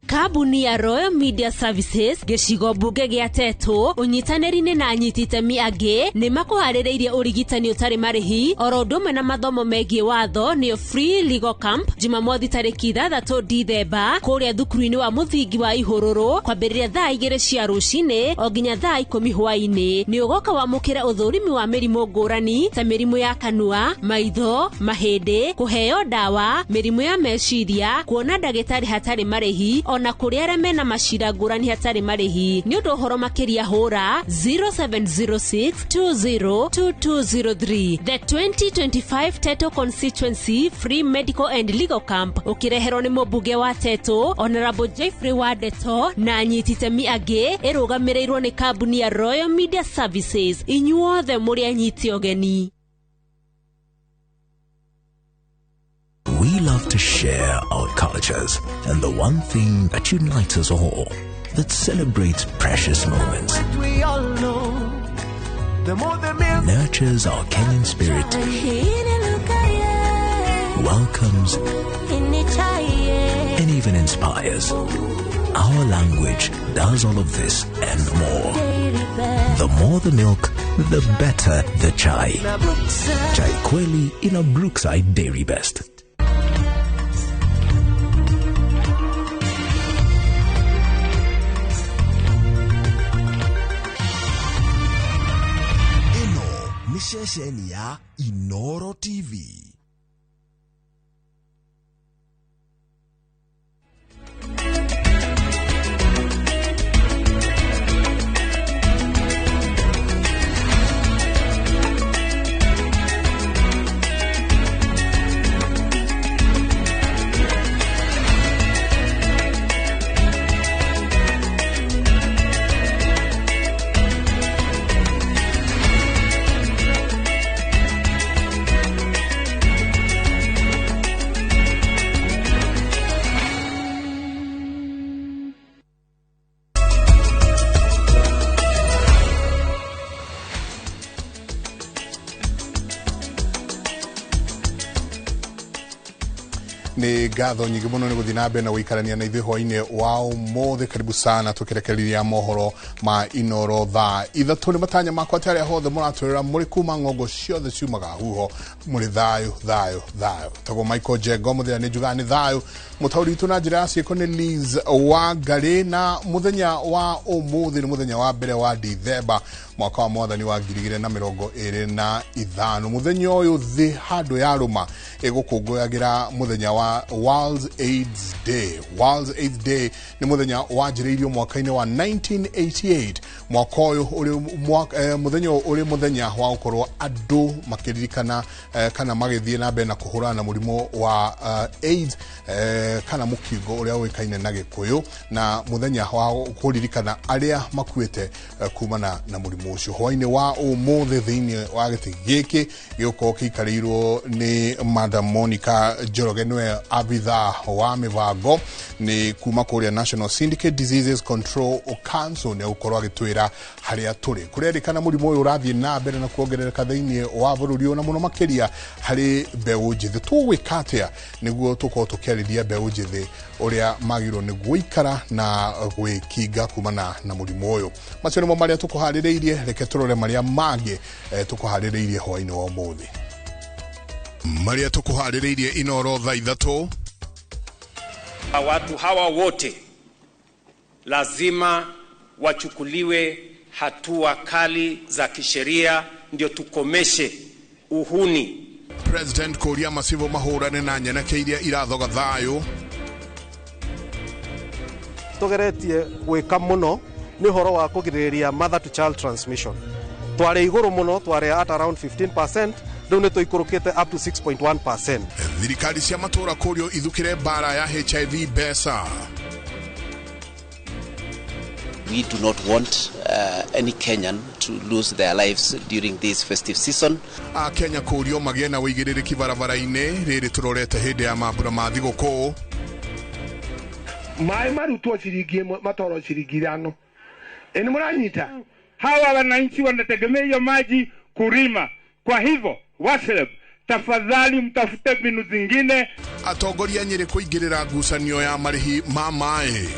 Kambuni ya Royal Media Services gĩcigo mbunge gĩa Tetu ũnyitanĩri-inĩ na anyiti itemi angĩ nĩ makũharĩrĩirie ũrigitani ũtarĩ marĩhi oro ũndũ ũmwe na mathomo megiĩ watho nĩyo Free Legal Camp Jumamothi tarĩki 6 Dithemba kũrĩa thukuru-inĩ wa mũthingi wa Ihũrũrũ kwambĩrĩria thaa 2 cia rũcinĩ o nginya thaa 10 hwaĩ-inĩ. Nĩ ũgoka wamũkĩre ũthũrimi wa mĩrimũ ngũrani ta mĩrimũ ya kanua, maitho, mahĩndĩ, kũheo ndawa, mĩrimũ ya meciria, kuona ndagĩtarĩ hatarĩ marĩhi ona kũrĩ arĩa mena macira ngũrani hatarĩ marĩhi. Nĩ ũndũ ũhoro makĩria hũra 0706202203. The 2025 Teto Constituency Free Medical and Legal Camp ũkĩreherwo nĩ mũmbunge wa Teto Honorable Jeffrey Wadeto na anyiti itemi angĩ ĩrũgamĩrĩirwo nĩ kambuni ya Royal Media Services. Inyuothe mũrĩ anyiti ũgeni. We love to share our cultures and the one thing that unites us all, that celebrates precious moments, We all know, the more the milk, nurtures our Kenyan spirit, welcomes, and even inspires. Our language does all of this and more. The more the milk, the better the chai. Chai Kweli in a Brookside Dairy Best. Ĩno nĩ ceceni ya Inoro TV. Nĩ ngatho nyingĩ mũno nĩ gũthiĩ na mbere na gũikarania na ithuĩ hwainĩ wa ũmũthĩ. Karibu sana tũkĩrekereria mohoro ma Inoro thaa 3. Nĩ matanya makwa atĩ arĩa hothe mũratwĩrora mũrĩ kuma ng'ongo ciothe ciumaga huho mũrĩ thayũ thayũ thayũ. Tagwo Michael Njengo mũthenya nĩ njugaga nĩ thayũ. Mũtaũri witũ na njĩra ya ciĩko nĩ Liz Wangari, na mũthenya wa ũmũthĩ nĩ mũthenya wa mbere wa Dithemba mwaka wa mwathani wa 2025. Mũthenya ũyũ thĩ handũ ya rũma ĩgũkũngũyagĩra mũthenya wa World AIDS Day. World AIDS Day nĩ mũthenya wanjĩrĩirio mwaka-inĩ wa 1988. Mwaka ũyũ ũrĩ mũthenya ũyũ ũrĩ mũthenya wa gũkorwo andũ makĩririkana kana magĩthiĩ na mbere na kũhũrana na mũrimũ wa AIDS kana mũkingo ũrĩa ũĩkaine na Gĩkũyũ, na mũthenya wa kũririkana arĩa makuĩte kumana na mũrimũ ũcio. Hwainĩ wa ũmũthĩ thĩinĩ wa gĩtĩ gĩkĩ gĩgũkorwo gĩikarĩirwo nĩ Madam Monica Njoroge, nĩwe abithaa wa mĩbango nĩ kuma kũrĩa National Syndicate Diseases Control Council, nĩ egũkorwo agĩtwĩra harĩa tũrĩ. Kũrerĩkana mũrimũ ũyũ ũrathiĩ na mbere na kuongerereka thĩinĩ wa bũrũri ũyũ, na mũno makĩria harĩ mbeũ njĩthĩ. Tũgwĩka atĩa nĩguo tũkorwo tũkĩarĩria mbeũ njĩthĩ ũrĩa magĩrĩirwo nĩ gũikara na gwĩkinga kumana na mũrimũ ũyũ? Macio nĩmo marĩa tũkũharĩrĩirie. Reke tũrore marĩa mangĩ tũkũharĩrĩirie hwainĩ wa ũmũthĩ. Marĩa tũkũharĩrĩirie Inoro thaa 3. Watu hawa wote lazima wachukuliwe hatua kali za kisheria ndio tukomeshe uhuni. President kũria macibo mahũrane na nyanake iria irathoga thayũ. Tũgeretie gwĩka mũno nĩ ũhoro wa kũgirĩrĩria mother to child transmission. Twarĩ igũrũ mũno, twarĩ at around 15%, rĩu nĩ tũikũrũkĩte up to 6.1%. Thirikari cia matũra kũrio ithukĩre mbara ya HIV mbeca. We do not want any Kenyan to lose their lives during this festive season. Akenya kũrio magĩe na ũigĩrĩrĩki barabara-inĩ rĩrĩ tũrorete hĩndĩ ya mambura ma thigũkũ. Maĩ marutwo ciringi 1 matwarwo ciringi 5. Ĩni mũranyita? Hawa wananchi wanategemea hiyo maji kurima. Kwa hivyo WASREB, tafadhali mtafute mbinu zingine. Atongoria Nyĩrĩ kũingĩrĩra ngucanio ya marĩhi ma maĩ.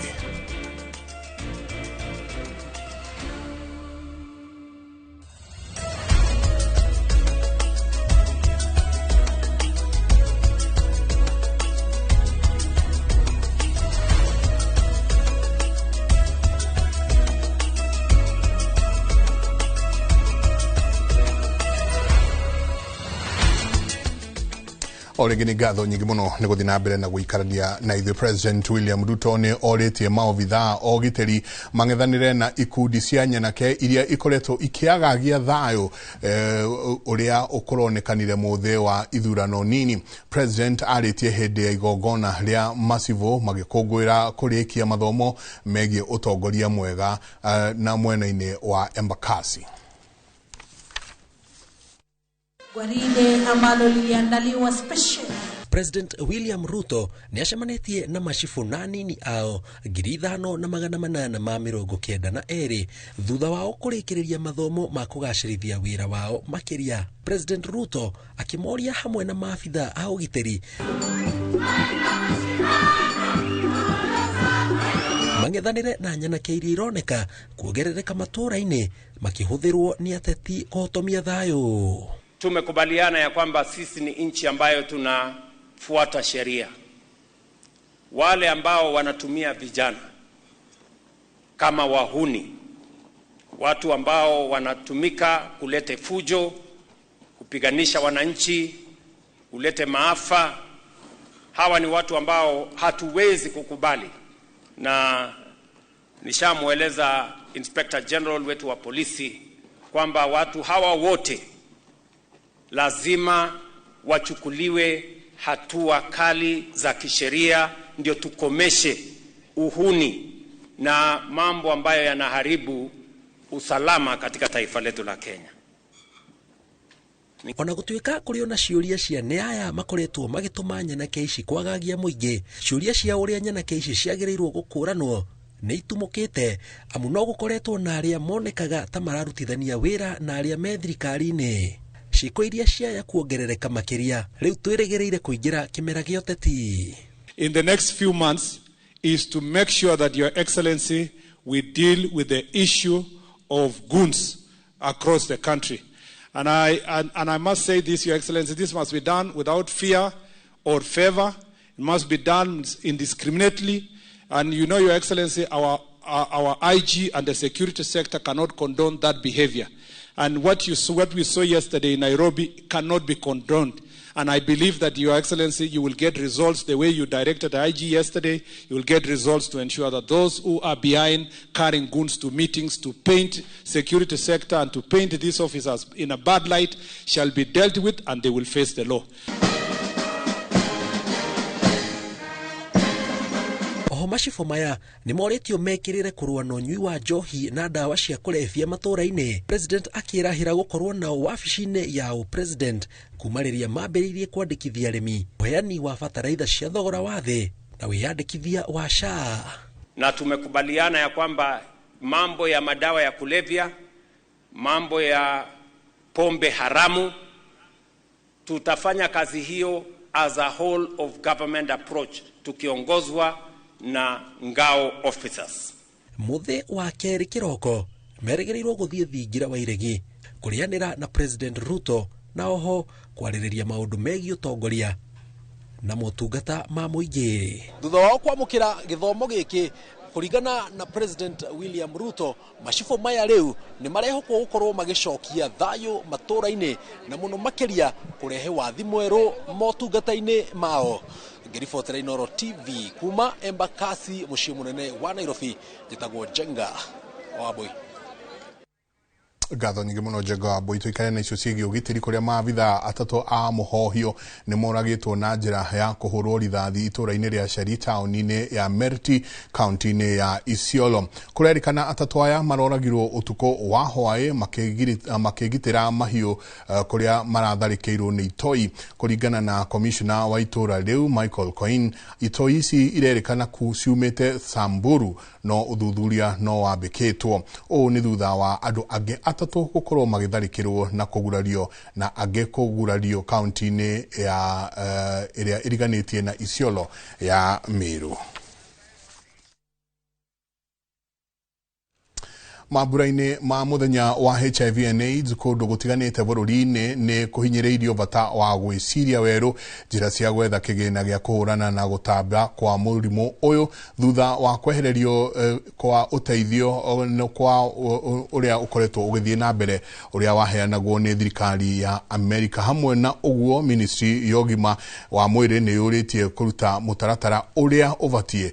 O rĩngĩ nĩ ngatho nyingĩ mũno nĩ gũthiĩ na mbere na gũikarania na ithuĩ. President William Ruto nĩ orĩtie maobithaa a ũgitĩri mang'ethanĩre na ikundi cia nyanake iria ikoretwo ikĩagagia thayũ ũrĩa ũkũronekanire mũthĩ wa ithurano nini. President arĩtie hĩndĩ ya igongona rĩa macibo magĩkũngũĩra kũrĩkia mathomo megiĩ ũtongoria mwega na mwena-inĩ wa Embakasi. Gwaride ambalo liliandaliwa special. President William Ruto nĩ acemanĩtie na macibu na anini ao 5892 thutha wao kũrĩkĩrĩria mathomo ma kũgacĩrithia wĩra wao makĩria. President Ruto akĩmoria hamwe na maabitha a ũgitĩri mang'ethanĩre na nyanake iria ironeka kuongerereka matũũra-inĩ makĩhũthĩrwo nĩ ateti kũhotomia thayũ. Tumekubaliana ya kwamba sisi ni nchi ambayo tunafuata sheria. Wale ambao wanatumia vijana kama wahuni, watu ambao wanatumika kulete fujo, kupiganisha wananchi, kulete maafa, hawa ni watu ambao hatuwezi kukubali. Na nishamueleza Inspector General wetu wa polisi kwamba watu hawa wote lazima wachukuliwe hatua kali za kisheria ndio tukomeshe uhuni na mambo ambayo yanaharibu usalama katika taifa letu la Kenya. Ona gũtuĩka kũrĩ ona ciũria cia nĩ aya makoretwo magĩtũma nyanake ici kwagagia mũingĩ, ciũria cia ũrĩa nyanake ici ciagĩrĩirwo gũkũranwo nĩ itumũkĩte amu no gũkoretwo na arĩa monekaga ta mararutithania wĩra na arĩa me thirikari-inĩ. Ciĩko iria ciaya kuongerereka makĩria rĩu twĩrĩgĩrĩire kũingĩra kĩmera gĩa ũteti. In the next few months is to make sure that, Your Excellency, we deal with the issue of goons across the country. And I must say this, Your Excellency, this must be done without fear or favor. It must be done indiscriminately. And you know, Your Excellency, our IG and the security sector cannot condone that behavior. And what we saw yesterday in Nairobi cannot be condoned. And I believe that, Your Excellency, you will get results the way you directed the IG yesterday. You will get results to ensure that those who are behind carrying guns to meetings to paint security sector and to paint these officers in a bad light shall be dealt with, and they will face the law. Oho macibũ maya nĩ morĩtio mekĩrĩre kũrũa na ũnyui wa njohi na ndawa cia kũrebia matũũra-inĩ. President akĩrahĩra gũkorwo nao wabici-inĩ ya president kuma rĩrĩa mambĩrĩirie kwandĩkithia arĩmi, ũheani wa bataraitha cia thogora wa thĩ na wĩyandĩkithia wa SHA. Na tumekubaliana ya kwamba mambo ya madawa ya kulevya, mambo ya pombe haramu, tutafanya kazi hiyo as a whole of government approach tukiongozwa na ngao officers. Mũthĩ wa kerĩ kĩroko merĩgĩrĩirwo gũthiĩ thingira wa iregi kũrĩanĩra na President Ruto na oho kwarĩrĩria maũndũ megiĩ ũtongoria na motungata ma mũingĩ. Thutha wao kwamũkĩra gĩthomo gĩkĩ kũringana na President William Ruto, macibũ maya rĩu nĩ marehokwo gũkorwo magĩcokia thayũ matũũra-inĩ na mũno makĩria kũrehe wathi mwerũ motungata-inĩ mao. Ngĩribotera Inooro TV kuma Embakasi mũciĩ mũnene wa Nairobi, njĩtagwo Njenga Wambui. Ngatho nyingĩ mũno Njenga Wambui. Tũikare na icio ciĩgiĩ ũgitĩri kũrĩa maabithaa atatũ a mũhohio nĩ moragĩtwo na njĩra ya kũhũrwo rithathi itũũra-inĩ rĩa Sheri taũni-inĩ ya Merti kaunti-inĩ ya Isiolo. Kũrerĩkana atatũ aya maroragirwo ũtukũ wa hwaĩ makĩgitĩra mahiũ kũrĩa maratharĩkĩirwo nĩ itoi. Kũringana na komishona wa itũũra rĩu Michael Coin, itoi ici irerĩkana ciumĩte Samburu no ũthuthuria no wambĩkĩtwo. Ũũ nĩ thutha wa andũ angĩ atatũ gũkorwo magĩtharĩkĩrwo na kũgurario na angĩ kũgurario kaunti-inĩ ya ĩrĩa ĩriganĩtie na Isiolo ya Meru. Mambura-inĩ ma mũthenya wa HIV and AIDS kũndũ gũtiganĩte bũrũri-inĩ nĩ kũhinyĩrĩirio bata wa gwĩciria werũ njĩra cia gwetha kĩgĩna gĩa kũhũrana na gũtamba kwa mũrimũ ũyũ thutha wa kwehererio kwa ũteithio kwa ũrĩa ũkoretwo ũgĩthiĩ na mbere ũrĩa waheanagwo nĩ thirikari ya Amerika. Hamwe na ũguo, ministry ya ũgima wa mwĩrĩ nĩ yũrĩtie kũruta mũtaratara ũrĩa ũbatiĩ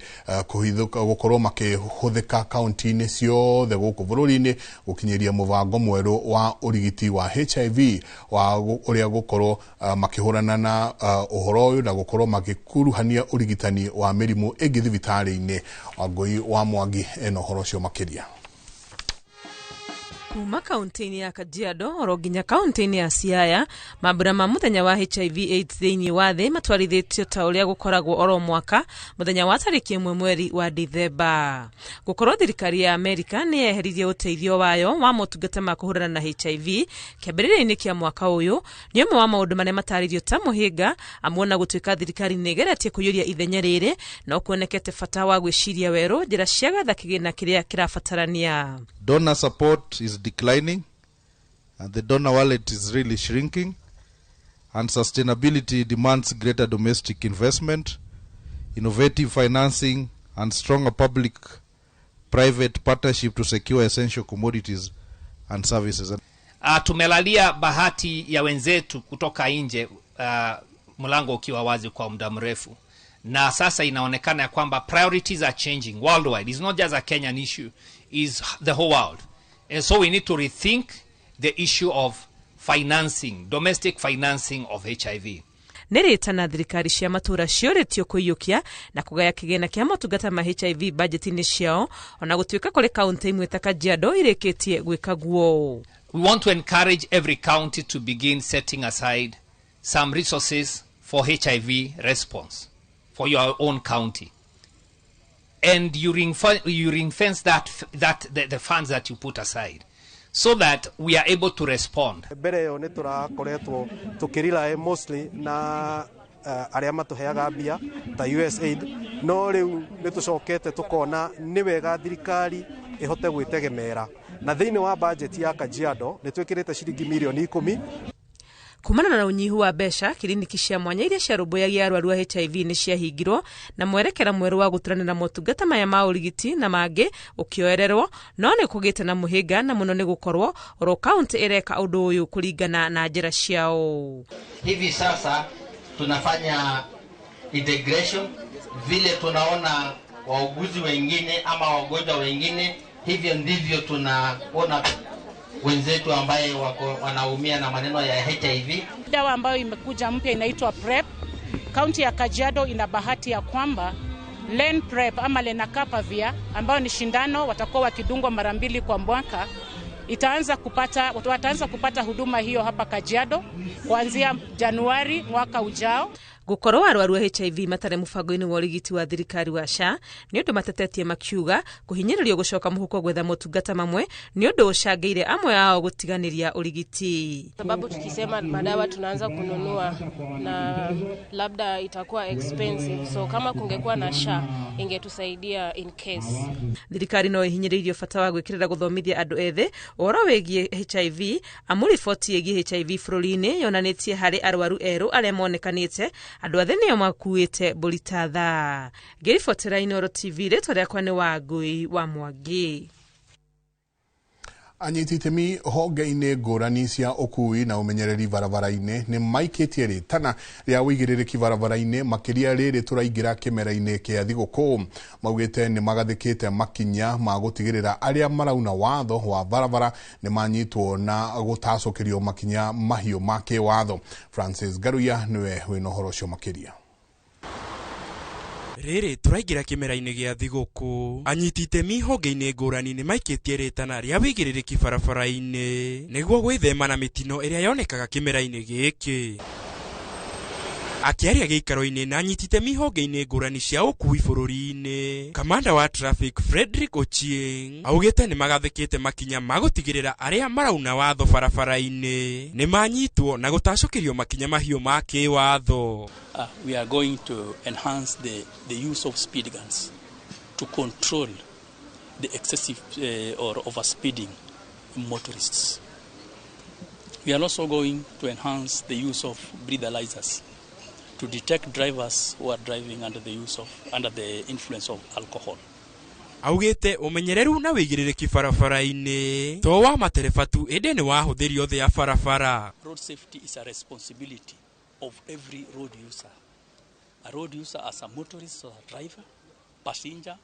gũkorwo makĩhũthĩka kaunti-inĩ ciothe gũkũ bũrũri-inĩ gũkinyĩria mũbango mwerũ wa ũrigiti wa HIV wa ũrĩa gũkorwo makĩhũrana na ũhoro ũyũ na gũkorwo magĩkuruhania ũrigitani wa mĩrimũ ĩngĩ thibitarĩ-inĩ. Wangũi wa Mwangi ena ũhoro ũcio makĩria. Kuma kaunti-inĩ ya Kajiado oro nginya kaunti-inĩ ya Siaya, mambura ma mũthenya wa HIV AIDS thĩinĩ wa thĩ matwarithĩtio ta ũrĩa gũkoragwo oro mwaka mũthenya wa tarĩki 1 mweri wa Dithemba. Gũkorwo thirikari ya Amerika nĩ yeheririe ũteithio wayo wa motungata ma kũhũrana na HIV kĩambĩrĩria-inĩ kĩa mwaka ũyũ nĩ ũmwe wa maũndũ marĩa matarĩirio ta mũhĩnga, amuona gũtuĩka thirikari nĩ ĩgeretie kũiyũria ithenya rĩrĩ no kuonekete bata wa gwĩciria werũ njĩra cia gwetha kĩgĩna kĩrĩa kĩrabatarania. Donor support is declining and the donor wallet is really shrinking, and sustainability demands greater domestic investment, innovative financing and stronger public-private partnership to secure essential commodities and services. Tumelalia bahati ya wenzetu kutoka nje, mlango ukiwa wazi kwa muda mrefu, na sasa inaonekana ya kwamba priorities are changing worldwide. It's not just a Kenyan issue, it's the whole world. And so we need to rethink the issue of financing, domestic financing of HIV. Nĩ rĩtana thirikari cia matũũra ciũrĩtio kũiyũkia na kũgaya kĩgĩna kĩa motungata ma HIV budget-inĩ ciao, ona gũtuĩka kũrĩ kaunti imwe ta Kajiado irĩkĩtie gwĩka guo. We want to encourage every county to begin setting aside some resources for HIV response for your own county. And you ring fence that the funds that you put aside, so that we are able to respond. Mbere ĩyo nĩ tũrakoretwo tũkĩrely mostly na arĩa matũheaga mbia ta USAID, no rĩu nĩ tũcokete tũkona nĩ wega thirikari ĩhote gwĩtegemera, na thĩinĩ wa budget ya Kajiado nĩ twĩkĩrĩte ciringi mirioni 10. Kumana na unyihu wa mbeca, kiriniki cia mwanya iria ciarũmbũyagia arwaru a HIV nĩ ciahingirwo na mwerekera mwerũ wa gũturanĩra motungata maya ma ũrigiti na mangĩ ũkĩoererwo, no nĩ kũgĩte na mũhĩnga na mũno nĩ gũkorwo oro kaunti ĩreka ũndũ ũyũ kũringana na njĩra ciao. Hivi sasa tunafanya integration, vile tunaona wauguzi wengine ama wagonjwa wengine, hivyo ndivyo tunaona wenzetu ambaye wako wanaumia na maneno ya HIV. Dawa ambayo imekuja mpya inaitwa PrEP. Kaunti ya Kajiado ina bahati ya kwamba Len PrEP ama Lenacapavir, ambayo ni shindano watakuwa wakidungwa mara 2 kwa mwaka, wataanza kupata huduma hiyo hapa Kajiado kuanzia Januari mwaka ujao. Gukorwo arwaru a HIV matarĩ mũbango-inĩ wa ũrigiti wa thirikari wa SHA nĩ ũndũ matetetie makiuga kũhinyĩrĩrio gũcoka mũhuko gwetha motungata mamwe nĩ ũndũ ũcangĩire amwe ao gũtiganĩria ũrigiti. Sababu tukisema madawa tunaanza kununua na labda itakuwa expensive, so kama kungekuwa na SHA ingetusaidia in case. Thirikari no ĩhinyĩrĩirio bata wa gwĩkĩrĩra gũthomithia andũ ethĩ ũhoro wĩgiĩ HIV, amu riboti ĩgiĩ HIV bũrũri-inĩ yonanĩtie harĩ arwaru erũ arĩa monekanĩte andũ athe nĩo makuĩte mbũri ta thaa. Ngĩribotera Inooro TV, rĩtwa rĩakwa nĩ Wangũi wa Mwangi. Anyiti itemi honge-inĩ ngũrani cia ũkui na ũmenyereri barabara-inĩ nĩ maikĩtie rĩtana rĩa ũigĩrĩrĩki barabara-inĩ, makĩria rĩrĩ tũraingĩra kĩmera-inĩ kĩa thigũkũ. Maugĩte nĩ magathĩkĩte makinya ma gũtigĩrĩra arĩa marauna watho wa barabara nĩ manyitwo na gũtacũkĩrio makinya mahiũ ma kĩwatho. Francis Garuya nĩwe wĩna ũhoro ũcio makĩria. Rĩrĩ tũraingĩra kĩmera-inĩ gĩa thigũkũ, anyiti itemi honge-inĩ ngũrani nĩ maikĩtie rĩtana rĩa wĩigĩrĩrĩki barabara-inĩ nĩguo gwĩthema na mĩtino ĩrĩa yonekaga kĩmera-inĩ gĩkĩ. Akĩaria gĩikaro-inĩ na anyiti itemi honge-inĩ ngũrani cia ũkui bũrũri-inĩ, kamanda wa traffic Frederick Ochieng augĩte nĩ magathĩkĩte makinya ma gũtigĩrĩra arĩa marauna watho barabara-inĩ nĩ manyitwo na gũtacũkĩrio makinya mahiũ ma kĩwatho. We are going to enhance the use of speed guns to control the excessive or overspeeding motorists. We are also going to enhance the use of breathalyzers to detect drivers who are driving under the influence of alcohol. Augĩte ũmenyereru na wĩigĩrĩrĩki barabara-inĩ to wa matereba tu ĩndĩ nĩ wa ahũthĩri othe a barabara. Road safety is a responsibility of every road user. A road user as a motorist or a driver, passenger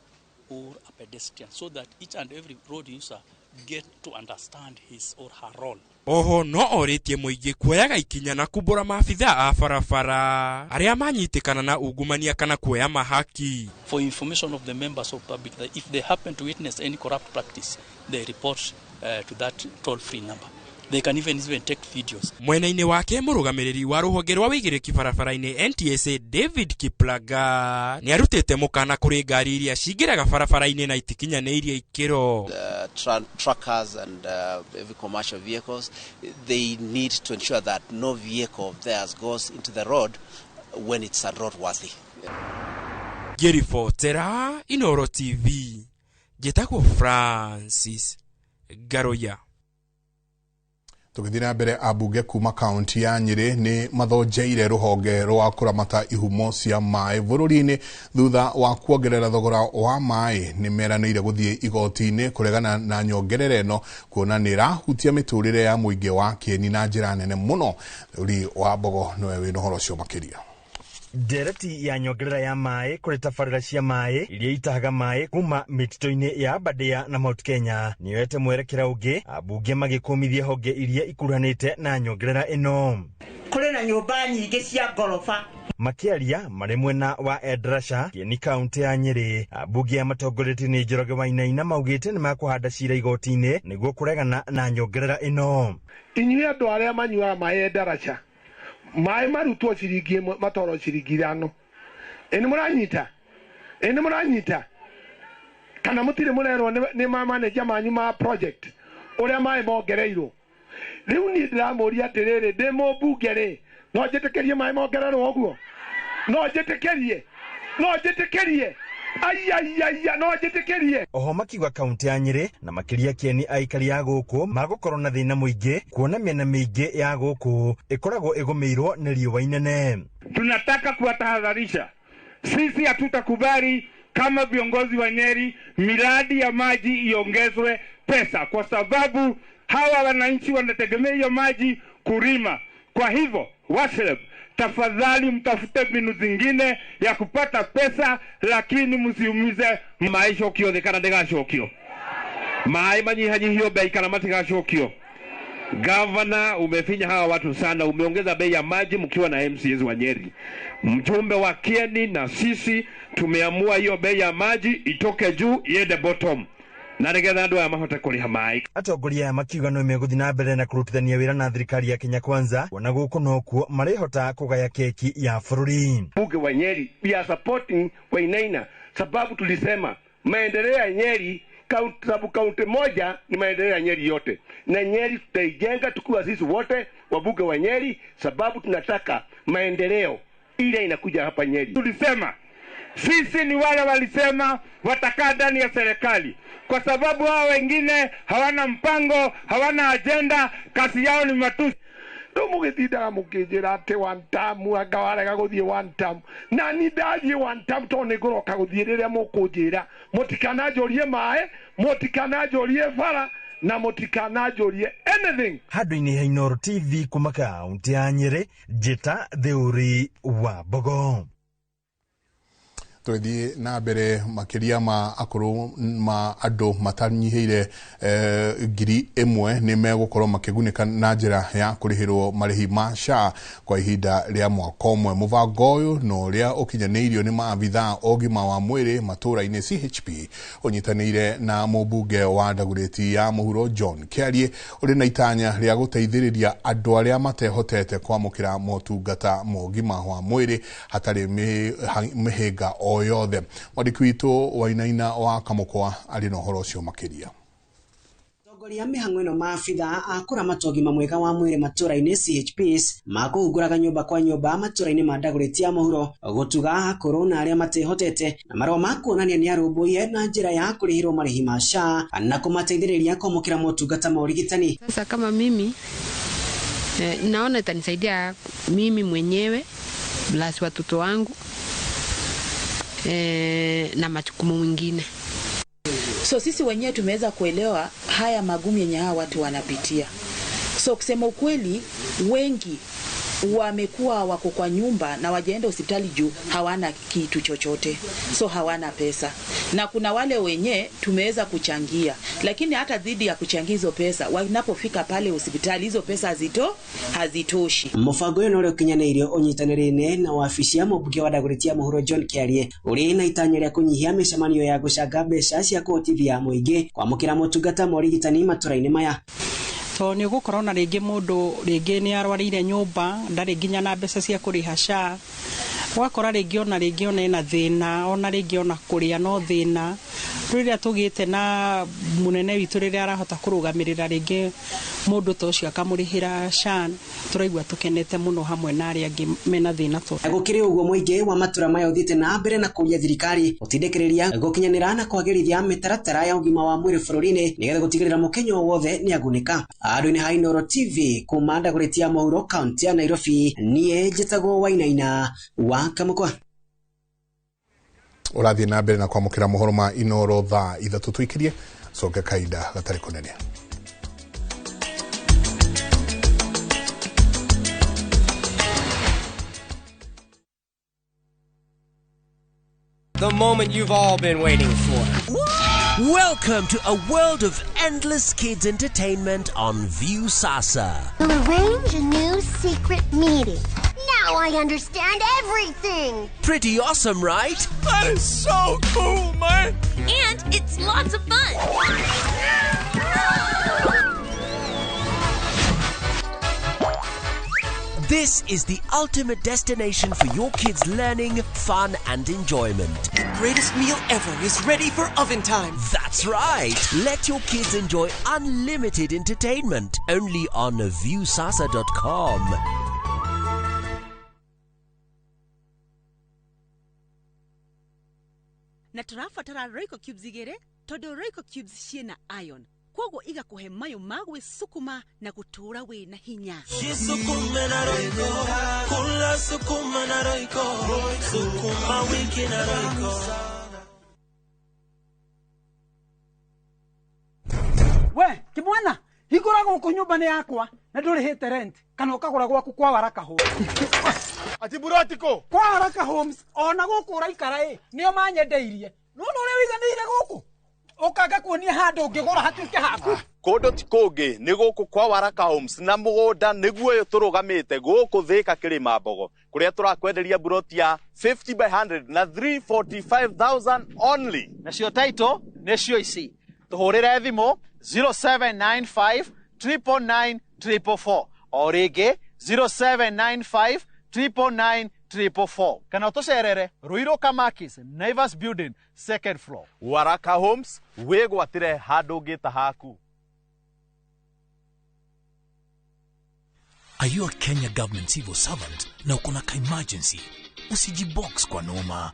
or a pedestrian, so that each and every road user get to understand his or her role. Oho no orĩtie mũingĩ kuoyaga ikinya na kumbũra maabithaa a barabara arĩa manyitĩkana na ungumania kana kuoya mahaki. For information of the members of public, that if they happen to witness any corrupt practice, they report to that toll-free number. They can even take videos. Mwena-inĩ wake mũrũgamĩrĩri wa rũhonge rwa wĩigĩrĩki barabara-inĩ NTSA David Kiplagat nĩarutĩte mũkana kũrĩ ngari iria cingĩraga barabara-inĩ na itikinyanĩirie ikĩro. Truckers and every commercial vehicles, they need to ensure that no vehicle of theirs goes into the road when it's unroadworthy. Ngĩribotera Inooro TV, njĩtagwo Francis Garoya. Tũgĩthiĩ na mbere, ambunge kuma kaunti ya Nyĩrĩ nĩ mathonjeire rũhonge rwa kũramata ihumo cia maĩ bũrũri-inĩ thutha wa kuongerera thogora wa maĩ. Nĩ meranĩire gũthiĩ igoti-inĩ kũregana na nyongerera ĩno kuona nĩ ĩrahutia mĩtũrĩre ya mũingĩ wa kĩeni na njĩra nene mũno. Uri wa Mbogo nĩwe wĩna ũhoro ũcio makĩria. Ndereti ya nyongerera ya maĩ kũrĩ tabarĩra cia maĩ iria itahaga maĩ kuma mĩtitũ-inĩ ya Aberdare na Mount Kenya nĩyoete mwerekera ũngĩ, ambunge magĩkũmithia honge iria ikuruhanĩte na nyongerera ĩno. Kũrĩ na nyũmba nyingĩ cia ngoroba. Makĩaria marĩ mwena wa Endarasha Kieni kaunti ya Nyĩrĩ, ambunge a matongoretio nĩ Njoroge Wainaina maugĩte nĩ makũhanda cira igoti-inĩ nĩguo kũregana na nyongerera ĩno. Inyuĩ andũ arĩa manyuaga maĩ Endarasha, maĩ marutwo ciringi 1 matwarwo ciringi 5. Ĩ nĩ mũranyita? Kana mũtirĩ mũrerwo nĩ manager manyu ma project Ũrĩa maĩ mongereirwo. Rĩu niĩ ndĩramũria atĩrĩrĩ, ndĩ mũmbunge rĩ, no njĩtĩkĩrie maĩ mongererwo ũguo? No njĩtĩkĩrie? No njĩtĩkĩrie? Aiaiaia, no njĩtĩkĩrie? Oho makiuga kaunti ya Nyĩrĩ na makĩria Kieni aikari a gũkũ magũkorwo na thĩna mũingĩ kuona mĩena mĩingĩ ya gũkũ ĩkoragwo ĩgũmĩirwo nĩ riũa inene. Tunataka kuwatahadharisha, sisi hatutakubali kama viongozi wa Nyeri miradi ya maji iongezwe pesa, kwa sababu hawa wananchi wanategemea hiyo maji kulima. Kwa hivyo WASLEB, tafadhali mtafute mbinu zingine ya kupata pesa, lakini msiumize maisha. Ukionekana ndigacokio maĩ manyihanyihio bei kana matigacokio. Gavana, umefinya hawa watu sana, umeongeza bei ya maji mkiwa na MCAs wa Nyeri. Mjumbe wa Kieni na sisi tumeamua hiyo bei ya maji itoke juu iende bottom, na nigetha andũ aya mahote kũrĩha maĩ. Atongoria aya makiuga no megũthiĩ na mbere na kũrutithania wĩra na thirikari ya Kenya Kwanza kuona gũkũ nokuo marĩhota kũgaya keki ya bũrũri. Bunge wa Nyeri, we are supporting Wainaina sababu tulisema maendeleo ya Nyeri sababu kaunti moja ni maendeleo ya Nyeri yote, na Nyeri tutaijenga tukiwa sisi wote wabunge wa Nyeri, sababu tunataka maendeleo ile inakuja hapa Nyeri. Tulisema sisi ni wale walisema watakaa ndani ya serikali, kwa sababu hao wengine hawana mpango, hawana agenda, kazi yao ni matusi. Rĩu mũgĩtindaga mũkĩnjĩra atĩ one term, anga warega gũthiĩ one term, na ni ndathiĩ one term tondũ nĩ ngũroka gũthiĩ rĩrĩa mũkũnjĩra mũtikananjũrie maĩ, mũtikananjũrie bara na mũtikananjũrie anything. Handũ-inĩ ha Inooro TV kuma kaunti ya Nyĩrĩ, Njĩta Theuri wa Mbogo. Tũgĩthiĩ na mbere, makĩria ma akũrũ ma andũ matanyihĩire 1,000 nĩ megũkorwo makĩgunĩka na njĩra ya kũrĩhĩrwo marĩhi ma SHA kwa ihinda rĩa mwaka ũmwe. Mũbango ũyũ na ũrĩa ũkinyanĩirio nĩ maabithaa ũgima wa mwĩrĩ matũũra-inĩ CHP ũnyitanĩire na mũmbunge wa Dagoretti ya mũhuro John Kĩarie, ũrĩ na itanya rĩa gũteithĩrĩria andũ arĩa matehotete kwamũkĩra motungata ma ũgima wa mwĩrĩ hatarĩ mĩhĩnga o yothe. Mwandĩki witũ Wainaina wa Kamũkwa arĩ na ũhoro ũcio makĩria. Atongoria mĩhang'o ĩno maabithaa a kũramata ũgima mwega wa mwĩrĩ matũũra-inĩ CHPs makũhunguraga nyũmba kwa nyũmba matũũra-inĩ ma Dagoretti ya mũhuro gũtuga akũrũ na arĩa matehotete na marũa ma kuonania nĩ arũmbũiye na njĩra ya kũrĩhĩrwo marĩhi ma SHA na kũmateithĩrĩria kwamũkĩra motungata ma ũrigitani. Sasa kama mimi naona itanisaidia mimi mwenyewe plus watoto wangu na majukumu mengine. So sisi wenyewe tumeweza kuelewa haya magumu yenye hawa watu wanapitia. So kusema ukweli, wengi wamekuwa wako kwa nyumba na wajaenda hospitali juu hawana kitu chochote, so hawana pesa. Na kuna wale wenye tumeweza kuchangia, lakini hata dhidi ya kuchangia hizo pesa, wanapofika pale hospitali hizo pesa hazitoshi. Mũbango ũyũ na ũrĩa ũkinyanĩirio ũnyitanĩrĩine na wabici ya mũmbunge wa Dagoretti ya mũhuro John Kĩarie ũrĩ na itanya rĩa kũnyihia mĩcemanio ya gũcanga mbeca cia kũhotithia mũingĩ kwamũkĩra motungata ma ũrigitani matũũra-inĩ maya. To nĩ ũgũkorwo na rĩngĩ mũndũ rĩngĩ nĩ arwarĩire nyũmba, ndarĩ nginya na mbeca cia kũrĩha SHA, ũgakora rĩngĩ ona ena thĩna, ona rĩngĩ ona kũrĩa no thĩna. Rĩrĩa tũgĩte na mũnene witũ rĩrĩa arahota kũrũgamĩrĩra rĩngĩ mũndũ ta ũcio akamũrĩhĩra SHA, tũraigua tũkenete mũno hamwe na arĩa angĩ mena thĩna to. Gũkĩrĩ ũguo mũingĩ wa matũũra maya ũthiĩte na mbere na kũũria thirikari gũtindĩkĩrĩria gũkinyanĩra na kwagĩrithia mĩtaratara ya ũgima wa mwĩrĩ bũrũri-inĩ nĩgetha gũtigĩrĩra mũkenya o wothe nĩ agunĩka. Andũ-inĩ ha Inooro TV kuma Dagoretti ya mũhuro kaunti ya Nairobi, niĩ njĩtagwo Wainaina wa Kamũkwa. Ũrathiĩ na mbere na kwamũkĩra mohoro ma Inooro thaa 3 tũikirie coke kahinda gatarĩ kũnene. The moment you've all been waiting for. Welcome to a world of endless kids entertainment on Viusasa. We'll arrange a new secret meeting. Now I understand everything. Pretty awesome, right? That is so cool, man. And it's lots of fun. This is the ultimate destination for your kids' learning, fun, and enjoyment. The greatest meal ever is ready for oven time. That's right. Let your kids enjoy unlimited entertainment only on viewsasa.com. Na tũrabatara Royco cubes igĩrĩ tondũ Royco cubes ciĩna iron kwoguo igakuhe mayũ ma gwĩcukuma na gũtũũra wĩ na hinya. Jisukume na Royco, kula sukuma na Royco, sukuma wiki na Royco. We kimwana, hingũra gũkũ nyũmba nĩ yakwa na ndũrĩhĩte rent kana ũkagũra gwaku kwa Waraka Homes. Ati burotiko kwa Waraka Homes ona gũkũ ũraikara ĩ nĩo manyendeirie. Nĩwona ũrĩa ũiganĩire gũkũ ũkanga kuonia handũ ũngĩgũra hatuĩke haku. Kũndũ ti kũngĩ nĩ gũkũ kwa Waraka Homes na mũgũnda nĩguo ũyũ tũrũgamĩte gũkũ Thĩka Kĩrĩma Mbogo kũrĩa tũrakwenderia buroti ya 50 by 100 na 345,000 only. Nacio title nĩcio ici, tũhũrĩre thimũ 0795 999 444 o rĩngĩ 0795 999 444 kana ũtũcerere Ruiru Kamakis, Naivas Building, second floor. Waraka Homes, wĩgwatĩre handũ ũngĩta haku. Are you a Kenya government civil servant na uko na ka-emergency? Usijibox kwa noma.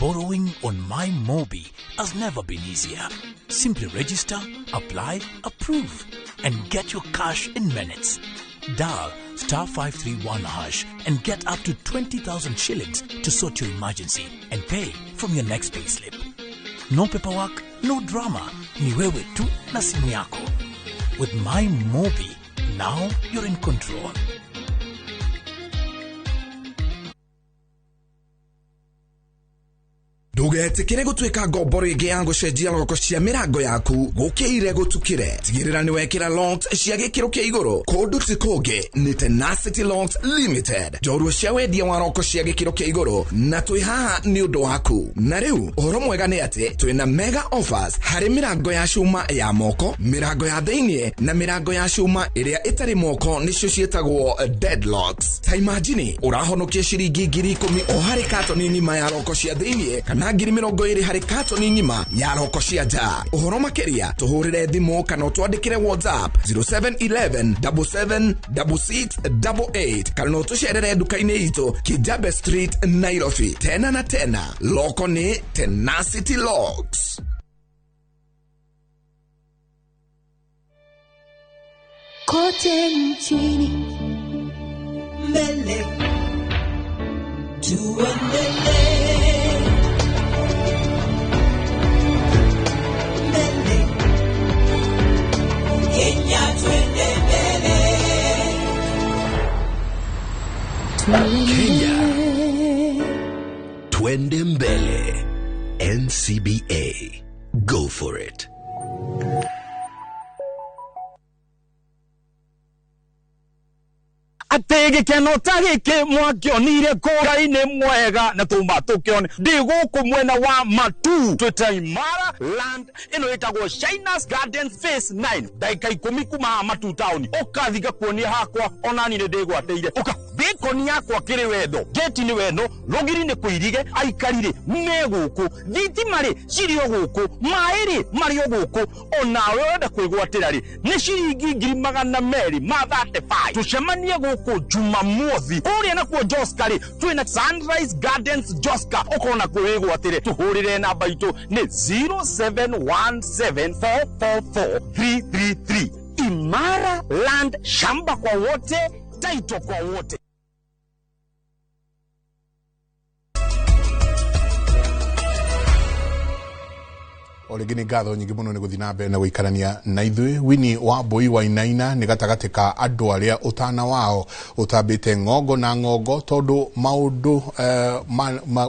Borrowing on MyMobi has never been easier. Simply register, apply, approve, and get your cash in minutes. Dial star 531 hash and get up to 20,000 shillings to sort your emergency and pay from your next payslip. No paperwork, no drama. Ni wewe tu na simu yako. With MyMobi, now you're in control. Ndũgetĩkĩre gũtuĩka ngombo rĩngĩ ya gũcenjia roko cia mĩrango yaku gũkĩire gũtukĩre. Tigĩrĩra nĩ wekĩra locks cia gĩkĩro kĩa igũrũ. Kũndũ ti kũngĩ nĩ Tenacity Locks Limited, njorua cia wendia wa roko cia gĩkĩro kĩa igũrũ, na twĩ haha nĩ ũndũ waku. Na rĩu ũhoro mwega nĩ atĩ twĩna mega offers harĩ mĩrango ya cuma ya moko, mĩrango ya thĩiniĩ na mĩrango ya cuma ĩrĩa ĩtarĩ moko nĩcio ciĩtagwo deadlocks. Ta imagine ũrahonokia ciringi 10,000 o harĩ katoni ng'ima ya roko cia thĩiniĩ kana 20,000 harĩ katoni ng'ima ya roko cia nja. Ũhoro makĩria tũhũrĩre thimũ kana ũtwandĩkĩre WhatsApp 0711 77 6688 kana ũtũcerere nduka-inĩ itũ Kijabe Street, Nairobi. Tena na tena, loko nĩ Tenacity Locks. Kote nchini mbele tuendelee, mbele Kenya twende mbele. Kenya twende mbele. NCBA, go for it. Atĩ gĩkeno ta gĩkĩ mwakĩonire kũra-inĩ mwega na tuma tũkĩone ndĩ gũkũ mwena wa Matu twĩta Imara Land ĩno ĩtagwo Shinas Garden Phase 9 ndagĩka 10 kuma haha Matu town ũkathi ngakuonia hakwa onani nĩ ndĩgwatĩire ũka bĩkoni yakwa kĩrĩ wendo geti nĩ weno rũgiri nĩ kũirige aikari rĩ me gũkũ thitima rĩ cirĩ o gũkũ maĩ rĩ marĩ o gũkũ onawe ũrenda kwĩgwatĩra rĩ nĩ ciringi 235,000 tũcemanie gũkũ Jumamothi kũrĩa nakuo Joska rĩ twĩna Sunrise Gardens Joska ũkona kwĩgwatĩre tũhũrĩre namba itũ nĩ 0717444333. Imara Land, shamba kwa wote, title kwa wote. O rĩngĩ nĩ ngatho nyingĩ mũno nĩ gũthiĩ na mbere na gũikarania na ithuĩ. Winnie Wambui Wainaina nĩ gatagatĩ ka andũ arĩa ũtana wao ũtambĩte ng'ongo na ng'ongo tondũ maũndũ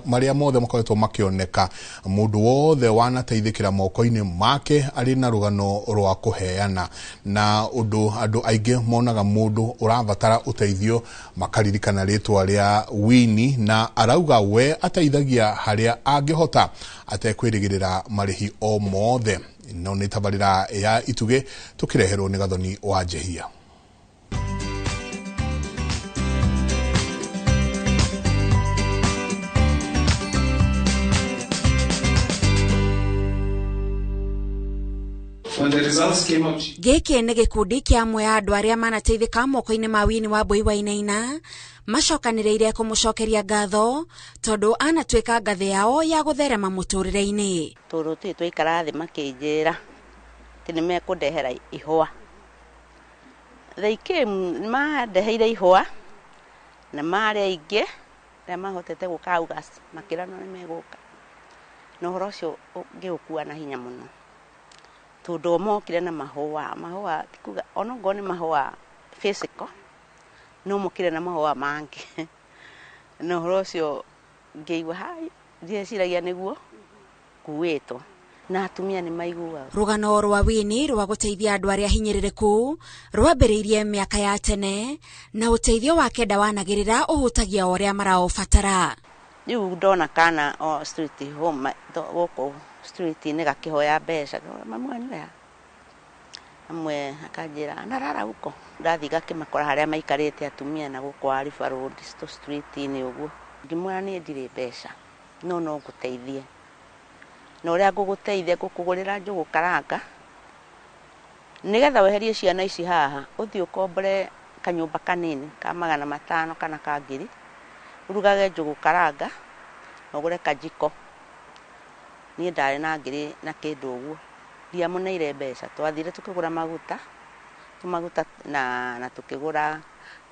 marĩa mothe makoretwo makĩoneka mũndũ wothe wanateithĩkĩra moko-inĩ make arĩ na rũgano rwa kũheana, na ũndũ andũ aingĩ monaga mũndũ ũrabatara ũteithio makaririkana rĩtwa rĩa Winnie, na arauga we ateithagia harĩa angĩhota atekwĩrĩgĩrĩra marĩhi o mothe. No nĩ tabarĩra ya Itugĩ tũkĩreherwo nĩ Gathoni wa Njehia. When the results came out, Gĩkĩ nĩ gĩkundi kĩa amwe a andũ arĩa manateithĩka moko-inĩ ma Winnie Wambui Wainaina macokanĩrĩire kũmũcokeria ngatho tondũ anatuĩka ngathĩ yao ya gũtherema mũtũrĩre-inĩ. Tondũ tũrĩ twaikara thĩ makĩnjĩra atĩ nĩ mekũndehera ihũa. They came, nĩ mandeheire ihũa na marĩ aingĩ arĩa mahotete gũka August makĩrana nĩ megũka. Na ũhoro ũcio ngĩũkua na hinya mũno tondũ o mokire na mahũa, mahũa ti kuga ona okorwo nĩ mahũa physical, no mokire na mahũa mangĩ. Na ũhoro ũcio ngĩigua hai, ndieciragia nĩguo nguĩtwo. Na atumia nĩ maiguaga. Rũgano rwa Winnie rwa gũteithia andũ arĩa hinyĩrĩrĩku rwambĩrĩirie mĩaka ya tene na ũteithio wake ndawanagĩrĩra ũhutagia o ũrĩa maraũbatara. Rĩu ndona kana o street home gũkũ street-inĩ gakĩhoya mbeca, mamu wanyu e ha? Amwe akanjĩra anarara huko. Ndathiĩ ngakĩmakora harĩa maikarĩte atumia na gũkũ Arifa Road street-inĩ ũguo. Ngĩmwĩra niĩ ndirĩ mbeca no no ngũteithie. Na ũrĩa ngũgũteithia ngũkũgũrĩra njũgũ karanga nĩgetha weherie ciana ici haha, ũthiĩ ũkombore kanyũmba kanini ka 500 kana ka 1000, ũrugage njũgũ karanga na ũgũre kajiko. Niĩ ndarĩ na 1000 na kĩndũ ũguo, ndiamũneire mbeca. Twathire tũkĩgũra maguta, tũmaguta na tũkĩgũra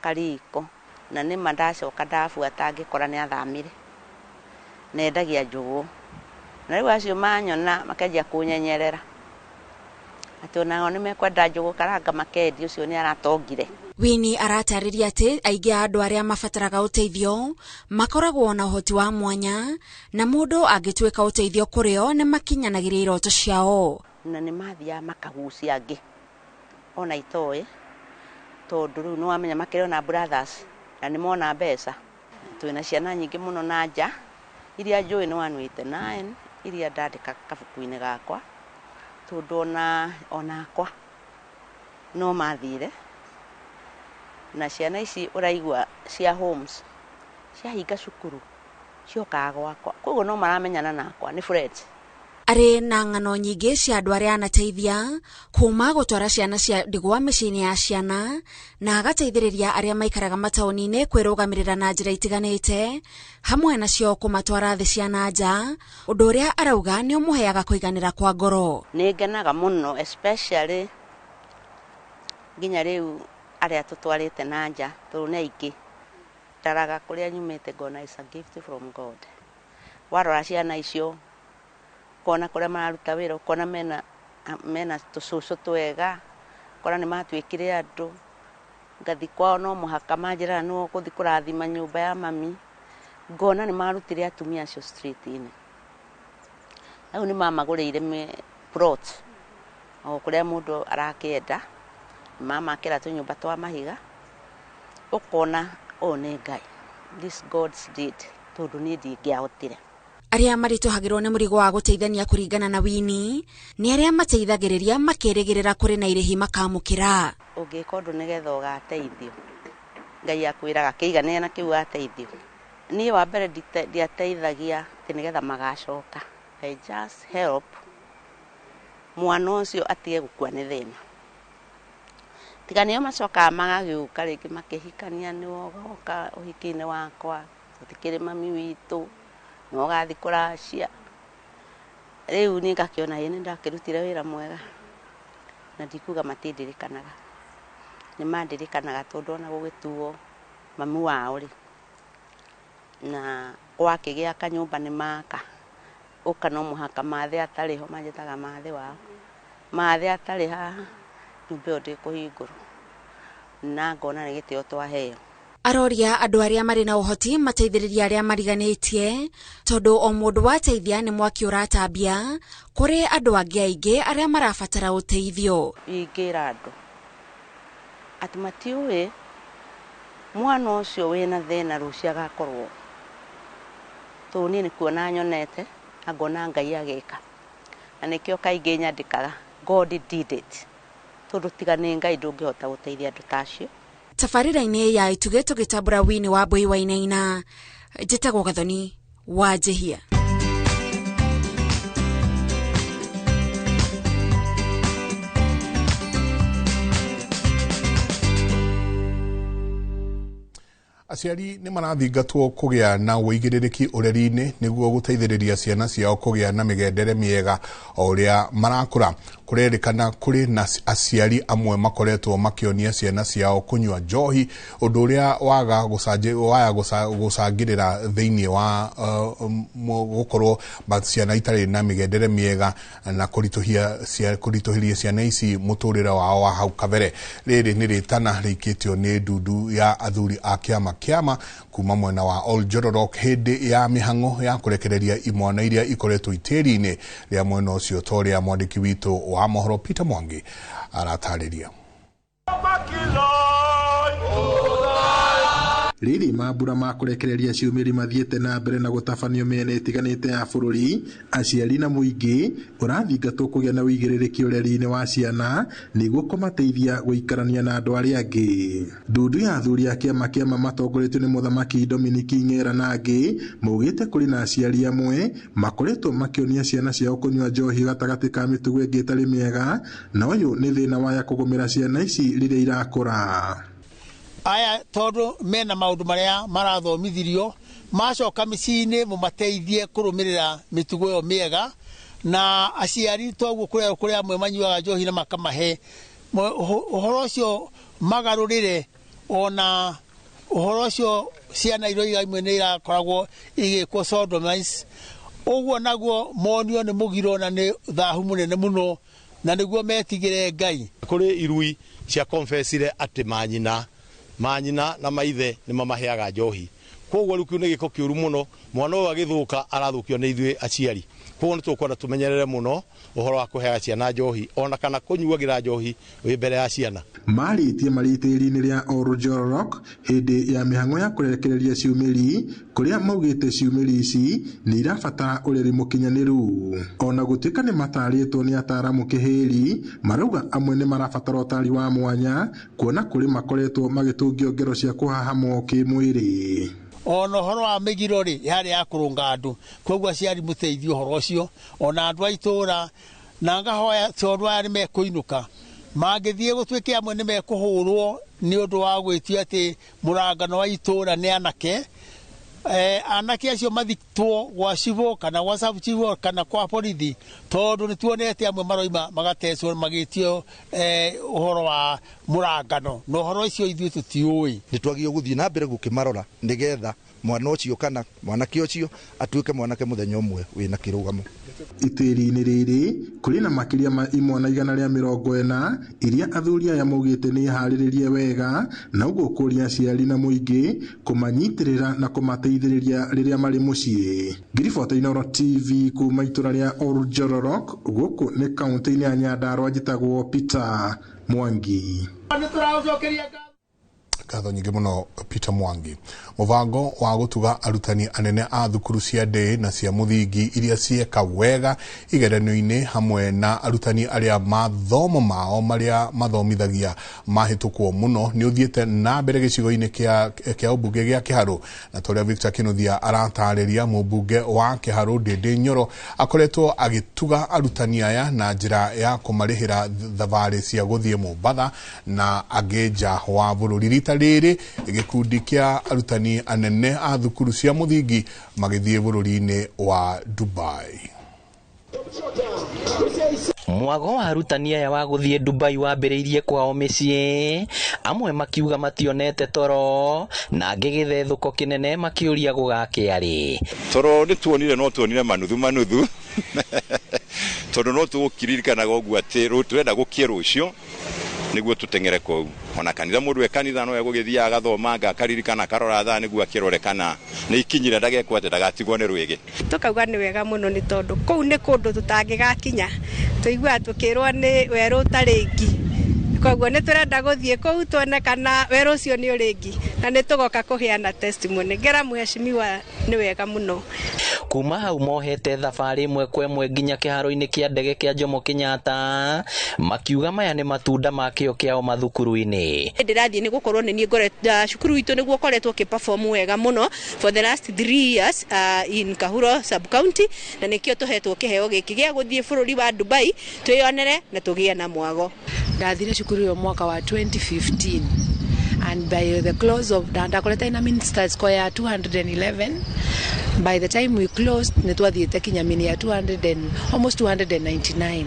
kariko, na nĩma ndacoka ndabuata ngĩkora nĩ athamire. Na endagia njũgũ. Na rĩu acio manyona makanjia kũnyenyerera atĩ onao nĩ mekwenda njũgũ karanga makendia, ũcio nĩ aratongire. Winnie aratarĩria atĩ aingĩ a andũ arĩa mabataraga ũteithio makoragwo na ũhoti wa mwanya na mũndũ angĩtuĩka ũteithio kũrĩ o nĩ makinyanagĩria iroto ciao. Na nĩ mathiaga makagucia angĩ ona itoĩ, tondũ rĩu nĩ wamenya makĩrĩ ona brothers na nĩ mona mbeca. Twĩna ciana nyingĩ mũno na nja iria njũĩ nĩ 189 iria ndandĩka kabuku-inĩ gakwa, tondũ onakwa no mathire. Na ciana ici ũraigua cia homes ciahinga cukuru ciokaga gwakwa, koguo no maramenyana nakwa nĩ friends. Arĩ na ng'ano nyingĩ cia andũ arĩa anateithia kuma gũtwara ciana cia ndigwa mĩciĩ-inĩ ya ciana na agateithĩrĩria arĩa maikaraga mataũni-inĩ kwĩrũgamĩrĩra na njĩra itiganĩte, hamwe nacio kũmatwara thĩ cia na nja, ũndũ ũrĩa arauga nĩ ũmũheaga kũiganĩra kwa ngoro. Nĩ ngenaga mũno especially nginya rĩu arĩa tũtwarĩte na nja, tondũ nĩ aingĩ. Ndaraga kũrĩa nyumĩte ngona is a gift from God. Warora ciana icio ũkona kũrĩa mararuta wĩra, ũkona mena tũcũcũ twega, ũkona nĩ matuĩkire andũ. Ngathi kwao no mũhaka manjĩraga nĩwe ũgũthiĩ kũrathima nyũmba ya mami, ngona nĩ marutire atumia acio street-inĩ. Rĩu nĩ mamagũrĩire plot o kũrĩa mũndũ arakĩenda, mamakĩra tũnyũmba twa mahiga, ũkona ũyũ nĩ Ngai, this God's deed, tondũ niĩ ndingĩahotire. Arĩa maritũhagĩrwo nĩ mũrigo wa gũteithania kũringana na Winnie nĩ arĩa mateithagĩrĩria makĩrĩgĩrĩra kũrĩ na irĩhi makamũkĩra. Ũngĩka ũndũ nĩgetha ũgateithio, Ngai akwĩraga kĩiganĩre na kĩu wateithio. Niĩ wa mbere ndiateithagia atĩ nĩgetha magacoka. I just help mwana ũcio atige gũkua nĩ thĩna. Tiga nĩo macokaga magagĩũka rĩngĩ makĩhikania, nĩwe ũgoka ũhiki-inĩ wakwa, tũtikĩrĩ mami witũ, nĩwe ũgathiĩ kũracia. Rĩu niĩ ngakĩona ĩ nĩ ndakĩrutire wĩra mwega, na ndikuga matindirikanaga. Nĩ mandirikanaga tondũ ona gũgĩtuo mami wao rĩ, na gwakĩgĩa kanyũmba nĩ maka, ũka no mũhaka mathe atarĩ ho, manjĩtaga mathe wao. Mathe atarĩ haha, nyũmba ĩyo ndĩkũhingũrwo. Na ngona nĩ gĩtĩo twaheo. Aroria andũ arĩa marĩ na ũhoti mateithĩrĩrie arĩa mariganĩtie, tondũ o mũndũ wateithia nĩ mwaki ũratambia kũrĩ andũ angĩ aingĩ arĩa marabatara ũteithio. Ingĩra andũ atĩ matiũĩ mwana ũcio wĩna thĩna rũciũ agakorwo, tondũ niĩ nĩ kuona nyonete na ngona Ngai agĩka. Na nĩkĩo kaingĩ nyandĩkaga God did it, tondũ tiga nĩ Ngai ndũngĩhota gũteithia andũ ta acio. Tabarĩra-inĩ ya Itugĩ tũgĩtambũra Winnie Wambui Wainaina, njĩtagwo Gathoni wa Njĩhia. Aciari nĩ marathingatwo kũgĩa na ũigĩrĩrĩki ũreri-inĩ nĩguo gũteithĩrĩria ciana ciao kũgĩa na mĩgendere mĩega o ũrĩa marakũra. Kũrerĩkana kũrĩ na aciari amwe makoretwo makĩonia ciana ciao kũnyua njohi, ũndũ ũrĩa waga gũcangĩrĩra thĩinĩ wa gũkorwo ciana itarĩ na mĩgendere mĩega na kũritũhĩria ciana ici mũtũrĩre wao wa hau kabere. Rĩrĩ nĩ rĩtana rĩikĩtio nĩ ndundu ya athuri a kĩama kĩama kuma mwena wa Oljororok hĩndĩ ya mĩhang'o ya kũrekereria imwana iria ikoretwo itĩri-inĩ rĩa mwena ũcio, ta ũrĩa mwandĩki witũ wa mohoro Peter Mwangi aratarĩria. Rĩrĩ mambura ma kũrekereria ciumĩri mathiĩte na mbere na gũtabanio mĩena ĩtiganĩte ya bũrũri, aciari na mũingĩ ũrathingatwo kũgĩa na ũigĩrĩrĩki ũreri-inĩ wa ciana nĩguo kũmateithia gũikarania na andũ arĩa angĩ. Ndundu ya athuri a kĩama kĩama matongoretio nĩ mũthamaki Dominic Ng'era na angĩ maugĩte kũrĩ na aciari amwe makoretwo makĩonia ciana ciao kũnyua njohi gatagatĩ ka mĩtugo ĩngĩ ĩtarĩ mĩega, na ũyũ nĩ thĩna waya kũgũmĩra ciana ici rĩrĩa irakũra. Aya tondu mena maundu maria marathomithirio macoka mĩciĩ-inĩ mũmateithie kũrũmĩrĩra mĩtugo ĩyo mĩega, na aciari toguo kũrĩa amwe manyuaga njohi na makamahe ũhoro ũcio magarũrĩre, ona ũhoro ũcio ciana iroiga imwe nĩ irakoragwo igĩkwo sodomize, ũguo naguo monio nĩ mũgiro na nĩ thahu mũnene mũno, na nĩguo metigĩre Ngai. Kũrĩ irui cia confessire atĩ manyina na maithe nĩ mamaheaga njohi, koguo rĩu kĩu nĩ gĩko kĩũru mũno. Mwana ũyũ agĩthũka arathũkio nĩ ithuĩ aciari, koguo nĩ tũkwenda tũmenyerere mũno ũhoro wa kũheaga ciana njohi ona kana kũnyuagĩra njohi wĩ mbere ya ciana. Marĩtie marĩ itĩri-inĩ rĩa Oljororok hĩndĩ ya mĩhang'o ya kũrekereria ciumĩri, kũrĩa maugĩte ciumĩri ici nĩ irabatara ũreri mũkinyanĩru. Ona gũtuĩka nĩ matarĩtwo nĩ ataaramu kĩhĩri, marauga amwe nĩ marabatara ũtari wa mwanya kuona kũrĩ makoretwo magĩtũngio ngero cia kũhahamwo kĩmwĩrĩ. Ona ũhoro wa mĩgiro rĩ yarĩ ya kũrũnga andũ, koguo aciari mũteithie ũhoro ũcio, ona andũ a itũũra, na ngahoya tondũ aya nĩ mekũinũka mangĩthiĩ gũtuĩke amwe nĩ mekũhũrwo nĩ ũndũ wa gwĩtio atĩ mũrangano wa itũũra nĩ anake. Anake acio mathitwo gwa cibũ kana gwa sub cibũ kana kwa borithi, tondũ nĩ tuonete amwe maroima magatecwo magĩtio ũhoro wa mũrangano, na ũhoro ũcio ithuĩ tũtiũĩ. Nĩ twagĩrĩirwo gũthiĩ na mbere gũkĩmarora nĩgetha mwana ũcio kana mwanake ũcio atuĩke mwanake mũthenya ũmwe wĩna kĩrũgamo. Itĩri-inĩ rĩrĩ kũrĩ na makĩria ma imwana 140 iria athuri aya maugĩte nĩ harĩrĩrie wega, na ũguo kũria aciari na mũingĩ kũmanyitĩrĩra na kũmateithĩrĩria rĩrĩa marĩ mũciĩ. Ngiribota Inooro TV kuma itũra rĩa Oljororok gũkũ nĩ kaũntĩ-inĩ ya Nyandarua, njĩtagwo Peter Mwangi. Ngatho nyingĩ mũno Peter Mwangi. Mũbango wa gũtuga arutani anene a thukuru cia ndĩ na cia mũthingi iria cieka wega igeranio-inĩ hamwe na arutani arĩa mathomo mao marĩa mathomithagia mahĩtũkwo mũno nĩ ũthiĩte na mbere gĩcigo-inĩ kĩa ũmbunge gĩa Kĩharũ, na ta ũrĩa Victor Kĩnuthia aratarĩria, mũmbunge wa Kĩharũ Ndĩndĩ Nyoro akoretwo agĩtuga arutani aya na njĩra ya kũmarĩhĩra thabarĩ cia gũthiĩ Mombatha na angĩ nja wa bũrũri. Rita rĩrĩ gĩkundi kĩa arutani anene a thukuru cia mũthingi magĩthiĩ bũrũri-inĩ wa Dubai. Mwago wa arutani aya wa gũthiĩ Dubai wambĩrĩirie kwao mĩciĩ, amwe makiuga mationete toro na angĩ gĩthethũko kĩnene makĩũria gũgakĩa rĩ. Toro nĩ tuonire, no tuonire manuthu manuthu tondũ no tũgũkiririkanaga ũguo atĩ tũrenda gũkie rũciũ nĩguo tũteng'ere kũu. Ona kanitha mũndũ e kanitha no egũgĩthiaga agathomanga akaririkana akarora thaa nĩguo akĩrore kana nĩ ikinyire ndagekwo atĩ ndagatigwo nĩ rwĩgĩ. Tũkauga nĩ wega mũno nĩ tondũ kũu nĩ kũndũ tũtangĩgakinya, tũiguaga tũkĩrwo nĩ werũ ũtarĩ ngi, koguo nĩ tũrenda gũthiĩ kũu tuone kana werũ ũcio nĩ ũrĩ ngi, na nĩ tũgoka kũheana testimony. Ngera mheshimiwa nĩ wega mũno. Kuma hau mohete thabarĩ ĩmwe kwa ĩmwe nginya kĩharo-inĩ kĩa ndege kĩa Jomo Kenyatta, makiuga maya nĩ matunda ma kĩo kĩao mathukuru-inĩ. Ndĩrathiĩ nĩ gũkorwo nĩ niĩ ngoretwo cukuru itũ nĩguo koretwo ũkĩ-perform wega mũno for the last 3 years in Kahuro sub county, na nĩkĩo tũhetwo kĩheo gĩkĩ gĩa gũthiĩ bũrũri wa Dubai twĩyonere na tũgĩe na mwago. Ndathire cukuru ĩyo mwaka wa 2015 And by the close of ndakorete ina mean score ya 211. By the time we closed nĩ twathiĩte kinya mean ya 200 and almost 299.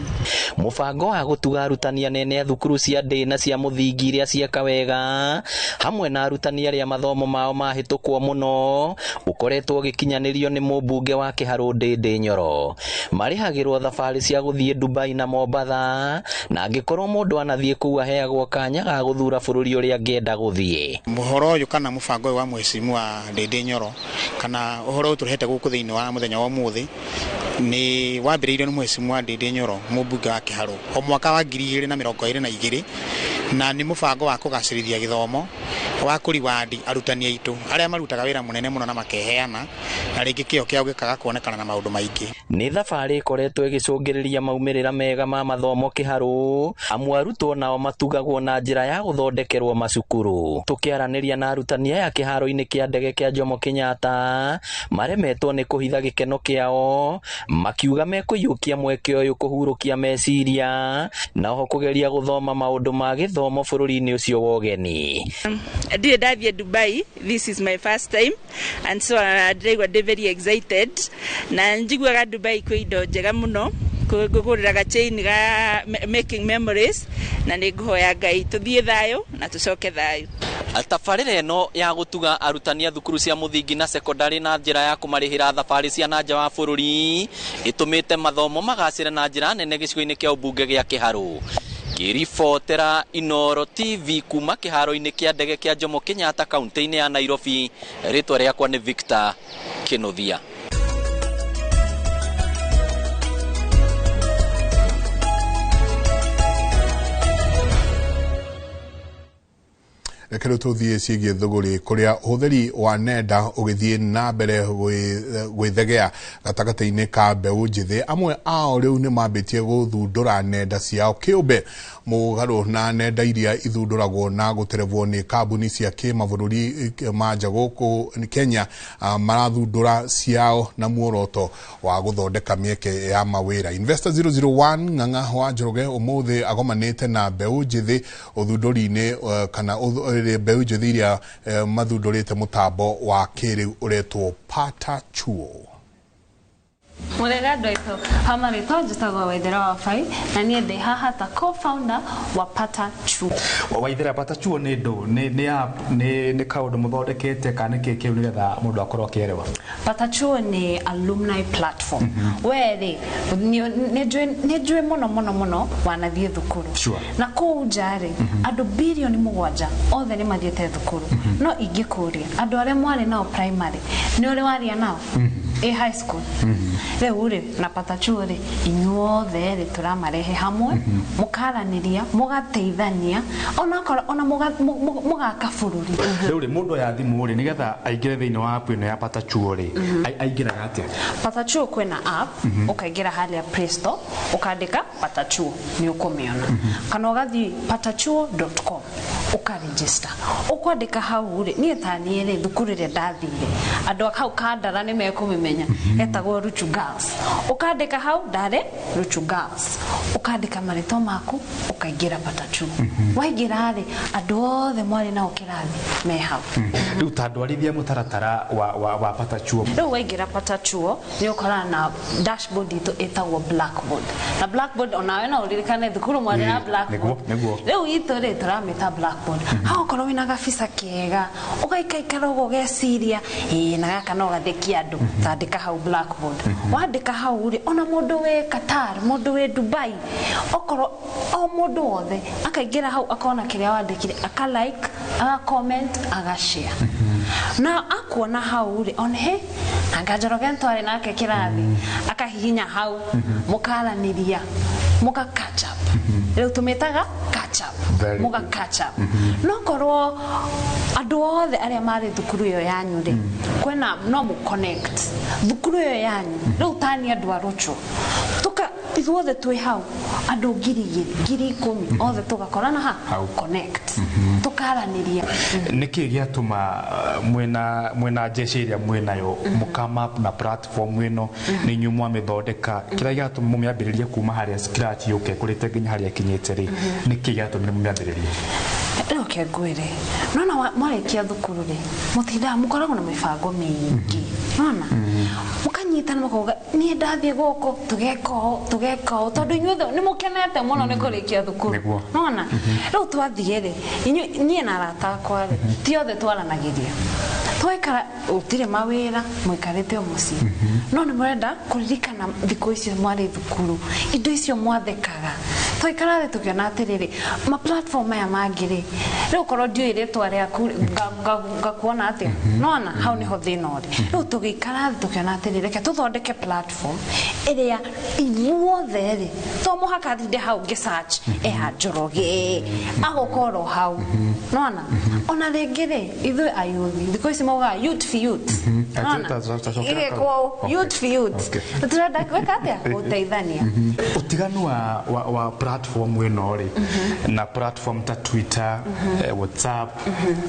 Mũbango wa gũtuga arutani anene a thukuru cia ndĩ na cia mũthingi iria cieka wega hamwe na arutani arĩa mathomo mao mahĩtũkwo mũno ũkoretwo ũgĩkinyanĩrio nĩ mũmbunge wa Kĩharũ Ndĩndĩ Nyoro. Marĩhagĩrwo thabarĩ cia gũthiĩ Dubai na Mombatha, na angĩkorwo mũndũ anathiĩ kũu aheagwo kanya ga gũthura bũrũri ũrĩa angĩenda gũthiĩ. Mũhoro ũyũ kana mũbango ũyũ wa mheshimiwa Ndĩndĩ Nyoro kana ũhoro ũyũ tũrehete gũkũ thĩinĩ wa mũthenya wa ũmũthĩ nĩ wambĩrĩirio nĩ mheshimiwa Ndĩndĩ Nyoro mũmbunge wa Kĩharũ o mwaka wa 2022, na nĩ mũbango wa kũgacĩrithia gĩthomo wa kũriwandi arutani aitũ arĩa marutaga wĩra mũnene mũno na makeheana na rĩngĩ kĩo kĩao gĩkaga kuonekana na maũndũ maingĩ. Nĩ thabarĩ ĩkoretwo ĩgĩcũngĩrĩria maumĩrĩra mega ma mathomo Kĩharũ, amu arutwo nao matugagwo na njĩra ya gũthondekerwo macukuru. Tũkĩaranĩria na arutani aya kĩharo-inĩ kĩa ndege kĩa Jomo Kenyatta maremetwo nĩ kũhitha gĩkeno kĩao, makiuga mekũiyũkia mweke ũyũ kũhurũkia meciria na oho kũgeria gũthoma maũndũ ma gĩthomo bũrũri-inĩ ũcio wa ũgeni. Ndirĩ ndathiĩ Dubai, this is my first time, and so ndĩraigua ndĩ very excited, na njiguaga Dubai kwĩ indo njega mũno, ngũgũrĩra gachain ga making memories, na nĩ ngũhoya Ngai tũthiĩ thayũ na tũcoke thayũ. Tabarĩra ĩno ya gũtuga arutani a thukuru cia mũthingi na sekondari na njĩra ya kũmarĩhĩra thabarĩ cia na nja wa bũrũri ĩtũmĩte mathomo magacĩre na njĩra nene gĩcigo-inĩ kĩa ũmbunge gĩa Kĩharũ. Ngĩribotera Inooro TV kuma kĩharo-inĩ kĩa ndege kĩa Jomo Kenyatta kaunti-inĩ ya Nairobi, rĩtwa rĩakwa nĩ Victor Kĩnuthia. Reke rĩu tũthiĩ ciĩgiĩ thũgũrĩ kũrĩa ũhũthĩri wa nenda ũgĩthiĩ na mbere gwĩthegea gatagatĩ-inĩ ka mbeũ njĩthĩ. Amwe ao rĩu nĩ mambĩtie gũthundũra nenda ciao kĩũmbe mũgarũ na nenda iria ithundũragwo na gũterebwo nĩ kambuni cia kĩmabũrũri ma nja gũkũ Kenya. Marathundũra ciao na muoroto wa gũthondeka mĩeke ya mawĩra. Investor 001 Ng'ang'a wa Njoroge ũmũthĩ agomanĩte na mbeũ njĩthĩ ũthundũri-inĩ kana mbeũ njĩthĩ iria mathundũrĩte mũtambo wa kĩrĩu ũretwo Pata Chuo. Mũrega andũ aitũ, hamarĩtwa njĩtagwo Waithera wa Bai na niĩ ndĩ haha ta co-founder wa Pata Chuo. Waithera, Pata Chuo nĩ ndũ, nĩ app, nĩ kaũndũ mũthondekete kana nĩ kĩ kĩu nĩgetha mũndũ akorwo akĩerewa? Pata Chuo nĩ alumni platform. We rĩ, nĩ njũĩ mũno mũno mũno wanathiĩ thukuru. Na kũu nja rĩ, andũ birioni 7 othe nĩ mathiĩte thukuru. No ingĩkũria, andũ arĩa mwarĩ nao primary, nĩ ũrĩ waria nao? Ĩ high school. Rĩu rĩ, na Pata Chuo rĩ, inyuothe rĩ tũramarehe hamwe, mũkaranĩria, mũgateithania, onakorwo ona mũgaka bũrũri. Rĩu rĩ, mũndũ oya thimũ rĩ, nĩgetha aingĩre thĩinĩ wa app ĩno ya Pata Chuo rĩ, aingĩraga atĩa? Pata Chuo kwĩna app, ũkaingĩra harĩa Play Store, ũkandĩka Pata Chuo nĩ ũkũmĩona. Kana ũgathiĩ patachuo.com ũkaregister. Ũkwandĩka hau rĩ, niĩ ta niĩ rĩ, thukuru ĩrĩa ndathire, andũ a hau Kandara nĩ mekũmĩmenya, etagwo Ruchu Girls. Ũkandĩka hau ndarĩ Ruchu Girls, ũkandĩka marĩtwa maku, ũkaingĩra Pata Chuo. Waingĩra rĩ, andũ othe mwarĩ nao kĩrathi me hau. Rĩu ta ndwarithia mũtaratara wa Pata Chuo. Rĩu waingĩra Pata Chuo nĩ ũkorana na dashboard itũ ĩtagwo Blackboard. Na Blackboard onawe no ũririkane thukuru mwarĩ na Blackboard. Rĩu itũ rĩ tũramĩta Blackboard. Hau okorwo wĩna gabica kega, ũgaikaikara ũguo ũgeciria, ĩĩ na gaka no gathekie andũ, tandĩka hau Blackboard. Wandĩka hau rĩ, ona mũndũ wĩ Qatar, mũndũ wĩ Dubai, okorwo o mũndũ wothe akaingĩra hau akona kĩrĩa wandĩkire, aka like, aka comment, aga share. Na akuona hau rĩ, one he anga Njoroge ntwarĩ nake kĩrathi, akahihinya hau, mũkaranĩria, mũka catch up. Rĩu tũmĩtaga catch up, mũga catch up. No korwo andũ othe arĩa marĩ thukuru ĩyo yanyu rĩ, kwĩna no mũ connect thukuru ĩyo yanyu. Rĩu tani andũ a Ruchu, tuka ithuothe twĩ hau, andũ 2,000, 10,000 othe tũgakorana ha connect, tũkaranĩria. Nĩkĩ gĩatũma mwĩna jeshi ĩrĩa mwĩnayo mũkama na platform ĩno nĩ inyuĩ mwamĩthondeka? Kĩrĩa gĩatũma mũmĩambĩrĩrie kuma harĩa scratch yũke kũrĩte nginya harĩa ĩkinyĩte rĩ, nĩkĩ gĩatũmire mũmĩambĩrĩrie? Reke ngwĩre, nona mwarĩkia thukuru rĩ, mũtindaga mũkoragwo na mĩbango mĩingĩ, nona mũkanyitana mũkauga niĩ ndathiĩ gũkũ tũgeka ũũ tũgeka ũũ, tondũ inyuothe nĩ mũkenete mũno nĩ kũrĩkia thukuru, nona rĩu twathiĩ rĩ, niĩ na arata akwa rĩ, ti othe twaranagĩria, twaikara gũtirĩ mawĩra, mũikarĩte o mũciĩ, no nĩ mũrenda kũririkana thikũ icio mwarĩ thukuru, indo icio mwathekaga. Twaikara thĩ tũkĩona atĩrĩrĩ, ma platform maya mangĩ rĩ, rĩu korwo ndiũĩ rĩtwa rĩaku ngakuona atĩa, nona hau nĩho thĩna ũrĩ. Rĩu tũgĩikara thĩ tũkĩona atĩrĩrĩ, reke tũthondeke platform ĩrĩa ithuothe rĩ, to mũhaka ndinde hau ngĩ search eha Njoroge, agũkorwo hau, nona ona rĩngĩ rĩ, ithuĩ ayuthi thikũ ici maugaga youth for youth, nona ĩgĩkwo youth for youth, tũrenda gwĩka atĩa, gũteithania. Ũtiganu wa platform ĩno rĩ na platform ta Twitter, WhatsApp,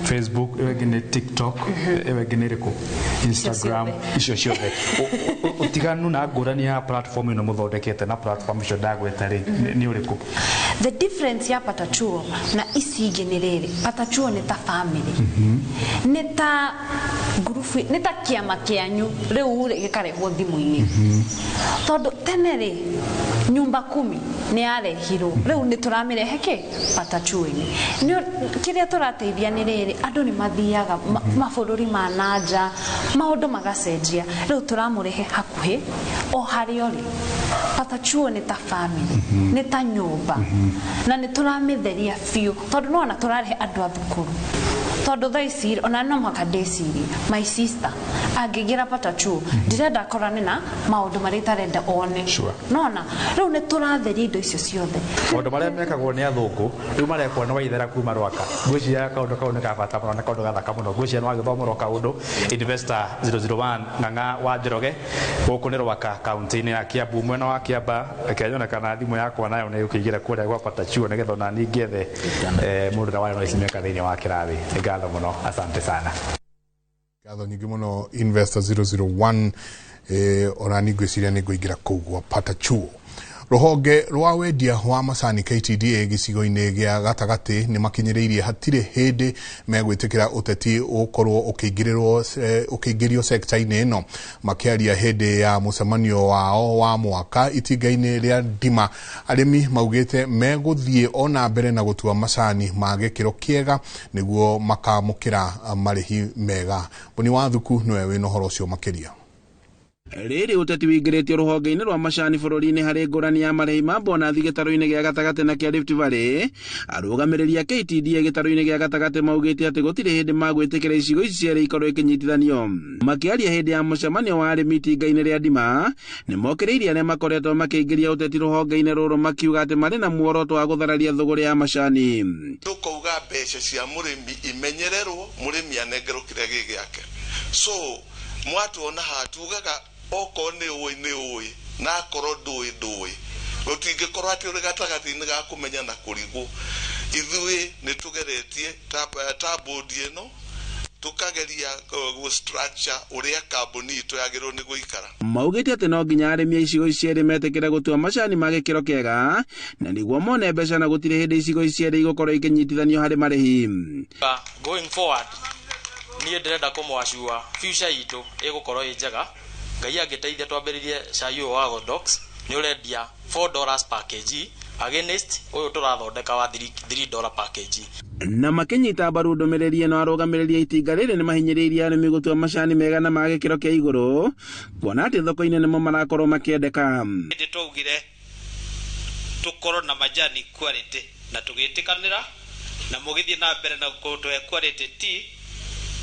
Facebook, ĩyo ĩngĩ nĩ TikTok, ĩyo ĩngĩ nĩ ĩrĩkũ, Instagram, icio ciothe, ũtiganu na ngũrani ya platform ĩno mũthondekete na platform icio ndagweta rĩ nĩ ũrĩkũ? The difference ya Patachuo na ici ingĩ nĩ rĩrĩ, Patachuo nĩ ta family, nĩ ta ngurubu, nĩ ta kĩama kĩanyu rĩu rĩ gĩkarehwo thimũ-inĩ, tondũ tene rĩ nyumba kumi nĩ yarehirwo, rĩu nĩ tũramĩrehe kĩ Patachuo-inĩ. Kĩrĩa tũrateithia nĩ rĩrĩ, andũ nĩ mathiaga mabũrũri ma nanja, maũndũ magacenjia, rĩu tũramũrehe hakuhĩ o harĩa ũrĩ. Patachuo nĩ ta family, nĩ ta nyũmba, na nĩ tũramĩtheria biũ, tondũ nĩwona tũrarehe andũ a thukuru, tondũ thaa ici ona no mũhaka ndĩcirie my sister angĩingĩra Patachuo ndirenda akorane na maũndũ marĩa itarenda one, nona rĩu nĩ tũratheria indo icio ciothe. Maũndũ marĩa mekagwo nĩ athũngũ rĩu marekwo nĩ Waithera kuma Rwaka. Ngwĩciria kaũndũ kau nĩ ka bata mũno, nĩ kaũndũ gathaka mũno. Ngwĩciria nĩ wagĩthomorwo kaũndũ. Investor 001 Ng'ang'a wa Njoroge gũkũ nĩ Rwaka kaunti-inĩ ya Kiambu, mwena wa Kiamba. Reke nyone kana thimũ yakwa nayo nĩ ĩgũkĩingĩra kũrĩa gwa Patachuo nĩgetha ona niĩ ngĩethe mũndũ ũrĩa warĩ na ici mĩaka thĩinĩ wa kĩrathi. Nĩ ngatho mũno, asante sana. Ngatho nyingĩ mũno Investor 001. Ona niĩ ngwĩciria nĩ ngũingĩra kũu gwa Patachuo. Rũhonge rwa wendia wa macani KTDA gĩcigo-inĩ gĩa gatagatĩ nĩ makinyĩrĩirie hatirĩ hĩndĩ megwĩtĩkĩra ũteti ũkorwo ũkĩingĩrio sekta-inĩ ĩno. Makĩaria hĩndĩ ya mũcemanio wao wa mwaka itinga-inĩ rĩa Ndima, arĩmi maugĩte megũthiĩ ona mbere na gũtua macani ma gĩkĩro kĩega nĩguo makamũkĩra marĩhi mega. Boni wa Thuku nĩwe wĩna ũhoro ũcio makĩria. Rĩrĩ ũteti wĩingĩrĩtio rũhonge-inĩ rwa macani bũrũri-inĩ harĩ ngũrani ya marĩhi ma bonathi gĩtarũ-inĩ gĩa gatagatĩ na kĩa Rift Valley, arũgamĩrĩri a KTDA gĩtarũ-inĩ gĩa gatagatĩ maugĩte atĩ gũtirĩ hĩndĩ magwĩtĩkĩra icigo ici cierĩ ikorwo ikĩnyitithanio. Makĩaria hĩndĩ ya mũcemanio wa arĩmi itinga-inĩ rĩa Ndima, nĩ mokĩrĩirie arĩa makoretwo makĩingĩria ũteti rũhonge-inĩ rũrũ makiuga atĩ marĩ na muoroto wa gũthararia thũgũrĩ ya macani. Tũkauga mbeca cia mũrĩmi imenyererwo, mũrĩmi anengerwo kĩrĩa gĩ gĩake. So mwatuona haha tugaga okorwo nĩ ũĩ nĩ ũĩ, na akorwo ndũĩ ndũĩ, gũtingĩkorwo atĩ ũrĩ gatagatĩ-inĩ ga kũmenya na kũrigwo. Ithuĩ nĩ tũgeretie ta bodi ĩno tũkageria gũ structure ũrĩa kambuni itũ yagĩrĩirwo nĩ gũikara. Maugĩte atĩ no nginya arĩmi a icigo ici cierĩ metĩkĩre gũtua macani ma gĩkĩro kĩega na nĩguo mone mbeca, na gũtirĩ hĩndĩ icigo ici cierĩ igũkorwo ikĩnyitithanio harĩ marĩhi. Going forward, niĩ ndĩrenda kũmwacua future itũ ĩgũkorwo ĩ njega. Ngai angĩteithia twambĩrĩrie cai ũyũ wa Godox nĩ ũrendia $4 per kg against ũyũ tũrathondeka wa $3 per kg. Na makĩnyita mbaru ndũmĩrĩri ĩno, arũgamĩrĩri a itinga rĩrĩ nĩ mahinyĩrĩirie arĩmi gũtua macani mega na ma gĩkĩro kĩa igũrũ, kuona atĩ thoko-inĩ nĩmo marakorwo makĩendeka. Hĩndĩ twaugire tũkorwo na majani quality na tũgĩtĩkanĩra na mũgĩthiĩ na mbere na gũtũhe quality tea,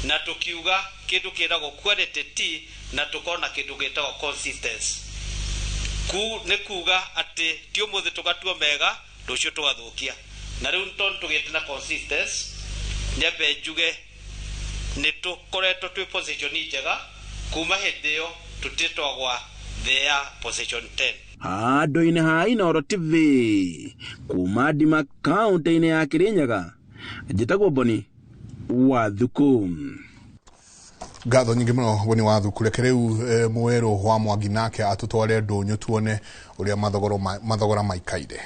na tukiuga kindu kiitagwo quality tea na tukona kindu giitagwo consistency. Ku ni kuga ati ti umuthi tugatua mega rucio tugathukia, na riu tondu tugite na consistency nyambe njuge ni tukoretwo twi position njega kuma hindi iyo tutitwagwa thea position 10. Handũ-inĩ ha Inooro TV kuma Ndima kaunti-inĩ ya Kirinyaga, njĩtagwo Boni wa Thuku. Ngatho nyingĩ mũno Boni wa Thuku. Reke rĩu mwerũ wa Mwangi nake atũtware ndũnyũ tuone ũrĩa mathogora maikaire.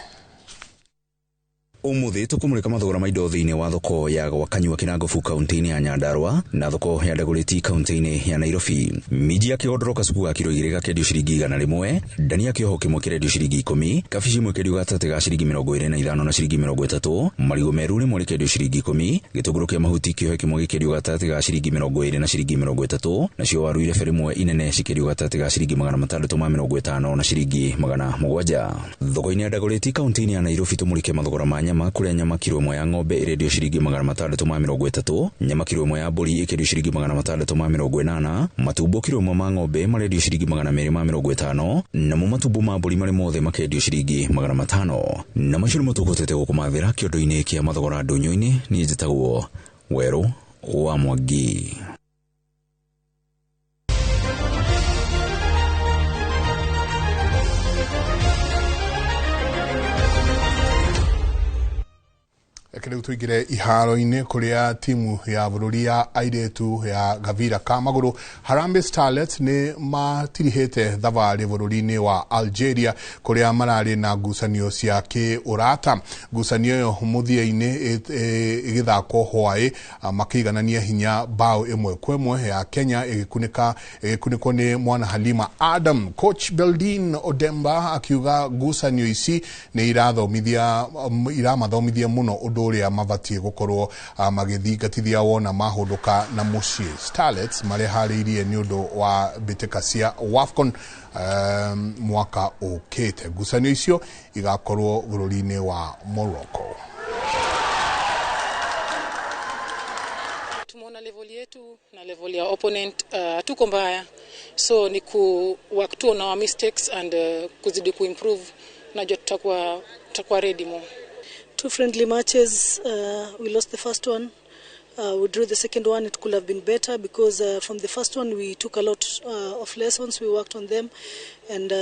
Umuthi tukumurika mathogora ma indo thiini wa thoko ya gwa Kanyua Kinangobu kaunti-ini ya Nyandarua na thoko ya Dagoretti kaunti-ini ya Nairobi. Minji ya kĩhondoro kacuku ga kiro 2 gakendio ciringi 100, ndania kĩoho kĩmwe kĩrendio ciringi 10, kabici ĩmwe kĩendio gatagatĩ ga ciringi 25 na ciringi 30, marigũ meru rĩmwe rĩkendio ciringi 10, gĩtũngũrũ kĩa mahuti kĩohe kĩmwe gĩkendio gatagatĩ ga ciringi 20 na ciringi 30, nacio waru irebe rĩmwe inene cikĩendio gatagatĩ ga ciringi 650 na ciringi 700. Thoko-inĩ ya Dagoretti kaunti-inĩ ya Nairobi tumurike mathogora ma nyama kuria nyama kiro 1 ya ng'ombe irendio ciringi 630, nyama kiro 1 ya mbũri ĩkendio ciringi 680, matumbo kiro 1 ma ng'ombe marendio ciringi 250, namo matumbo ma mbũri marĩ mothe makendio ciringi 500. Na macio nĩmo tũkũhotete gũkũmathĩra kĩondo-inĩ kĩa mathogora ndũnyũ-inĩ. Niĩ njĩtagwo Werũ wa Mwangi. Rĩu tũingĩre iharo-inĩ kũrĩa timu ya bũrũri ya airĩtu ya gavira ka magũrũ Harambee Starlets nĩ matirihĩte thabarĩ bũrũri-inĩ wa Algeria kũrĩa mararĩ na ngucanio cia kĩũrata. Ngucanio ĩyo mũthia-inĩ ĩgĩthakwo hwaĩ makĩiganania hinya bao 1-1 ya Kenya ĩgĩkunĩkwo nĩ mwana Halima Adam. Coach Beldin Odemba akiuga ngucanio ici nĩ iramathomithia mũno ũndũ ũrĩa mabatiĩ gũkorwo magĩthingatithia wona mahũndũka na mũciĩ. Starlets mareharĩirie nĩ ũndũ wa mbĩtĩka cia WAFCON mwaka ũkĩte. Ngucanio icio igakorwo bũrũri-inĩ wa Morocco. Tumeona level yetu na level ya opponent, tuko mbaya, so ni ku work tu on our mistakes and kuzidi ku improve. Najua tutakuwa ready more. 2 friendly matches, we lost the first one, we drew the second one. It could have been better because from the first one we took a lot of lessons, we worked on them, and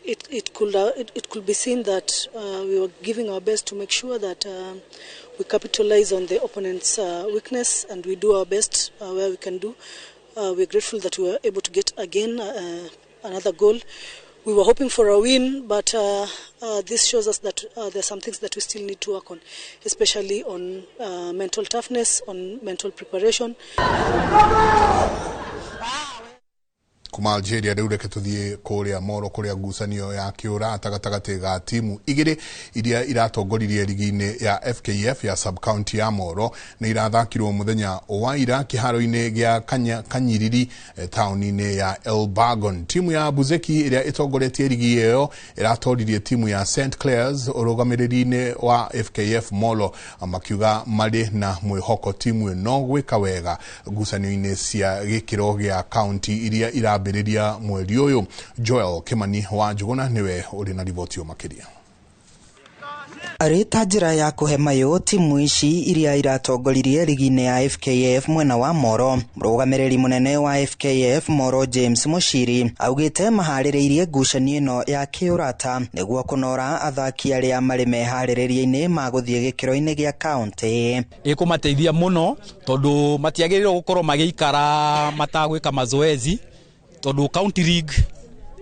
it could be seen that we were giving our best to make sure that we capitalize on the opponent's weakness, and we do our best where we can do. We're grateful that we were able to get again another goal. We were hoping for a win, but this shows us that there are some things that we still need to work on, especially on mental toughness, on mental preparation. Kuma Algeria rĩu reke tũthiĩ kũrĩa Moro kũrĩa ngucanio ya kĩũrata gatagatĩ ga timu igĩrĩ iria iratongoririe rigi-inĩ ya FKF ya sub-county ya Moro nĩ irathakirwo mũthenya wa ira kĩharo-inĩ gĩa Kanyiriri taũni-inĩ ya Elbagon. Timu ya Buzeki ĩrĩa ĩtongoretie rigi ĩyo ĩratoririe timu ya St Clairs ũrũgamĩrĩri-inĩ wa FKF Molo makiuga marĩ na mwĩhoko timu ĩno gwĩka wega ngucanio-inĩ cia gĩkĩro gĩa county iria irambĩrĩria mweri ũyũ. Joel Kimani wa Njuguna nĩwe ũrĩ na riboti makĩria. Arĩ ta njĩra ya kũhe mayũ timu ici iria iratongoririe rigi-inĩ ya FKF mwena wa Moro, mũrũgamĩrĩri mũnene wa FKF Moro James Mushiri augĩte maharĩrĩirie ngucanio ĩno ya kĩũrata nĩguo kũnora athaki arĩa marĩ meharĩrĩria-inĩ ma gũthiĩ gĩkĩro-inĩ gĩa kaunti. Ĩkũmateithia mũno tondũ matiagĩrĩirwo gũkorwo magĩikara matagwĩka mazoezi tondũ county league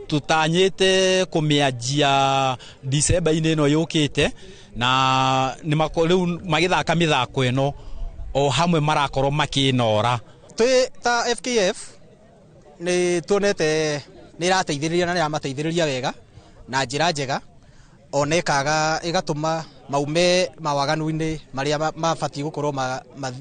tutanyite kumianjia December-inĩ ĩno yũkĩte na rĩu magĩthaka mĩthako ĩno o hamwe marakorwo makĩnora. Twĩ ta FKF nĩ tuonete nĩ ĩrateithĩrĩria na nĩ ĩramateithĩrĩria wega na njĩra njega, ona ĩkaga ĩgatũma maume mawaganu-inĩ marĩa mabatiĩ gũkorwo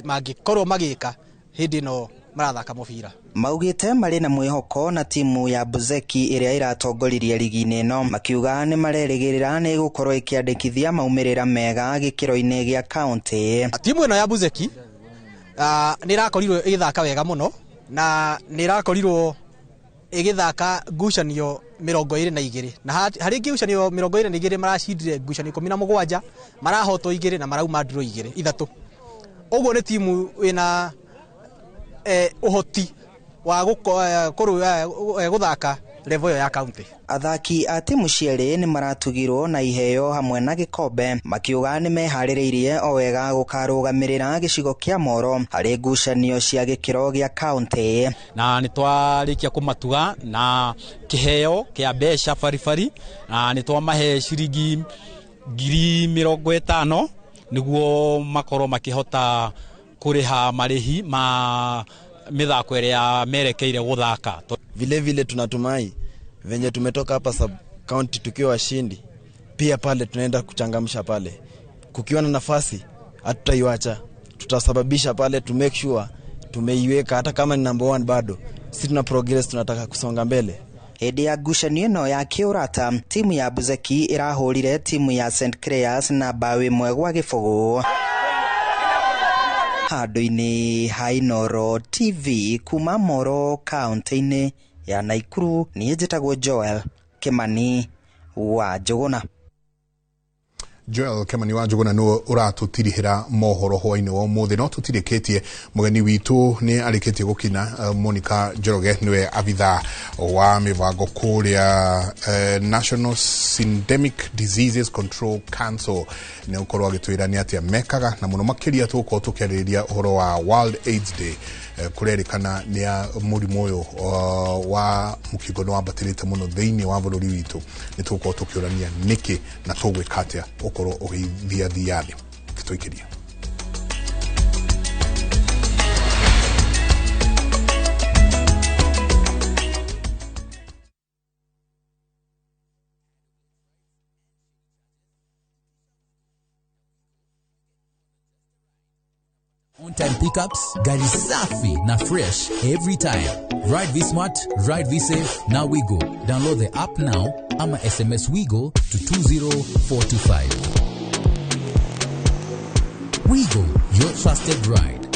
mangĩkorwo magĩka hĩndĩ ĩno marathaka mũbira. Maugĩte marĩ na mwĩhoko na timu ya Buzeki ĩrĩa ĩratongoririe rigi-inĩ ĩno, makiuga nĩ marerĩgĩrĩra nĩ ĩgũkorwo ĩkĩandĩkithia maumĩrĩra mega gĩkĩro-inĩ gĩa kaunti. Timu ĩno ya Buzeki nĩ ĩrakorirwo ĩgĩthaka wega mũno na nĩ ĩrakorirwo ĩgĩthaka ngucanio 22 na harĩ ngucanio 22 maracindire ngucanio 17, marahotwo 2 na marauma draw 3. Ũguo nĩ timu ĩna ũhoti wa gũthaka level ya county. Athaki a timu cierĩ nĩ maratugirwo na iheo hamwe na gĩkombe, makiuga nĩ meharĩrĩirie o wega gũkarũgamĩrĩra gĩcigo kĩa Moro harĩ ngucanio cia gĩkĩro gĩa county. Na nĩ twarĩkia kũmatuga na kĩheo kĩa mbeca baribari, na nĩ twamahe ciringi 50,000 Nĩguo makorwo makĩhota kũrĩha marĩhi ma mĩthako ĩrĩa merekeire gũthaka. Vile vile tunatumai venye tumetoka hapa sub county tukiwa washindi, pia pale tunaenda kuchangamsha pale. Kukiwa na nafasi hatutaiwacha, tutasababisha pale to make sure tumeiweka, hata kama ni number 1 bado sisi tuna progress, tunataka kusonga mbele. Hĩndĩ ya ngucanio ĩno ya kĩũrata, timu ya Buzeki ĩrahũrire timu ya St Clairs na bao 1-0. Handũ-inĩ ha Inooro TV kuma Moro kaunti-inĩ ya Naikuru, niĩ njĩtagwo Joel Kimani wa Njũgũna. Joel Kimani wa Njũgũna nĩwe ũratũtirihĩra mohoro hwainĩ wa ũmũthĩ. No tũtirĩkĩtie, mũgeni witũ nĩ arĩkĩtie gũkina. Monica Njoroge nĩwe abithaa wa mĩbango kũrĩa National Syndemic Diseases Control Council, nĩ gũkorwo agĩtwĩra nĩ atĩa mekaga, na mũno makĩria tũgũkorwo tũkĩarĩrĩria ũhoro wa World AIDS Day. Kũrerĩkana nĩ mũrimũ ũyũ wa mũkingo nĩ wambatĩrĩte mũno thĩinĩ wa bũrũri witũ. Nĩ tũgũkorwo tũkĩũrania nĩkĩ na tũgwĩka atĩa ũkorwo ũgĩthiathia thĩ tũikĩria. On-time pickups, gari safi na fresh every time. Ride V Smart, ride V Safe, now we go. Download the app now ama SMS WeGo to 20425. WeGo, your trusted ride.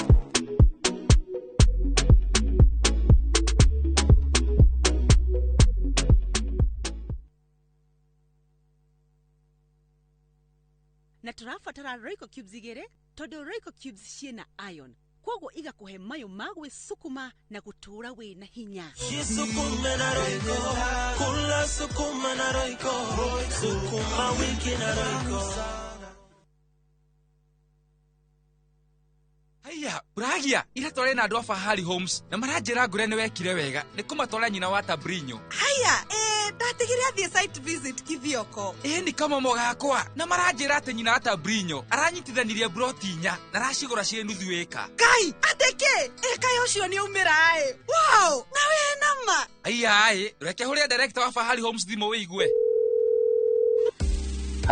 Na tũrabatara Royco cubes igĩrĩ tondũ Royco cubes ciĩna iron, koguo igakũhe mayũ ma gwĩcukuma na gũtũũra wĩna hinya. Jisukume na Royco, kula sukuma na Royco, sukuma wiki na Royco. Haiya, Uragia, ira tware na andũ a Fahari Homes na maranjĩra ngũre nĩ wekire wega nĩ kũmatwara nyina wa Tabrinyo. Haya, ndatigire athiĩ site visit Kithioko. Nĩ kamomo gakwa na maranjĩra atĩ nyina wa Tabrinyo aranyitithanirie broti 4 na aracigũra ciĩ nuthu ĩka. Kai, atĩ kĩ? Ĩka ũcio nĩ aumĩra ĩ. Wow, na wĩ nama. Haiya ĩ, reke hũrĩre director wa Fahari Homes thimũ wĩigue.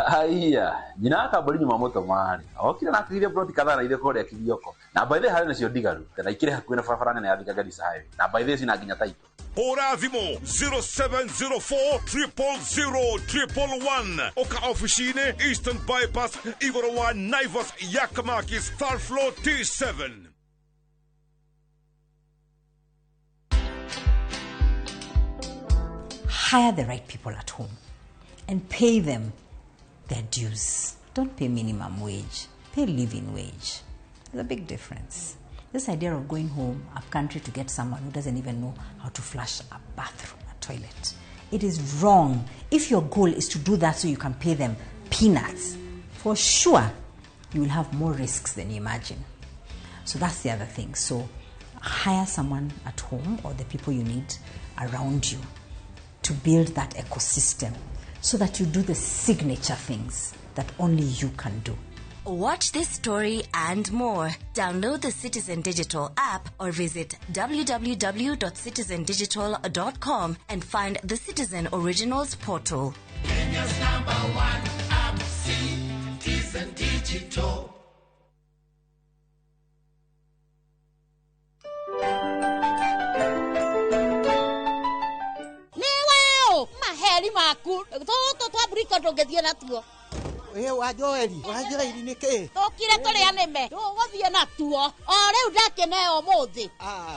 Haiya, nyina wa Tabrinyo mamũtũma rĩ, okire na atigire broti kadhaa na ithe kũrĩa Kithioko. Na by the way harĩ nacio ndigaru, na ikĩrĩ hakuhĩ na barabara nene ya Thika Garissa Highway. Na by the way cina nginya title. Hũra thimũ 0704 000 111. Oka ofici-inĩ Eastern Bypass igũrũ wa Naivas Yakamakis third floor T7. Hire the right people at home and pay them their dues. Don't pay minimum wage, pay living wage. There's a big difference. This idea of going home up country to get someone who doesn't even know how to flush a bathroom, a toilet, it is wrong. If your goal is to do that so you can pay them peanuts, for sure you will have more risks than you imagine. So that's the other thing. So hire someone at home or the people you need around you to build that ecosystem so that you do the signature things that only you can do. Watch this story and more. Download the Citizen Digital app or visit www.citizendigital.com and find the Citizen Originals portal. Kenya's number one app, Citizen Digital. Maheri maku tũtũ twamburika ndũngĩthiĩ natuo. Wa Joeli, wa Joeli nĩ kĩ? Tũkire tũrĩa nĩme tũgũthiĩ natuo o rĩu ndakĩneo ũmũthĩ.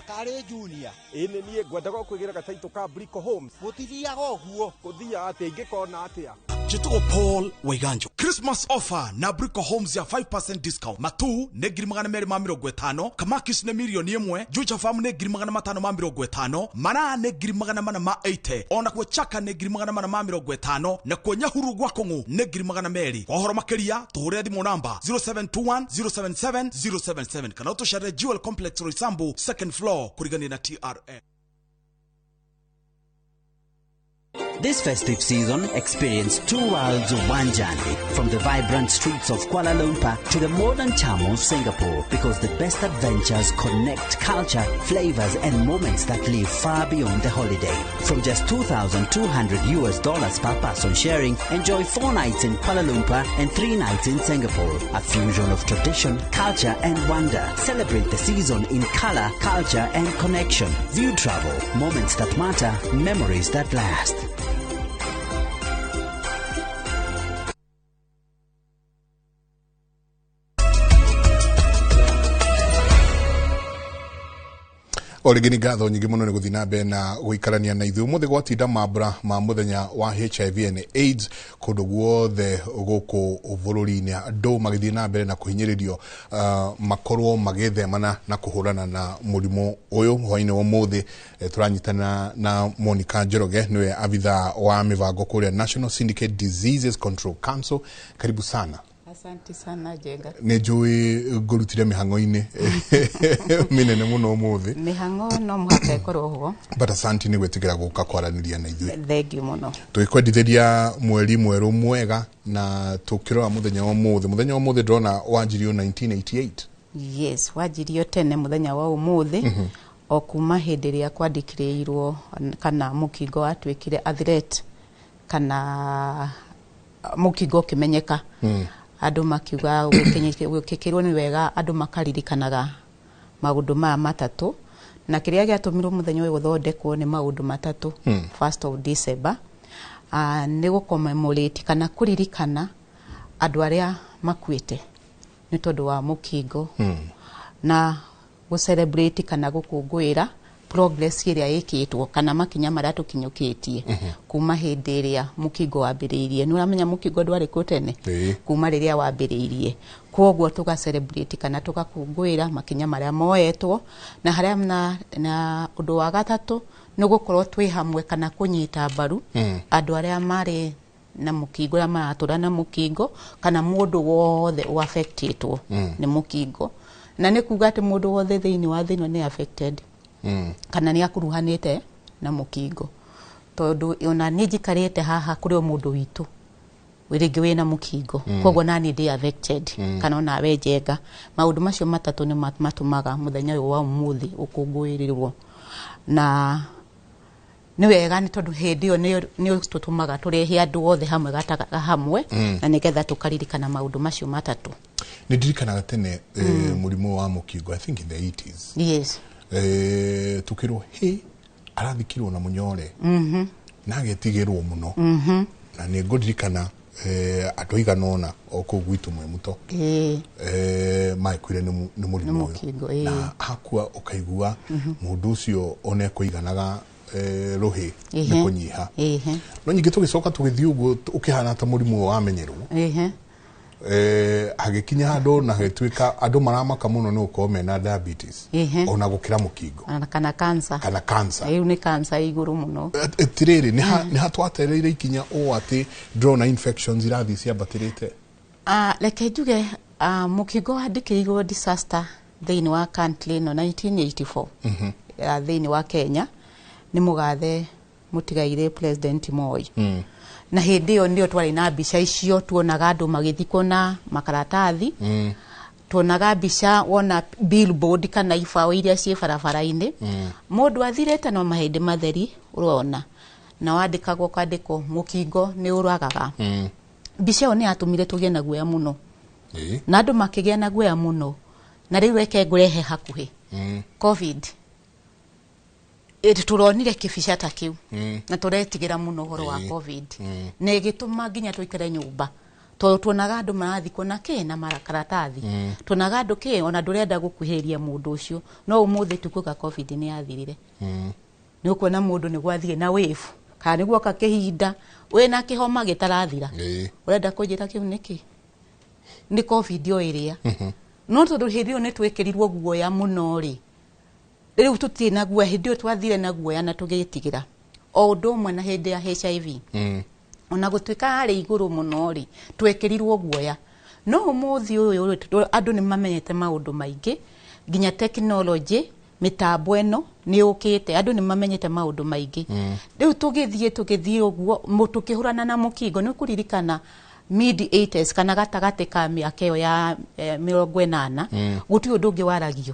Karĩ Junior. Ĩ nĩ niĩ ngwendaga kwĩgĩra gataitũ ka Brico Homes. Gũtithiaga ũguo. Gũthiaga atĩa ingĩkona atĩa? Njĩtagwo Paul Waiganjo. Christmas offer na Brico Homes ya 5% discount. Matu nĩ 250,000, Kamakis nĩ 1,000,000, Juja Farm nĩ 550,000, Maraa nĩ 480,000, ona kuo Chaka nĩ 450,000, na kuo Nyahuru gwa Kũng'ũ nĩ 200,000. Kwa ũhoro makĩria tũhũrĩre thimũ namba 0721 077 077 kana ũtũcerere Jewel Complex Roysambu second floor kũrigania na TRM. This festive season, experience two worlds, one journey. From the vibrant streets of Kuala Lumpur to the modern charm of Singapore, because the best adventures connect culture, flavors, and moments that live far beyond the holiday. From just $2,200 per person sharing, enjoy 4 nights in Kuala Lumpur and 3 nights in Singapore. A fusion of tradition, culture, and wonder. Celebrate the season in color, culture, and connection. View Travel, moments that matter, memories that last. O rĩngĩ nĩ ngatho nyingĩ mũno nĩ gũthiĩ na mbere na gũikarania na ithuĩ ũmũthĩ gwatinda mambura ma mũthenya wa HIV and AIDS kũndũ guothe gũkũ bũrũri-inĩ, andũ magĩthiĩ na mbere na kũhinyĩrĩrio makorwo magĩthemana na kũhũrana na mũrimũ ũyũ. Hwaĩ-inĩ wa ũmũthĩ tũranyitana na Monica Njoroge, nĩwe abithaa wa mĩbango kũrĩa National Syndicate Diseases Control Council. Karibu sana. Asante sana, Jenga. Nĩ njũĩ ngũrutire mĩhang'o-inĩ mĩnene mũno ũmũthĩ. Mĩhang'o no mũhaka ĩkorwo ho. But asanti nĩ gwĩtĩkĩra gũka kwaranĩria na ithuĩ. Thank you mũno. Tũgĩkwendithĩria mweri mwerũ mwega na tũkĩrora mũthenya wa ũmũthĩ. Mũthenya wa ũmũthĩ ndĩrona wanjirio 1988. Yes, wanjirio tene mũthenya wa ũmũthĩ. O kuma hĩndĩ ĩrĩa kwandĩkĩrĩirwo kana mũkingo watuĩkire a threat kana mũkingo ũkĩmenyeka. Andũ makiuga gũkĩkĩrwo nĩ wega, andũ makaririkanaga maũndũ maya matatũ, na kĩrĩa gĩatũmirwo mũthenya ũyũ ũthondekwo nĩ maũndũ matatũ. 1st of December nĩ gũ-commemorate kana kũririkana andũ arĩa makuĩte nĩ tondũ wa mũkingo, na gũ-celebrate kana gũkũngũĩra progress ĩrĩa ĩkĩtwo kana makinya marĩa tũkinyũkĩtie kuma hĩndĩ ĩrĩa mũkingo wambĩrĩirie. Nĩ ũramenya mũkingo ndwarĩ kuo tene kuma rĩrĩa wambĩrĩirie, koguo tũga celebrate kana tũgakũngũĩra makinya marĩa moetwo. Na harĩa na ũndũ wa gatatũ nĩ gũkorwo twĩ hamwe kana kũnyita mbaru andũ arĩa marĩ na mũkingo, arĩa maratũra na mũkingo, kana mũndũ wothe ũaffectĩtwo nĩ mũkingo. Na nĩ kuga atĩ mũndũ wothe thĩinĩ wa thĩ ĩno nĩ affected kana nĩ akuruhanĩte na mũkingo, tondũ ona niĩ njikarĩte haha kũrĩ o mũndũ witũ rĩngĩ wĩna mũkingo, koguo nani ndĩ affected kana onawe Njenga. Maũndũ macio matatũ nĩ matũmaga mũthenya ũyũ wa ũmũthĩ ũkũngũĩrĩrwo, na nĩ wega nĩ tondũ hĩndĩ ĩyo nĩ tũtũmaga tũrehe andũ othe hamwe gatagatĩ hamwe, na nĩgetha tũkaririkana maũndũ macio matatũ. Nĩ ndirikanaga tene mũrimũ wa mũkingo, I think in the 80s. Yes. Tukirwo he arathikirwo na munyore na agetigĩrwo mũno, na nĩ ngũririkana andũ aigana ũna o kũu gwitũ mwĩ mũto makuire nĩ mũrimũ ũyũ, na akua ũkaigua mũndũ ũcio ona ekũiganaga rũhĩ nĩ kũnyiha. No nyingĩ tũgĩcoka tũgĩthiĩ ũguo ũkĩhana ta mũrimũ ũyũ wamenyerwo, hagĩkinya handũ na hagĩtuĩka andũ maramaka mũno nĩ gũkorwo mena diabetes ona gũkĩra mũkingo kana cancer. Kana cancer. Rĩu nĩ cancer igũrũ mũno. Tirĩrĩ nĩ hatwatereire ikinya ũũ atĩ ndĩrona infections irathiĩ ciambatĩrĩte. Reke njuge mũkingo wandĩkĩirwo disaster thĩinĩ wa country ĩno 1984 thĩinĩ wa Kenya nĩ mũgathe mũtigaire President Moi. Na hĩndĩ ĩyo nĩyo twarĩ na mbica icio, tuonaga andũ magĩthikwo na makaratathi, tuonaga mbica wona billboard kana ibaũ iria ciĩ barabara-inĩ, mũndũ athirĩte no mahĩndĩ matheri ũrona, na wandĩkagwo kwandĩkwo mũkingo nĩ ũragaga. Mbica ĩyo nĩ yatũmire tũgĩe na guoya mũno, na andũ makĩgĩa na guoya mũno. Na rĩu reke ngũrehe hakuhĩ COVID, tũronire kĩbica ta kĩu na tũretigĩra mũno ũhoro wa COVID, na ĩgĩtũma nginya tũikare nyũmba, tondũ tuonaga andũ marathikwo na kĩ na makaratathi, tuonaga andũ kĩ ona ndũrenda gũkuhĩrĩria mũndũ ũcio. No ũmũthĩ tukuga COVID nĩ yathirire. Nĩ ũkuona mũndũ nĩguo athiĩ na wave kana nĩguo oka kĩhinda wĩna kĩhoma gĩtarathira, ũrenda kũnjĩra kĩu nĩkĩ? Nĩ COVID o ĩrĩa. No tondũ hĩndĩ ĩyo nĩ twĩkĩrirwo guoya mũno rĩ, rĩu tũtirĩ na guoya. Hĩndĩ ĩyo twathire na guoya na tũgĩtigĩra. O ũndũ ũmwe na hĩndĩ ya HIV, ona gũtuĩka harĩ igũrũ mũno rĩ, twekĩrirwo guoya. No ũmũthĩ ũyũ andũ nĩ mamenyete maũndũ maingĩ, nginya technology Mĩtambo ĩno nĩ yũkĩte, andũ nĩ mamenyete maũndũ maingĩ. Rĩu tũgĩthiĩ ũguo tũkĩhũrana na mũkingo, nĩ kũririkana mid 80s kana gatagatĩ ka mĩaka ĩyo ya 80, gũtirĩ ũndũ ũngĩ waragio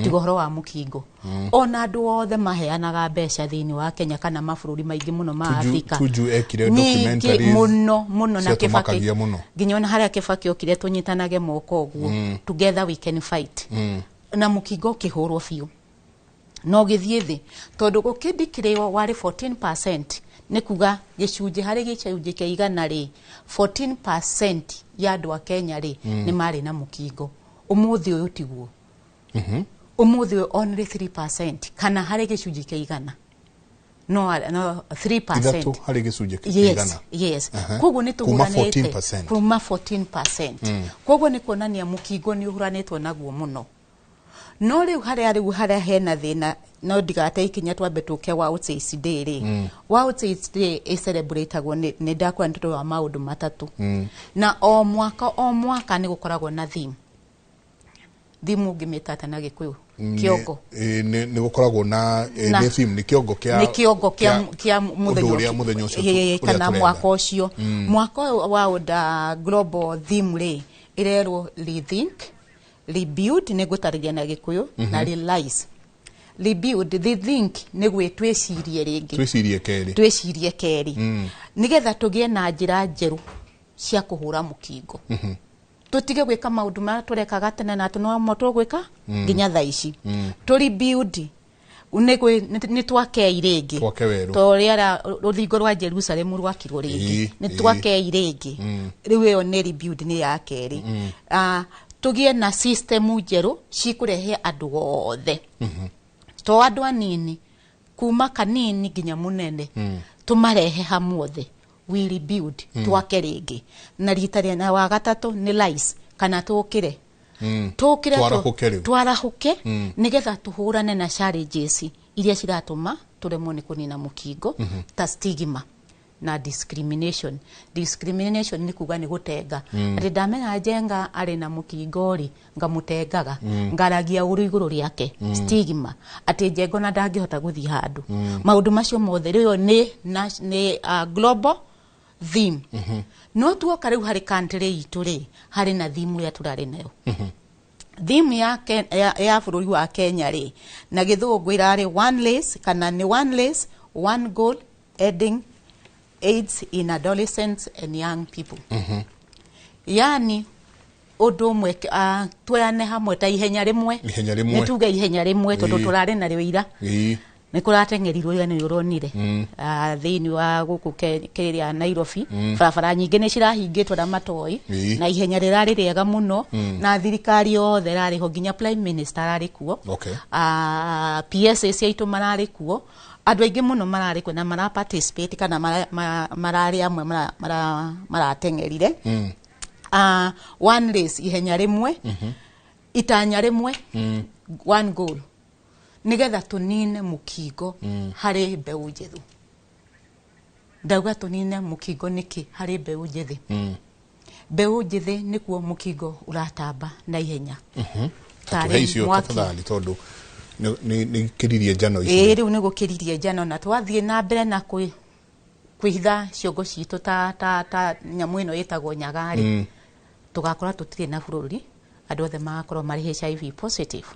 tiga ũhoro wa mũkingo. Ona andũ othe maheanaga mbeca thĩinĩ wa Kenya kana mabũrũri maingĩ mũno ma Afrika. Tuju ekire Nyingĩ documentaries mũno mũno na Kĩbakĩ ciatũmakagia mũno. Nginya ona harĩa Kĩbakĩ okire, tũnyitanage moko ũguo, together we can fight. Na mũkingo ũkĩhũrwo biũ na ũgĩthiĩ thĩ, tondũ gũkĩndikĩrĩo warĩ 14%, nĩ kuga gĩcunjĩ harĩ gĩcunjĩ kĩa 100 rĩ, 14% ya andũ a Kenya rĩ, nĩ marĩ na mũkingo. Ũmũthĩ ũyũ tiguo. Ũmũthĩ ũyũ only 3%, kana harĩ gĩcunjĩ kĩa 100 no 3%. 3 harĩ gĩcunjĩ kĩa Yes. 100. Yes. Koguo nĩ Kuma tũhũranĩte 14%. kuma 14%. Koguo nĩ kuonania mũkingo nĩ ũhũranĩtwo naguo mũno. No rĩu harĩa hena thĩna, no ndigate ikinya, twambe tũke World AIDS Day rĩ. World AIDS Day ĩcelebratagwo nĩ ndakwĩra nĩ tondũ wa maũndũ matatũ. Na o mwaka o mwaka nĩ gũkoragwo na theme. Theme ũngĩmĩta atĩa na Gĩkũyũ? Kĩongo. Nĩ gũkoragwo na nĩ theme, nĩ kĩongo kĩa Nĩ kĩongo kĩa mũthenya ũndũ ũrĩa ũcio. Mũthenya ũcio ũrĩa Kana tũrenda. Mwaka ũcio. Mwaka ũyũ wa ũnda global theme rĩ, ĩrerwo rethink, rebuild, nĩ ngũtarĩria na Gĩkũyũ, na realize. Rebuild, rethink nĩ gwĩ twĩcirie rĩngĩ. Twĩcirie kerĩ. Twĩcirie kerĩ, nĩgetha tũgĩe na njĩra njerũ cia kũhũra mũkingo, tũtige gwĩka maũndũ marĩa tũrekaga tene na atĩ no tũgwĩka nginya thaa ici. Tũ rebuild nĩ twakei rĩngĩ. Twake werũ. Ta ũrĩa rũthingo rwa Jerusalem rwakirwo rĩngĩ. Nĩ twakei rĩngĩ. Rĩu ĩyo nĩ rebuild, nĩ ya kerĩ. Ah, tũgĩe na system njerũ cikũrehe andũ othe, to andũ anini, kuma kanini nginya mũnene, tũmarehe hamwe, we rebuild, twake rĩngĩ. Na rita rĩa na wa gatatũ nĩ rise, kana tũkĩre, tũkĩre, Twarahũke rĩu. Twarahũke, nĩgetha tũhũrane na challenges iria ciratũma tũremwo nĩ kũnina mũkingo, ta stigma na discrimination. Discrimination nĩ kuga nĩ gũtenga, atĩ ndamenya Njenga arĩ na mũkingo rĩ, ngamũtengaga, ngaragia ũru igũrũ rĩake. Stigma atĩ Njenga ona ndangĩhota gũthiĩ handũ. Maũndũ macio mothe rĩo nĩ global theme. No tuoka rĩu harĩ country itũ rĩ, harĩ na theme ĩrĩa tũrarĩ nayo. Theme ya bũrũri wa Kenya rĩ, na Gĩthũngũ ĩrarĩ one race, kana nĩ one race, one goal, ending AIDS in adolescents and young people. Yani ũndũ ũmwe, tuoyane hamwe ta ihenya rĩmwe. Ihenya rĩmwe. Nĩ tuge ihenya rĩmwe, tondũ tũrarĩ narĩo ira. Nĩ kũrateng'erirwo ira, nĩ ũronire. Thĩinĩ wa gũkũ kĩrĩa Nairobi, barabara nyingĩ nĩ cirahingĩtwo na matoi. Na ihenya rĩrarĩ rĩega mũno. Na thirikari yothe ĩrarĩ ho, nginya prime minister ararĩ kuo. PSA ciaitũ mararĩ kuo, andũ aingĩ mũno mararĩ kuo na mara participate kana mararĩ amwe marateng'erire. One race, ihenya rĩmwe, itanya rĩmwe, one goal, nigetha tũnine mũkingo harĩ mbeũ njĩthĩ. Ndauga tũnine mũkingo nĩkĩ harĩ mbeũ njĩthĩ? Mbeũ njĩthĩ nĩkuo mũkingo ũratamba na ihenya. Tarĩ Tũhe icio mwaki. Tafadhali, tondũ nĩ kĩririe njano ici. Ĩĩ, rĩu nĩ gũkĩririe njano, na twathiĩ na mbere na kwĩhitha ciongo citũ ta nyamũ ĩno ĩtagwo nyagarĩ, tũgakora tũtirĩ na bũrũri, andũ othe magakorwo marĩ HIV positive.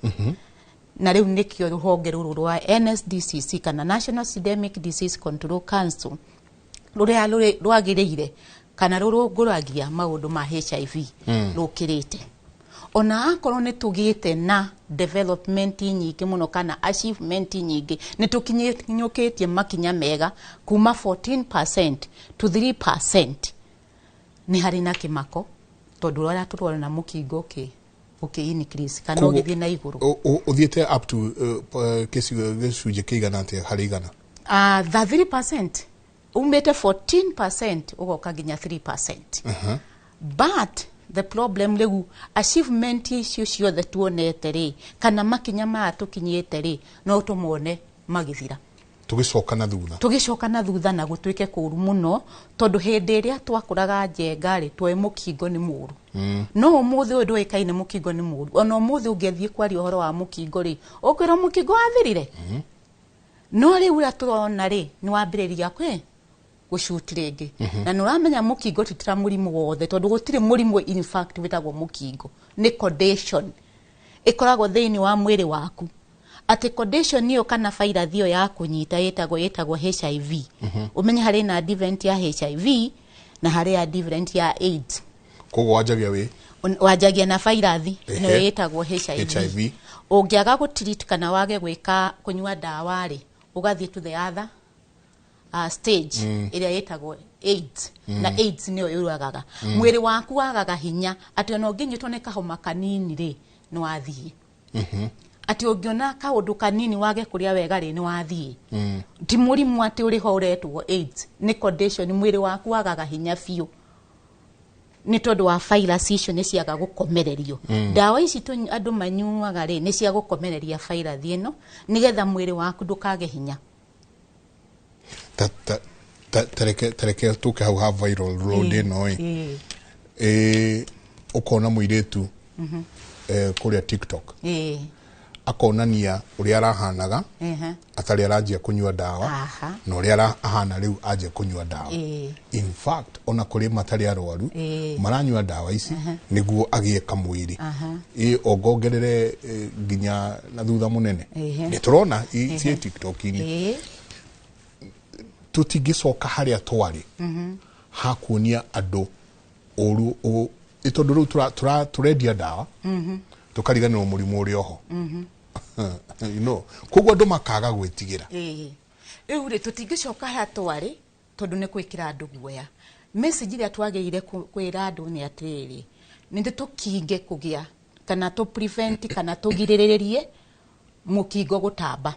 Na rĩu nĩkĩo rũhonge rũrũ rwa NSDCC, kana National Systemic Disease Control Council, rũrĩa rwagĩrĩire kana rũrũngũragia maũndũ ma HIV, rũkĩrĩte. Ona akorwo nĩ tũgĩte na development nyingĩ mũno kana achievement nyingĩ, nĩ tũkinyũkĩtie makinya mega kuma 14% to 3%, nĩ harĩ na kĩmako, tondũ ũrĩa tũrona mũkingo ũkĩ increase kana Koguo ũgĩthiĩ na igũrũ. Ũthiĩte up to gĩcunjĩ kĩigana atĩa harĩ 100? The 3%, umĩte 14% ũgoka nginya 3%. But the problem rĩu, achievement icio ciothe tuonete rĩ, kana makinya maya tũkinyĩte rĩ, no tũmone magĩthira. Tũgĩcoka na thutha. Tũgĩcoka na thutha na gũtuĩke kũũru mũno, tondũ hĩndĩ ĩrĩa twakũraga njenga rĩ, twoĩ mũkingo nĩ mũũru. No ũmũthĩ ũyũ ndũĩkaine mũkingo nĩ mũũru. Ona ũmũthĩ ũngĩthiĩ kwaria ũhoro wa mũkingo rĩ, ũkwĩrwo mũkingo wathirire. No rĩu ũrĩa tũrona rĩ, nĩ wambĩrĩria kwĩ gũcuti rĩngĩ. Na nĩ ũramenya mũkingo ti ta mũrimũ wothe, tondũ gũtirĩ mũrimũ in fact wĩtagwo mũkingo. Nĩ condition ĩkoragwo thĩinĩ wa mwĩrĩ waku, atĩ condition ĩyo kana virus ĩyo ya kũnyita ĩtagwo HIV. Ũmenye harĩ na advent ya HIV na harĩ advent ya AIDS. Koguo wanjagia wĩ Wanjagia na virus ĩno ĩtagwo HIV. HIV. Ũngĩaga gũtreat kana wage gwĩka kũnyua ndawa rĩ, ũgathiĩ to the other stage ĩrĩa ĩtagwo AIDS. Na AIDS nĩyo yũragaga. Mwĩrĩ waku wagaga hinya atĩ ona ũngĩnyitwo nĩ kahoma kanini rĩ, nĩ wathiĩ. Atĩ ũngĩona kaũndũ kanini wage kũrĩa wega rĩ, nĩ wathiĩ. Ti mũrimũ atĩ ũrĩ ho ũretwo AIDS, nĩ condition mwĩrĩ waku wagaga hinya biũ nĩ tondũ wa virus icio nĩ ciaga gũkomererio. Ndawa ici andũ manyuaga rĩ, nĩ cia gũkomereria virus ĩno nĩgetha mwĩrĩ waku ndũkage hinya. Tareke tũke hau ha viral load ĩno ĩ. Ĩ ũkona mũirĩtu kũrĩa TikTok akonania ũrĩa arahanaga atarĩ aranjia kũnyua ndawa na ũrĩa ahana rĩu anjia kũnyua ndawa. In fact ona kũrĩ matarĩ arwaru maranyua ndawa ici nĩguo agĩe kamwĩrĩ, ĩ ongongerere nginya na thutha mũnene. Nĩ tũrona ciĩ TikTok-inĩ. Tũtingĩcoka harĩa twarĩ ha kuonia andũ ũru tondũ rĩu tũrendia ndawa tũkariganĩrwo mũrimũ ũrĩa oho. You know, koguo andũ makaga gwĩtigĩra. Rĩu rĩ, tũtingĩcoka harĩa twarĩ tondũ nĩ gwĩkĩra andũ guoya. Message ĩrĩa twagĩrĩire kwĩra andũ nĩ atĩrĩrĩ, nĩ tũkinge kũgĩa kana tũ prevent kana tũgirĩrĩrie mũkingo gũtamba.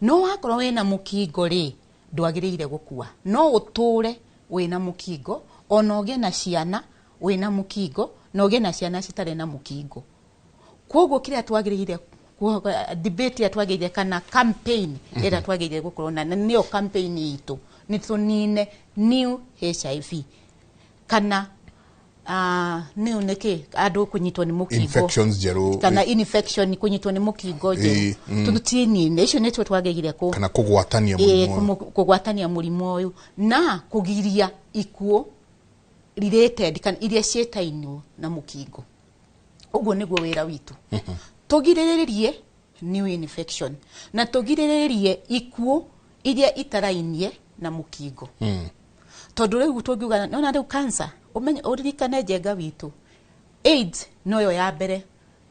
No wakorwo wĩna mũkingo rĩ, ndwagĩrĩire gũkua. No ũtũre wĩna mũkingo, ona ũgĩe na ciana wĩna mũkingo, na ũgĩe na ciana citarĩ na mũkingo. Koguo kĩrĩa twagĩrĩire debate ĩrĩa twagĩrĩire kana campaign ĩrĩa twagĩrĩire gũkorwo na nĩyo campaign itũ nĩ tũnine new HIV kana new nĩkĩ andũ kũnyitwo nĩ mũkingo, infections njerũ kana infection kũnyitwo nĩ mũkingo njerũ, tũtinine icio nĩcio twagĩrĩire kana kũgwatania mũrimũ, kũgwatania mũrimũ ũyũ na kũgiria ikuũ related kana iria ciĩtainwo na mũkingo. Ũguo nĩguo wĩra witũ. Tũgirĩrĩrie new infection na tũgirĩrĩrie ikuũ iria itarainie na mũkingo. Tondũ rĩu tũngiuga nona rĩu cancer, ũmenye ũririkane njenga witũ, AIDS noyo ya mbere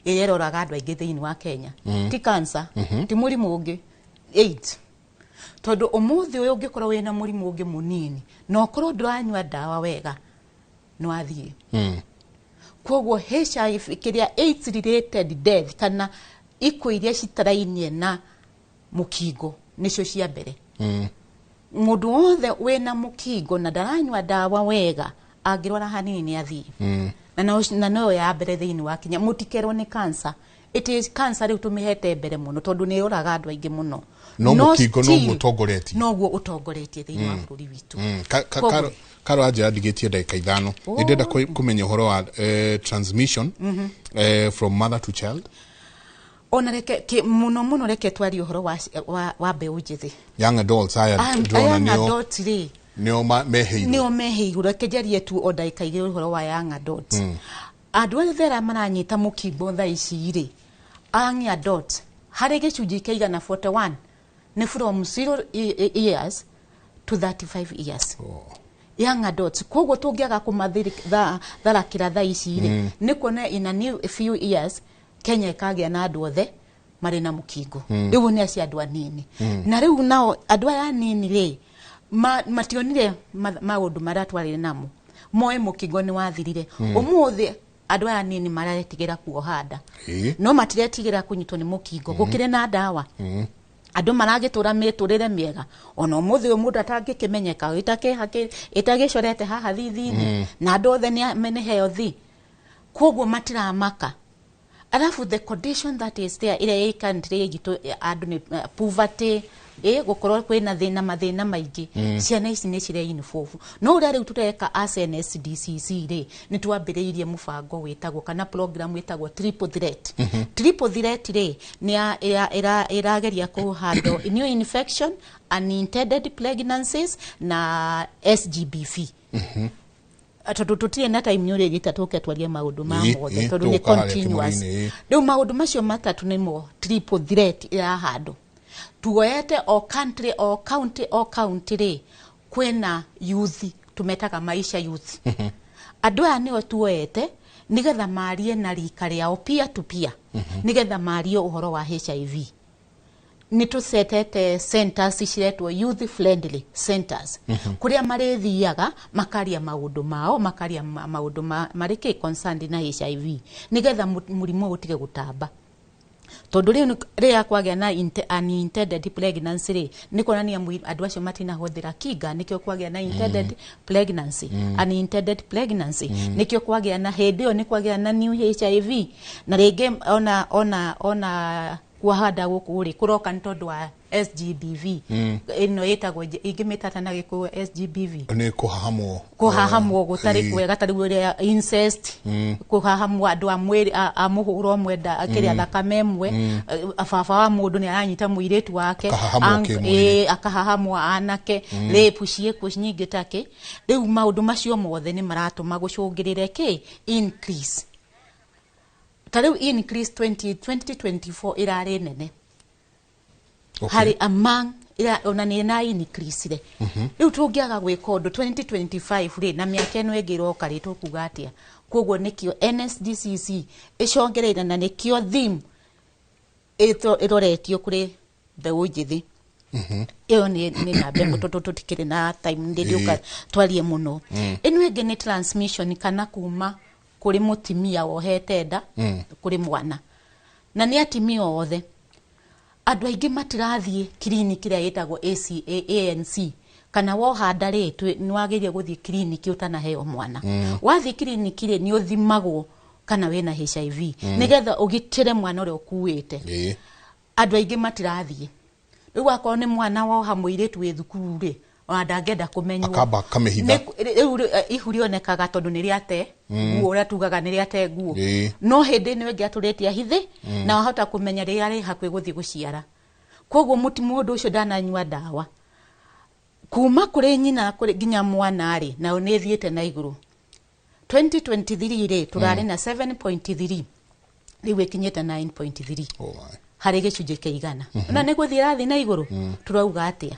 ĩrĩa ĩroraga andũ aingĩ thĩinĩ wa Kenya. Ti cancer, ti mũrimũ ũngĩ, AIDS. Tondũ ũmũthĩ ũyũ ũngĩkorwo wĩna mũrimũ ũngĩ mũnini na ũkorwo ndũranyua ndawa wega, nĩ wathiĩ. Koguo HIV kĩrĩa AIDS related death kana ikuũ iria citarainie na mũkingo nĩcio cia mbere. Mũndũ wothe wĩna mũkingo na ndaranyua ndawa wega angĩrwara hanini nĩ athiĩ. Na noyo ya mbere thĩinĩ wa Kenya. Mũtikerwo nĩ cancer. It is cancer rĩu tũmĩhete mbere mũno tondũ nĩ yũraga andũ aingĩ mũno. No mũkingo noguo ũtongoretie. Noguo ũtongoretie thĩinĩ wa bũrũri witũ. Karo anjĩra ndigĩtie ndagĩka 5. Nĩ ndĩrenda kũmenya ũhoro wa transmission from mother to child. Ona reke mũno mũno reke twarie ũhoro wa mbeũ njĩthĩ. Young adults aya ndĩrona nĩo nĩo meheirwo. Nĩo meheirwo. Reke njarie tu o ndagĩka 2 ũhoro wa young adults. Andũ othe arĩa maranyita mũkingo thaa ici rĩ, young adults harĩ gĩcunjĩ kĩigana 41 nĩ from 0 years to 35 years. Young adults. Koguo tũngĩaga kũmatharakĩra thaa ici rĩ, nĩ kuona in a new few years Kenya ĩkagĩa na andũ othe marĩ na mũkingo. Rĩu nĩ acio andũ anini. Na rĩu nao andũ aya anini rĩ, mationire maũndũ marĩa twarĩ namo. Moe mũkingo nĩ wathirire. Ũmũthĩ andũ aya anini maretigĩra kuoha nda. No matiretigĩra kũnyitwo nĩ mũkingo. Gũkĩrĩ na ndawa. Andũ maragĩtũra mĩtũrĩre mĩega. Ona ũmũthĩ ũyũ mũndũ atangĩkĩmenyeka ĩtagĩcorete haha thithi-inĩ. Na andũ othe nĩ healthy. Koguo matiramaka. Alafu the condition that is there ĩrĩa ĩ country itũ andũ nĩ poverty, Gũkorwo kwĩna thĩna, mathĩna maingĩ. Ciana ici nĩ cire involve, no ũrĩa rĩu tũreka as NSDCC rĩ, nĩ twambĩrĩirie mũbango wĩtagwo kana program wĩtagwo Triple Threat. Triple Threat rĩ, nĩ ĩrageria kũhandle new infection, unintended pregnancies na SGBV, tondũ tũtirĩ na time nĩ ũrĩgĩta tũke twarie maũndũ ma mothe, tondũ nĩ tũgũka harĩa continuous. kĩmũrĩ-inĩ, ĩ. Rĩu maũndũ macio matatũ nĩmo Triple Threat ĩrahandwo. Tuoete o country, o county, o county rĩ, kwĩna youth tũmetaga Maisha Youth. Andũ aya nĩo tuoete nĩgetha marie na rika rĩao, peer to peer, nĩgetha marie ũhoro wa HIV. Nĩ tũcetete centers ciretwo youth friendly centers, kũrĩa marĩthiaga makaria maũndũ mao, makaria maũndũ marĩ kĩ concerned na HIV, nĩgetha mũrimũ ũyũ ũtige gũtamba, tondũ rĩu rĩrĩa kwagĩa na unintended pregnancy rĩ, nĩ kuonania andũ acio matinahũthĩra kinga, nĩkĩo kwagĩa na intended pregnancy, unintended pregnancy. Nĩkĩo kwagĩa na hĩndĩ ĩyo nĩ kwagĩa na new HIV, na rĩngĩ ona kuhanda gũkũ rĩ, kũroka nĩ tondũ wa SGBV. Ĩno ĩtagwo, ingĩmĩtata na Gĩkũyũ SGBV? Nĩ kũhahamwo. Kũhahamwo gũtarĩ kwega, ta rĩu ũrĩa incest, kũhahamwo andũ a mwĩrĩ a mũhũro ũmwe, kĩrĩa, thakame ĩmwe. Baba wa mũndũ nĩ aranyita mũirĩtu wake. Akahahamwo kĩmwĩrĩ. Akahahamwo anake. Rape ciĩkuo nyingĩ take. Rĩu maũndũ macio mothe nĩ maratũma gũcũngĩrĩre kĩ increase. Ta rĩu increase 20 2024 ĩrarĩ nene harĩ among ĩra, ona nĩ na increase re. Rĩu tũngĩaga gwĩka ũndũ 2025 rĩ, na mĩaka ĩno ĩngĩ ĩroka rĩ, tũkuga atĩa? Koguo nĩkĩo NSDCC ĩcongereire, na nĩkĩo theme ĩroretio kũrĩ mbeũ njĩthĩ. Ĩyo nĩ namba ĩmwe, tondũ tũtikĩrĩ na time ndĩ ndĩũka twarie mũno. Ĩno ĩngĩ nĩ transmission, kana kuma kũrĩ mũtimia wohete nda kũrĩ mwana, na nĩ atimia othe. Andũ aingĩ matirathiĩ kiriniki ĩrĩa ĩtagwo ACA, ANC, kana woha nda rĩ, nĩ wagĩrĩire gũthiĩ kiriniki ũtanaheo mwana. Wathiĩ kiriniki rĩ, nĩ ũthimagwo kana wĩna HIV, nĩgetha ũgitĩre mwana ũrĩa ũkuĩte. Andũ aingĩ matirathiĩ. Rĩu akorwo nĩ mwana woha mũirĩtu wĩ thukuru rĩ, ona ndangĩenda kũmenywo. Akamba akamĩhitha. Rĩu ihu rĩonekaga tondũ nĩ rĩate nguo, ũrĩa tugaga nĩ rĩate nguo. No hĩndĩ ĩno ĩngĩ atũrĩte ahithĩ, na wahota kũmenya rĩrĩa rĩ hakuhĩ gũthiĩ gũciara. Koguo mũndũ ũcio ndananyua ndawa kuma kũrĩ nyina kũrĩ nginya mwana rĩ, nayo nĩ ĩthiĩte na igũrũ. 2023 rĩ, tũrarĩ na 7.3, rĩu ĩkinyĩte 9.3 Oh my. harĩ gĩcunjĩ kĩa 100. Na nĩ gũthiĩ ĩrathiĩ na igũrũ. Tũrauga atĩa?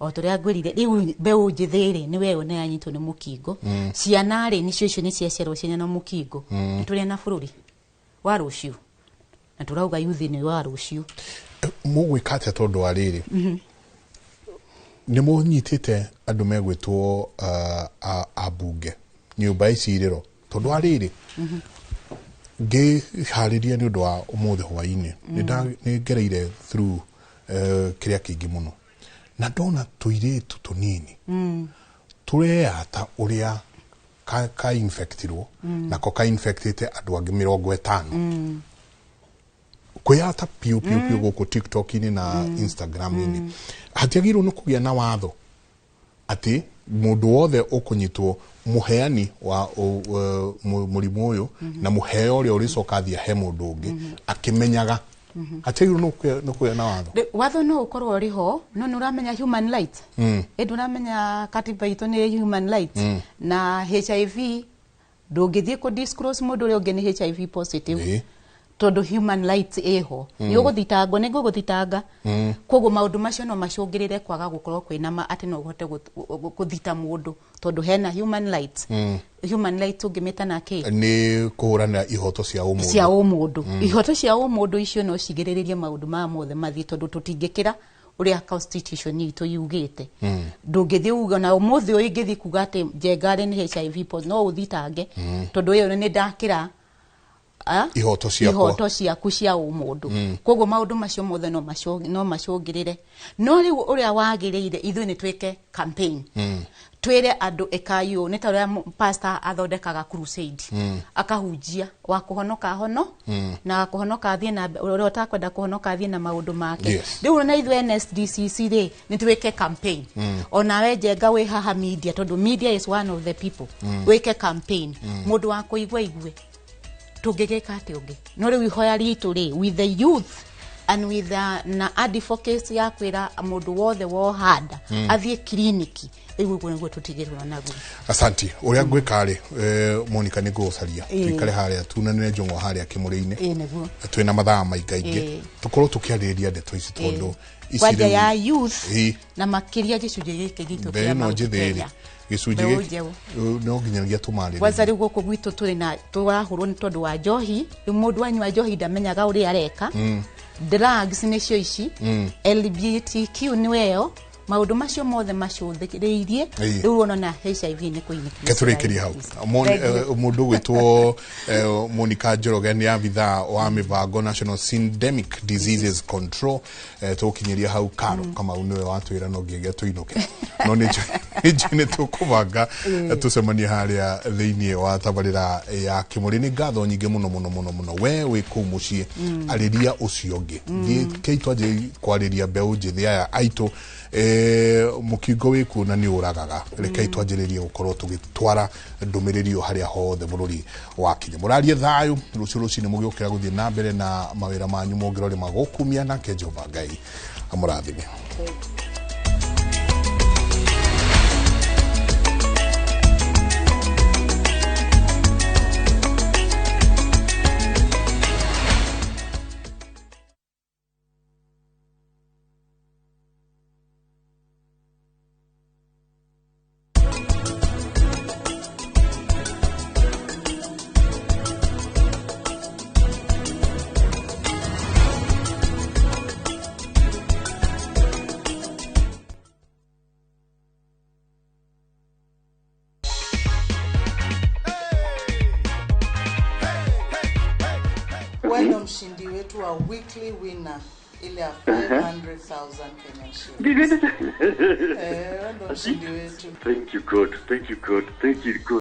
O tũrĩa ngwĩrire, rĩu mbeũ njĩthĩ rĩ, nĩ weyo nĩ yanyitwo nĩ mũkingo. Ciana rĩ, nĩcio icio nĩ ciaciarwo ciĩna na mũkingo. Nĩ tũrĩ na bũrũri wa rũciũ, na tũrauga yuthi nĩ wa rũciũ. Mũgwĩka atĩa? Tondũ wa rĩrĩ, nĩ mũnyitĩte andũ megwĩtwo ambunge nyũmba icirĩro, tondũ wa rĩrĩ, ngĩharĩria nĩ ũndũ wa ũmũthĩ hwainĩ, nĩ ngereire through kĩrĩa kĩingĩ mũno, na ndona tũirĩtu tũnini tũreyata ũrĩa ka infectirwo, nako ka infectĩte andũ angĩ 50, kwĩyata piũ piũ piũ gũkũ TikTok-inĩ na Instagram-inĩ. Hatiagĩrĩirwo nĩ kũgĩa na watho atĩ mũndũ wothe ũkũnyitwo mũheani wa mũrimũ ũyũ, na mũheo ũrĩa ũrĩcoka athiĩ ahe mũndũ ũngĩ akĩmenyaga, hatiagĩrĩirwo nĩ kũgĩa na watho? Watho no ũkorwo ũrĩ ho, no nĩ ũramenya human rights. Ĩ ndũramenya katiba itũ nĩ human rights? Na HIV ndũngĩthiĩ kũ disclose mũndũ ũrĩa ũngĩ nĩ HIV positive, tondũ human rights ĩho. Nĩ ũgũthitangwo, nĩ ngũgũthitanga. Koguo maũndũ macio no macũngĩrĩre kwaga gũkorwo kwĩna ma atĩ no ũhote gũthita mũndũ, tondũ hena human rights. Human rights ũngĩmĩta na kĩ? Nĩ kũhũranĩra ihoto cia ũmũndũ. Cia ũmũndũ. Ihoto cia ũmũndũ icio no cigĩrĩrĩrie maũndũ maya mothe mathiĩ, tondũ tũtingĩkĩra ũrĩa constitution itũ yugĩte. Ndũngĩthiĩ uge na ũmũthĩ ũyũ ingĩthiĩ kuga atĩ Njenga arĩ nĩ HIV positive, no ũthitange, tondũ ĩyo nĩ ndakĩra Ihoto ciakwa. Ihoto ciaku cia ũmũndũ. Koguo maũndũ macio mothe no macũngĩrĩre. No rĩu ũrĩa wagĩrĩire ithuĩ nĩ twĩke campaign. Twĩre andũ ĩkai ũũ, nĩ ta ũrĩa pastor athondekaga crusade. Akahunjia wa kũhonoka hono na kũhonoka athiĩ na ũrĩa ũtakwenda kũhonoka athiĩ na maũndũ make. Rĩu na ithuĩ NSDCC rĩ nĩ twĩke campaign. Onawe Njenga wĩ haha media, tondũ media is one of the people. Wĩke campaign. Mũndũ wa kũigua igue. Tũngĩgĩka atĩ ũngĩ. No rĩu ihoya ritũ rĩ with the youth and with the, na advocacy ya kwĩra mũndũ wothe wohanda athiĩ kiriniki rĩu ũguo nĩguo tũtigĩrĩrwo naguo. Asanti. Ũrĩa ngwĩka rĩ Monica nĩ ngũgũcaria tuikare harĩa tunanĩre njũng'wa harĩa kĩmũrĩ-inĩ. Nĩguo twĩna mathaa maingaingĩ tũkorwo tũkĩarĩrĩria ndeto ici tondũ ici kwanja ya youth na makĩria gĩcunjĩ gĩkĩ gitũ kĩa Mount Kenya gĩcunjĩ gĩkĩ no nginyagia tũmarĩrĩrie. Kwanza rĩu gũkũ gwitũ tũrĩ na tũrahũrwo nĩ tondũ wa njohi. Rĩu mũndũ anyua njohi ndamenyaga ũrĩa areka. Drugs nĩcio ici, LGBTQ nĩweyo, maũndũ macio mothe macũthĩrĩirie rĩu ona HIV nĩ kũinĩkĩria. Ketũrĩkĩrie hau. Mũndũ ũgwĩtwo Monica Njoroge nĩ abithaa wa mĩbango National Syndemic Diseases Control. Tũgũkinyĩria hau Karo Kamau nĩwe watwĩra no nginyagia tũinũke, no nĩ nĩ tũkũbanga tũcemanie harĩa thĩinĩ wa tabarĩra ya Kĩmũrĩ. Nĩ ngatho nyingĩ mũno mũno mũno mũno. We wĩ kũu mũciĩ arĩria ũcio ũngĩ, kei twanjie kwarĩria mbeũ njĩthĩ aya aitũ. Mũkingo wĩ kuo na nĩ ũragaga. Rekei twanjĩrĩrie gũkorwo tũgĩtwara ndũmĩrĩri ĩyo harĩa hothe bũrũri wakinya. Mũrarie thayũ rũciũ rũcinĩ mũgĩũkĩra gũthiĩ na mbere na mawĩra manyu mũngĩrore magũkumia, nake Jehova Ngai amũrathime. Mshindi wetu wa weekly winner ile ya 500,000 Kenyan shillings. Ndo mshindi wetu. Thank you God, thank you God, thank you God.